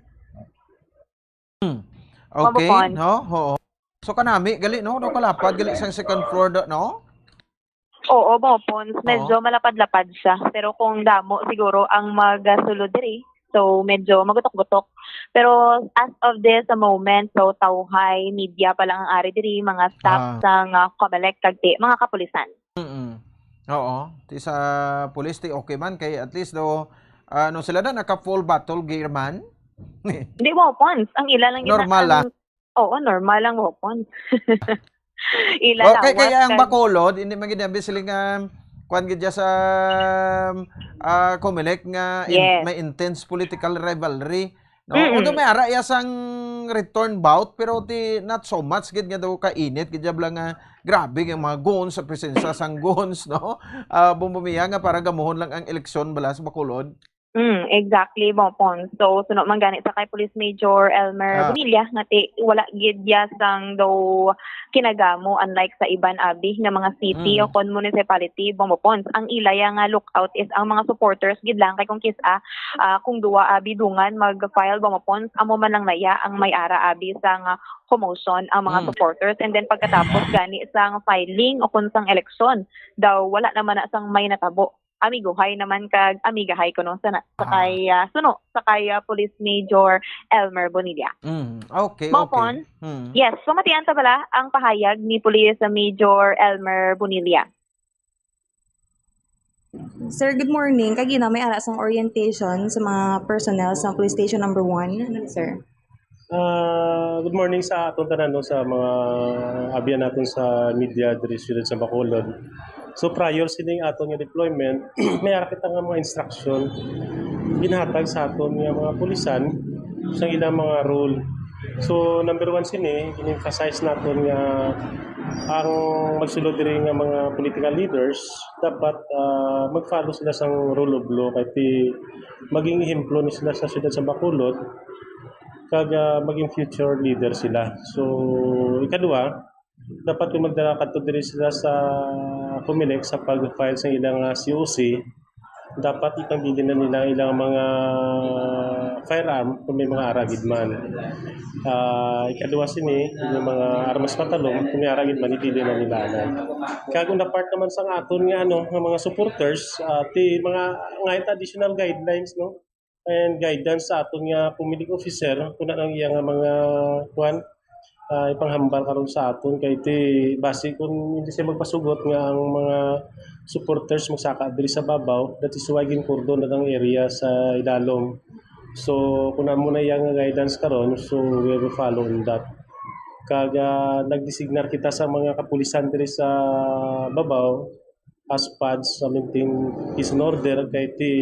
Hmm. Okay, Mabukon. No? Oo. So, kanami, gali, no? No, kalapad, gali sa second floor, do, no? Oo, Bopons. Oo. Medyo malapad-lapad siya. Pero kung damo, siguro ang magasulod diri, so medyo magutok-gutok. Pero as of this moment, so tawhay, media pa lang ang ari diri, mga staff Ah. sang, ah, Comelec, kag ti, mga kapulisan. Mm-mm. Oo. Ti sa pulis, ti okay man. Kay at least do, ano sila na, naka full battle gear man. Hindi, Bopons. Ang ila lang gina-, Normal lang. ang Oo, normal lang, Bopons. Ila Okay, lawas kaya ang kag Bacolod, hindi man gid abi sila nga, kuwan gid siya sa, ah, Comelec nga in-, Yes. may intense political rivalry, no? Mm-mm. Although may ara iya sang return bout, pero ti, not so much gid nga daw kainit gid siya bala nga grabe ang mga goons sa presensya sang goons, no? Ah, bumbumiya nga para gamuhon lang ang eleksyon bala sa Bacolod. Mm, exactly, Bopons. So, suno man gani sa kay Police Major Elmer Ah. Bonilla, nga ti, wala gid ya sang daw kinagamo, unlike sa iban abi nga mga city Mm. o kon municipality, Bopons. Ang ila ya nga lookout is ang mga supporters gid lang, kay kung kis-a, ah, kung duwa abi dungan mag-file, Bopons, amo man lang na ya ang may ara abi sang commotion ang mga Mm. supporters. And then pagkatapos gani sang filing o kon sang eleksyon, daw wala naman na sang may natabo. Amigohay naman kag amigahay kuno sa na, sa Ah. kay, ah, suno, sa kay, ah, Police Major Elmer Bonilla. Mm, okay, Bopons? okay. Mm. Yes, pamatian ta bala ang pahayag ni Police Major Elmer Bonilla. Sir, good morning. Kagina may ara sang orientation sa mga personnel sa Police Station Number One, sir. Ah, good morning sa aton tanan, no, sa mga abyan naton sa media diri sa siyudad sa Bacolod. So prior sining aton nga deployment, may ara kita nga mga instruction ginhatag sa aton nga mga pulisan sa ilang mga role. So number one sini, in-emphasize naton nga ang magsulod diri nga mga political leaders dapat ah, mag-follow sila sang rule of law kay ti maging ehemplo ni sila sa siyudad sa Bacolod kag ah, maging future leader sila. So ikadua, dapat kung magdala kadto diri sila sa Comelec sa pag-file sa ilang ah, C O C, dapat ipangdili na nila ilang mga firearm kung may mga ara gid man. Ah, ikadua sini, yung mga armas patalom, kung may ara gid man, idili na nila na. Kag on the part naman sa aton nga ano, nga mga supporters, ah, ti mga nga additional guidelines, no? And guidance sa aton nga Comelec officer kung ano ang iya nga mga kuan, ah, ipanghambal karon sa aton kay ti basi kung hindi siya magpasugot nga ang mga supporters magsaka diri sa babaw, that is why gin-cordon na ang area sa ilalom. So kung amo na iya nga guidance karon, so we will follow on that. Kag ah, nagdesignar kita sa mga kapulisan diri sa babaw as pads sa maintain peace and order kay ti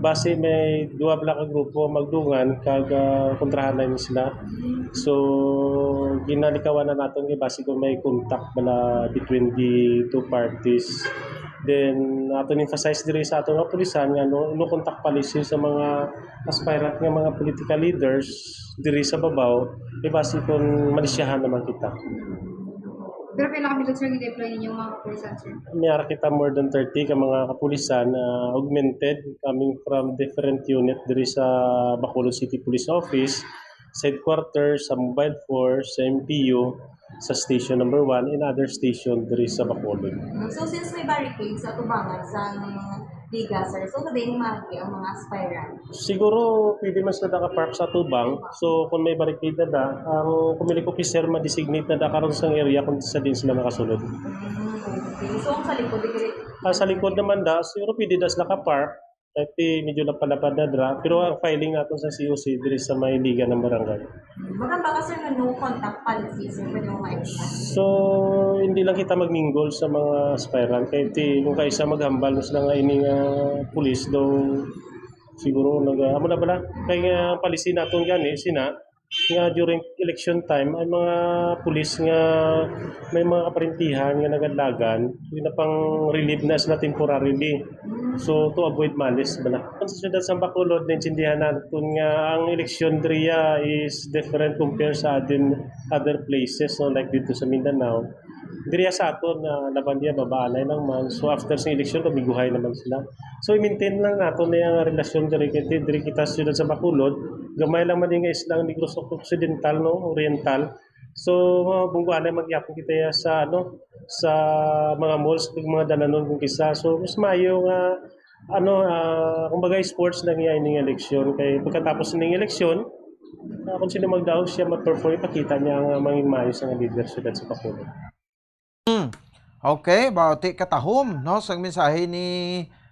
basi may duha bala ka grupo magdungan kag ah, kontrahanay ni sila. So ginalikawan na naton kay basi kung may contact bala between the two parties. Then aton emphasize diri sa aton nga pulisan nga no, no contact policy sa mga aspirant nga mga political leaders diri sa babaw, kay basi kung malisyahan naman kita. Pero pila ka minutes sir gin-deploy ninyo mga kapulisan, sir? May ara kita more than thirty ka mga kapulisan, ah, augmented, coming from different unit diri sa Bacolod City Police Office, sa headquarters, sa mobile force, sa M P U, sa station number one, and other station diri sa Bacolod. So since may barricade sa tubangan sa liga, sir, so na din magi ang mga aspirant? Siguro pwede man sila nakapark sa tubang. So kung may barricade na da, ang Comelec officer ma-designate na da karon sa area kung sa din sila makasulod. Mm, okay. So ang sa likod, di kaya Ah, sa likod naman da, siguro pwede da sila ka-park. Kay ti medyo lapad-lapad na dira. Pero ang filing naton sa C O C diri sa may liga ng barangay. Maganda ka, sir, na no contact policy, sir, pwede mo ma-explain? So, hindi lang kita magminggol sa mga aspirant. Kay ti, kung kaisa maghambal na sila nga ini nga pulis daw siguro nag amo na bala kay nga policy naton gani sina nga during election time ay mga pulis nga may mga kaparintihan nga nagadlagan, pinapang-relieve na sila temporarily. So, to avoid malice bala. Sa siyudad sa Bacolod, naintindihan naton nga ang eleksyon diriya is different compare sa atin other places, no, like dito sa Mindanao. Diriya sa aton na laban diya babaanay lang man. So after sa eleksyon, pamiguhay naman sila. So i-maintain lang naton na yung relasyon diri kay diri kita sa siyudad sa Bacolod. Gamay lang man nga isla ang Negros Occidental, no, Oriental. So mga bungguanay magyapon kita ya sa ano sa mga malls ug mga dalanon kung kisa. So mas maayo nga ano ah, kumbaga sports lang iya ining eleksyon kay pagkatapos ning eleksyon ah, kung sino magdaog siya mag-perform ipakita niya nga mangin maayo sa nga leader sa siyudad sa Bacolod. Hmm. Okay, bauti katahom, no, sang mensahe ni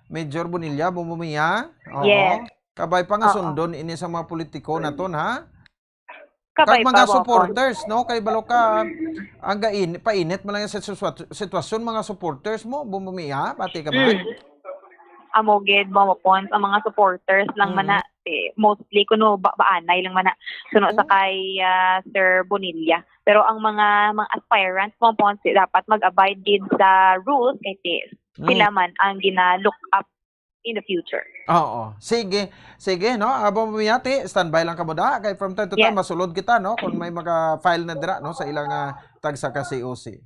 Major Bonilla, Bombo Mia. Oo. Yes. Kabay pa nga Oo. sundon ini sa mga politiko naton, ha? Kabay Kag mga pa, Bongpon. Supporters, no? Kay balo ka, ang gain, painit man lang sa sitwa- sitwasyon, mga supporters mo, Bombo Mia, bati ka ba? Amo gid, Bongpon, ang mga supporters lang man na, eh, mostly kuno ba baanay lang man na suno sa Mm. kay ah, Sir Bonilla. Pero ang mga mga aspirants, Bongpon, si dapat mag-abide gid sa rules kay si Mm. sila man ang gina-look up in the future. Oo. Sige. Sige, no? Abo Miyati, standby lang kamo da. Kay from time to time, Yes. masulod kita, no? Kung may mga file na dira, no? Sa ilang ah, tagsa ka C O C.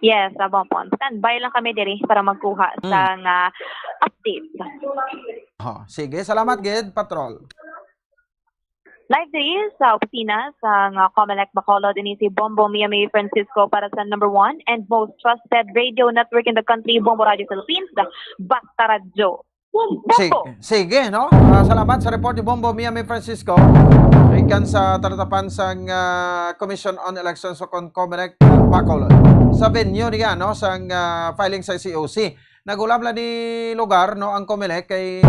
Yes, Bongpon. Standby lang kami diri para magkuha Mm. sa nga updates. Oh, sige, salamat gid, Patrol. Live diri sa opisina sa nga Comelec Bacolod, ini si Bombo Mia May Francisco para sa number one and most trusted radio network in the country, Bombo Radio Philippines, Basta Radyo. Bombo! Sige, sige, no? Ah, salamat sa report ni Bombo Mia May Francisco. Okay. Gikan sa talatapan sang, ah, Commission on Elections o kon Comelec, ah, Bacolod. Sa venue niya, no, sang, ah, filing sa C O C. Nag-ulam lang ni lugar, no, ang Comelec kay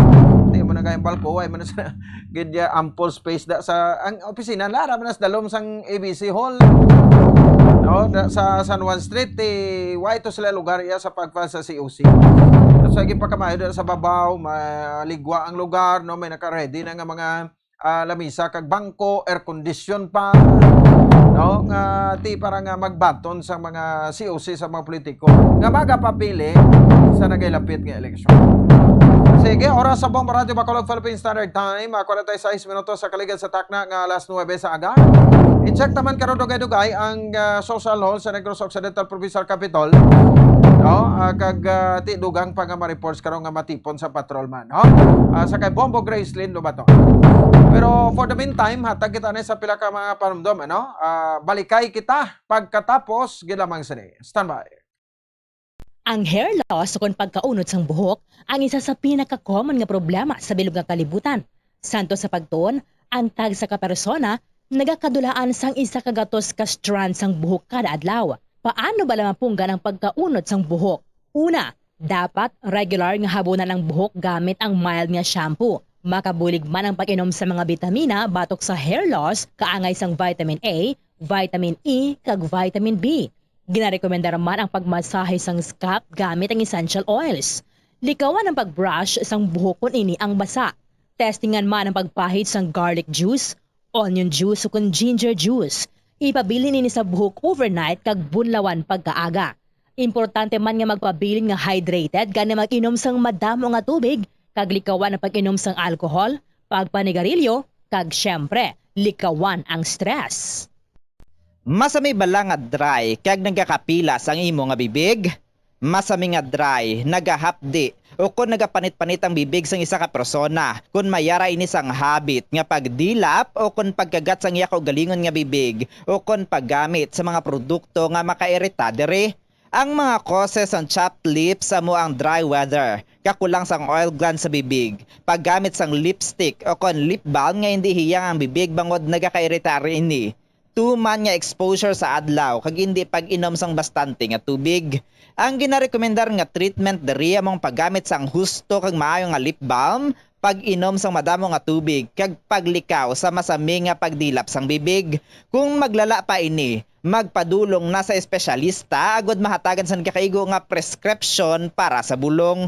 di mo na kayang balko, ay man sa gid ya ample space da sa ang opisina, lara man sa dalom sang A B C Hall. No, da, sa San Juan Street, eh, why to sila lugar iya sa pagpa sa C O C. Tapos lagi pa kamayo da sa babaw, maligwa ang lugar, no, may naka-ready na nga mga ah, lamisa kag bangko, air condition pa, no? Nga ti para nga magbaton sa mga C O C sa mga politiko nga magapapili sa nagailapit nga eleksyon. Sige, oras sa Bombo Radyo Bacolod Philippine Standard Time, ah, forty-six minutos sa kaligad sa takna nga alas nuebe sa aga. I-check naman karon dugay-dugay ang, ah, social hall sa Negros Occidental Provincial Capitol. No? Ah, kag, ah, ti dugang pa nga ma-reports karon nga matipon sa patrolman. No? Ah, sa kay Bombo Gracelyn Lobato. Pero for the meantime, hatag kita ni sa pila ka mga panumdom, ano? Ah, balikay kita pagkatapos gid lamang sini. Standby. Ang hair loss o kon pagkaunod sang buhok ang isa sa pinaka-common nga problema sa bilog nga kalibutan. Santo sa pagtuon, ang tagsa ka persona nagakadulaan sang isa ka gatos ka strand sang buhok kada adlaw. Paano bala mapunggan ang pagkaunod sang buhok? Una, dapat regular nga habunan ang buhok gamit ang mild nga shampoo. Makabulig man ang pag-inom sa mga bitamina batok sa hair loss, kaangay sang vitamin A, vitamin E, kag vitamin B. Ginarekomendar man ang pagmasahe sang scalp gamit ang essential oils. Likawan ang pag-brush sang buhok kon ini ang basa. Testingan man ang pagpahid sang garlic juice, onion juice, o kon ginger juice. Ipabilin ini sa buhok overnight kag bunlawan pagkaaga. Importante man nga magpabilin nga hydrated, gani mag-inom sang madamo nga tubig, kag likawan ang pag-inom sang alcohol, pagpanigarilyo, kag, siyempre, likawan ang stress. Masami bala nga dry kag nagakapila sang imo nga bibig? Masami nga dry, nagahapdi, o kon nagapanit-panit ang bibig sang isa ka persona, kon may ara ini sang habit nga pagdilap o kon pagkagat sang iya kaugalingon nga bibig, o kon paggamit sa mga produkto nga makairita diri. Ang mga causes sang chapped lips amo ang dry weather, kakulang sang oil gland sa bibig, paggamit sang lipstick o kon lip balm nga indi hiyang ang bibig bangod nagakairita ini. Tuman nga exposure sa adlaw kag indi pag-inom sang bastante nga tubig. Ang ginarekomendar nga treatment diri amo ang paggamit sang husto kag maayo nga lip balm, pag-inom sang madamo nga tubig, kag paglikaw sa masami nga pagdilap sang bibig. Kung maglala pa ini, magpadulong na sa espesyalista agud mahatagan sang nagakaigo nga prescription para sa bulong.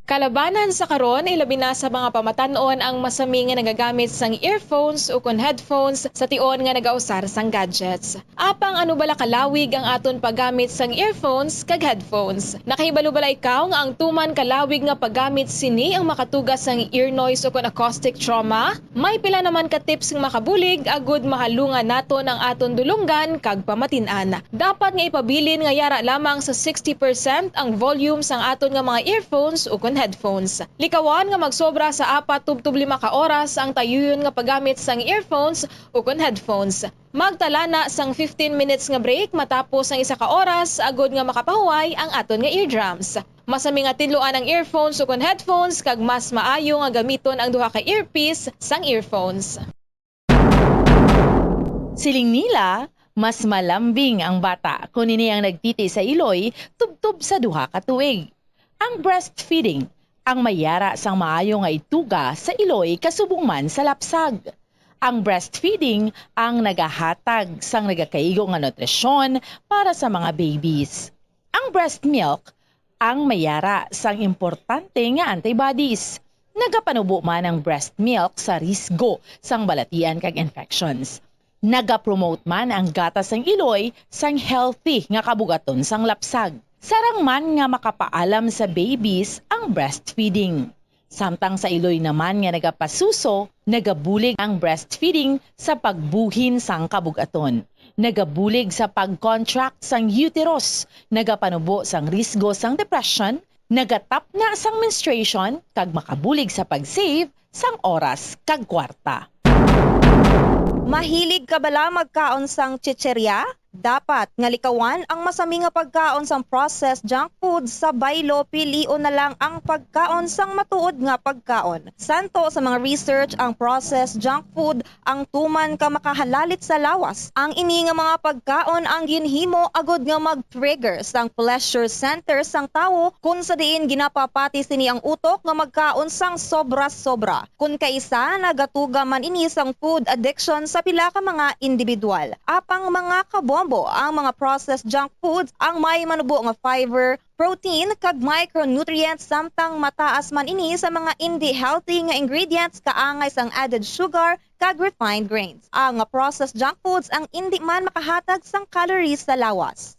Kalabanan sa karon, ilabi na sa mga pamatan-on ang masami nga nagagamit sang earphones ukon headphones sa tion nga nagausar sang gadgets. Apang ano bala kalawig ang aton paggamit sang earphones kag headphones? Nakahibalo bala ikaw nga ang tuman kalawig nga paggamit sini ang makatuga sang ear noise ukon acoustic trauma? May pila naman ka tips nga makabulig agud mahalungan naton ang aton dulonggan kag pamatin-an. Dapat nga ipabilin nga yara lamang sa sixty percent ang volume sang aton nga mga earphones ukon headphones. Likawan nga magsobra sa apat tubtob lima ka oras ang tayuyon nga paggamit sang earphones ukon headphones. Magtala na sang fifteen minutes nga break matapos ang isa ka oras agud nga makapahuway ang aton nga eardrums. Masami nga tinluan ang earphones ukon headphones kag mas maayo nga gamiton ang duha ka earpiece sang earphones. Siling nila, mas malambing ang bata kon ini ang nagtiti sa iloy tubtob sa duha ka tuig. Ang breastfeeding ang may yara sang maayo nga ituga sa iloy kasubong man sa lapsag. Ang breastfeeding ang nagahatag sang nagakaigo nga nutrisyon para sa mga babies. Ang breast milk ang may yara sang importante nga antibodies. Nagapanubo man ang breast milk sa risgo sang balatian kag infections. Nagapromote man ang gatas sang iloy sang healthy nga kabugaton sang lapsag. Sarang man nga makapaalam sa babies ang breastfeeding. Samtang sa iloy naman nga nagapasuso, nagabulig ang breastfeeding sa pagbuhin sang kabugaton. Nagabulig sa pag-contract sang uterus, nagapanubo sang risgo sang depression, nagatapna sang menstruation, kag makabulig sa pag-save sang oras kag kwarta. Mahilig ka bala magkaon sang chichirya? Dapat nga likawan ang masami nga pagkaon sang processed junk food sa baylo, pilion na lang ang pagkaon sang matuod nga pagkaon. Santo sa mga research, ang processed junk food ang tuman ka makahalalit sa lawas. Ang ini nga mga pagkaon ang ginhimo agud nga mag-trigger sang pleasure center sang tawo, kun sa diin ginapapati sini ang utok nga magkaon sang sobra-sobra. Kun kaisa, nagatuga man ini sang food addiction sa pila ka mga individual. Apang mga kabombo, ang mga processed junk foods ang may manubo nga fiber, protein, kag micronutrients, samtang mataas man ini sa mga indi healthy nga ingredients kaangay sang added sugar kag refined grains. Ang processed junk foods ang indi man makahatag sang calories sa lawas.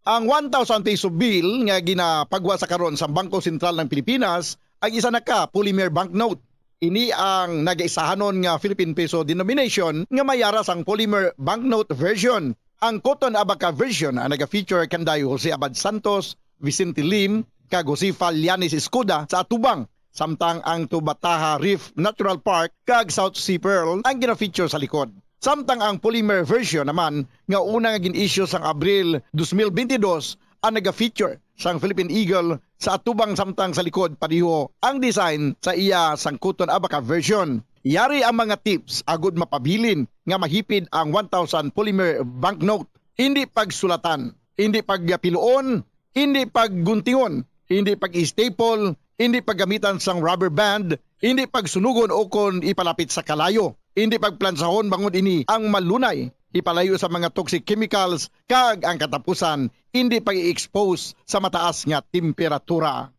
Ang one thousand peso bill nga ginapagwa sa karon sa Bangko Sentral ng Pilipinas ang isa na ka polymer banknote. Ini ang nagaisahanon nga Philippine peso denomination nga may ara sang polymer banknote version. Ang Cotton Abaca version ang naga-feature kanday Jose Abad Santos, Vicente Lim, kag Josefa Llanes Escuda sa atubang, samtang ang Tubataha Reef Natural Park kag South Sea Pearl ang gina-feature sa likod. Samtang ang polymer version naman nga una nga gin-issue sang Abril dos mil bentidós ang naga-feature sang Philippine Eagle sa atubang, samtang sa likod pareho ang design sa iya sang Cotton Abaca version. Yari ang mga tips agud mapabilin nga mahipid ang one thousand polymer banknote. Hindi pagsulatan, hindi pagpiluon, hindi pagguntingon, hindi pag-staple, hindi paggamitan sang rubber band, hindi pagsunugon o kon ipalapit sa kalayo, hindi pagplansahon bangod ini ang malunay ipalayo sa mga toxic chemicals, kag ang katapusan, hindi pag-i-expose sa mataas nga temperatura.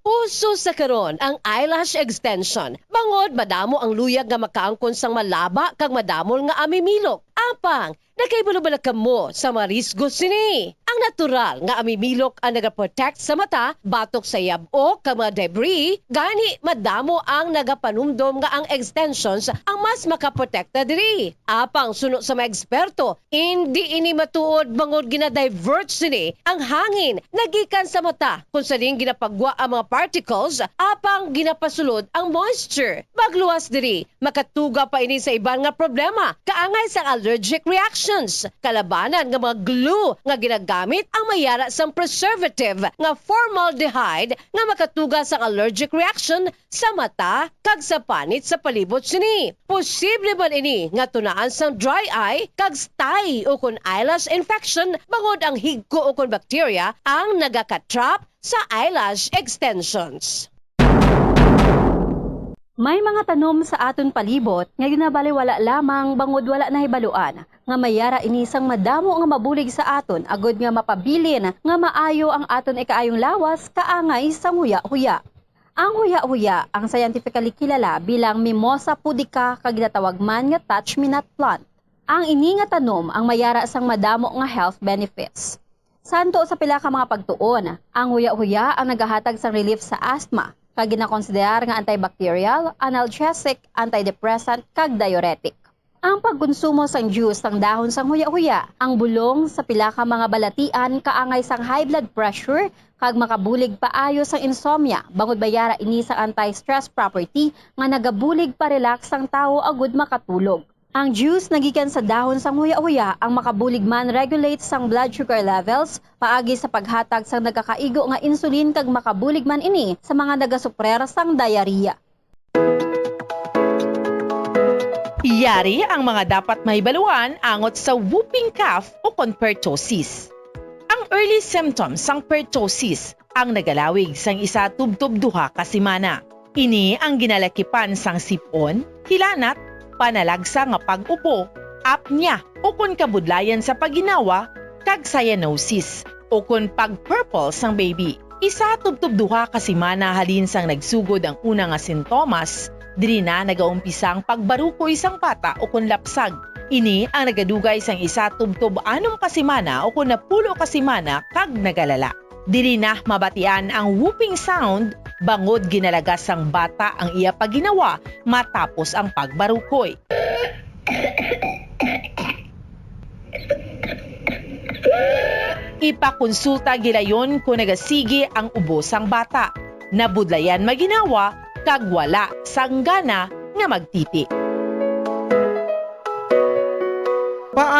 Uso sa karon ang eyelash extension, bangod madamo ang luyag nga makaangkon sang malaba kag madamol nga amimilok. Apang, nakahibalo bala kamo sa mga risgo sini? Ang natural nga amimilok ang nagaprotect sa mata batok sa yab-o kag mga debris, gani madamo ang nagapanumdom nga ang extensions ang mas makaprotekta diri. Apang suno sa mga eksperto, indi ini matuod bangod gina-divert sini ang hangin nagikan sa mata, kung sa diin ginapagwa ang mga particles apang ginapasulod ang moisture. Magluwas diri, makatuga pa ini sa iban nga problema, kaangay sang allergic reactions. Kalabanan nga mga glue nga ginagamit ang may ara sang preservative nga formaldehyde nga makatuga sang allergic reaction sa mata kag sa panit sa palibot sini. Posible man ini nga tunaan sang dry eye kag stye ukon eyelash infection bangod ang higko ukon bacteria ang nagaka-trap sa eyelash extensions. May mga tanom sa aton palibot nga ginabaliwala lamang bangod wala nahibaluan nga may ara ini sang madamo nga mabulig sa aton agod nga mapabilin nga maayo ang aton ikaayong lawas kaangay sang huya-huya. Ang huya-huya, ang scientifically kilala bilang Mimosa pudica kag ginatawag man nga touch-me-not plant. Ang ini nga tanom ang may ara sang madamo nga health benefits. Santo sa pila ka mga pagtuon, ang huya-huya ang nagahatag sang relief sa asthma, kag ginakonsiderar nga antibacterial, analgesic, antidepressant, kag diuretic. Ang pagkonsumo sang juice sang dahon sang huya-huya, ang bulong sa pila ka mga balatian kaangay sang high blood pressure kag makabulig paayo sang insomnia, bangod may ara ini sang anti-stress property nga nagabulig pa-relax sang tawo agud makatulog. Ang juice nagikan sa dahon sang huya-huya ang makabulig man-regulate sang blood sugar levels paagi sa paghatag sang nagakaigo nga insulin kag makabulig man ini sa mga nagasuprer sang diarrhea. Yari ang mga dapat mahibaluan angot sa whooping cough ukon pertussis. Ang early symptoms sang pertussis ang nagalawig sang isa tubtob duha ka semana. Ini ang ginalakipan sang sip-on, hilanat, panalagsa nga pag-upo, apnea, ukon kabudlayan sa pagginawa, kag cyanosis, ukon pag-purple sang baby. Isa tubtob duha ka semana halin sang nagsugod ang una nga sintomas, diri na nagaumpisa ang pagbarukoy sang bata ukon lapsag. Ini ang nagadugay sang isa tubtob anom ka semana ukon napulo ka semana kag nagalala. Diri na mabatian ang whooping sound bangod ginalagas sang bata ang iya pagginawa matapos ang pagbarukoy. Ipakonsulta gilayon kon nagasigi ang ubo sang bata, nabudlayan maginawa, kag wala sang gana nga magtiti.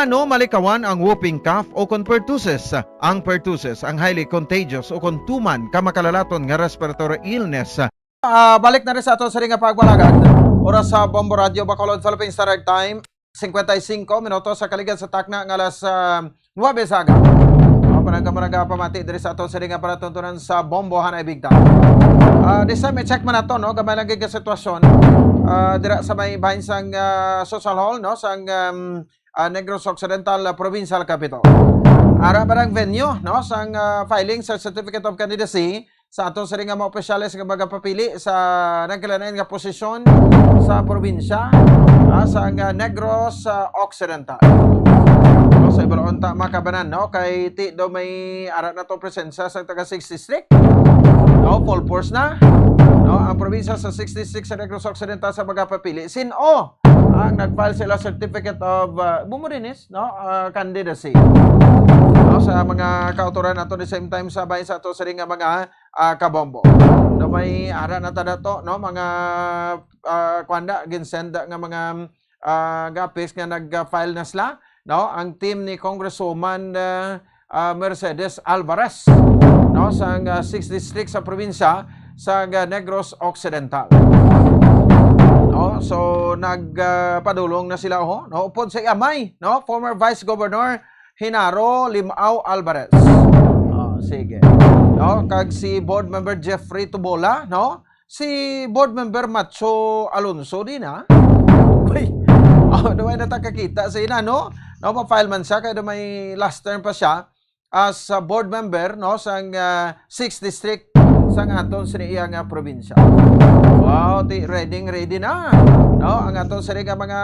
Ano malikawan ang whooping cough o kon pertussis? Ang pertussis ang highly contagious o kon tuman ka makalalaton nga respiratory illness. Ah, balik na rin sa ato sa nga pagbalagad. Oras sa Bombo Radio Bacolod, Philippine Standard Time, cincuenta y cinco minutos sa kaligad sa takna nga alas, ah, nuebe sa aga. Mao pa nang kamurag pamati diri sa ato sa nga palatuntunan sa Bombo Hanay Bigta. Ah, this time, i-check man nato, no? Gamay lang gid nga sitwasyon. Ah, dira sa may bahin sang, ah, social hall, no? Sang, um, ah, Negros Occidental, ah, Provincial Capitol. Ara ba ang venue, no? Sang, ah, filing sa Certificate of Candidacy sa ato sa nga mga opisyales nga magapapili sa nagkalain-lain nga posisyon sa probinsya, ah, sa nga Negros, ah, Occidental. No, sa ibalon ta, mga kabanan, no? Kay ti do may ara na to presensya sa taga sixth District. No, full force na. No, ang probinsya sa sixth District sa Negros Occidental sa magapapili. Sin-o ang nag-file sila certificate of, ah, bumurinis, no, ah, candidacy. No, sa mga kautoran nato, the same time sa bahin sa ato sa nga mga, ah, kabombo. No, may ara na ta dato, no, mga, ah, kuwanda, ginsend nga mga, ah, gapis nga nag-file na sila, no, ang team ni Congresswoman, ah, ah, Mercedes Alvarez, no, sa, ah, sixth District sa probinsya sa, ah, Negros Occidental. No, so nag, ah, padulong na sila, ho, no, upod sa iya amay, no, former Vice Governor Genaro Limao Alvarez. Oh, sige. No, kag si Board Member Jeffrey Tubola, no, si Board Member Macho Alonso din, ha? Uy, oh, duway na ta kakita sa ina, no? No, ma-file man siya, kaya may last term pa siya as a board member, no, sang, ah, sixth District sang aton sa iya nga probinsya. Wow, ti, ready, ready na, no? Ang aton sa nga mga,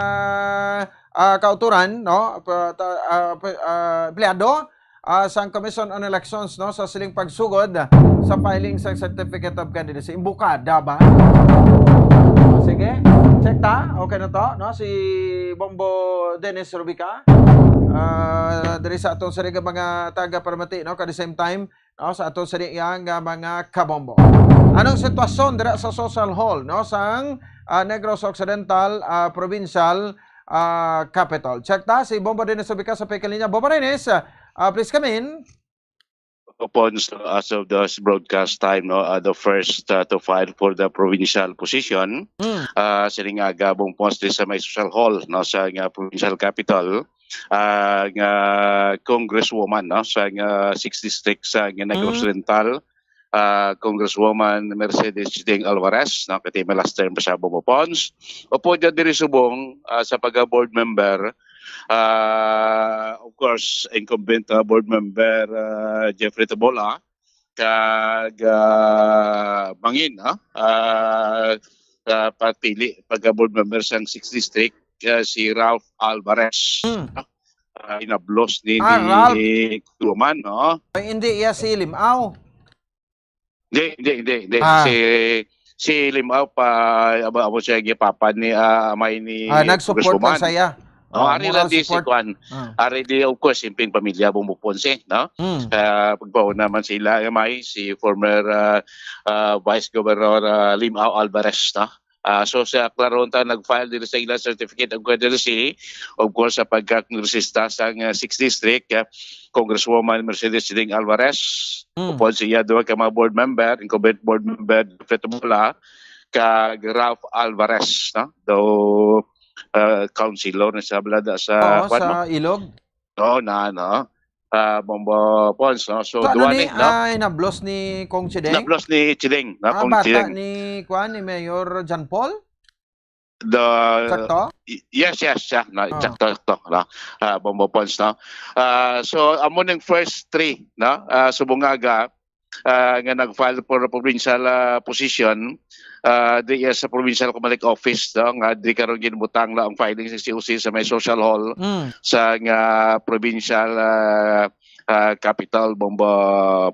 ah, kauturan, no? Pa, ta, ah, pa, ah, empleyado, ah, sang Commission on Elections, no, sa siling pagsugod sa filing sang Certificate of Candidacy. Imbukada ba? Sige, check ta. Okay na to, no? Si Bombo Dennis Rubica. Ah, diri sa aton sa mga taga-paramati, no? At the same time, no, sa aton sa iyang, ah, mga kabombo. Anong sitwasyon dira sa social hall, no? Sang, ah, Negros Occidental, ah, Provincial, ah, Capitol. Check ta, si Bombo Dennis Rubica sa pagkalinya. Bombo Dennis, ah, please come in. Upon, so, as of this broadcast time, no, uh, the first, uh, to file for the provincial position, Mm. uh, sining aga, Bombo Pons, sa may social hall, no, sa nga provincial capital, uh, nga congresswoman, no, sa nga sixth District sa nga Negros Mm. Oriental, uh, Congresswoman Mercedes Chideng Alvarez, no, kay may last term pa siya, Bombo Pons. Upod niya diri subong, uh, sa pagka-board member, ah, of course, incumbent, ah, board member, ah, Jeffrey Tabola, kag, ah, mangin, ha? Ah, ah, patili pagka board member sang sixth District, ah, si Ralph Alvarez. Hmm. Ah, inablos ni, Ah, ni Ralph. Tuman, no? Ay, hindi iya si Limao. Hindi, hindi, hindi, hindi. Ah. Si, si Limao pa, amo, amo siya gipapa ni, ah, amay ni Ah, nag-support Congresswoman. Lang sa iya. Oh, Ah, ari moral lang di si support. Kwan. Ah. Ari di, of course, simping pamilya Bombo Ponce, no? Mm. Ah, pagpauna man sila, amay, si former, ah, ah, Vice Governor, ah, Limao Alvarez, no? Ah, so, sa klaron ta, nag-file diri sa ila certificate of candidacy, of course, sa pagka-kongresista sa, ah, sixth District, ah, Congresswoman Mercedes Chideng Alvarez, Mm. upod sa iya duha ka mga board member, incumbent board member, Jeffrey Tabola, kag Ralph Alvarez, no? Daw, ah, councilor na siya, balada sa, Oo, kwan, sa no? Ilog. Oo, na, no? Ah, Bombo Pons, no? So, So, ano duha ni, ni, no? Ah, inablos ni Cong Chideng? Inablos ni Chideng, no? Ah, Cong bata Chideng. Ni, kwan, ni Mayor John Paul? The Sakto? Y-, yes, yes, siya, no? Ah. Sakto, sakto, no? Ah, Bombo Pons, no? Ah, so, amo ning first three, no? Ah, subong nga aga, ah, nga nag-file for a provincial, ah, position, ah, di, sa provincial Comelec office, no? Nga di karon ginbutang lang ang filing sa C O C sa may social hall Mm. sa nga provincial, ah, ah, capital, Bombo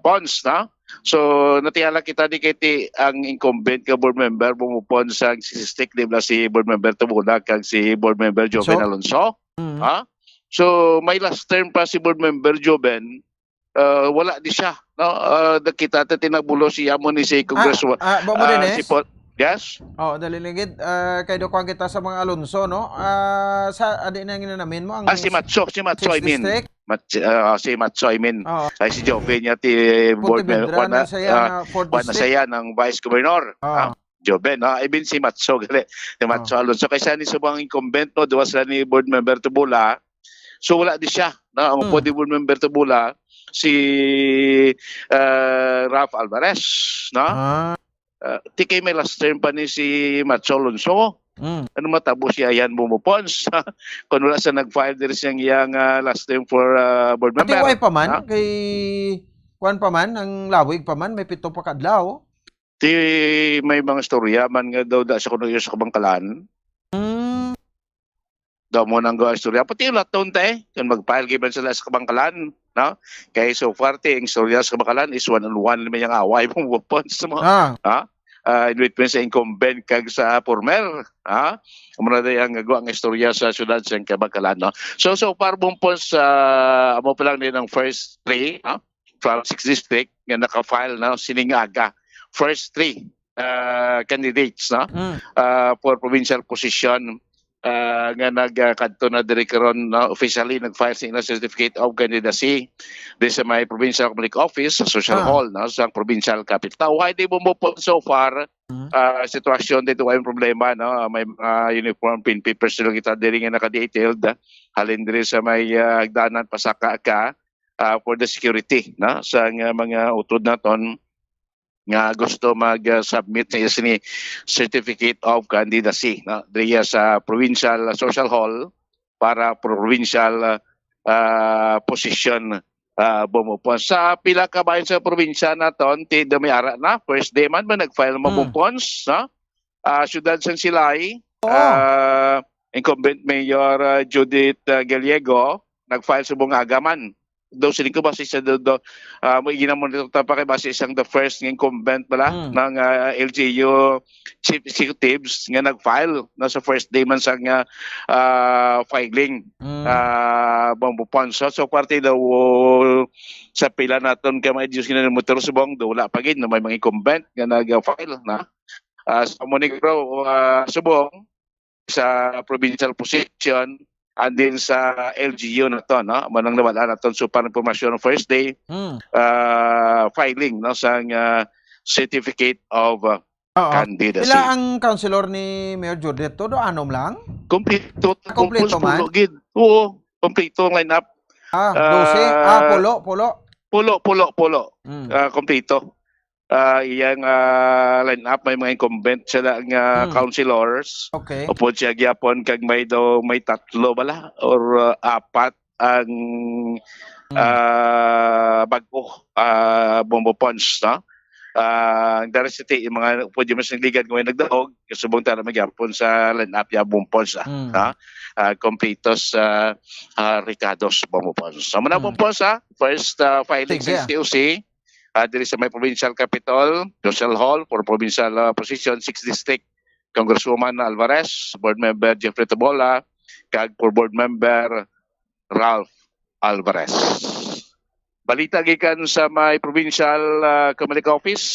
Pons, no? So, natiyala kita di kay ti ang incumbent nga board member, Bombo Pons, sa sixth District, di ba, si board member Tumula kag si board member Joven So? Alonso? Mm. Ha? So, may last term pa si board member Joven, ah, wala di siya, no? Ah, nakita ta tinabulo siya mo ni si Congresswoman, Ah, ah, Bombo ah, Dennis? Si Pon-, Yes? Oh, dali lang gid. Ah, kay do kuwan kita sa mga Alonso, no? Ah, sa, adi na nga namin mo ang Ah, si Matso, si Matso, I sixth mean. District? Mat, ah, si Matso, I mean. Oo. Ay, si Joven niya, ti board member, Pontevedra kuwan na, na siya ah, nga fourth kuwan na district. siya ng vice governor. Oo. Ah, Joven, ah, I mean si Matso, gali. Si Matso Alonso. Kaysa ni subong incumbent, no, duwa sila ni board member Tubula. So, wala di siya. No? Ang Hmm. pwede board member Tubula, si ah, Ralph Alvarez. No? Ah, Ah, ti kay may last term pa ni si Matso Alonso. mm. Ano matabo siya yan, Bumbo Pons? Kung wala siya nag-file diri siyang iyang ah, last term for ah, board Ati member. way pa man, Ha? kay, kuwan pa man, ang lawig pa man, may pito pa kadlaw. Ti may mga istorya man nga daw da siya kuno sa kabangkalan. Mm. Daw mo nang gawa istorya. Pati yung laton, te, kung mag-file given sila sa kabangkalan, no? Kay so far, te, ang istorya sa kabangkalan is one on one naman yung away, Bumbo Pons, mo. Ah, Ah, in between sa incumbent kag sa former, ha? Amo na day ang gwa nga istorya sa syudad sa Kabangkalan, no? So, so far, Bumbo Pons, ah, amo pa lang din ang first three, ha? From six district nga naka-file na sining aga. First three ah, candidates, no? mm. Ah, for provincial position ah, nga nagkadto na diri karon, no, officially nag-file sila certificate of candidacy di sa may provincial public office sa social Ah. hall, no, sa provincial capital. Why di mo mo po so far Mhm. ah, sitwasyon dito ay problema, no? May mga uniform pin papers sila kita diri nga naka-detailed, ah, halin diri sa may ah, hagdanan pasaka ka ah, for the security, no, sa nga mga utod naton nga gusto mag-submit sa sini certificate of candidacy, no, diri sa provincial social hall para provincial ah, position ah, Bumbo Pons. Sa pila ka bahin sa probinsya naton, ti do may ara na, first day man ba nag-file mo, Hmm. Bumbo Pons, no? Ah, Siyudad San Silay, Oo. ah, incumbent Mayor ah, Judith ah, Gallego, nag-file subong aga man. Daw sini ko base sa do, do, ah, mo ginamon dito ta pa kay base isang the first nga incumbent bala Hmm. ng ah, L G U chief executives nga nag-file na sa first day man sa nga ah, filing Mm. ah Bumbo Pons. So, so parte daw oh, sa pila naton ka mga Diyos nga motor subong, do wala pa gid, no, may mga incumbent nga nag-file na. Ah, sa mo ni bro, ah, subong sa provincial position and then sa L G U na to, no? Manang nawala naton so parang impormasyon first day Mm. ah, filing, no, sa ah, certificate of ah, Oo. candidacy. Pila ang councilor ni Mayor Judith? Todo anom lang? Kompleto, Ah, kompleto kompleto man? Gid. Oo, kompleto ang lineup. Ah, Ah, dose. Ah, pulo, pulo. Pulo, pulo, pulo. Mm. Ah, kompleto. Ah, iyang ah, lineup may mga incumbent sila nga Mm. councilors. Okay. Upod siya gyapon kag may daw may tatlo bala or ah, apat ang Mm. ah, bago ah, Bumbo Pons, no? Ah, ang dari city, yung mga pwede mas nagligan kung may nagdaog, kasubong tara magyapon sa lineup ya Bumbo Pons, ah, Mm. ha? Ah, kompletos ah, ah, Ricados Bumbo Pons. So, muna Mm. Bumbo Pons, ha? First ah, filing Sige. sa S T O C, ah, diri sa may provincial capital, social hall for provincial ah, position, sixth district, Congresswoman Alvarez, Board Member Jeffrey Tabola, kag for Board Member Ralph Alvarez. Balita gikan sa may provincial ah, Comelec office.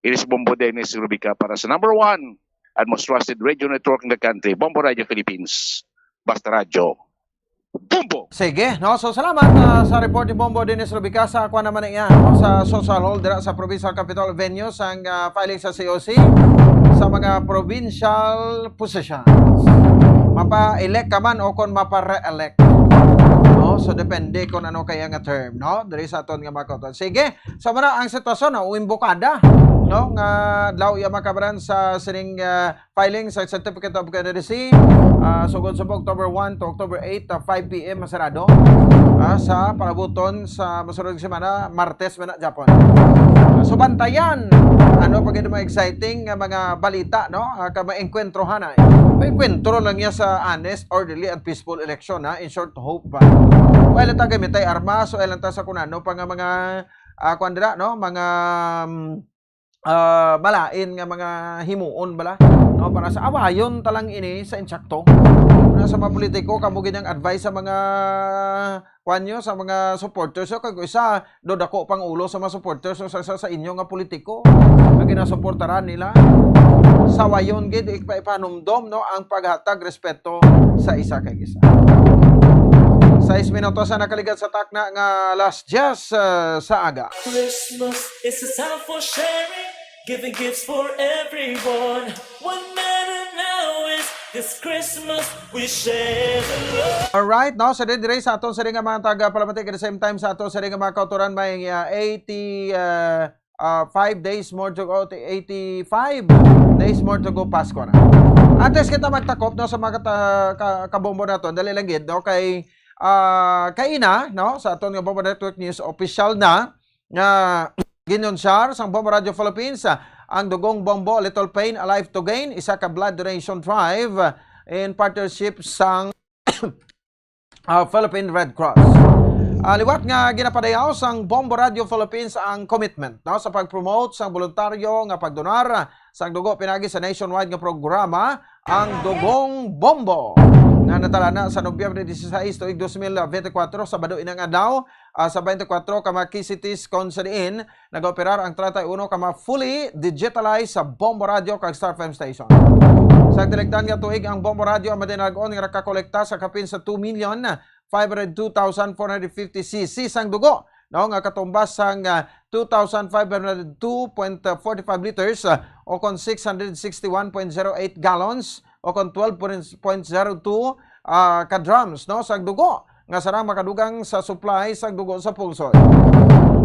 It is Bombo Dennis Rubica para sa number one and most trusted radio network in the country, Bombo Radio Philippines. Basta Radyo. Bombo! Sige, no? So, salamat ah, sa report ni Bombo Dennis Rubica sa kuwan naman na iya, no? Sa social hall dira sa provincial capital venue sang ah, filing sa C O C sa mga provincial positions. Mapa-elect ka man o kung mapa-re-elect. No? So, depende kung ano kaya nga term, no? Diri sa aton nga mga kautuan. Sige, so muna ang sitwasyon, no? Uwimbukada, no? Nga adlaw iya makabaran sa sining ah, filing sa Certificate of Candidacy, ah, sugod sa October one to October eight, ah, five P M masarado. Ah, sa palabuton sa masunod nga semana, Martes man na, Japon. Ah, so, bantayan. Ano pa gid mga exciting nga mga balita, no? Ah, ka maengkwentrohan ay. Maengkwentro lang niya sa honest, orderly, and peaceful election, ha? In short, hope, ha? Wala ta gamitay armas, wala ta sa kunano pa nga mga, ah, kuwan dira, no? Mga, um, ah, malain nga mga himuon bala, no? Para sa awayon talang ini sa insakto. Na sa mga politiko, kamo gid ang advice sa mga panyo sa mga supporters, o kag isa, do dako pang ulo sa mga supporters o sa, sa, sa inyo nga politiko nga ginasuportaran nila. Sawayon gid, ipa-, ipanumdom, no, ang paghatag respeto sa isa kag isa. Sais minutos ang nakaligad sa takna nga alas diyes, ah, sa aga. Christmas is a time for sharing, giving gifts for everyone. What matter now is this Christmas we share the love. Alright, no? So, diri, diri sa aton sa nga mga taga Palamati, at the same time sa aton sa nga mga kautoran, may, ah, eighty, ah, ah, five days more to go, eighty-five days more to go, Pasko na. Antes kita magtakop, no, sa mga kata-, ka-, kabombo naton, dali lang gid, no, kay, ah, kaina, no, sa aton nga Bombo Network News, official na nga ginunsyar sang Bombo Radio Philippines, ah, ang Dugong Bombo, Little Pain, A Life to Gain, isa ka blood donation drive, ah, in partnership sang ah, Philippine Red Cross. Ah, liwat nga ginapadayaw sang Bombo Radio Philippines ang commitment, no, sa pag-promote sang boluntaryo nga pagdonar sang dugo pinaagi sa nationwide nga programa, ang Dugong Bombo, nga natalana sa Nobyembre dieciséis tuig dos mil veinticuatro, Sabado inang adlaw, ah, sa twenty-four ka mga K C Ts, kon sa diin nagaoperar ang treinta y uno ka mga fully digitalized sa Bombo Radio kag Star F M station. Sa tiligdan nga tuig, ang Bombo Radio ang madinalag-on nga nakakolekta sa kapin sa two million five hundred two thousand four hundred fifty C C sang dugo, no, nga katumbas sang, ah, two thousand five hundred two point four five liters, ah, o kon six hundred sixty-one point zero eight gallons, o kon twelve point zero two, ah, ka drums, no, sang dugo nga sarang makadugang sa supply sang dugo sa pungsod.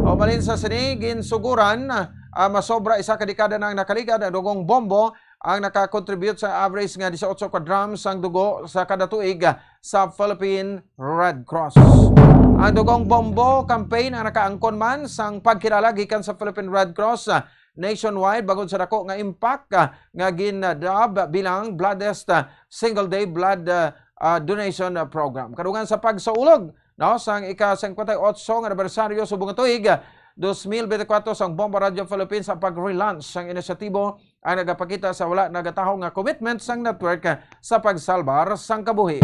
Umalin sa sini, ginsuguran, ah, masobra isa ka dekada nang nakaligad ang Dugong Bombo ang nakakontribute sa average nga dieciocho ka drums sang dugo sa kada tuig, ah, sa Philippine Red Cross. Ang Dugong Bombo campaign ang nakaangkon man sang pagkilala gikan sa Philippine Red Cross, ah, nationwide bangod sa dako nga impact, ah, nga gin-dub bilang bloodless, ah, single day blood, ah, ah, donation, ah, program. Kadungan sa pagsaulog, no, sang ika-cincuenta y ocho nga anibersaryo subong nga tuig, ah, dos mil bente kuwatro sang Bombo Radio Philippines, ang pag-relaunch sang inisyatibo ang nagapakita sa wala nagataho nga commitment sang network, ah, sa pagsalbar sang kabuhi.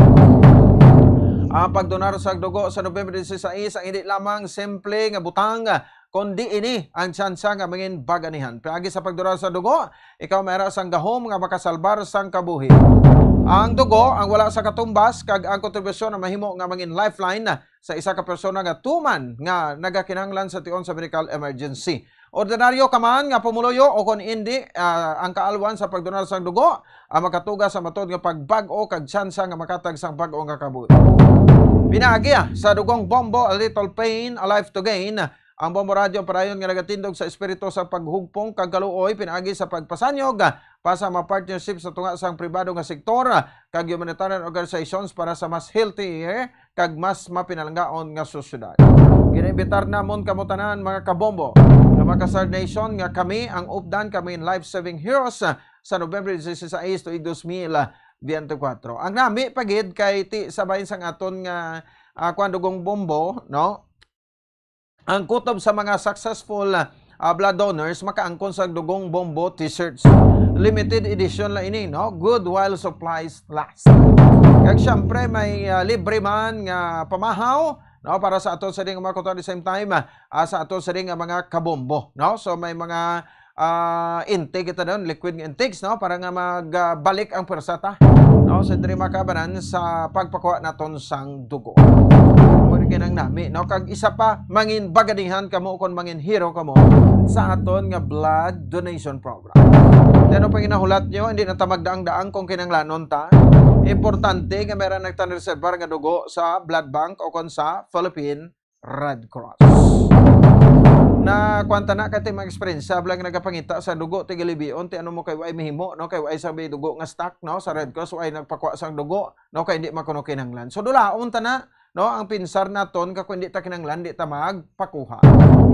Ang pagdonar sang dugo sa Nobyembre dieciséis ang hindi lamang simple nga butang, ah, kundi ini ang tsansa nga mangin bag-anihan. Pinaagi sa pagdonar sa dugo, ikaw may ara sang gahom nga makasalbar sang kabuhi. Ang dugo ang wala sa katumbas, kag ang kontribusyon ang mahimo nga mangin lifeline sa isa ka persona nga tuman nga nagakinahanglan sa tion sa medical emergency. Ordinaryo ka man nga pumuluyo o kon indi, ah, ang kaalwan sa pagdonar sang dugo ang makatuga sa matod nga pagbag-o kag tsansa nga makatag sang bag-o nga kabuhi. Pinaagi, ah, sa Dugong Bombo, A Little Pain, A Life to Gain, ang Bombo Radio padayon nga nagatindog sa espiritu sa paghugpong kag kaluoy pinaagi sa pagpasanyog, ah, pa sa mga partnership sa tunga sang pribado nga sektor, ah, kag humanitarian organizations para sa mas healthier kag mas mapinalanggaon nga sosyedad. Ginaimbitar namon kamo tanan, mga kabombo, nga mga ka-Star Nation, nga kami ang updan kami in life-saving heroes, ah, sa Nobyembre dieciséis tuig dos mil biyente kuwatro. Ang nami pa gid kay ti sa bahin sang aton nga, ah, kuwan, Dugong Bombo, no? Ang kutob sa mga successful, ah, blood donors makaangkon sa Dugong Bombo t-shirts. Limited edition la ini, no? Good while supplies last. Kag syempre may, ah, libre man nga pamahaw, no, para sa ato sa ding mga kutob, at the same time, ah, ah, sa ato sa ding mga kabombo, no? So may mga ah, intake kita doon, liquid nga intakes, no? Para nga mag, ah, balik ang pwersa ta, no? Sa diri makabanan sa pagpakuha naton sang dugo. Mao ni kinang nami, no? Kag isa pa, mangin bag-anihan kamo kon mangin hero kamo sa aton nga blood donation program. Then, ano pang inahulat nyo, hindi na ta magdaang-daang kung kinanglanon ta. Importante nga meron nagtan reserbar nga dugo sa blood bank o kon sa Philippine Red Cross. Na kuwan ta na kay ti mga eksperyensya, bala nga nagapangita sa dugo, ti galibion, ti ano mo kay way mahimo, no? Kay way sa may dugo nga stock, no? Sa Red Cross, way nagpakuha sang dugo, no? Kay hindi man kuno kinahanglan. So, dulaon ta na, no? Ang pinsar naton, ka kung hindi ta kinahanglan, di ta magpakuha.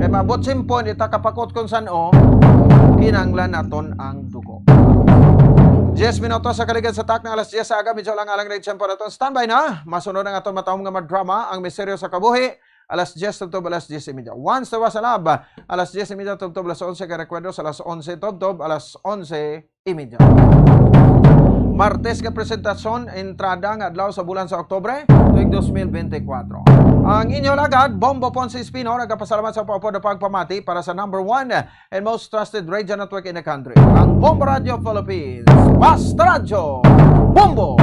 Kay maabot simpo, hindi ta kapakot kung san-o, kinahanglan naton ang dugo. Diyes minutos sa kaligad sa takna, alas diyes sa aga, medyo lang alang rin tiyempo naton. Standby na, masunod ang aton matahom nga madrama, Ang Misteryo sa Kabuhi, alas diyes tubtob alas diyes y media. Once the was a love, alas diyes y media tubtob alas onse, kay recuerdo sa alas onse tubtob alas onse y media. Martes nga presentasyon, entrada nga adlaw sa bulan sa Oktubre, tuig dos mil bente kuwatro. Ang inyo lagad, Bombo Ponce Espino, nagapasalamat sa paupod na pagpamati para sa number one and most trusted radio network in the country, ang Bombo Radio Philippines. Basta Radyo, Bombo!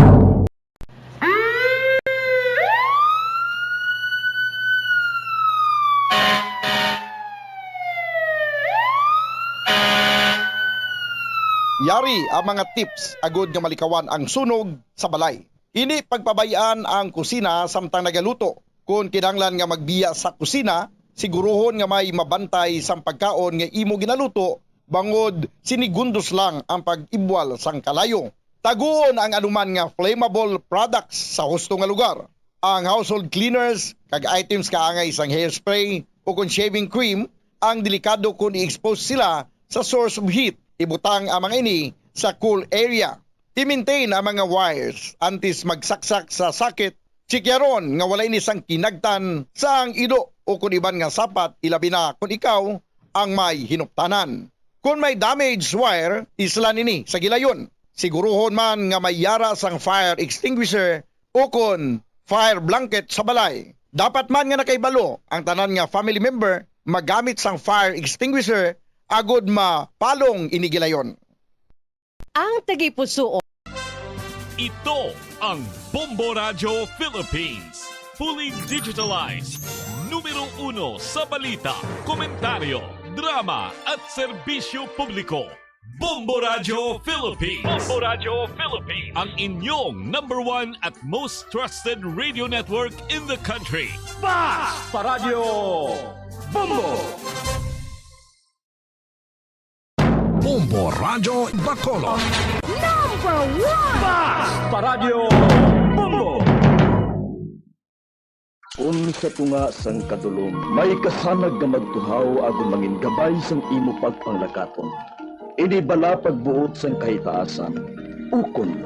Yari ang mga tips agud nga malikawan ang sunog sa balay. Hindi pagpabay-an ang kusina samtang nagaluto. Kon kinahanglan nga magbiya sa kusina, siguruhon nga may mabantay sang pagkaon nga imo ginaluto, bangod sinigundos lang ang pag-ibwal sang kalayo. Taguon ang anuman nga flammable products sa husto nga lugar. Ang household cleaners kag items kaangay sang hairspray o kon shaving cream ang delikado kon i-expose sila sa source of heat. Ibutang ang mga ini sa cool area. I-maintain ang mga wires antes magsaksak sa socket. Chikyaron nga wala ini sang kinagtan sang ido o kon iban nga sapat, ilabi na kon ikaw ang may hinuptanan. Kon may damaged wire, islan ini sa gilayon. Siguruhon man nga may yara sang fire extinguisher o kon fire blanket sa balay. Dapat man nga nakahibalo ang tanan nga family member magamit sang fire extinguisher agud mapalong ini gilayon. Ang tagipusoon. Ito ang Bombo Radyo Philippines. Fully digitalized. Numero uno sa balita, komentaryo, drama at serbisyo publiko. Bombo Radyo Philippines. Bombo Radyo Philippines. Ang inyong number one at most trusted radio network in the country. Basta Radyo Bombo! Bombo Radyo Bacolod. Number one! Basta Radyo Bombo! Kon sa tunga sang kadulom may kasanag nga magtuhaw agud mangin gabay sang imo pagpanglakaton, ini bala pagbuot sang kahitaasan, ukon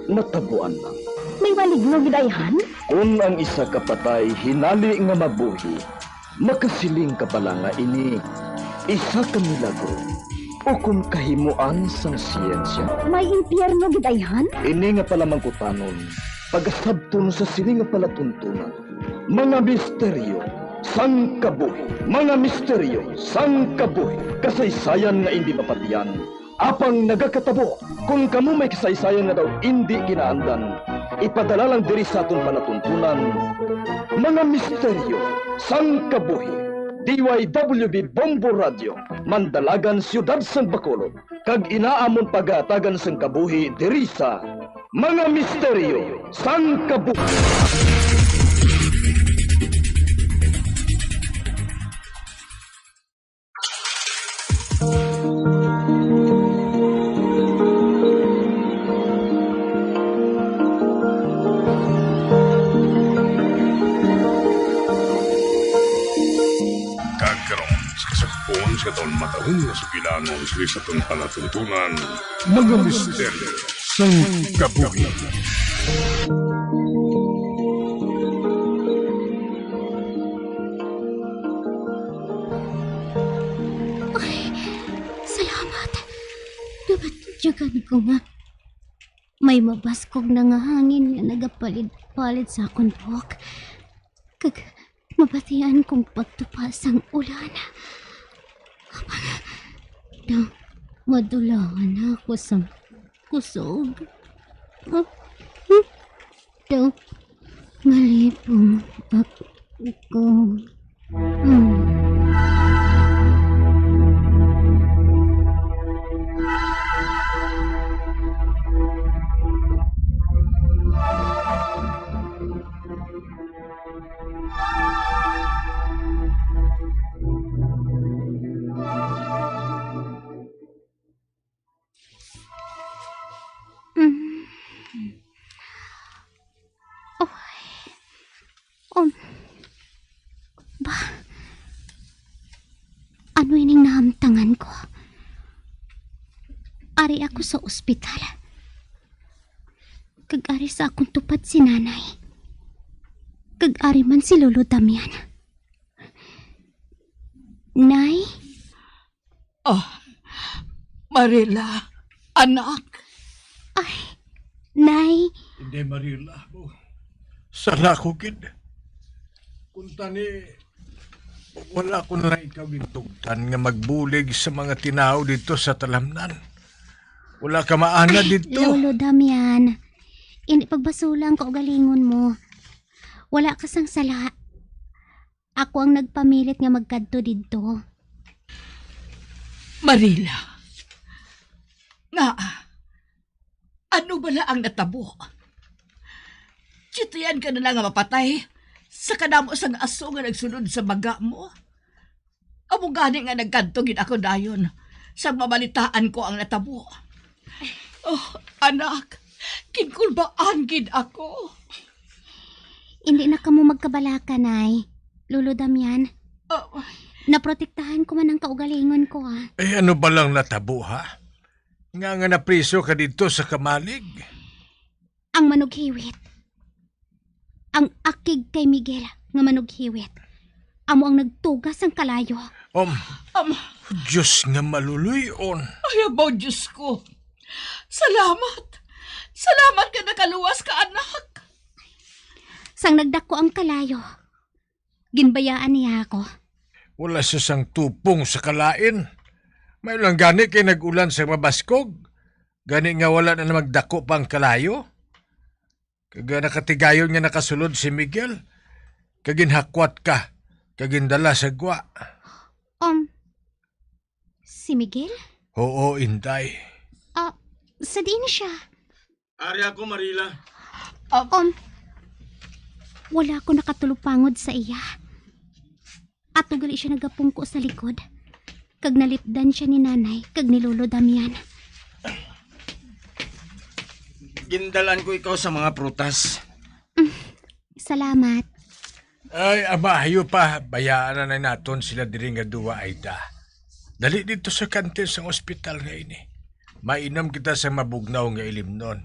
natabuan lang. May maligno gid ayhan? Kon ang isa ka patay hinali nga mabuhi, makasiling ka bala nga ini isa ka milagro ukon kahimoan sang siyensya? May impyerno gid ayhan? Ini nga palamangkutanon, pagasabton sa sini nga palatuntunan. Mga misteryo sang kabuhi. Mga misteryo sang kabuhi. Kasaysayan nga indi mapatian, apang nagakatabo. Kon kamo may kasaysayan nga daw indi kinaandan, ipadala lang diri sa aton palatuntunan. Mga misteryo sang kabuhi. D Y W B Bombo Radio, Mandalagan, Siyudad sang Bacolod, kag ina amon pagahatagan sang kabuhi diri sa Mga Misteryo sang Kabuhi. Kag karon, sa kasugpon sa aton matahom nga sugilanon sa aton palatuntunan, Mga Misteryo sang Kabuhi. Ay, salamat. Nabatyagan ko nga may mabaskog na nga hangin nga nagapalid-palid sa akon buhok, kag mabatian kong pagtupa sang ulan. Apang daw madulawan na ako sang kusog. Ah, hmm? Daw malipong ako. Hmm. Mm. Oy. Um. Ba? Ano ining nahamtangan ko? Ari ako sa ospital. Kag ari sa akong tupad si Nanay. Kag ari man si Lolo Damian. Nay? Ah, Marila, anak. Ay, Nay. Hindi, Marila. Sala ko gid. Punta ni, wala ko na lang ikaw gintugtan nga magbulig sa mga tinawo dito sa talamnan. Wala ka maana dito. Lolo Damian, hindi pagbasula ang kaugalingon mo. Wala ka sang sala. Ako ang nagpamilit nga magkadto didto. Marila, nga, ano bala ang natabo? Tiyutian ka na lang nga mapatay sa kadamo sang aso nga nagsulod sa baga mo. Amo gani nga nagkadto gid ako dayon sa mabalitaan ko ang natabo. Oh, anak, kinkulbaan gid ako. Hindi na kamo magkabalaka, Nay. Lolo Damian, Oh, naprotektahan ko man ang kaugalingon ko, ah. Eh, ano ba lang natabo, ha? Nga nga napriso ka dito sa kamalig? Ang manughiwit. Ang akig kay Miguel nga manughiwit. Amo ang nagtuga sang kalayo. Um, Um, Diyos nga maluluy-on. Ay, abaw, Diyos ko. Salamat. Salamat ka nakaluwas ka, anak. Sang nagdako ang kalayo, ginbayaan niya ako. Wala siya sang tupong sa kalain. May lang gani kay nag-ulan sa mabaskog. Gani nga wala na magdako pa ang kalayo. Kag nakatigayon nga nakasulod si Miguel, kag ginhakwat ka, kag gindala sa gwa. Um, si Miguel? Oo, Inday. Ah, sa diin siya? Ari ako, Marila. Um, wala ko nakatulupangod sa iya. Ato gali siya nagapungko sa likod, kag nalipdan siya ni Nanay kag ni Lolo Damian. Gindalan ko ikaw sa mga prutas. Mm, salamat. Ay, aba, hayo pa. Bayaan na, na naton sila diri nga duwa, Aida. Dali dito sa kantin sang ospital nga ini. Mainom kita sa mabugnaw nga ilimnon.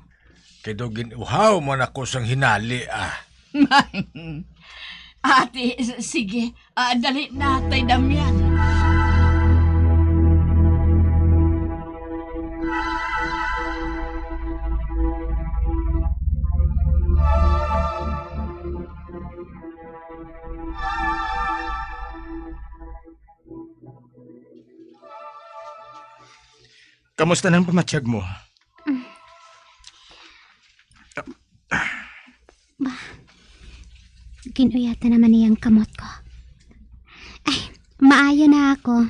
Kay daw gin-uhaw man ako sang hinali, ah. Ate, s-, sige. Ah, dali na, Tay Damian. Kamusta nang pamatyag mo? Ba, ginuyatan naman niya ang kamot ko. Ay, maayo na ako.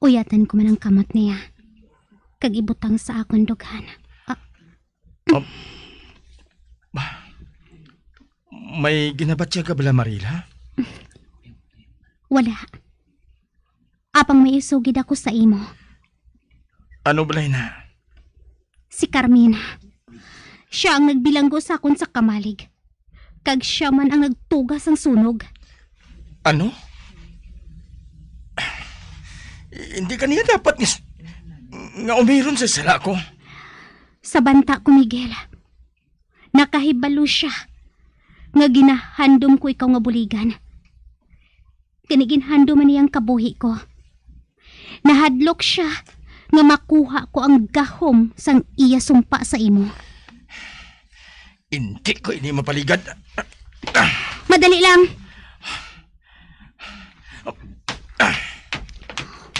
Uyatan ko man ang kamot niya. Kag ibutang sa akon dughan. Ah. Um, ba, may ginabatya ka bala, Marila? Wala. Apang may isugid ako sa imo. Ano balay na? Si Carmina. Siya ang nagbilanggo sa akon sa kamalig. Kag siya man ang nagtuga sang sunog. Ano? Hindi ka niya dapat nga, nga umiron sa sala ko. Sa banta ko, Miguel, nakahibalo siya nga ginahandom ko ikaw nga buligan. Gani ginhandom man niya ang kabuhi ko. Nahadlok siya nga makuha ko ang gahom sang iya sumpa sa imo. Hindi ko ini mapaligad. Madali lang.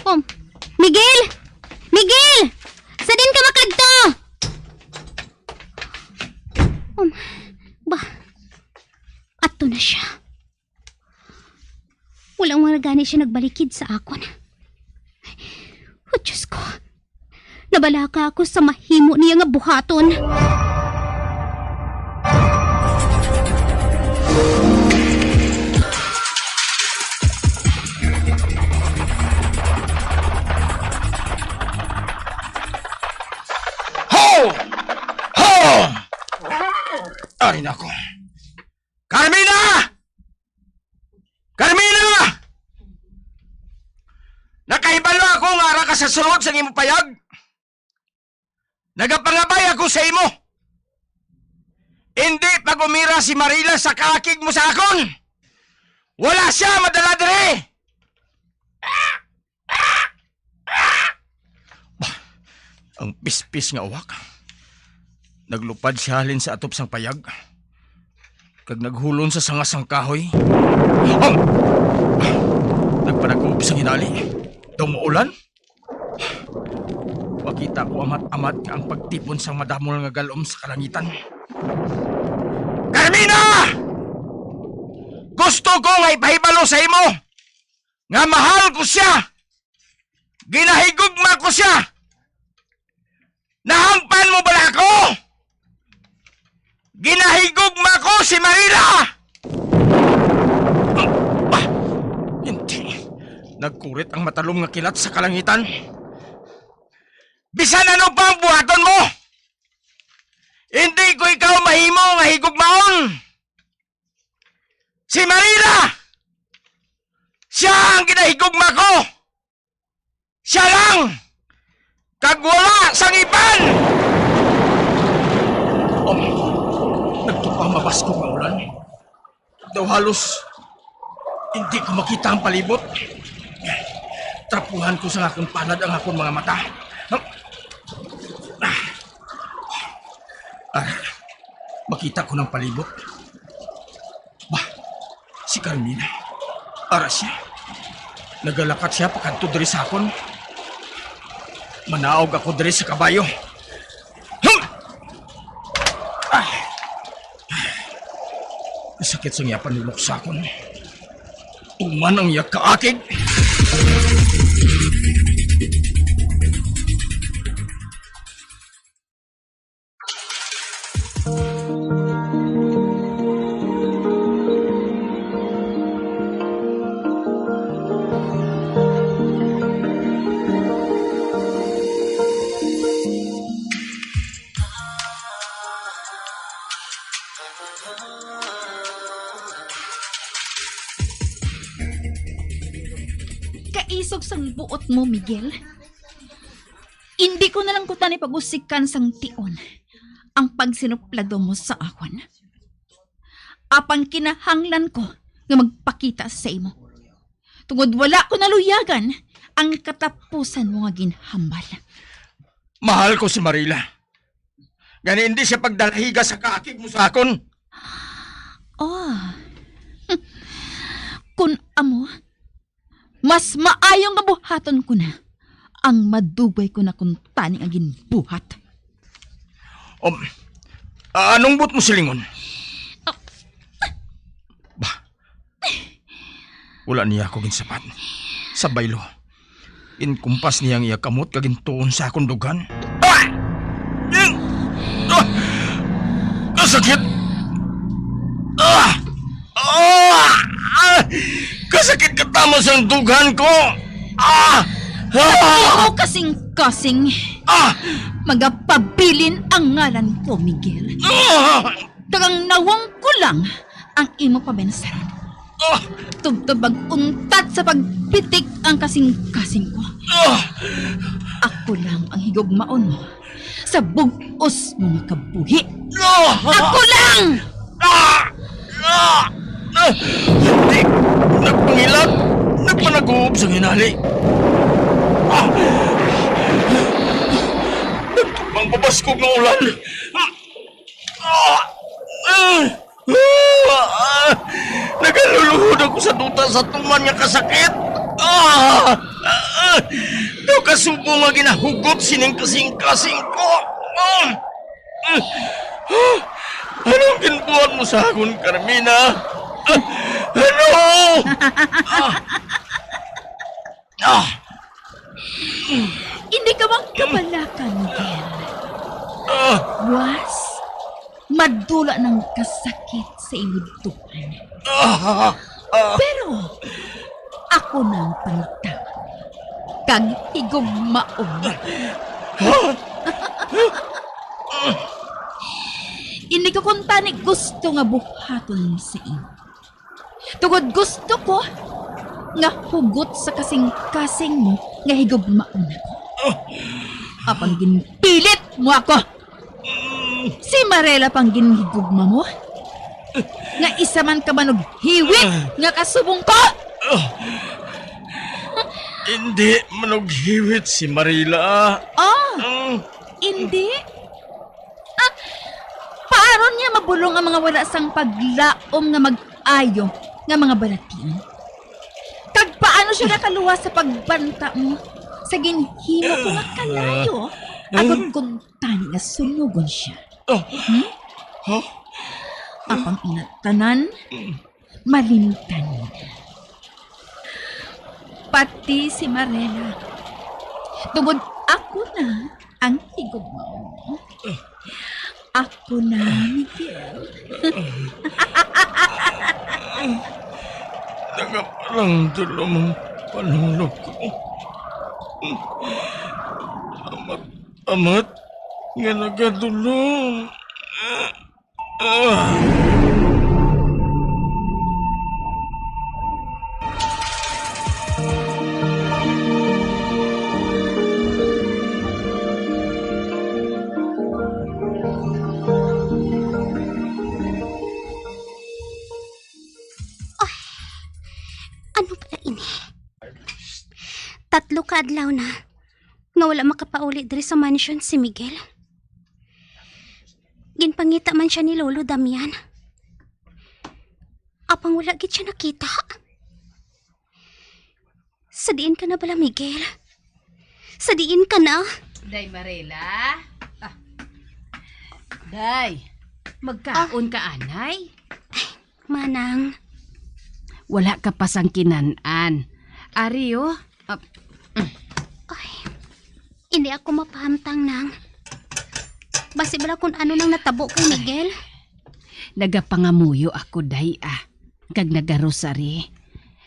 Oh, Miguel! Miguel! Sa din ka makadto? Um, ba, ato na siya. Wala man gani siya nagbalikid sa akon. Oh, Diyos ko. Nabalaka ako sa mahimo niya nga buhaton. Ho! Ho! Ari na ko. Carmina! Carmina! Nakahibalo ako nga ara ka sa sulod sang imong payag. Nagapangabay ako sa imo. Hindi pag-umira si Marila sa kaakig mo sa akon. Wala siya madala diri. Bah, ang pispis nga uwak. Naglupad siya halin sa atop sang payag. kag naghulon sa sanga sang kahoy. Ang! Nagpanag-uob sa ginali. Daw maulan? Makita ko amat-amat nga ang pagtipon sang madamol nga galom sa kalangitan. Carmina! Gusto ko nga ipahibalo sa imo nga mahal ko siya. Ginahigugma ko siya. Nahangpan mo bala ako? Ginahigugma ko si Marila! Ah, hindi. Nagkurit ang matalom nga kilat sa kalangitan. Bisan ano pa ang buhaton mo, hindi ko ikaw mahimo nga higugmaon. Si Marila! Siya ang ginahigugma ko! Siya lang! Kag wala sang iban! Oh, nagtupang mabaskog nga ulan. Daw halos hindi ko makita ang palibot. Trapuhan ko sa akon palad ang akon mga mata. Ah, ah, makita ko ng palibot. Bah, si Carmina. Ara siya. Nagalakat siya pakadto diri sa akon. Manaog ako diri sa kabayo. Hmm! Ah! Kasakit sang iya panulok sa akon. Tuman ang iya kaakig. Kaisog sang buot mo, Miguel. Indi ko na lang kuntani pag-usikan sang tion ang pagsinuplado mo sa akon. Apang kinahanglan ko nga magpakita sa imo, tungod wala ko naluyagan ang katapusan mo nga ginhambal. Mahal ko si Marila. Gani hindi siya pagdalahiga sa kaakig mo sa akon. Oh. Kun amo, mas maayo nga buhaton ko na ang madugay ko na kuntani nga ginbuhat. Um, anong buot mo silingon? Ah. Bah, wala niya ako ginsabat. Sa baylo, inkumpas niya ang iya kamot kag intuon sa akon dughan. Ah! Ah! Kasakit! Ah! Ah! Ah! Kasakit katama sang dughan ko! Ah! Ah! Imo kasing-kasing. Ah! Magapabilin ang ngalan ko, Miguel. Ah! Kag ang nawong ko lang ang imo pamensaron. Ah! Tubtob mag-untat sa pagpitik ang kasing-kasing ko. Ah! Ako lang ang higugmaon mo sa bug-os mo nga kabuhi. Ah! Ako lang! Ah! Ah! Ah! Hindi! Nagpangilag! Nagpanag-uob sa ginali! Ah! Nagtupang pabaskog nga ulan! Ah! Ah! Ah! Nagaluluhod ako sa duta sa tuman nga kasakit. Ah! Ah! Daw kasubong nga ginahugot sining kasing-kasing ko. Ah! Ah! Anong ginbuhat mo sa akon, Carmina? Ah! Ano? Ah! Ah! Hindi ka magkabalaka, Miguel. Ah! Was, madula nang kasakit sa imo duhan. Ah! Ah! Pero ako nang pangita kag higugmaon. Hindi ko kuntani gusto nga buhaton sa imo. Tungod gusto ko nga hugot sa kasing-kasing mo nga higugmaon ako. Apang ginpilit mo ako. Si Marela pang ginhigugma mo? Nga isa man ka manughiwit nga kasubong ko? Hindi manughiwit si Marila. Ah, Mm. Hindi? Ah, Aron niya mabulong ang mga wala sang paglaom nga mag-ayo nga mga balatian. Kag paano siya nakaluwas sa pagbanta mo sa ginhimo ko nga kalayo, agod kuntani nga sunugon siya? Ah. Hmm? Ha? Apang ina tanan, malimtan niya. Pati si Marela. Tungod ako na ang higugmaon mo. Ako na, Miguel. Nagaparang tulom ang panulog ko. Amat, amat, nga nagadulom. Ah. Ay, ano pala ini? Tatlo ka adlaw na nga wala makapauli diri sa mansion si Miguel. Ginpangita man siya ni Lolo Damian. Apang wala gid siya nakita. Sa diin ka na bala, Miguel? Sa diin ka na? Day Marela? Ah. Day, magkaon ka, anay? Manang. Wala ka pa sang kinan-an. Ari, oh. Ah, Ay, hindi ako mapahamtang, Nang. Basi bala kung ano nang natabo kay Miguel? Nagapangamuyo ako, day, ah, kag nagarosary.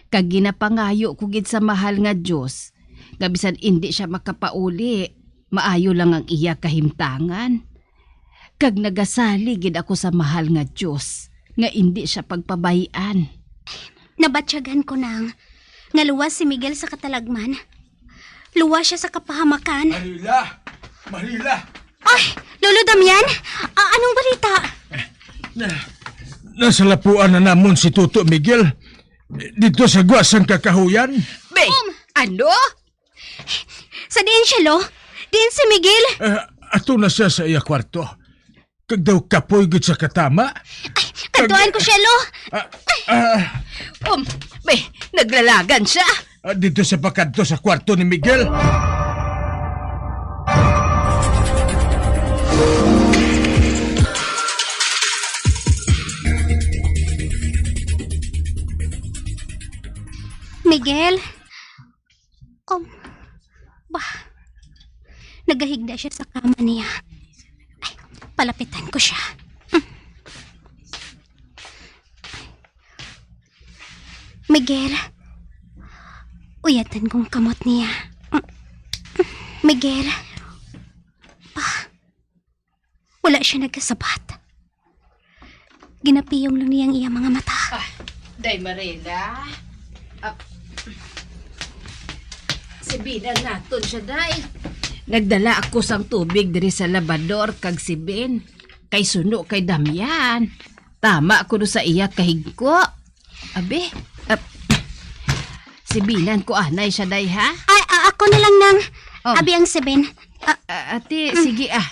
Kag ginapangayo ko gid sa mahal nga Dios nga bisan indi sia makapauli, maayo lang ang iya kahimtangan. Kag nagasalig gid ako sa mahal nga Dios nga indi sia pagpabay-an. Nabatyagan ko, Nang, nga luwas si Miguel sa katalagman. Luwas sia sa kapahamakan. Marila! Marila! Ay, Lolo Damian! A-, anong balita? Na, nasalapuan na namon si Toto Miguel didto sa gwa sang kakahuyan. Be, Um. ano? Sa diin siya, Lo? Diin si Miguel? Ah, ato na siya sa iya kwarto. Kag daw kapoy gid sa katama. Ay, kadtuan ko siya, Lo. Ah, ah, Um, be, naglalagan siya. Ah, dito sa pakadto sa kwarto ni Miguel. Miguel? Um, bah, nagahigda siya sa kama niya. Ay, palapitan ko siya. Miguel, uyatan kong kamot niya. Miguel, ah, wala siya nagkasabat. Ginapiyong lang niya ang iyang mga mata. Ah, Day Marela. Ah, sibinan naton siya, Day. Nagdala ako sang tubig diri sa labador kag sibin. Kay suno kay Damian. Tama kuno sa iya kahigko. Abi, ah, sibinan ko anay siya, Day, ha? Ay, a-, ako na lang, Nang. Oh. Abi ang sibin. Ah, Ah, ate, mm. sige, ah.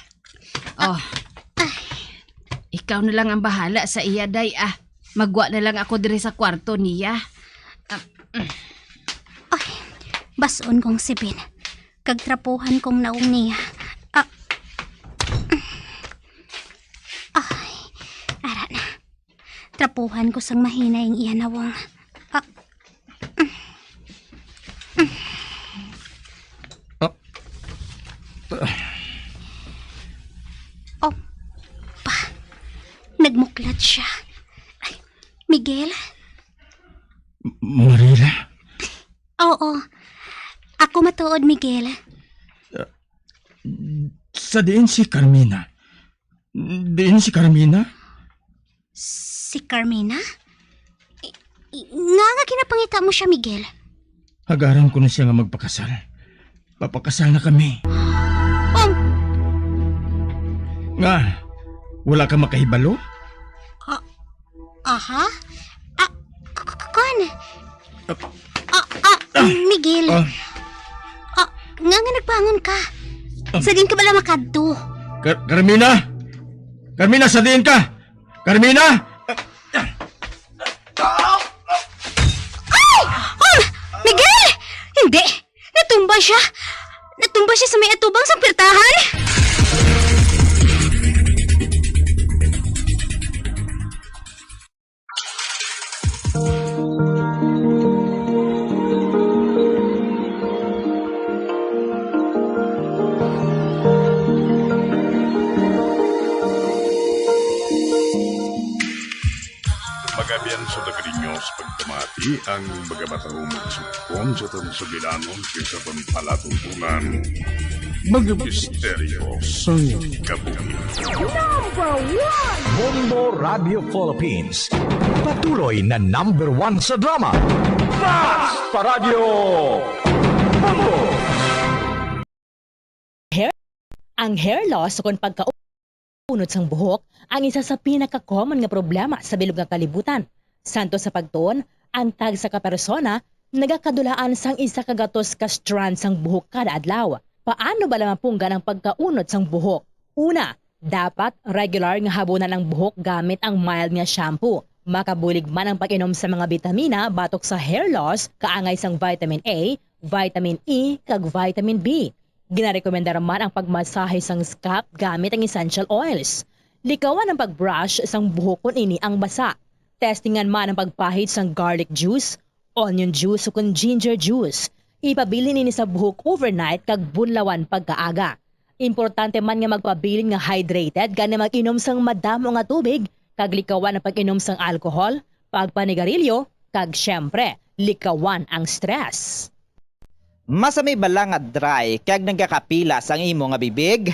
Oh. Ay. Ikaw na lang ang bahala sa iya, Day, ah. Magwa na lang ako diri sa kwarto niya. Ah, mm. Ay, bas-on kong sibin. Kag trapuhan kong naong niya. Ah. Ay, ara na. Trapuhan ko sang mahinay ang iya nawong. Ah. Ah. Oh, pa. Nagmuklat siya. Ay, Miguel? M-, Marila? Oo. Ako matuod, Miguel. Ah, sa diin si Carmina? Diin si Carmina? Si Carmina? I-, i-, nga nga ginapangita mo siya, Miguel? Hagaran ko na siya nga magpakasal. Papakasal na kami. Um. Nga, wala ka makahibalo? Ah, aha? Ah, k-, k-, kon? Ah. Ah, ah, Ah. Miguel. Ah. Ah, nga nga nagbangon ka? Ah. Sa diin ka bala makadto? Car-, Carmina? Carmina, sa diin ka? Carmina? Ay! Oh! Miguel! Hindi! Natumba siya! Natumba siya sa may atubang sang pirtahan! Magabian sa Dagriños, pagpamati ang mga matahumog sugpon sa atong sugilanon kag sa atong palatuntunan, mga misteryo sang kabuhi. Number one! Bombo Radio Philippines, patuloy na number one sa drama. Basta Radyo Bombo! Hair, ang hair loss ukon pagkaunod sang buhok ang isa sa pinaka-common nga problema sa bilog nga kalibutan. Santo sa pagtuon, ang tagsa ka persona nagakadulaan sang isa ka gatos ka strand sang buhok kada adlaw. Paano bala mapunggan ang pagkaunod sang buhok? Una, dapat regular nga habunan ang buhok gamit ang mild nga shampoo. Makabulig man ang pag-inom sa mga bitamina batok sa hair loss, kaangay sang vitamin A, vitamin E, kag vitamin B. Ginarekomendar man ang pagmasahe sang scalp gamit ang essential oils. Likawan ang pag-brush sang buhok kon ini ang basa. Testingan man ang pagpahid sang garlic juice, onion juice, o kon ginger juice. Ipabilin ini sa buhok overnight kag bunlawan pagkaaga. Importante man nga magpabilin nga hydrated, gani mag-inom sang madamo nga tubig, kag likawan ang pag-inom sang alcohol, pagpanigarilyo, kag, siyempre, likawan ang stress. Masami bala nga dry kag nagakapilas ang imo nga bibig?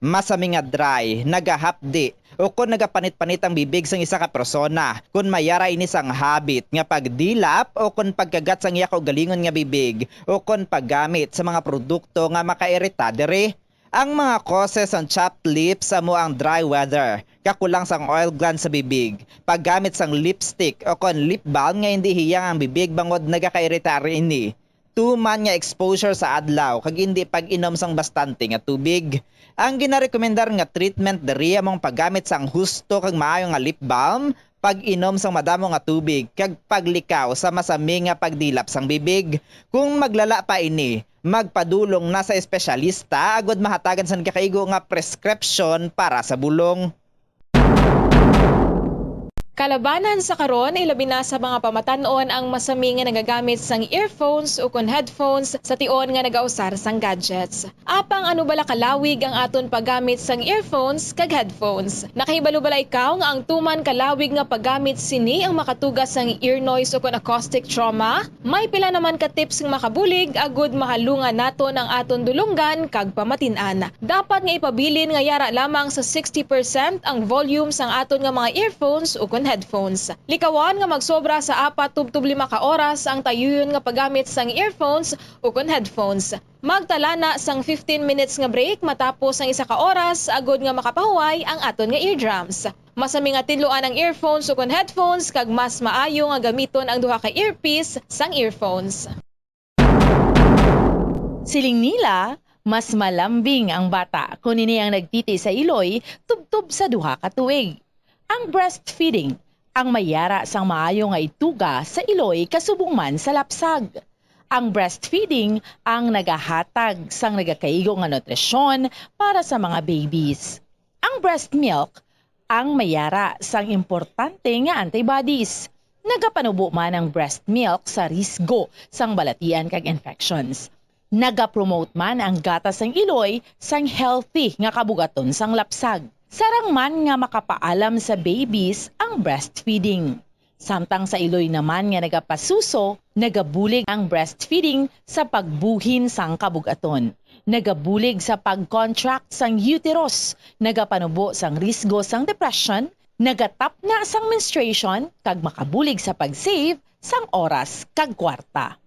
Masami nga dry, nagahapdi, o kon nagapanit-panit ang bibig sang isa ka persona, kon may ara ini sang habit nga pagdilap o kon pagkagat sang iya kaugalingon nga bibig, o kon paggamit sa mga produkto nga makairita diri. Ang mga causes sang chapped lips amo ang dry weather, kakulang sang oil glands sa bibig, paggamit sang lipstick o kon lip balm nga indi hiyang ang bibig bangod nagakairita ini. Tuman nga exposure sa adlaw kag indi pag-inom sang bastante nga tubig. Ang ginarekomendar nga treatment diri amo ang paggamit sang husto kag maayo nga lip balm, pag-inom sang madamo nga tubig, kag paglikaw sa masami nga pagdilap sang bibig. Kung maglala pa ini, magpadulong na sa espesyalista agud mahatagan sang nagakaigo nga prescription para sa bulong. Kalabanan sa karon, ilabi na sa mga pamatan-on, ang masami nga nagagamit sang earphones ukon headphones sa tion nga nagausar sang gadgets. Apang ano bala kalawig ang aton paggamit sang earphones kag headphones? Nakahibalo bala ikaw nga ang tuman kalawig nga paggamit sini ang makatuga sang ear noise ukon acoustic trauma? May pila naman ka tips nga makabulig agud mahalungan naton ang aton dulonggan kag pamatin-an. Dapat nga ipabilin nga yara lamang sa sixty percent ang volume sang aton nga mga earphones ukon headphones. Likawan nga magsobra sa apat tubtob lima ka oras ang tayuyon nga paggamit sang earphones ukon headphones. Magtala na sang fifteen minutes nga break matapos ang isa ka oras agud nga makapahuway ang aton nga eardrums. Masami nga tinluan ang earphones ukon headphones kag mas maayo nga gamiton ang duha ka earpiece sang earphones. Siling nila, mas malambing ang bata kon ini ang nagtiti sa iloy tubtob sa duha ka tuig. Ang breastfeeding ang may yara sang maayo nga ituga sa iloy kasubong man sa lapsag. Ang breastfeeding ang nagahatag sang nagakaigo nga nutrisyon para sa mga babies. Ang breast milk ang may yara sang importante nga antibodies. Nagapanubo man ang breast milk sa risgo sang balatian kag infections. Nagapromote man ang gatas sang iloy sang healthy nga kabugaton sang lapsag. Sarang man nga makapaalam sa babies ang breastfeeding. Samtang sa iloy naman nga nagapasuso, nagabulig ang breastfeeding sa pagbuhin sang kabugaton. Nagabulig sa pag-contract sang uterus, nagapanubo sang risgo sang depression, nagatapna sang menstruation, kag makabulig sa pag-save sang oras kag kwarta.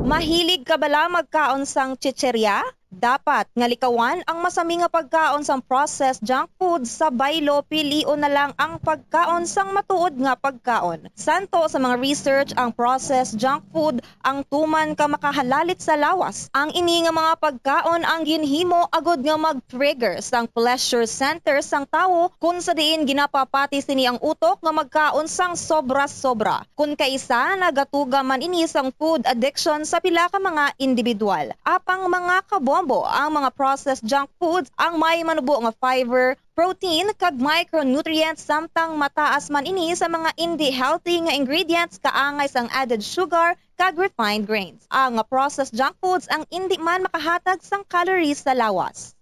Mahilig ka bala magkaon sang chichirya? Dapat nga likawan ang masami nga pagkaon sang processed junk food sa baylo, pilion na lang ang pagkaon sang matuod nga pagkaon. Santo sa mga research, ang processed junk food ang tuman ka makahalalit sa lawas. Ang ini nga mga pagkaon ang ginhimo agud nga mag-trigger sang pleasure center sang tawo, kun sa diin ginapapati sini ang utok nga magkaon sang sobra-sobra. Kun kaisa, nagatuga man ini sang food addiction sa pila ka mga individual. Apang mga kabombo, ang mga processed junk foods ang may manubo nga fiber, protein, kag micronutrients, samtang mataas man ini sa mga indi healthy nga ingredients kaangay sang added sugar kag refined grains. Ang processed junk foods ang indi man makahatag sang calories sa lawas.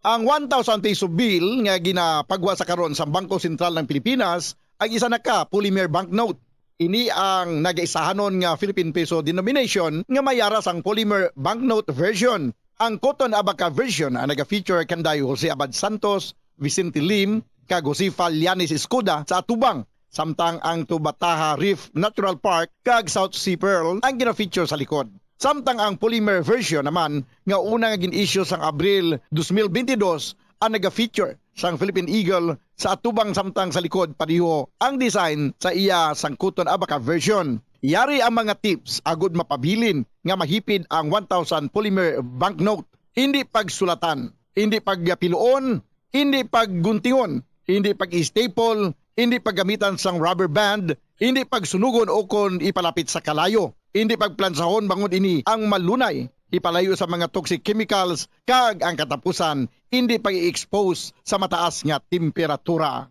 Ang one thousand peso bill nga ginapagwa sa karon sa Bangko Sentral ng Pilipinas ang isa na ka polymer banknote. Ini ang nagaisahanon nga Philippine peso denomination nga may ara sang polymer banknote version. Ang Cotton Abaca version ang naga-feature kanday Jose Abad Santos, Vicente Lim, kag Josefa Llanes Escuda sa atubang, samtang ang Tubataha Reef Natural Park kag South Sea Pearl ang gina-feature sa likod. Samtang ang polymer version naman nga una nga gin-issue sang Abril dos mil bentidós ang naga-feature sang Philippine Eagle sa atubang, samtang sa likod pareho ang design sa iya sang Cotton Abaca version. Yari ang mga tips agud mapabilin nga mahipid ang one thousand polymer banknote. Indi pagsulatan, indi pagpiluon, indi pagguntingon, indi pag-staple, indi paggamitan sang rubber band, indi pagsunugon ukon ipalapit sa kalayo, indi pagplansahon bangod ini ang malunay ipalayo sa mga toxic chemicals, kag ang katapusan, indi pag-i-expose sa mataas nga temperatura.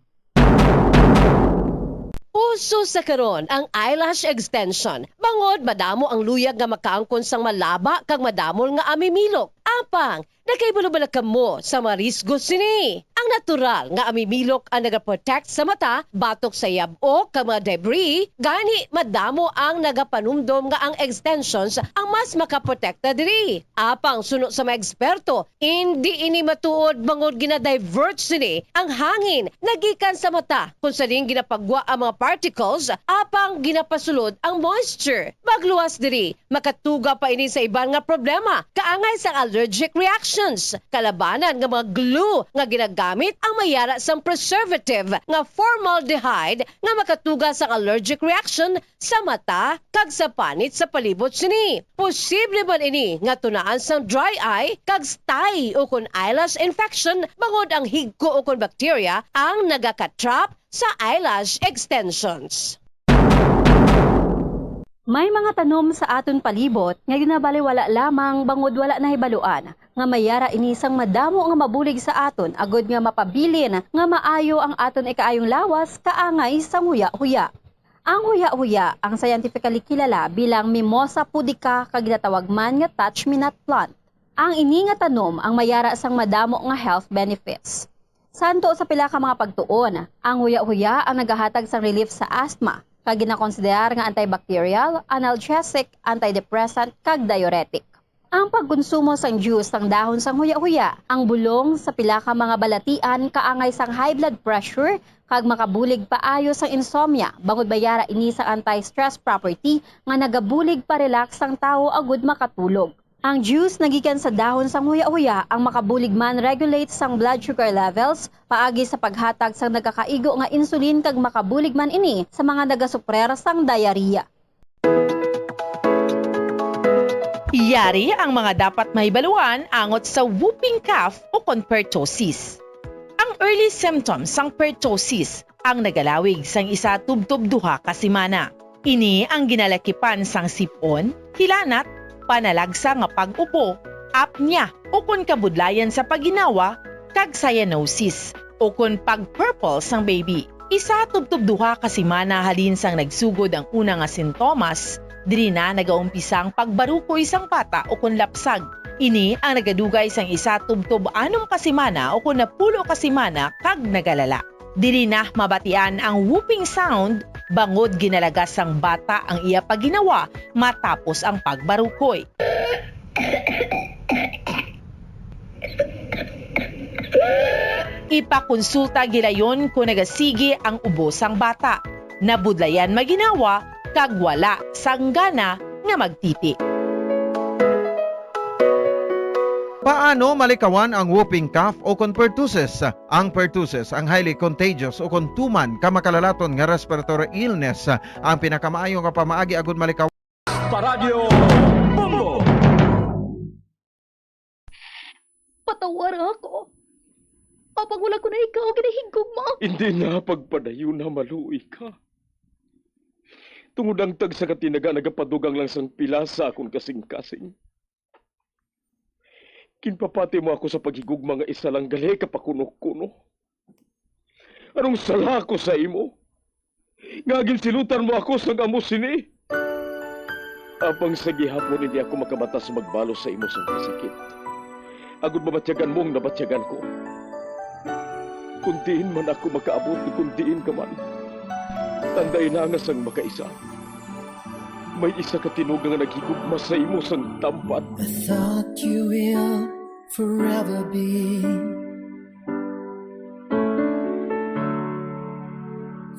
Uso sa karon ang eyelash extension, bangod madamo ang luyag nga makaangkon sang malaba kag madamol nga amimilok. Apang, nakahibalo bala kamo sa mga risgo sini? Ang natural nga amimilok ang nagaprotect sa mata batok sa yab-o kag mga debris, gani madamo ang nagapanumdom nga ang extensions ang mas makaprotekta diri. Apang suno sa mga eksperto, indi ini matuod bangod gina-divert sini ang hangin nga gikan sa mata, kung sa diin ginapagwa ang mga particles apang ginapasulod ang moisture. Magluwas diri, makatuga pa ini sa iban nga problema, kaangay sang allergic reactions. Kalabanan nga mga glue nga ginagamit ang may ara sang preservative nga formaldehyde nga makatuga sang allergic reaction sa mata kag sa panit sa palibot sini. Posible man ini nga tunaan sang dry eye kag stye ukon eyelash infection bangod ang higko ukon bacteria ang nagaka-trap sa eyelash extensions. May mga tanom sa aton palibot nga ginabaliwala lamang bangod wala nahibaluan nga may ara ini sang madamo nga mabulig sa aton agud nga mapabilin nga maayo ang aton ikaayong lawas kaangay sang huya-huya. Ang huya-huya ang scientifically kilala bilang Mimosa pudica kag ginatawag man nga touch-me-not plant. Ang ini nga tanom ang may ara sang madamo nga health benefits. Santo sa pila ka mga pagtuon, ang huya-huya ang nagahatag sang relief sa asthma, kag ginakonsiderar nga antibacterial, analgesic, antidepressant, kag diuretic. Ang pagkonsumo sang juice sang dahon sang huya-huya, ang bulong sa pila ka mga balatian kaangay sang high blood pressure kag makabulig paayo sang insomnia, bangod may ara ini sang anti-stress property nga nagabulig pa-relax sang tawo agud makatulog. Ang juice nga gikan sa dahon sang huya-huya ang makabulig man-regulate sang blood sugar levels paagi sa paghatag sang nagakaigo nga insulin kag makabulig man ini sa mga nagasuprer sang diarrhea. Yari ang mga dapat mahibaluan angot sa whooping cough ukon pertussis. Ang early symptoms sang pertussis ang nagalawig sang isa tubtob duha ka semana. Ini ang ginalakipan sang sip-on, hilanat, panalagsa nga pag-upo, apnea, ukon kabudlayan sa pagginawa, kag cyanosis, ukon pag-purple sang baby. Isa tubtob duha ka semana halin sang nagsugod ang una nga sintomas, diri na nagaumpisa ang pagbarukoy sang bata ukon lapsag. Ini ang nagadugay sang isa tubtob anom ka semana ukon napulo ka semana kag nagalala. Diri na mabatian ang whooping sound bangod ginalagas sang bata ang iya pagginawa matapos ang pagbarukoy. Ipakonsulta gilayon kon nagasigi ang ubo sang bata, nabudlayan maginawa, kag wala sang gana nga magtiti. Paano malikawan ang whooping cough o kon pertussis? Ang pertussis, ang highly contagious o kon tuman ka makalalaton nga respiratory illness, ang pinakamaayo nga pamaagi agud malikawan. Paradyo Bombo! Patawara ako. Apang wala ko na ikaw ginahigugma. Hindi na pagpadayon na maluoy ka. Tungod ang tagsa ka tinaga nagapadugang lang sang pila sa akon kasing-kasing. Ginpapati mo ako sa paghigugma nga isa lang gali ka pakuno-kuno. Anong sala ako sa imo? Nga ginsilutan mo ako sang amo sini? Apang sa gihapon hindi ako makabatas magbalos sa imo sang kasakit. Agud mabatyagan mo ang nabatyagan ko. Kung diin man ako makaabot, kung diin ka man, tandai na nga sang makaisa, may isa ka tinuga nga naghigugma sa imo sang tampat. I thought you will forever be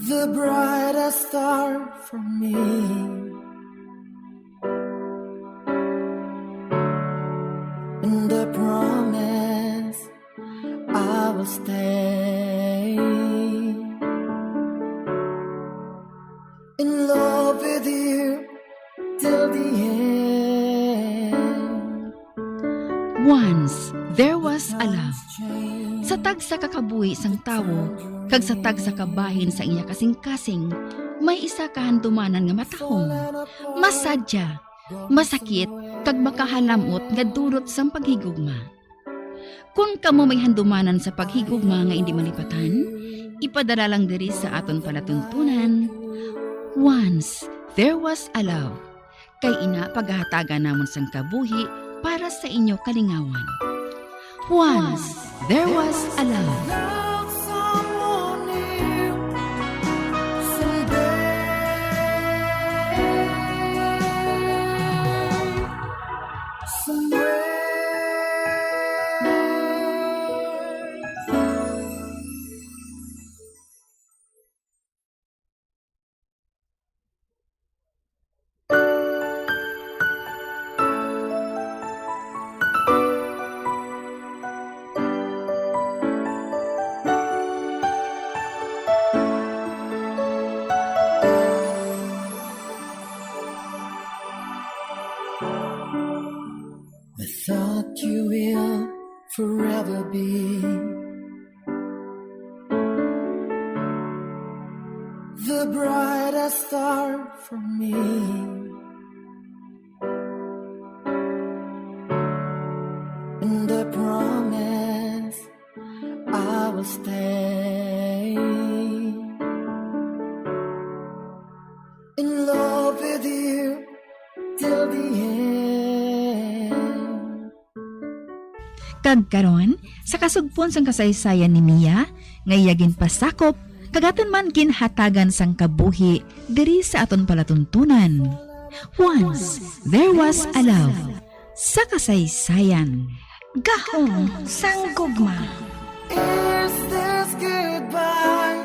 the brightest star for me. And I promise I will stay in love with you till the end. Once there was a love. Sa tagsa ka kabuhi sang tawo kag sa tagsa ka bahin sa iya kasing-kasing, may isa ka handumanan nga matahom, masadya, masakit, kag makahalamot nga dulot sang paghigugma. Kon kamo may handumanan sa paghigugma nga indi malipatan, ipadala lang diri sa aton palatuntunan, Once There Was a Love. Kay ina pagahatagan namon sang kabuhi para sa inyo kalingawan. Once There Was a Love. Love someone new someday. Somewhere. I thought you will forever be the brightest star for me. And I promise I will stay in love with you till the end. Kag karon, sa kasugpon sang kasaysayan ni Mia, nga iya ginpasakop, kag aton man ginhatagan sang kabuhi diri sa aton palatuntunan. Once There Was a Love, sa kasaysayan. Gahom sang gugma. Is this goodbye?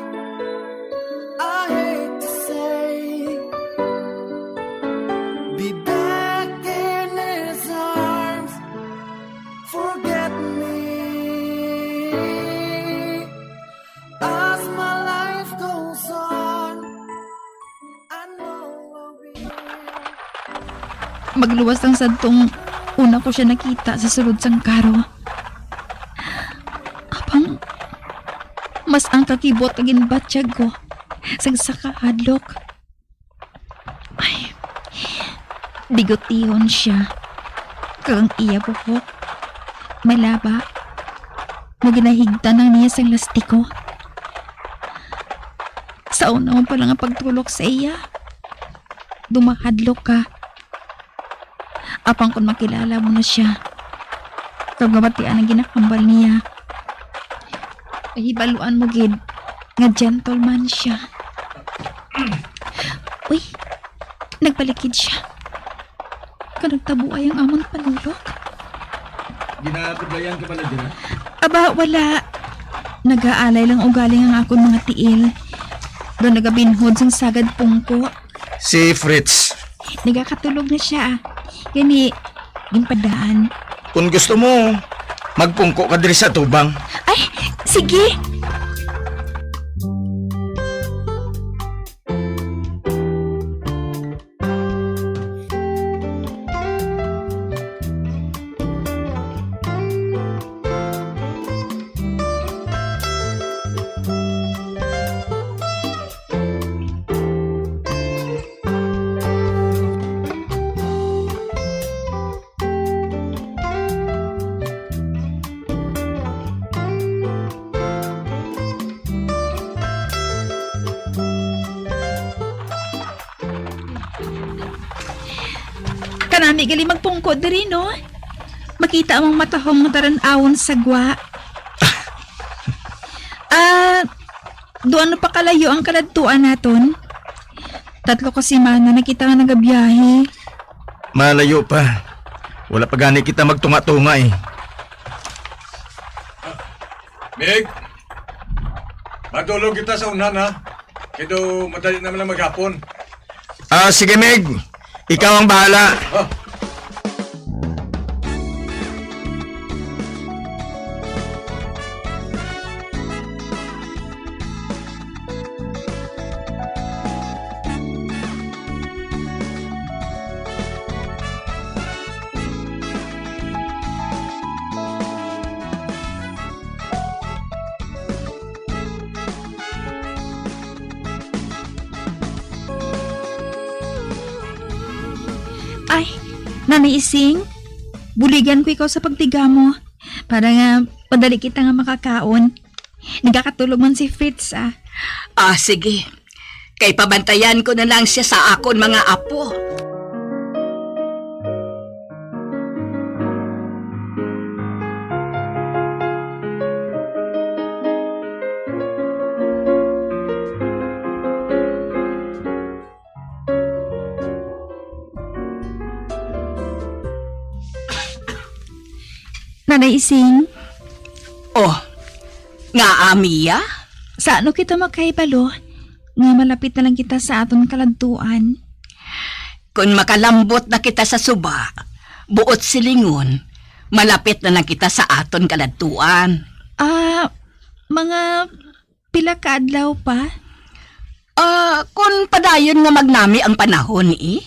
I hate to say. Be back in his arms. Forget me. As my life goes on, I know I will. Magluwas lang sadtong una ko siya nakita sa sulod sang karo. Apang mas ang kakibot ang ginbatyag ko sang saka hadlok. Ay, digutihon siya. Kag ang iya buhok, malaba, nga ginahigtan lang niya sang lastiko. Sa una mo pa lang ang pagtulok sa iya, dumahadlok ka. Apang kon makilala mo na siya, kag mabatian ang ginakambal niya, mahibaluan mo gid nga gentleman siya. Uy, nagbalikid siya. Kag nagtabuay ang amon panulok. Ginapudlayan ka pala dira? Aba, wala. Nagaalay lang ugaling ang akon mga tiil. Daw nagabinhod sang sagad pungko. Si Fritz. Nagakatulog na siya, ah. Gani, ginpadaan. Kung gusto mo, magpungko ka diri sa tubang. Ay, sige. Kanami gali magpungko diri, no? Makita among matahom nga taran-awon sa gwa. Ah, duano pa kalayo ang kaladtuan naton? Tatlo ka semana na kita nga nagabiyahe. Malayo pa. Wala pa gani kita magtunga-tunga, eh. Mig, matulog kita sa unahan, ha? Kay daw madali naman ang maghapon. Ah, sige, Mig. Ikaw ang bahala. Ah. Ay, Nanay Ising, buligan ko ikaw sa pagtigamo para nga madali kita nga makakaon. Nagakatulog man si Fritz, ah. Ah, sige. Kay pabantayan ko na lang siya sa akon mga apo. Nanay Ising? Oh, nga, Mia? Sa ano kita makahibalo nga malapit na lang kita sa aton kaladtuan? Kon makalambot na kita sa suba, buot silingon, malapit na lang kita sa aton kaladtuan. Ah, mga pila ka adlaw pa? Ah, kon padayon nga magnami ang panahon, eh,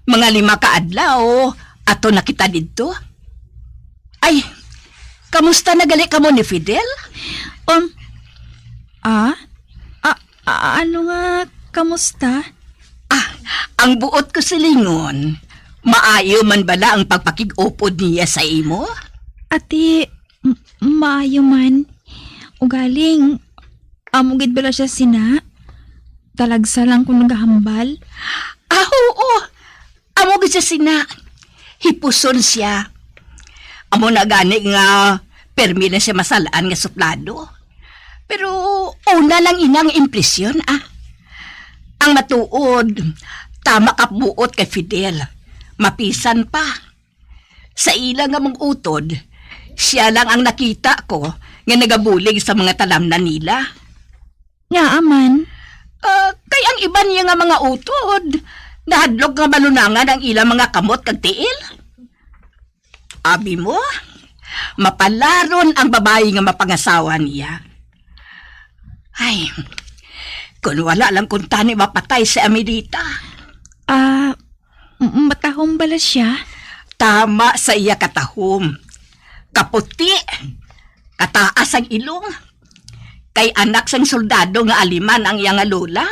mga lima ka adlaw, ato na kita didto. Ay, kamusta na gali kamo ni Fidel? Um, ah? Ah, ah, ano nga, kamusta? Ah, ang buot ko silingon, maayo man bala ang pagpakig-upod niya sa imo? Ati, m-, maayo man. Ugaling, amo gid bala siya sina? Talagsa lang kung nagahambal. Ah, oo. Amo gid siya sina. Hipuson siya. Amo na gani nga permi na siya masal-an nga suplado. Pero una lang ina ang impresyon, ah. Ang matuod, tama ka buot kay Fidel. Mapisan pa. Sa ila nga mga utod, siya lang ang nakita ko nga nagabulig sa mga talamnan nila. Ngaa man? Ah, kay ang iban niya nga mga utod, nahadlok nga malunangan ang ilang mga kamot kag tiil. Abi mo, mapalaron ang babayi nga mapangasawa niya. Ay, kun wala lang kuntani mapatay si Amelita. Ah, M-, matahom bala siya? Tama sa iya katahom. Kaputi, kataas ang ilong. Kay anak sang soldado nga Aleman ang iya nga lola.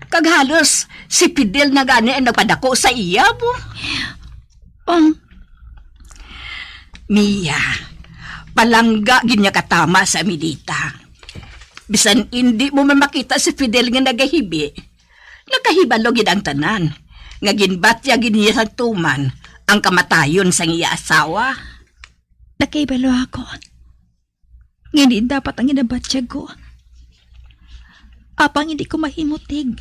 Kag halos si Fidel na gani ang nagpadako sa iya, bo. Um. Mia, palangga gid niya katama sa Amelita. Bisan indi mo man makita si Fidel nga nagahibi, nakahibalo gid ang tanan nga ginbatya gid niya sang tuman ang kamatayon sang iya asawa. Nakahibalo ako nga hindi dapat ang ginabatyag ko. Apang hindi ko mahimutig.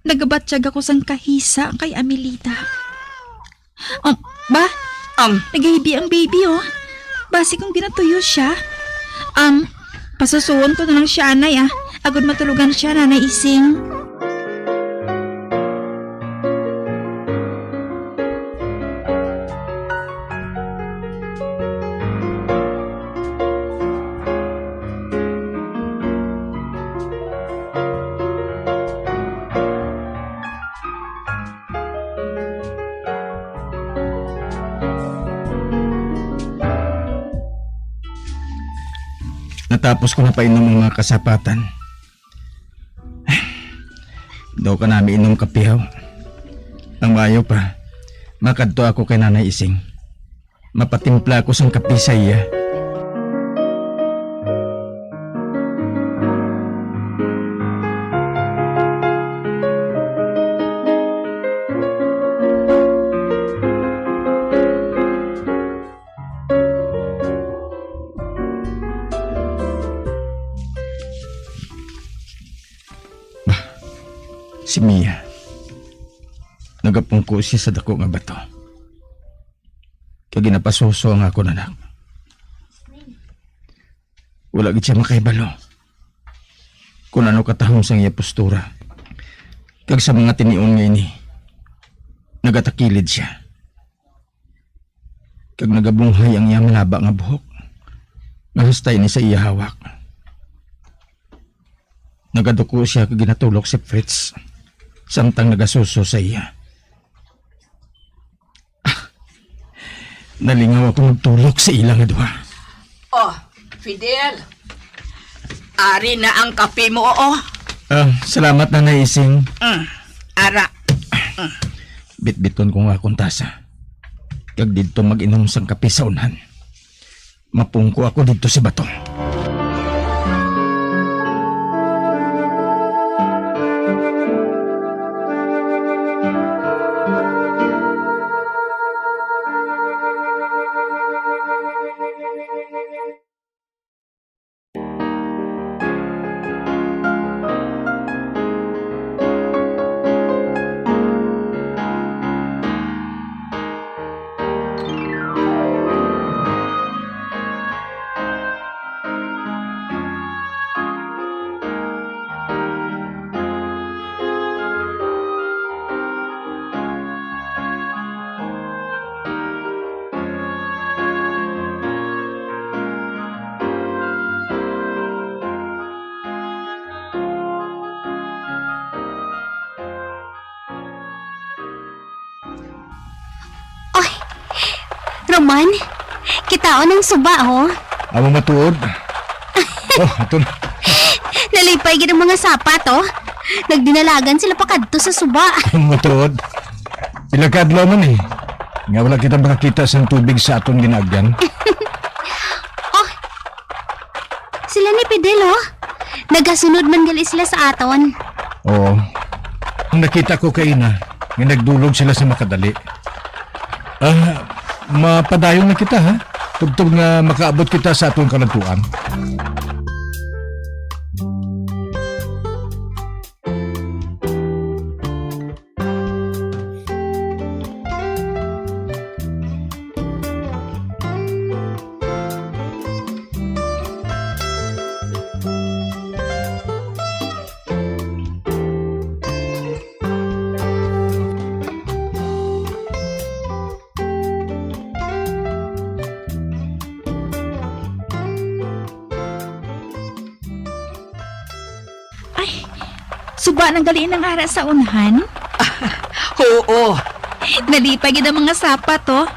Nagabatyag ako sang kahisa kay Amelita. Um, ba? Um, nagahibi ang baby, oh. Basi kung ginatuyo siya. Um, pasusuon ko na lang siya, anay, ah. Agod matulogan siya, Nanay Ising. Natapos ko na painom ang mga kasapatan. Daw ka nami inom kapihaw. Ang maayo pa, makadto ako kay Nanay Ising. Mapatimpla ako sang kape sa iya. Bah, si Mia. Nagapungko siya sa dako nga bato. Kag ginapasuso ang akon anak. Wala gid siya makahibalo kung ano katahom sang iya postura. Kag sa mga tinion nga ini, nagatakilid siya. Kag nagabunghay ang iya malaba nga buhok, nga hastay ni sa iya hawak. Nagaduko siya kag ginatulok si Fritz, samtang nagasuso sa iya. Ah, nalingaw ako magtulok sa ila nga duha. Oh, Fidel. Ari na ang kape mo, oh. Ah, salamat, Nanay Ising. Mm, ara. Mm. Bitbiton ko nga akong tasa. Kag didto mag-inom sang kape sa unhan. Mapungko ako didto sa bato. Oy, Roman, kitaon ang suba, oh. Amo matuod. Oh, ato na. Nalipay gid ang mga sapat, oh. Nagdinalagan sila pakadto sa suba. Amo matuod. Pila ka adlaw man, eh, nga wala kita makakita sang tubig sa aton ginaagyan. Oh, sila ni Fidel, oh. Nagasunod man gali sila sa aton. Oo. Ang nakita ko kaina, nga nagdulog sila sa makadali. Ah, mapadayon na kita, ha? Tubtob nga makaabot kita sa aton kaladtuan. Ay, suba nang gali nang ara sa unhan? Oo. Nalipay gid ang mga sapat, oh.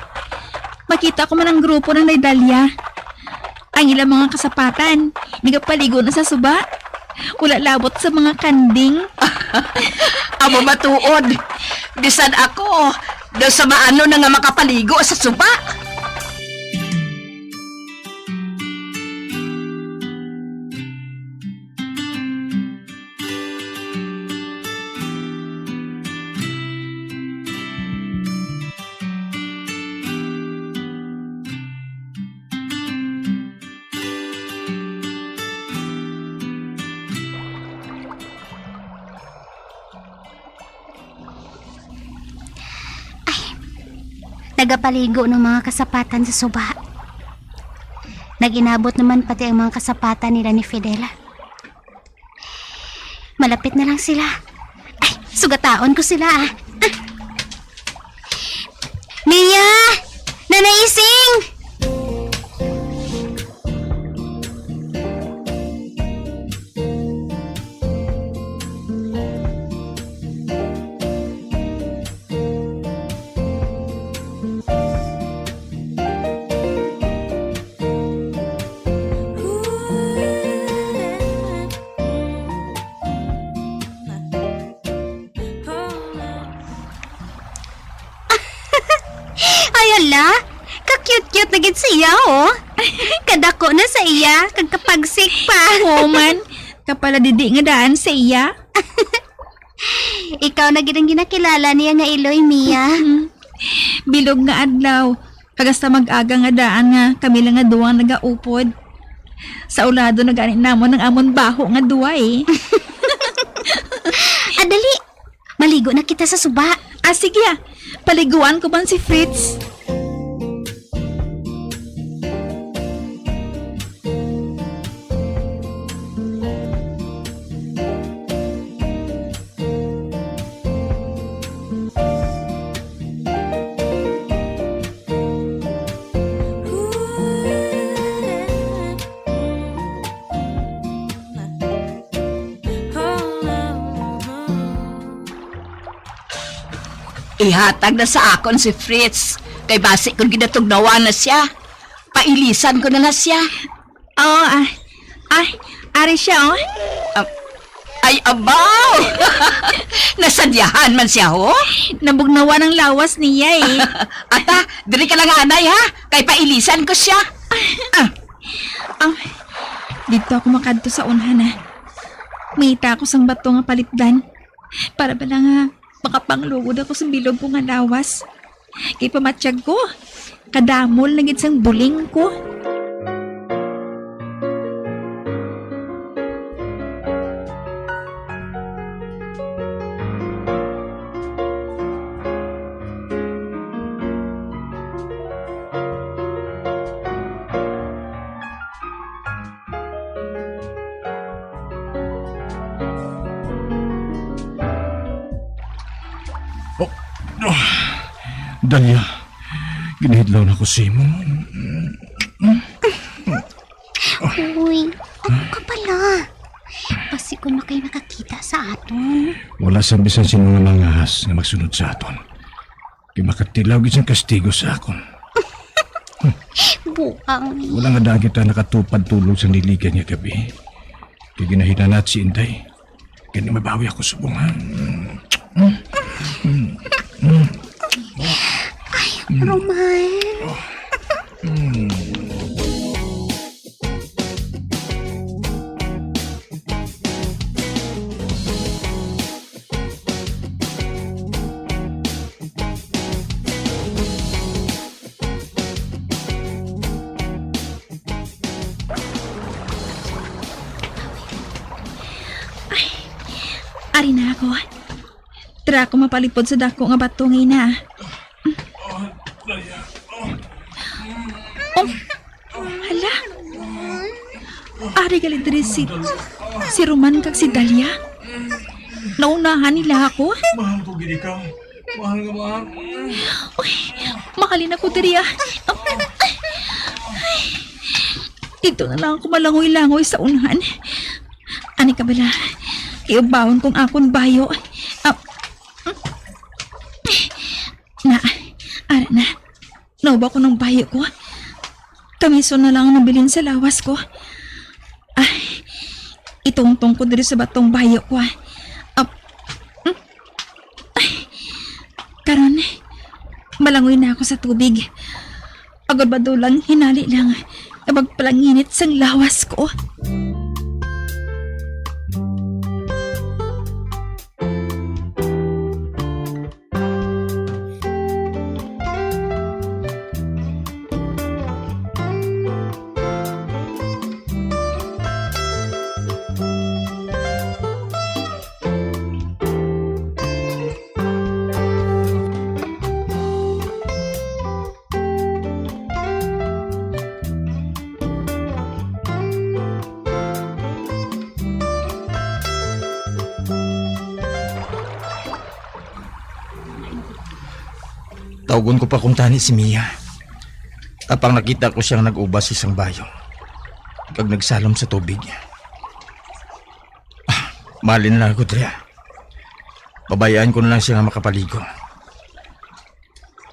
Makita ko man ang grupo ng Nay Dalia. Ang ilang mga kasapatan, nagapaligo na sa suba. Wala labot sa mga kanding. Amo matuod. Bisan ako, daw sa maano na nga makapaligo sa suba. Ay, nagapaligo ng mga kasapatan sa suba. Nag-inabot naman pati ang mga kasapatan nila ni Fidel. Malapit na lang sila. Ay, sugataon ko sila, ah. Ah. Mia! Nanay Ising! Hala, ka-cute-cute na gid siya, oh. Kadako na sa iya, kag kapagsik pa. Oo man, kapaladidi nga daan sa iya. Ikaw na gid ang ginakilala niya nga iloy, Mia. Hmm. Bilog nga adlaw, kag hasta mag-aga nga daan nga kami lang nga duwa ang nagaupod. Sa ulado na gani namon ang amon baho nga duwa, eh. Ah, dali, maligo na kita sa suba. Ah, sige, ah. Paliguan ko man si Fritz. Ihatag na sa akon si Fritz, kay basi kon ginatugnawan na sia, pailisan ko na na sia. Oo, ah, ah, ari siya, oh. Ah, ay, abaw! Nasadyahan man siya, ho? Nabugnawan ang lawas niya, eh. Ata, diri ka lang, anay, ha? Kay pailisan ko siya. Ah. Ah, dito ako makadto sa unhan, ha. Mita ako sang bato nga palipdan. Para bala nga makapanglugod ako sa bilog ko nga lawas. Kay pamatyag ko, kadamol na gid sang buling ko. Oh, oh. Dalia, ginahidlaw na ko sa imo. Uy, ako ka pala. Basi ko na kayo nakakita sa aton. Wala sang bisan sino nga mangahas nga magsunod sa aton. Kay makatilaw gid siyang kastigo sa akon. Buang. Wala nga daan kita nakatupad tulog sa niligan nga gabi. Kay ginahinanat si Inday. Kani mabawi ako subong, ha? Ay, Roman. Ay, ari na ako. Tara ako mapalipod sa dako nga bato nga ina. Oh, hala. Ari gali diri si, si Roman kag si Dalia. Naunahan nila ako. Mahal ko gid ikaw. Mahal nga mahal. Uy, mahalin ako diri, ah. Dito na lang ako malangoy-langoy sa unahan. Ani ka bala, iubawon kong akon bayo. Ah, na, ara na. Nauba ko ng bayo ko. Kamiso na lang ang nabilin sa lawas ko. Ay, itungtong ko diri sa batong bayo ko, ah. Ah, mm. Ay, karon, malangoy na ako sa tubig. Agod ba dulang hinali lang nga magpalanginit sang lawas ko? Tawgon ko pa kuntani si Mia. Apang nakita ko siyang nag-uba sa isang bayo, kag nagsalom sa tubig. Ah, malin lang ako, Dre. Pabayaan ko na lang siya nga makapaligo.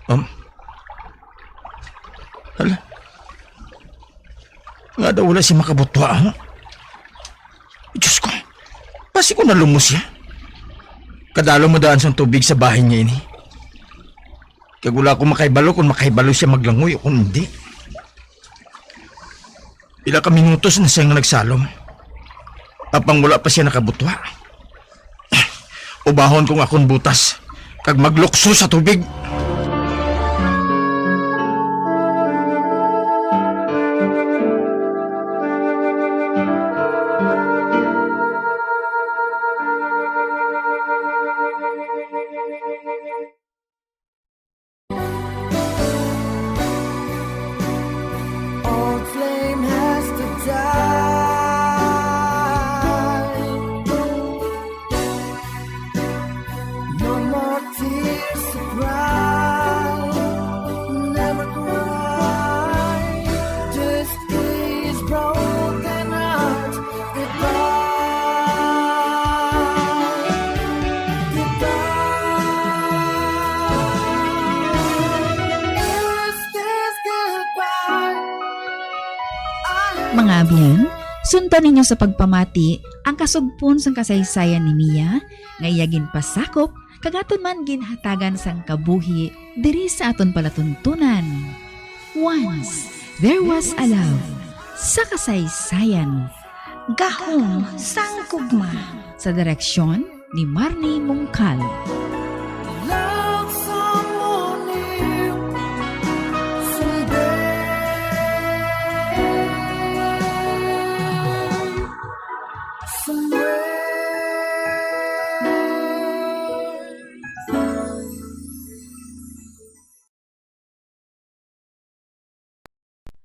Um, hala. Nga daw wala siya makabutwa, ha? Diyos ko, basi ko nalumos siya. Kadalom mo daan sang tubig sa bahin niya ini. Kag wala ko makahibalo kung makahibalo siya maglangoy o kung hindi. Pila ka minutos na siya nga nagsalom. Apang wala pa siya nakabutwa. Ubahon kong akon butas, kag maglukso sa tubig. Old flame has to die. No more tears to cry. Never cry. Just these broken hearts. Goodbye. Goodbye. Is this goodbye? Mga abyan, sunton ninyo sa pagpamati ang kasugpon sang kasaysayan ni Mia nga iya ginpasakop kag aton man ginhatagan sang kabuhi diri sa aton palatuntunan. Once there was a love sa kasaysayan. Gahom sang gugma. Sa direksyon ni Marnie Mungkal. Love someone new someday. Somewhere.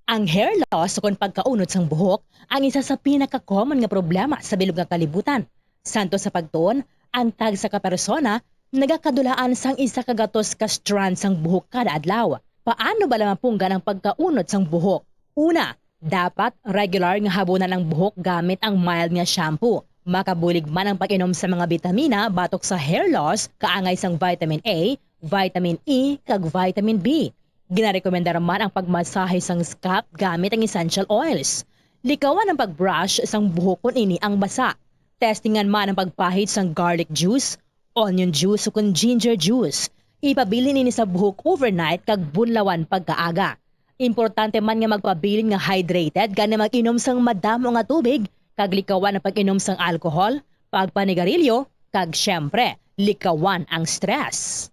Ang hair loss ukon pagkaunod sang buhok ang isa sa pinaka-common nga problema sa bilog nga kalibutan. Santo sa pagtuon, ang tagsa ka persona nagakadulaan sang isa ka gatos ka strand sang buhok kada adlaw. Paano bala mapunggan ang pagkaunod sang buhok? Una, dapat regular nga habunan ang buhok gamit ang mild nga shampoo. Makabulig man ang pag-inom sa mga bitamina batok sa hair loss, kaangay sang vitamin A, vitamin E, kag vitamin B. Ginarekomendar man ang pagmasahe sang scalp gamit ang essential oils. Likawan ang pag-brush sang buhok kon ini ang basa. Testingan man ang pagpahid sang garlic juice, onion juice, o kon ginger juice. Ipabilin ini sa buhok overnight kag bunlawan pagkaaga. Importante man nga magpabilin nga hydrated, gani mag-inom sang madamo nga tubig, kag likawan ang pag-inom sang alcohol, pagpanigarilyo, kag, siyempre, likawan ang stress.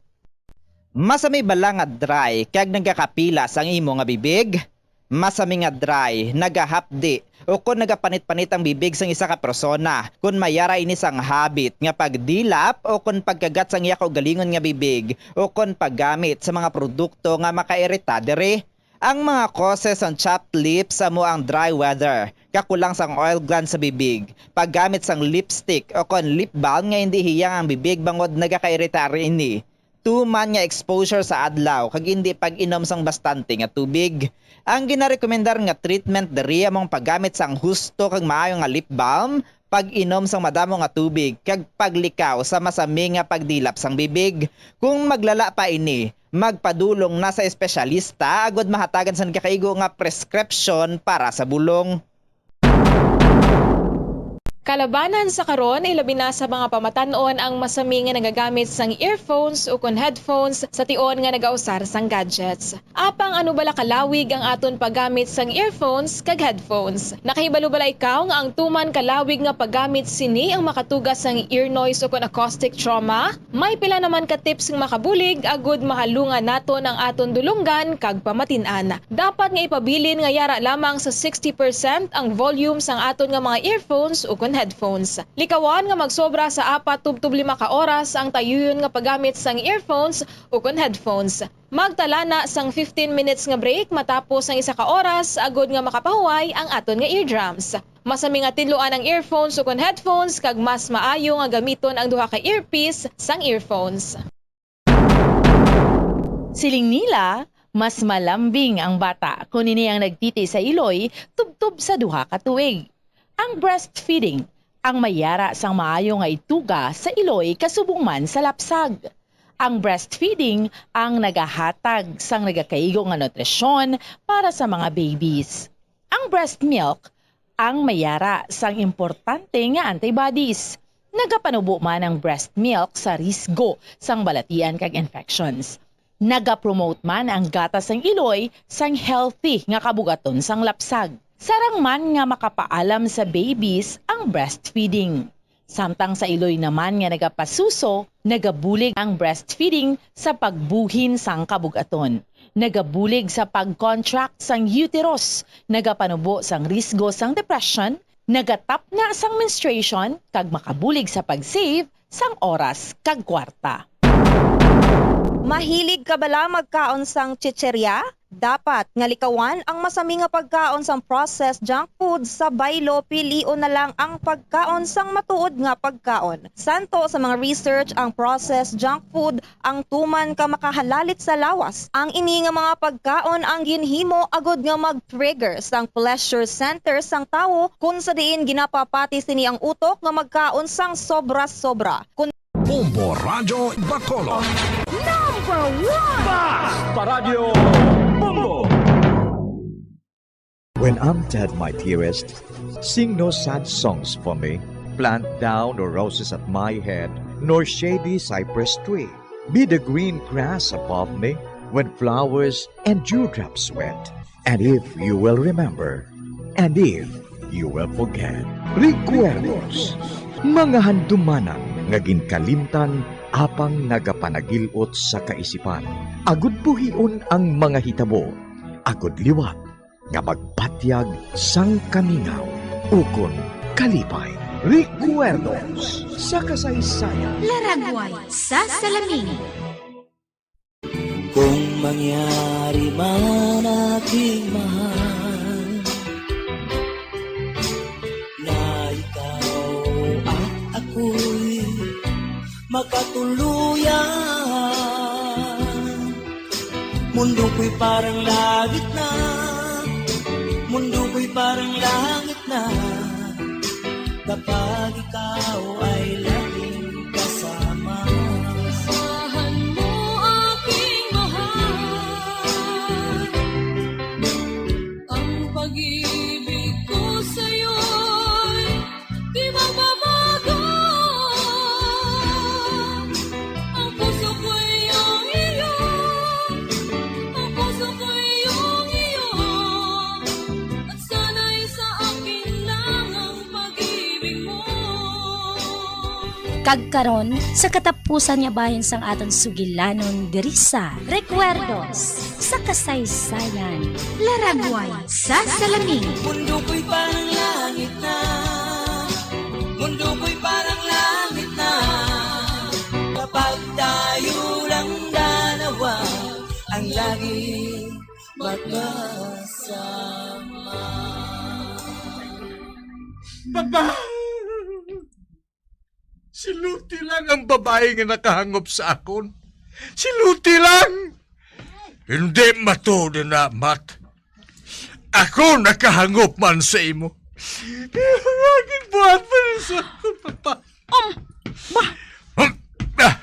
Masami bala nga dry kag nagakapila sang imo nga bibig? Masami nga dry, nagahapdi, o kon nagapanit-panit ang bibig sang isa ka persona, kon may ara ini sang habit nga pagdilap o kon pagkagat sang iya kaugalingon nga bibig, o kon paggamit sa mga produkto nga makairita diri. Ang mga causes sang chapped lips amo ang dry weather, kakulang sang oil glands sa bibig, paggamit sang lipstick o kon lip balm nga indi hiyang ang bibig bangod nagakairita ini. Tuman nga exposure sa adlaw kag indi pag-inom sang bastante nga tubig. Ang ginarekomendar nga treatment diri amo ang paggamit sang husto kag maayo nga lip balm, pag-inom sang madamo nga tubig, kag paglikaw sa masami nga pagdilap sang bibig. Kung maglala pa ini, magpadulong na sa espesyalista agud mahatagan sang nagakaigo nga prescription para sa bulong. Kalabanan sa karon, ilabi na sa mga pamatan-on ang masami nga nagagamit sang earphones ukon headphones sa tion nga nagausar sang gadgets. Apang ano bala kalawig ang aton paggamit sang earphones kag headphones? Nakahibalo bala ikaw nga ang tuman kalawig nga paggamit sini ang makatuga sang ear noise ukon acoustic trauma? May pila naman ka tips nga makabulig agud mahalungan naton ang aton dulonggan kag pamatin-an. Dapat nga ipabilin nga yara lamang sa sixty percent ang volume sang aton nga mga earphones ukon headphones. Likawan nga magsobra sa apat tubtob lima ka oras ang tayuyon nga paggamit sang earphones ukon headphones. Magtala na sang fifteen minutes nga break matapos ang isa ka oras agud nga makapahuway ang aton nga eardrums. Masami nga tidloan ang earphones ukon headphones kag mas maayo nga gamiton ang duha ka earpiece sang earphones. Siling nila, mas malambing ang bata kon ini ang nagtiti sa iloy tubtob sa duha ka tuig. Ang breastfeeding ang may yara sang maayo nga ituga sa iloy kasubong man sa lapsag. Ang breastfeeding ang nagahatag sang nagakaigo nga nutrisyon para sa mga babies. Ang breast milk ang may yara sang importante nga antibodies. Nagapanubo man ang breast milk sa risgo sang balatian kag infections. Nagapromote man ang gatas sang iloy sang healthy nga kabugaton sang lapsag. Sarang man nga makapaalam sa babies ang breastfeeding. Samtang sa iloy naman nga nagapasuso, nagabulig ang breastfeeding sa pagbuhin sang kabugaton. Nagabulig sa pag-contract sang uterus, nagapanubo sang risgo sang depression, nagatapna sang menstruation, kag makabulig sa pag-save sang oras kag kwarta. Mahilig ka bala magkaon sang chicheria? Dapat nga likawan ang masami nga pagkaon sang processed junk food sa baylo, pilion na lang ang pagkaon sang matuod nga pagkaon. Santo sa mga research, ang processed junk food ang tuman ka makahalalit sa lawas. Ang ini nga mga pagkaon ang ginhimo agud nga mag-trigger sang pleasure center sang tawo, kun sa diin ginapapati sini ang utok nga magkaon sang sobra-sobra. Kun Bombo Radyo Bacolod. Number one! Basta Radyo Bombo! When I'm dead, my dearest, sing no sad songs for me. Plant down no roses at my head, nor shady cypress tree. Be the green grass above me when flowers and dewdrops wet. And if you will remember, and if you will forget. Recuerdos, mga handumanan nga ginkalimtan apang nagapanagil-ot sa kaisipan. Agud buhion ang mga hitabo, agud liwat nga magpatyag sang kamingaw ukon kalipay. Recuerdos sa kasaysayan. Laragway sa salamin. Kung mangyari man, aking mahal, na ikaw at ako'y makatuluyan, mundo ko'y parang langit na, mundo ko'y parang langit na, kapag ikaw ay laging kasama. Asahan mo, aking mahal, ang pag-ibig ko sa'yo'y di magbabago. Ang puso ko'y iyong iyo, ang puso ko'y iyong iyo, at sana'y sa akin lang ang pag-ibig mo. Kag karon, sa katapusan nga bahin sang aton sugilanon diri sa Recuerdos sa Kasaysayan, Laragway sa Salamin. Mundo ko'y parang langit na, mundo ko'y parang langit na, kapag tayo lang dalawa ang lagi magkasama. Papa! Si Lottie lang ang babayi nga nakahangop sa akon. Si Lottie lang! Hindi matuod na, Mat. Ako nakahangop man sa imo. Ang buhat pa rin sa akon, Papa. Um, ba? Hmm, ah.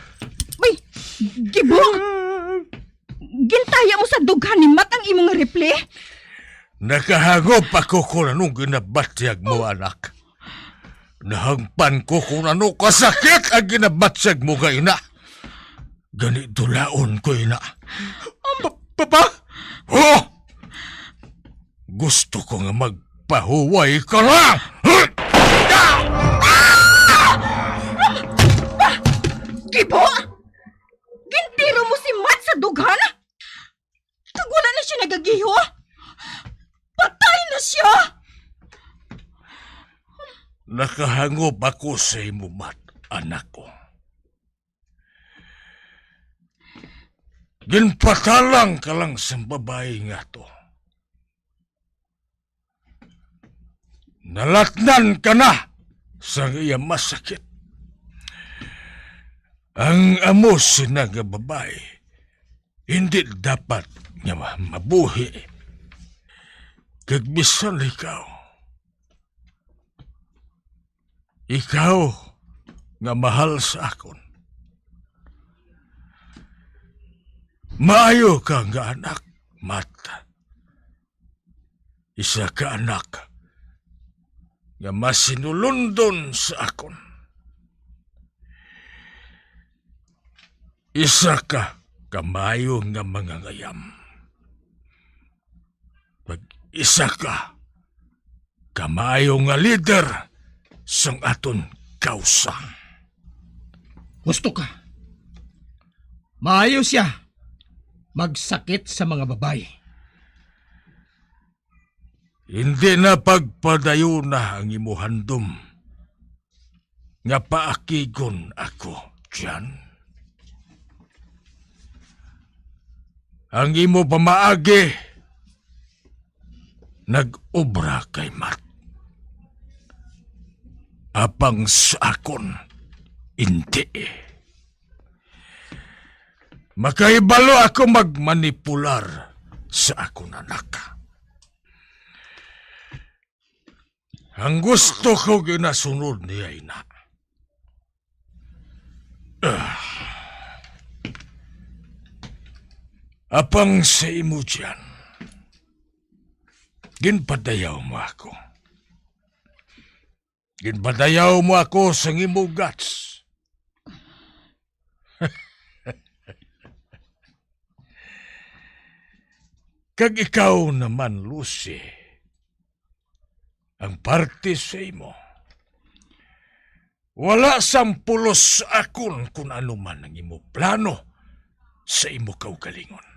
Bay, Gibo! Gintaya mo sa dughan ni Mat ang imong rifle? Nakahangop ako kung anong ginabatyag mo, anak. Nahangpan ko kung ano kasakit ang ginabatyag mo kay ina. Gani dulaon ko, ina. Pa-, Papa? Oh! Gusto ko nga magpahuway ka na! Gibo! Gintiro mo si Mat sa dughan? Kag wala na siya nagagiho? Patay na siya! Nakahangop ako sa imo, Mat, anak ko. Ginpatalang ka lang sang babayi nga to. Nalatnan ka na sang iya masakit. Ang amo sina nga babayi hindi dapat nga ma-, mabuhi. Kag bisan ikaw, ikaw nga mahal sa akon, maayo ka nga anak, Mat. Isa ka anak nga masinulundon sa akon. Isa ka ka maayo nga mangangayam. Kag isa ka ka maayo nga lider sang aton kawsa. Husto ka. Maayo sia magsakit sa mga babayi. Hindi na pagpadayuna ang imo handom nga paakigon ako, Jan. Ang imo pamaagi nag-obra kay Mat. Apang sa akon, indi. Makahibalo ako magmanipular sa akon anak. Ang gusto ko ginasunod niya ina. Ah. Apang sa imo diyan, ginpadayaw mo ako. Ginpadayaw mo ako sang imo guts. Kag ikaw naman, Lucy, ang parte sa imo. Wala sang pulos sa akon kun ano man ang imo plano sa imo kaugalingon.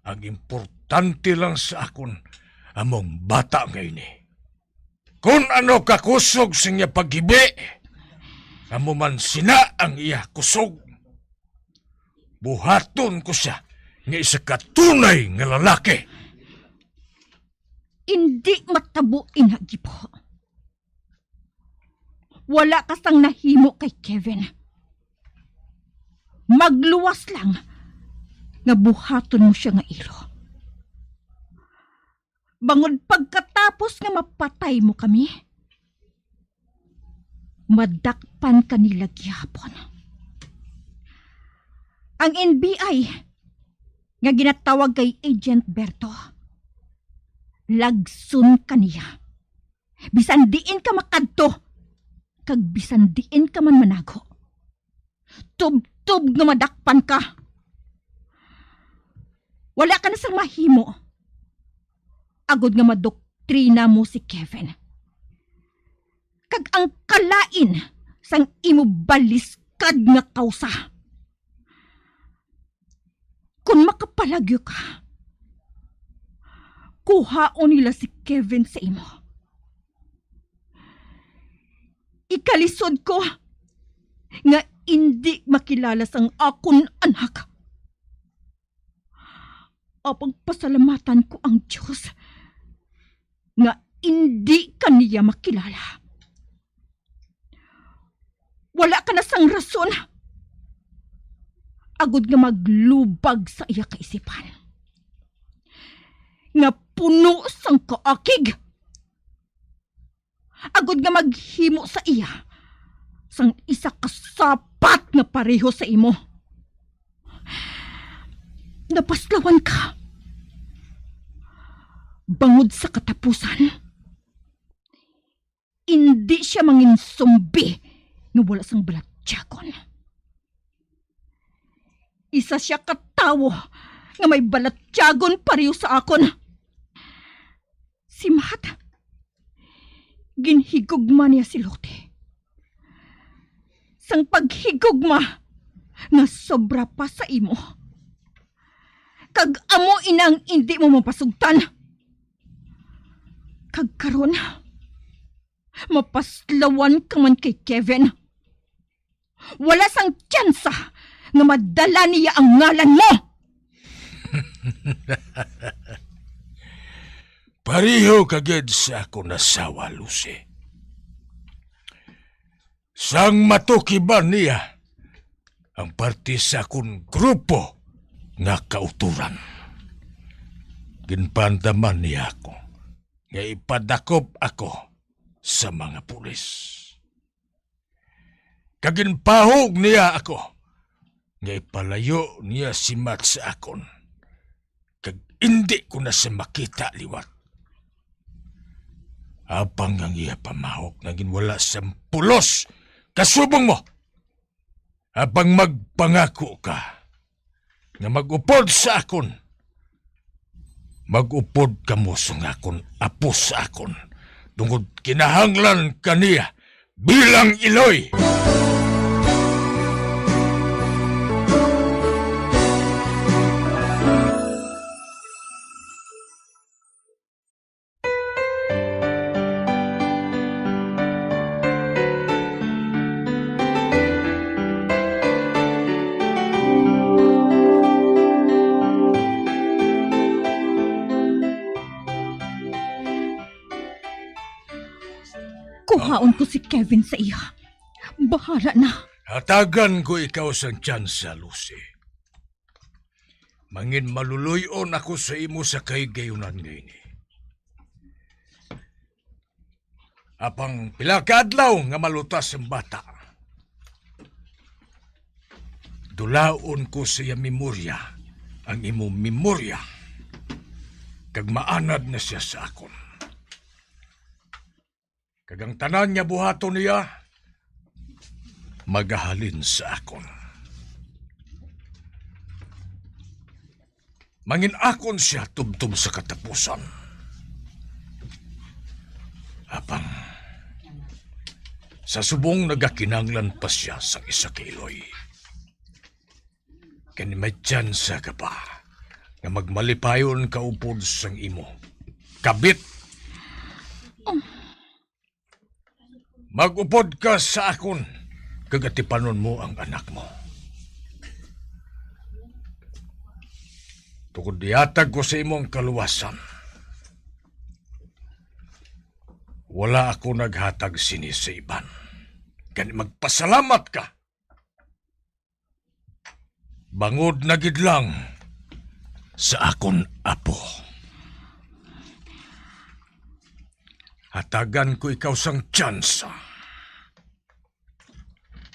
Ang importante lang sa akon amo ang bata nga ini. Kun ano kakusog sa iya paghibi, amo man sina ang iya kusog. Buhaton ko sia nga isa ka tunay nga lalaki. Indi matabo ina, Gipo. Wala ka sang nahimo kay Kevin. Magluwas lang nga buhaton mo sia nga ilo. Bangod pagkatapos nga mapatay mo kami, madakpan ka nila gihapon. Ang N B I nga ginatawag kay Agent Berto, lagson ka niya. Bisan diin ka makadto, kag bisan diin ka man manago, tubtob nga madakpan ka. Wala ka na sang mahimo, agod nga madoktrina mo si Kevin, kag ang kalain sang imo baliskad nga kawsa. Kon makapalagyo ka, kuhaon nila si Kevin sa imo. Ikalisod ko nga indi makilala sang akon anak. Apang pasalamatan ko ang Dios nga indi ka niya makilala. Wala ka na sang rason agod nga maglubag sa iya kaisipan nga puno sang kaakig, agod nga maghimo sa iya sang isa ka sapat nga pareho sa imo. Napaslawan ka. Bangod sa katapusan, indi sia manginsumbi nga wala sang balatyagon. Isa sia ka tawo nga may balatyagon pareho sa akon. Si Matt, ginhigugma niya si Lottie sang paghigugma nga sobra pa sa imo. Kag amo ina ang indi mo mapasugtan. Kag karon, mapaslawan ka man kay Kevin. Wala sang tsansa nga madala niya ang ngalan mo. Pareho ka gid sa akon asawa, Lucy. Sang matukiban niya ang parte sa akon grupo nga kautoran, ginpaandaman niya ako nga ipadakop ako sa mga pulis. Kag ginpahog niya ako nga ipalayo niya si Matt sa akon, kag indi ko na siya makita liwat. Apang ang iya pamahok nga ginwala sang pulos kasubong mo, Apang magpangako ka nga mag-upod sa akon, mag-upod kamo sang akon apo sa akon, tungod kinahanglan ka niya bilang iloy. Kuhaon ko si Kevin sa iya. Bahala na. Hatagan ko ikaw sang tsansa, Lucy. Mangin maluloy-on ako sa imo sa kahigayunan nga ini. Apang pila ka adlaw nga malutas ang bata, dulaon ko sa iya memorya ang imo memorya, kag maanad na sia sa akon. Kag ang tanan nga buhaton niya magahalin sa akon. Mangin-akon sia tubtob sa katapusan. Apang sa subong nagakinahanglan pa sia sang isa ka iloy. Kani may tsansa ka pa nga magmalipayon ka upod sang imo kabit. Mag-upod ka sa akon, kag atipanon mo ang anak mo. Tungod ihatag ko sa imo ang kaluwasan, wala ako naghatag sini sa iban. Gani magpasalamat ka. Bangod na gid lang sa akon apo. Hatagan ko ikaw sang tsansa.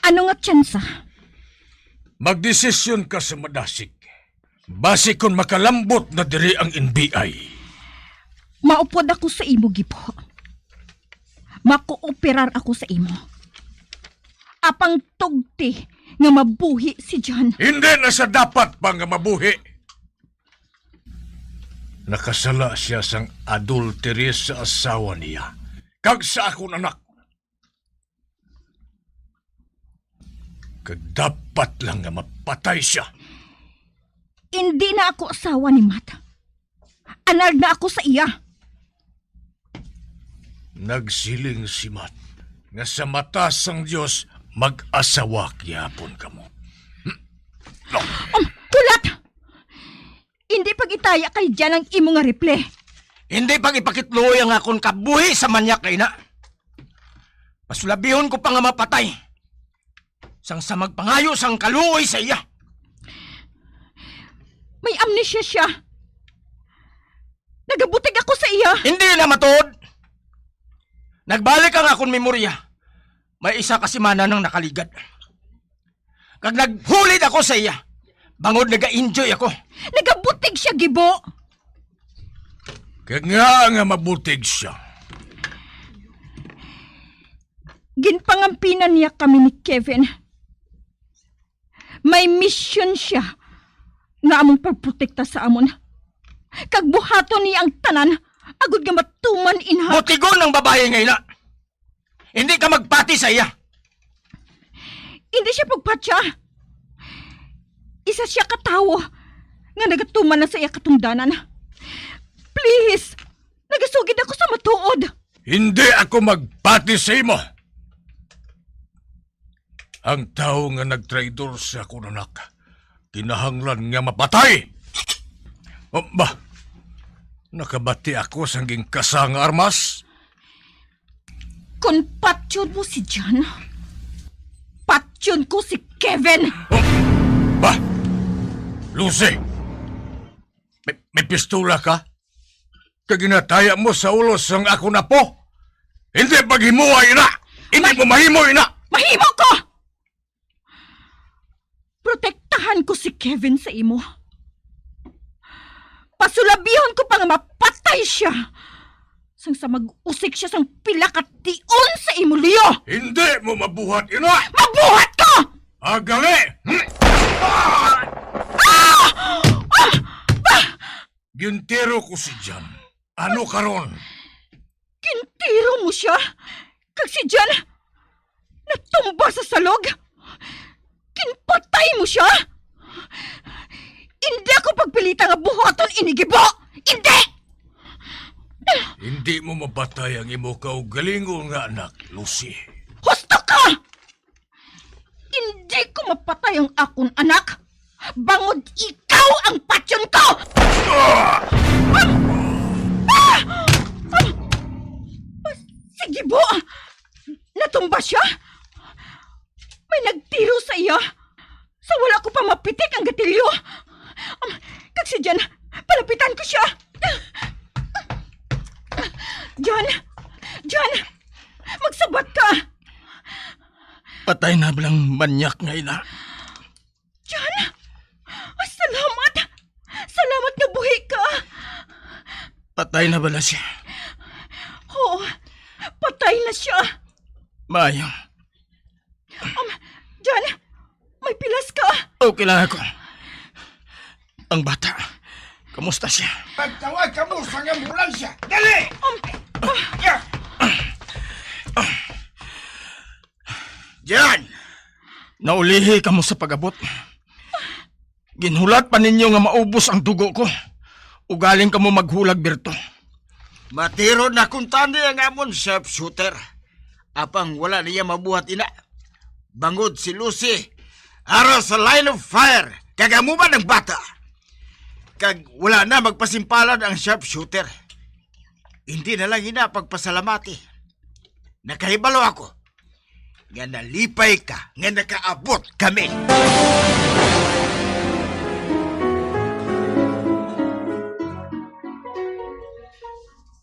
Ano nga tsansa? Magdesisyon ka sa madasig. Basi kon makalambot na diri ang N B I. Maupod ako sa imo, Gibo. Makooperar ako sa imo. Apang tugti nga mabuhi si John. Hindi na siya dapat pa nga mabuhi. Nakasala siya sang adultery sa asawa niya kag sa akon anak. Kag dapat lang nga mapatay siya. Indi na ako asawa ni Matt. Anad na ako sa iya. Nagsiling si Matt nga sa mata sang Dios mag-asawa gihapon kamo. Um, hulat! Indi pag-itaya kay Jan ang imo nga rifle. Indi pag-ipakitluoy ang akon kabuhi sa manyak kay na. Pasulabihon ko pa nga mapatay sang sa magpangayo sang kaluoy sa iya. May amnesia siya. Nagabutig ako sa iya. Hindi na matuod. Nagbalik ang akon memorya. May isa ka semana nang nakaligad. Kag naghulid ako sa iya. Bangod naga-enjoy ako. Nagabutig siya, Gibo. Kag nga nga mabutig siya. Ginpangampinan niya kami ni Kevin. May misyon siya nga among pagprotekta sa amon. Kag buhaton niya ang tanan agud nga matuman ina. Butigon ang babayi nga ina. Hindi ka magpati sa iya. Hindi siya pagpatya. Isa siya ka tawo nga nagatuman na sa iya katungdanan. Please, nagasugid ako sa matuod. Hindi ako magpati sa imo. Ang tawo nga nagtraidor sa akon anak, kinahanglan nga mapatay. O, ba, nakabati ako sang gingkasa nga armas. Kon patyon mo si John, patyon ko si Kevin. O, ba, Lucy, may, may pistola ka? Kag ginataya mo sa ulo sang akon apo? Hindi paghimoa ina! Hindi mo mahimo ina! Mahimo ko! Protektahan ko si Kevin sa imo. Pasulabihon ko pa nga mapatay siya sang sa mag-usik siya sang pila ka tion sa imo, Leo! Hindi mo mabuhat ina! Mabuhat ko! Agali! Gintiro ko si Jan. Ano karon? Gintiro mo siya? Kag si Jan natumba sa salog? Ginpatay mo siya? Hindi ako pagpilita nga buhaton ini, Gibo! Hindi! Hindi mo mapatay ang imo kaugalingon nga anak, Lucy. Husto ka! Hindi ko mapatay ang akon anak, bangod ikaw ang patyon ko! Ah! Ah! Ah! Ah! Sige, Bo! Natumba siya! May nagtiro sa iya! Sa wala ko pa mapitik ang gatilyo! Um, kag si Jan, palapitan ko siya! Jan! Jan! Magsabat ka! Patay na bala ang manyak nga ina. Jan! Ay, salamat! Salamat nga buhi ka! Patay na bala siya? Oo, patay na siya. Maayo. Um, Jan, may pilas ka? Okay lang ako. Ang bata, kamusta siya? Pagtawag kamo sang ambulansya! Dali! Um, Jan! Naulihi kamo sa pag-abot. Ginhulat pa ninyo nga maubos ang dugo ko. Ugaling kamo maghulag, Berto. Matiro na kuntani ang amon sharpshooter. Apang wala niya mabuhat ina. Bangod si Lucy, ara sa line of fire, kag amo man ang bata. Kag wala na magpasimpalan ang sharpshooter. Hindi na lang ina pagpasalamati. Nakahibalo ako nga nalipay ka nga nakaabot kami.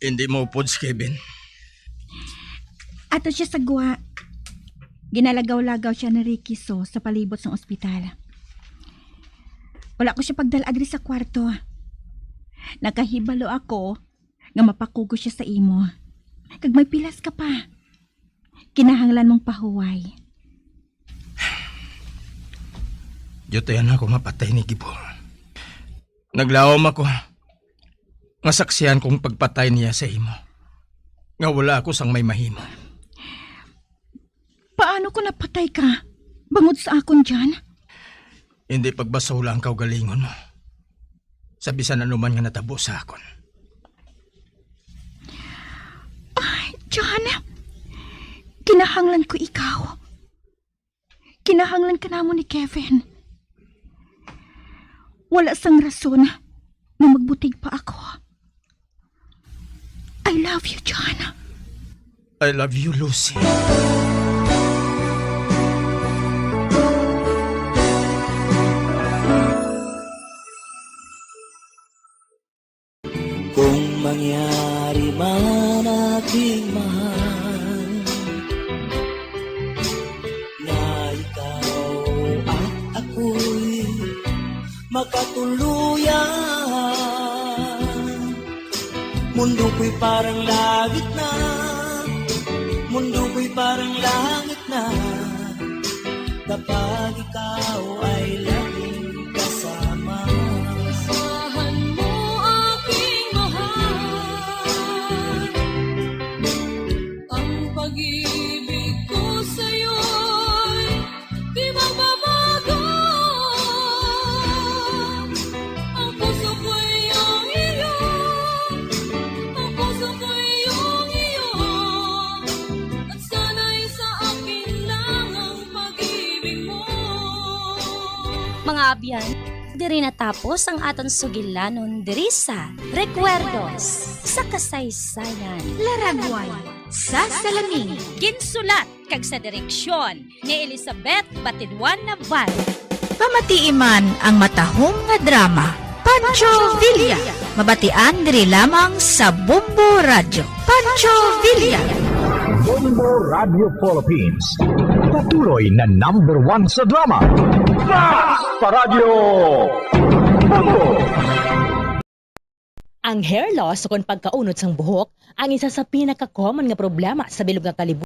Hindi mo upod si Kevin. Ato siya sa gwa. Ginalagaw-lagaw siya ni Ricky So sa palibot sang ospital. Wala ko siya pagdala diri sa kwarto. Nakahibalo ako nga mapakugo siya sa imo. Kag may pilas ka pa. Kinahanglan mong pahuway. Diyo tayo na ako mapatay ni Gibo. Naglaom ako nga saksihan kong pagpatay niya sa imo, nga wala ako sang may mahimo. Paano kung napatay ka bangod sa akon, Jan? Hindi pagbasol ang kaugalingon mo sa bisan ano man nga natabo sa akon. Ay, Jan, kinahanglan ko ikaw. Kinahanglan ka namon ni Kevin. Wala sang rason nga magbutig pa ako. I love you, Jan. I love you, Lucy. Kung mangyari man, aking mahal, na ikaw at ako'y magkatuluyan, mundo ko'y parang langit na, mundo ko'y parang langit na, kapag ikaw ay laging kasama. Asahan mo, aking mahal, ang pag-ibig ko sa'yo'y di magbabago. Ang puso ko'y iyong iyo, ang puso ko'y iyong iyo, at sana'y sa akin lang ang pag-ibig mo. Mga abyan, diri natapos ang aton sugilanon diri sa Recuerdos sa Kasaysayan. Laragway sa Salamin. Ginsulat kag sa direksyon ni Elizabeth Batiduan Navarro. Pamatii man ang matahom nga drama, Pancho Villa. Mabatian diri lamang sa Bombo Radyo. Pancho Villa. Bombo Radyo Philippines. Patuloy na number one sa drama. Sa Radyo Bombo. Ang hair loss ukon pagkaunod sang buhok ang isa sa pinaka-common nga problema sa bilog nga kalibutan.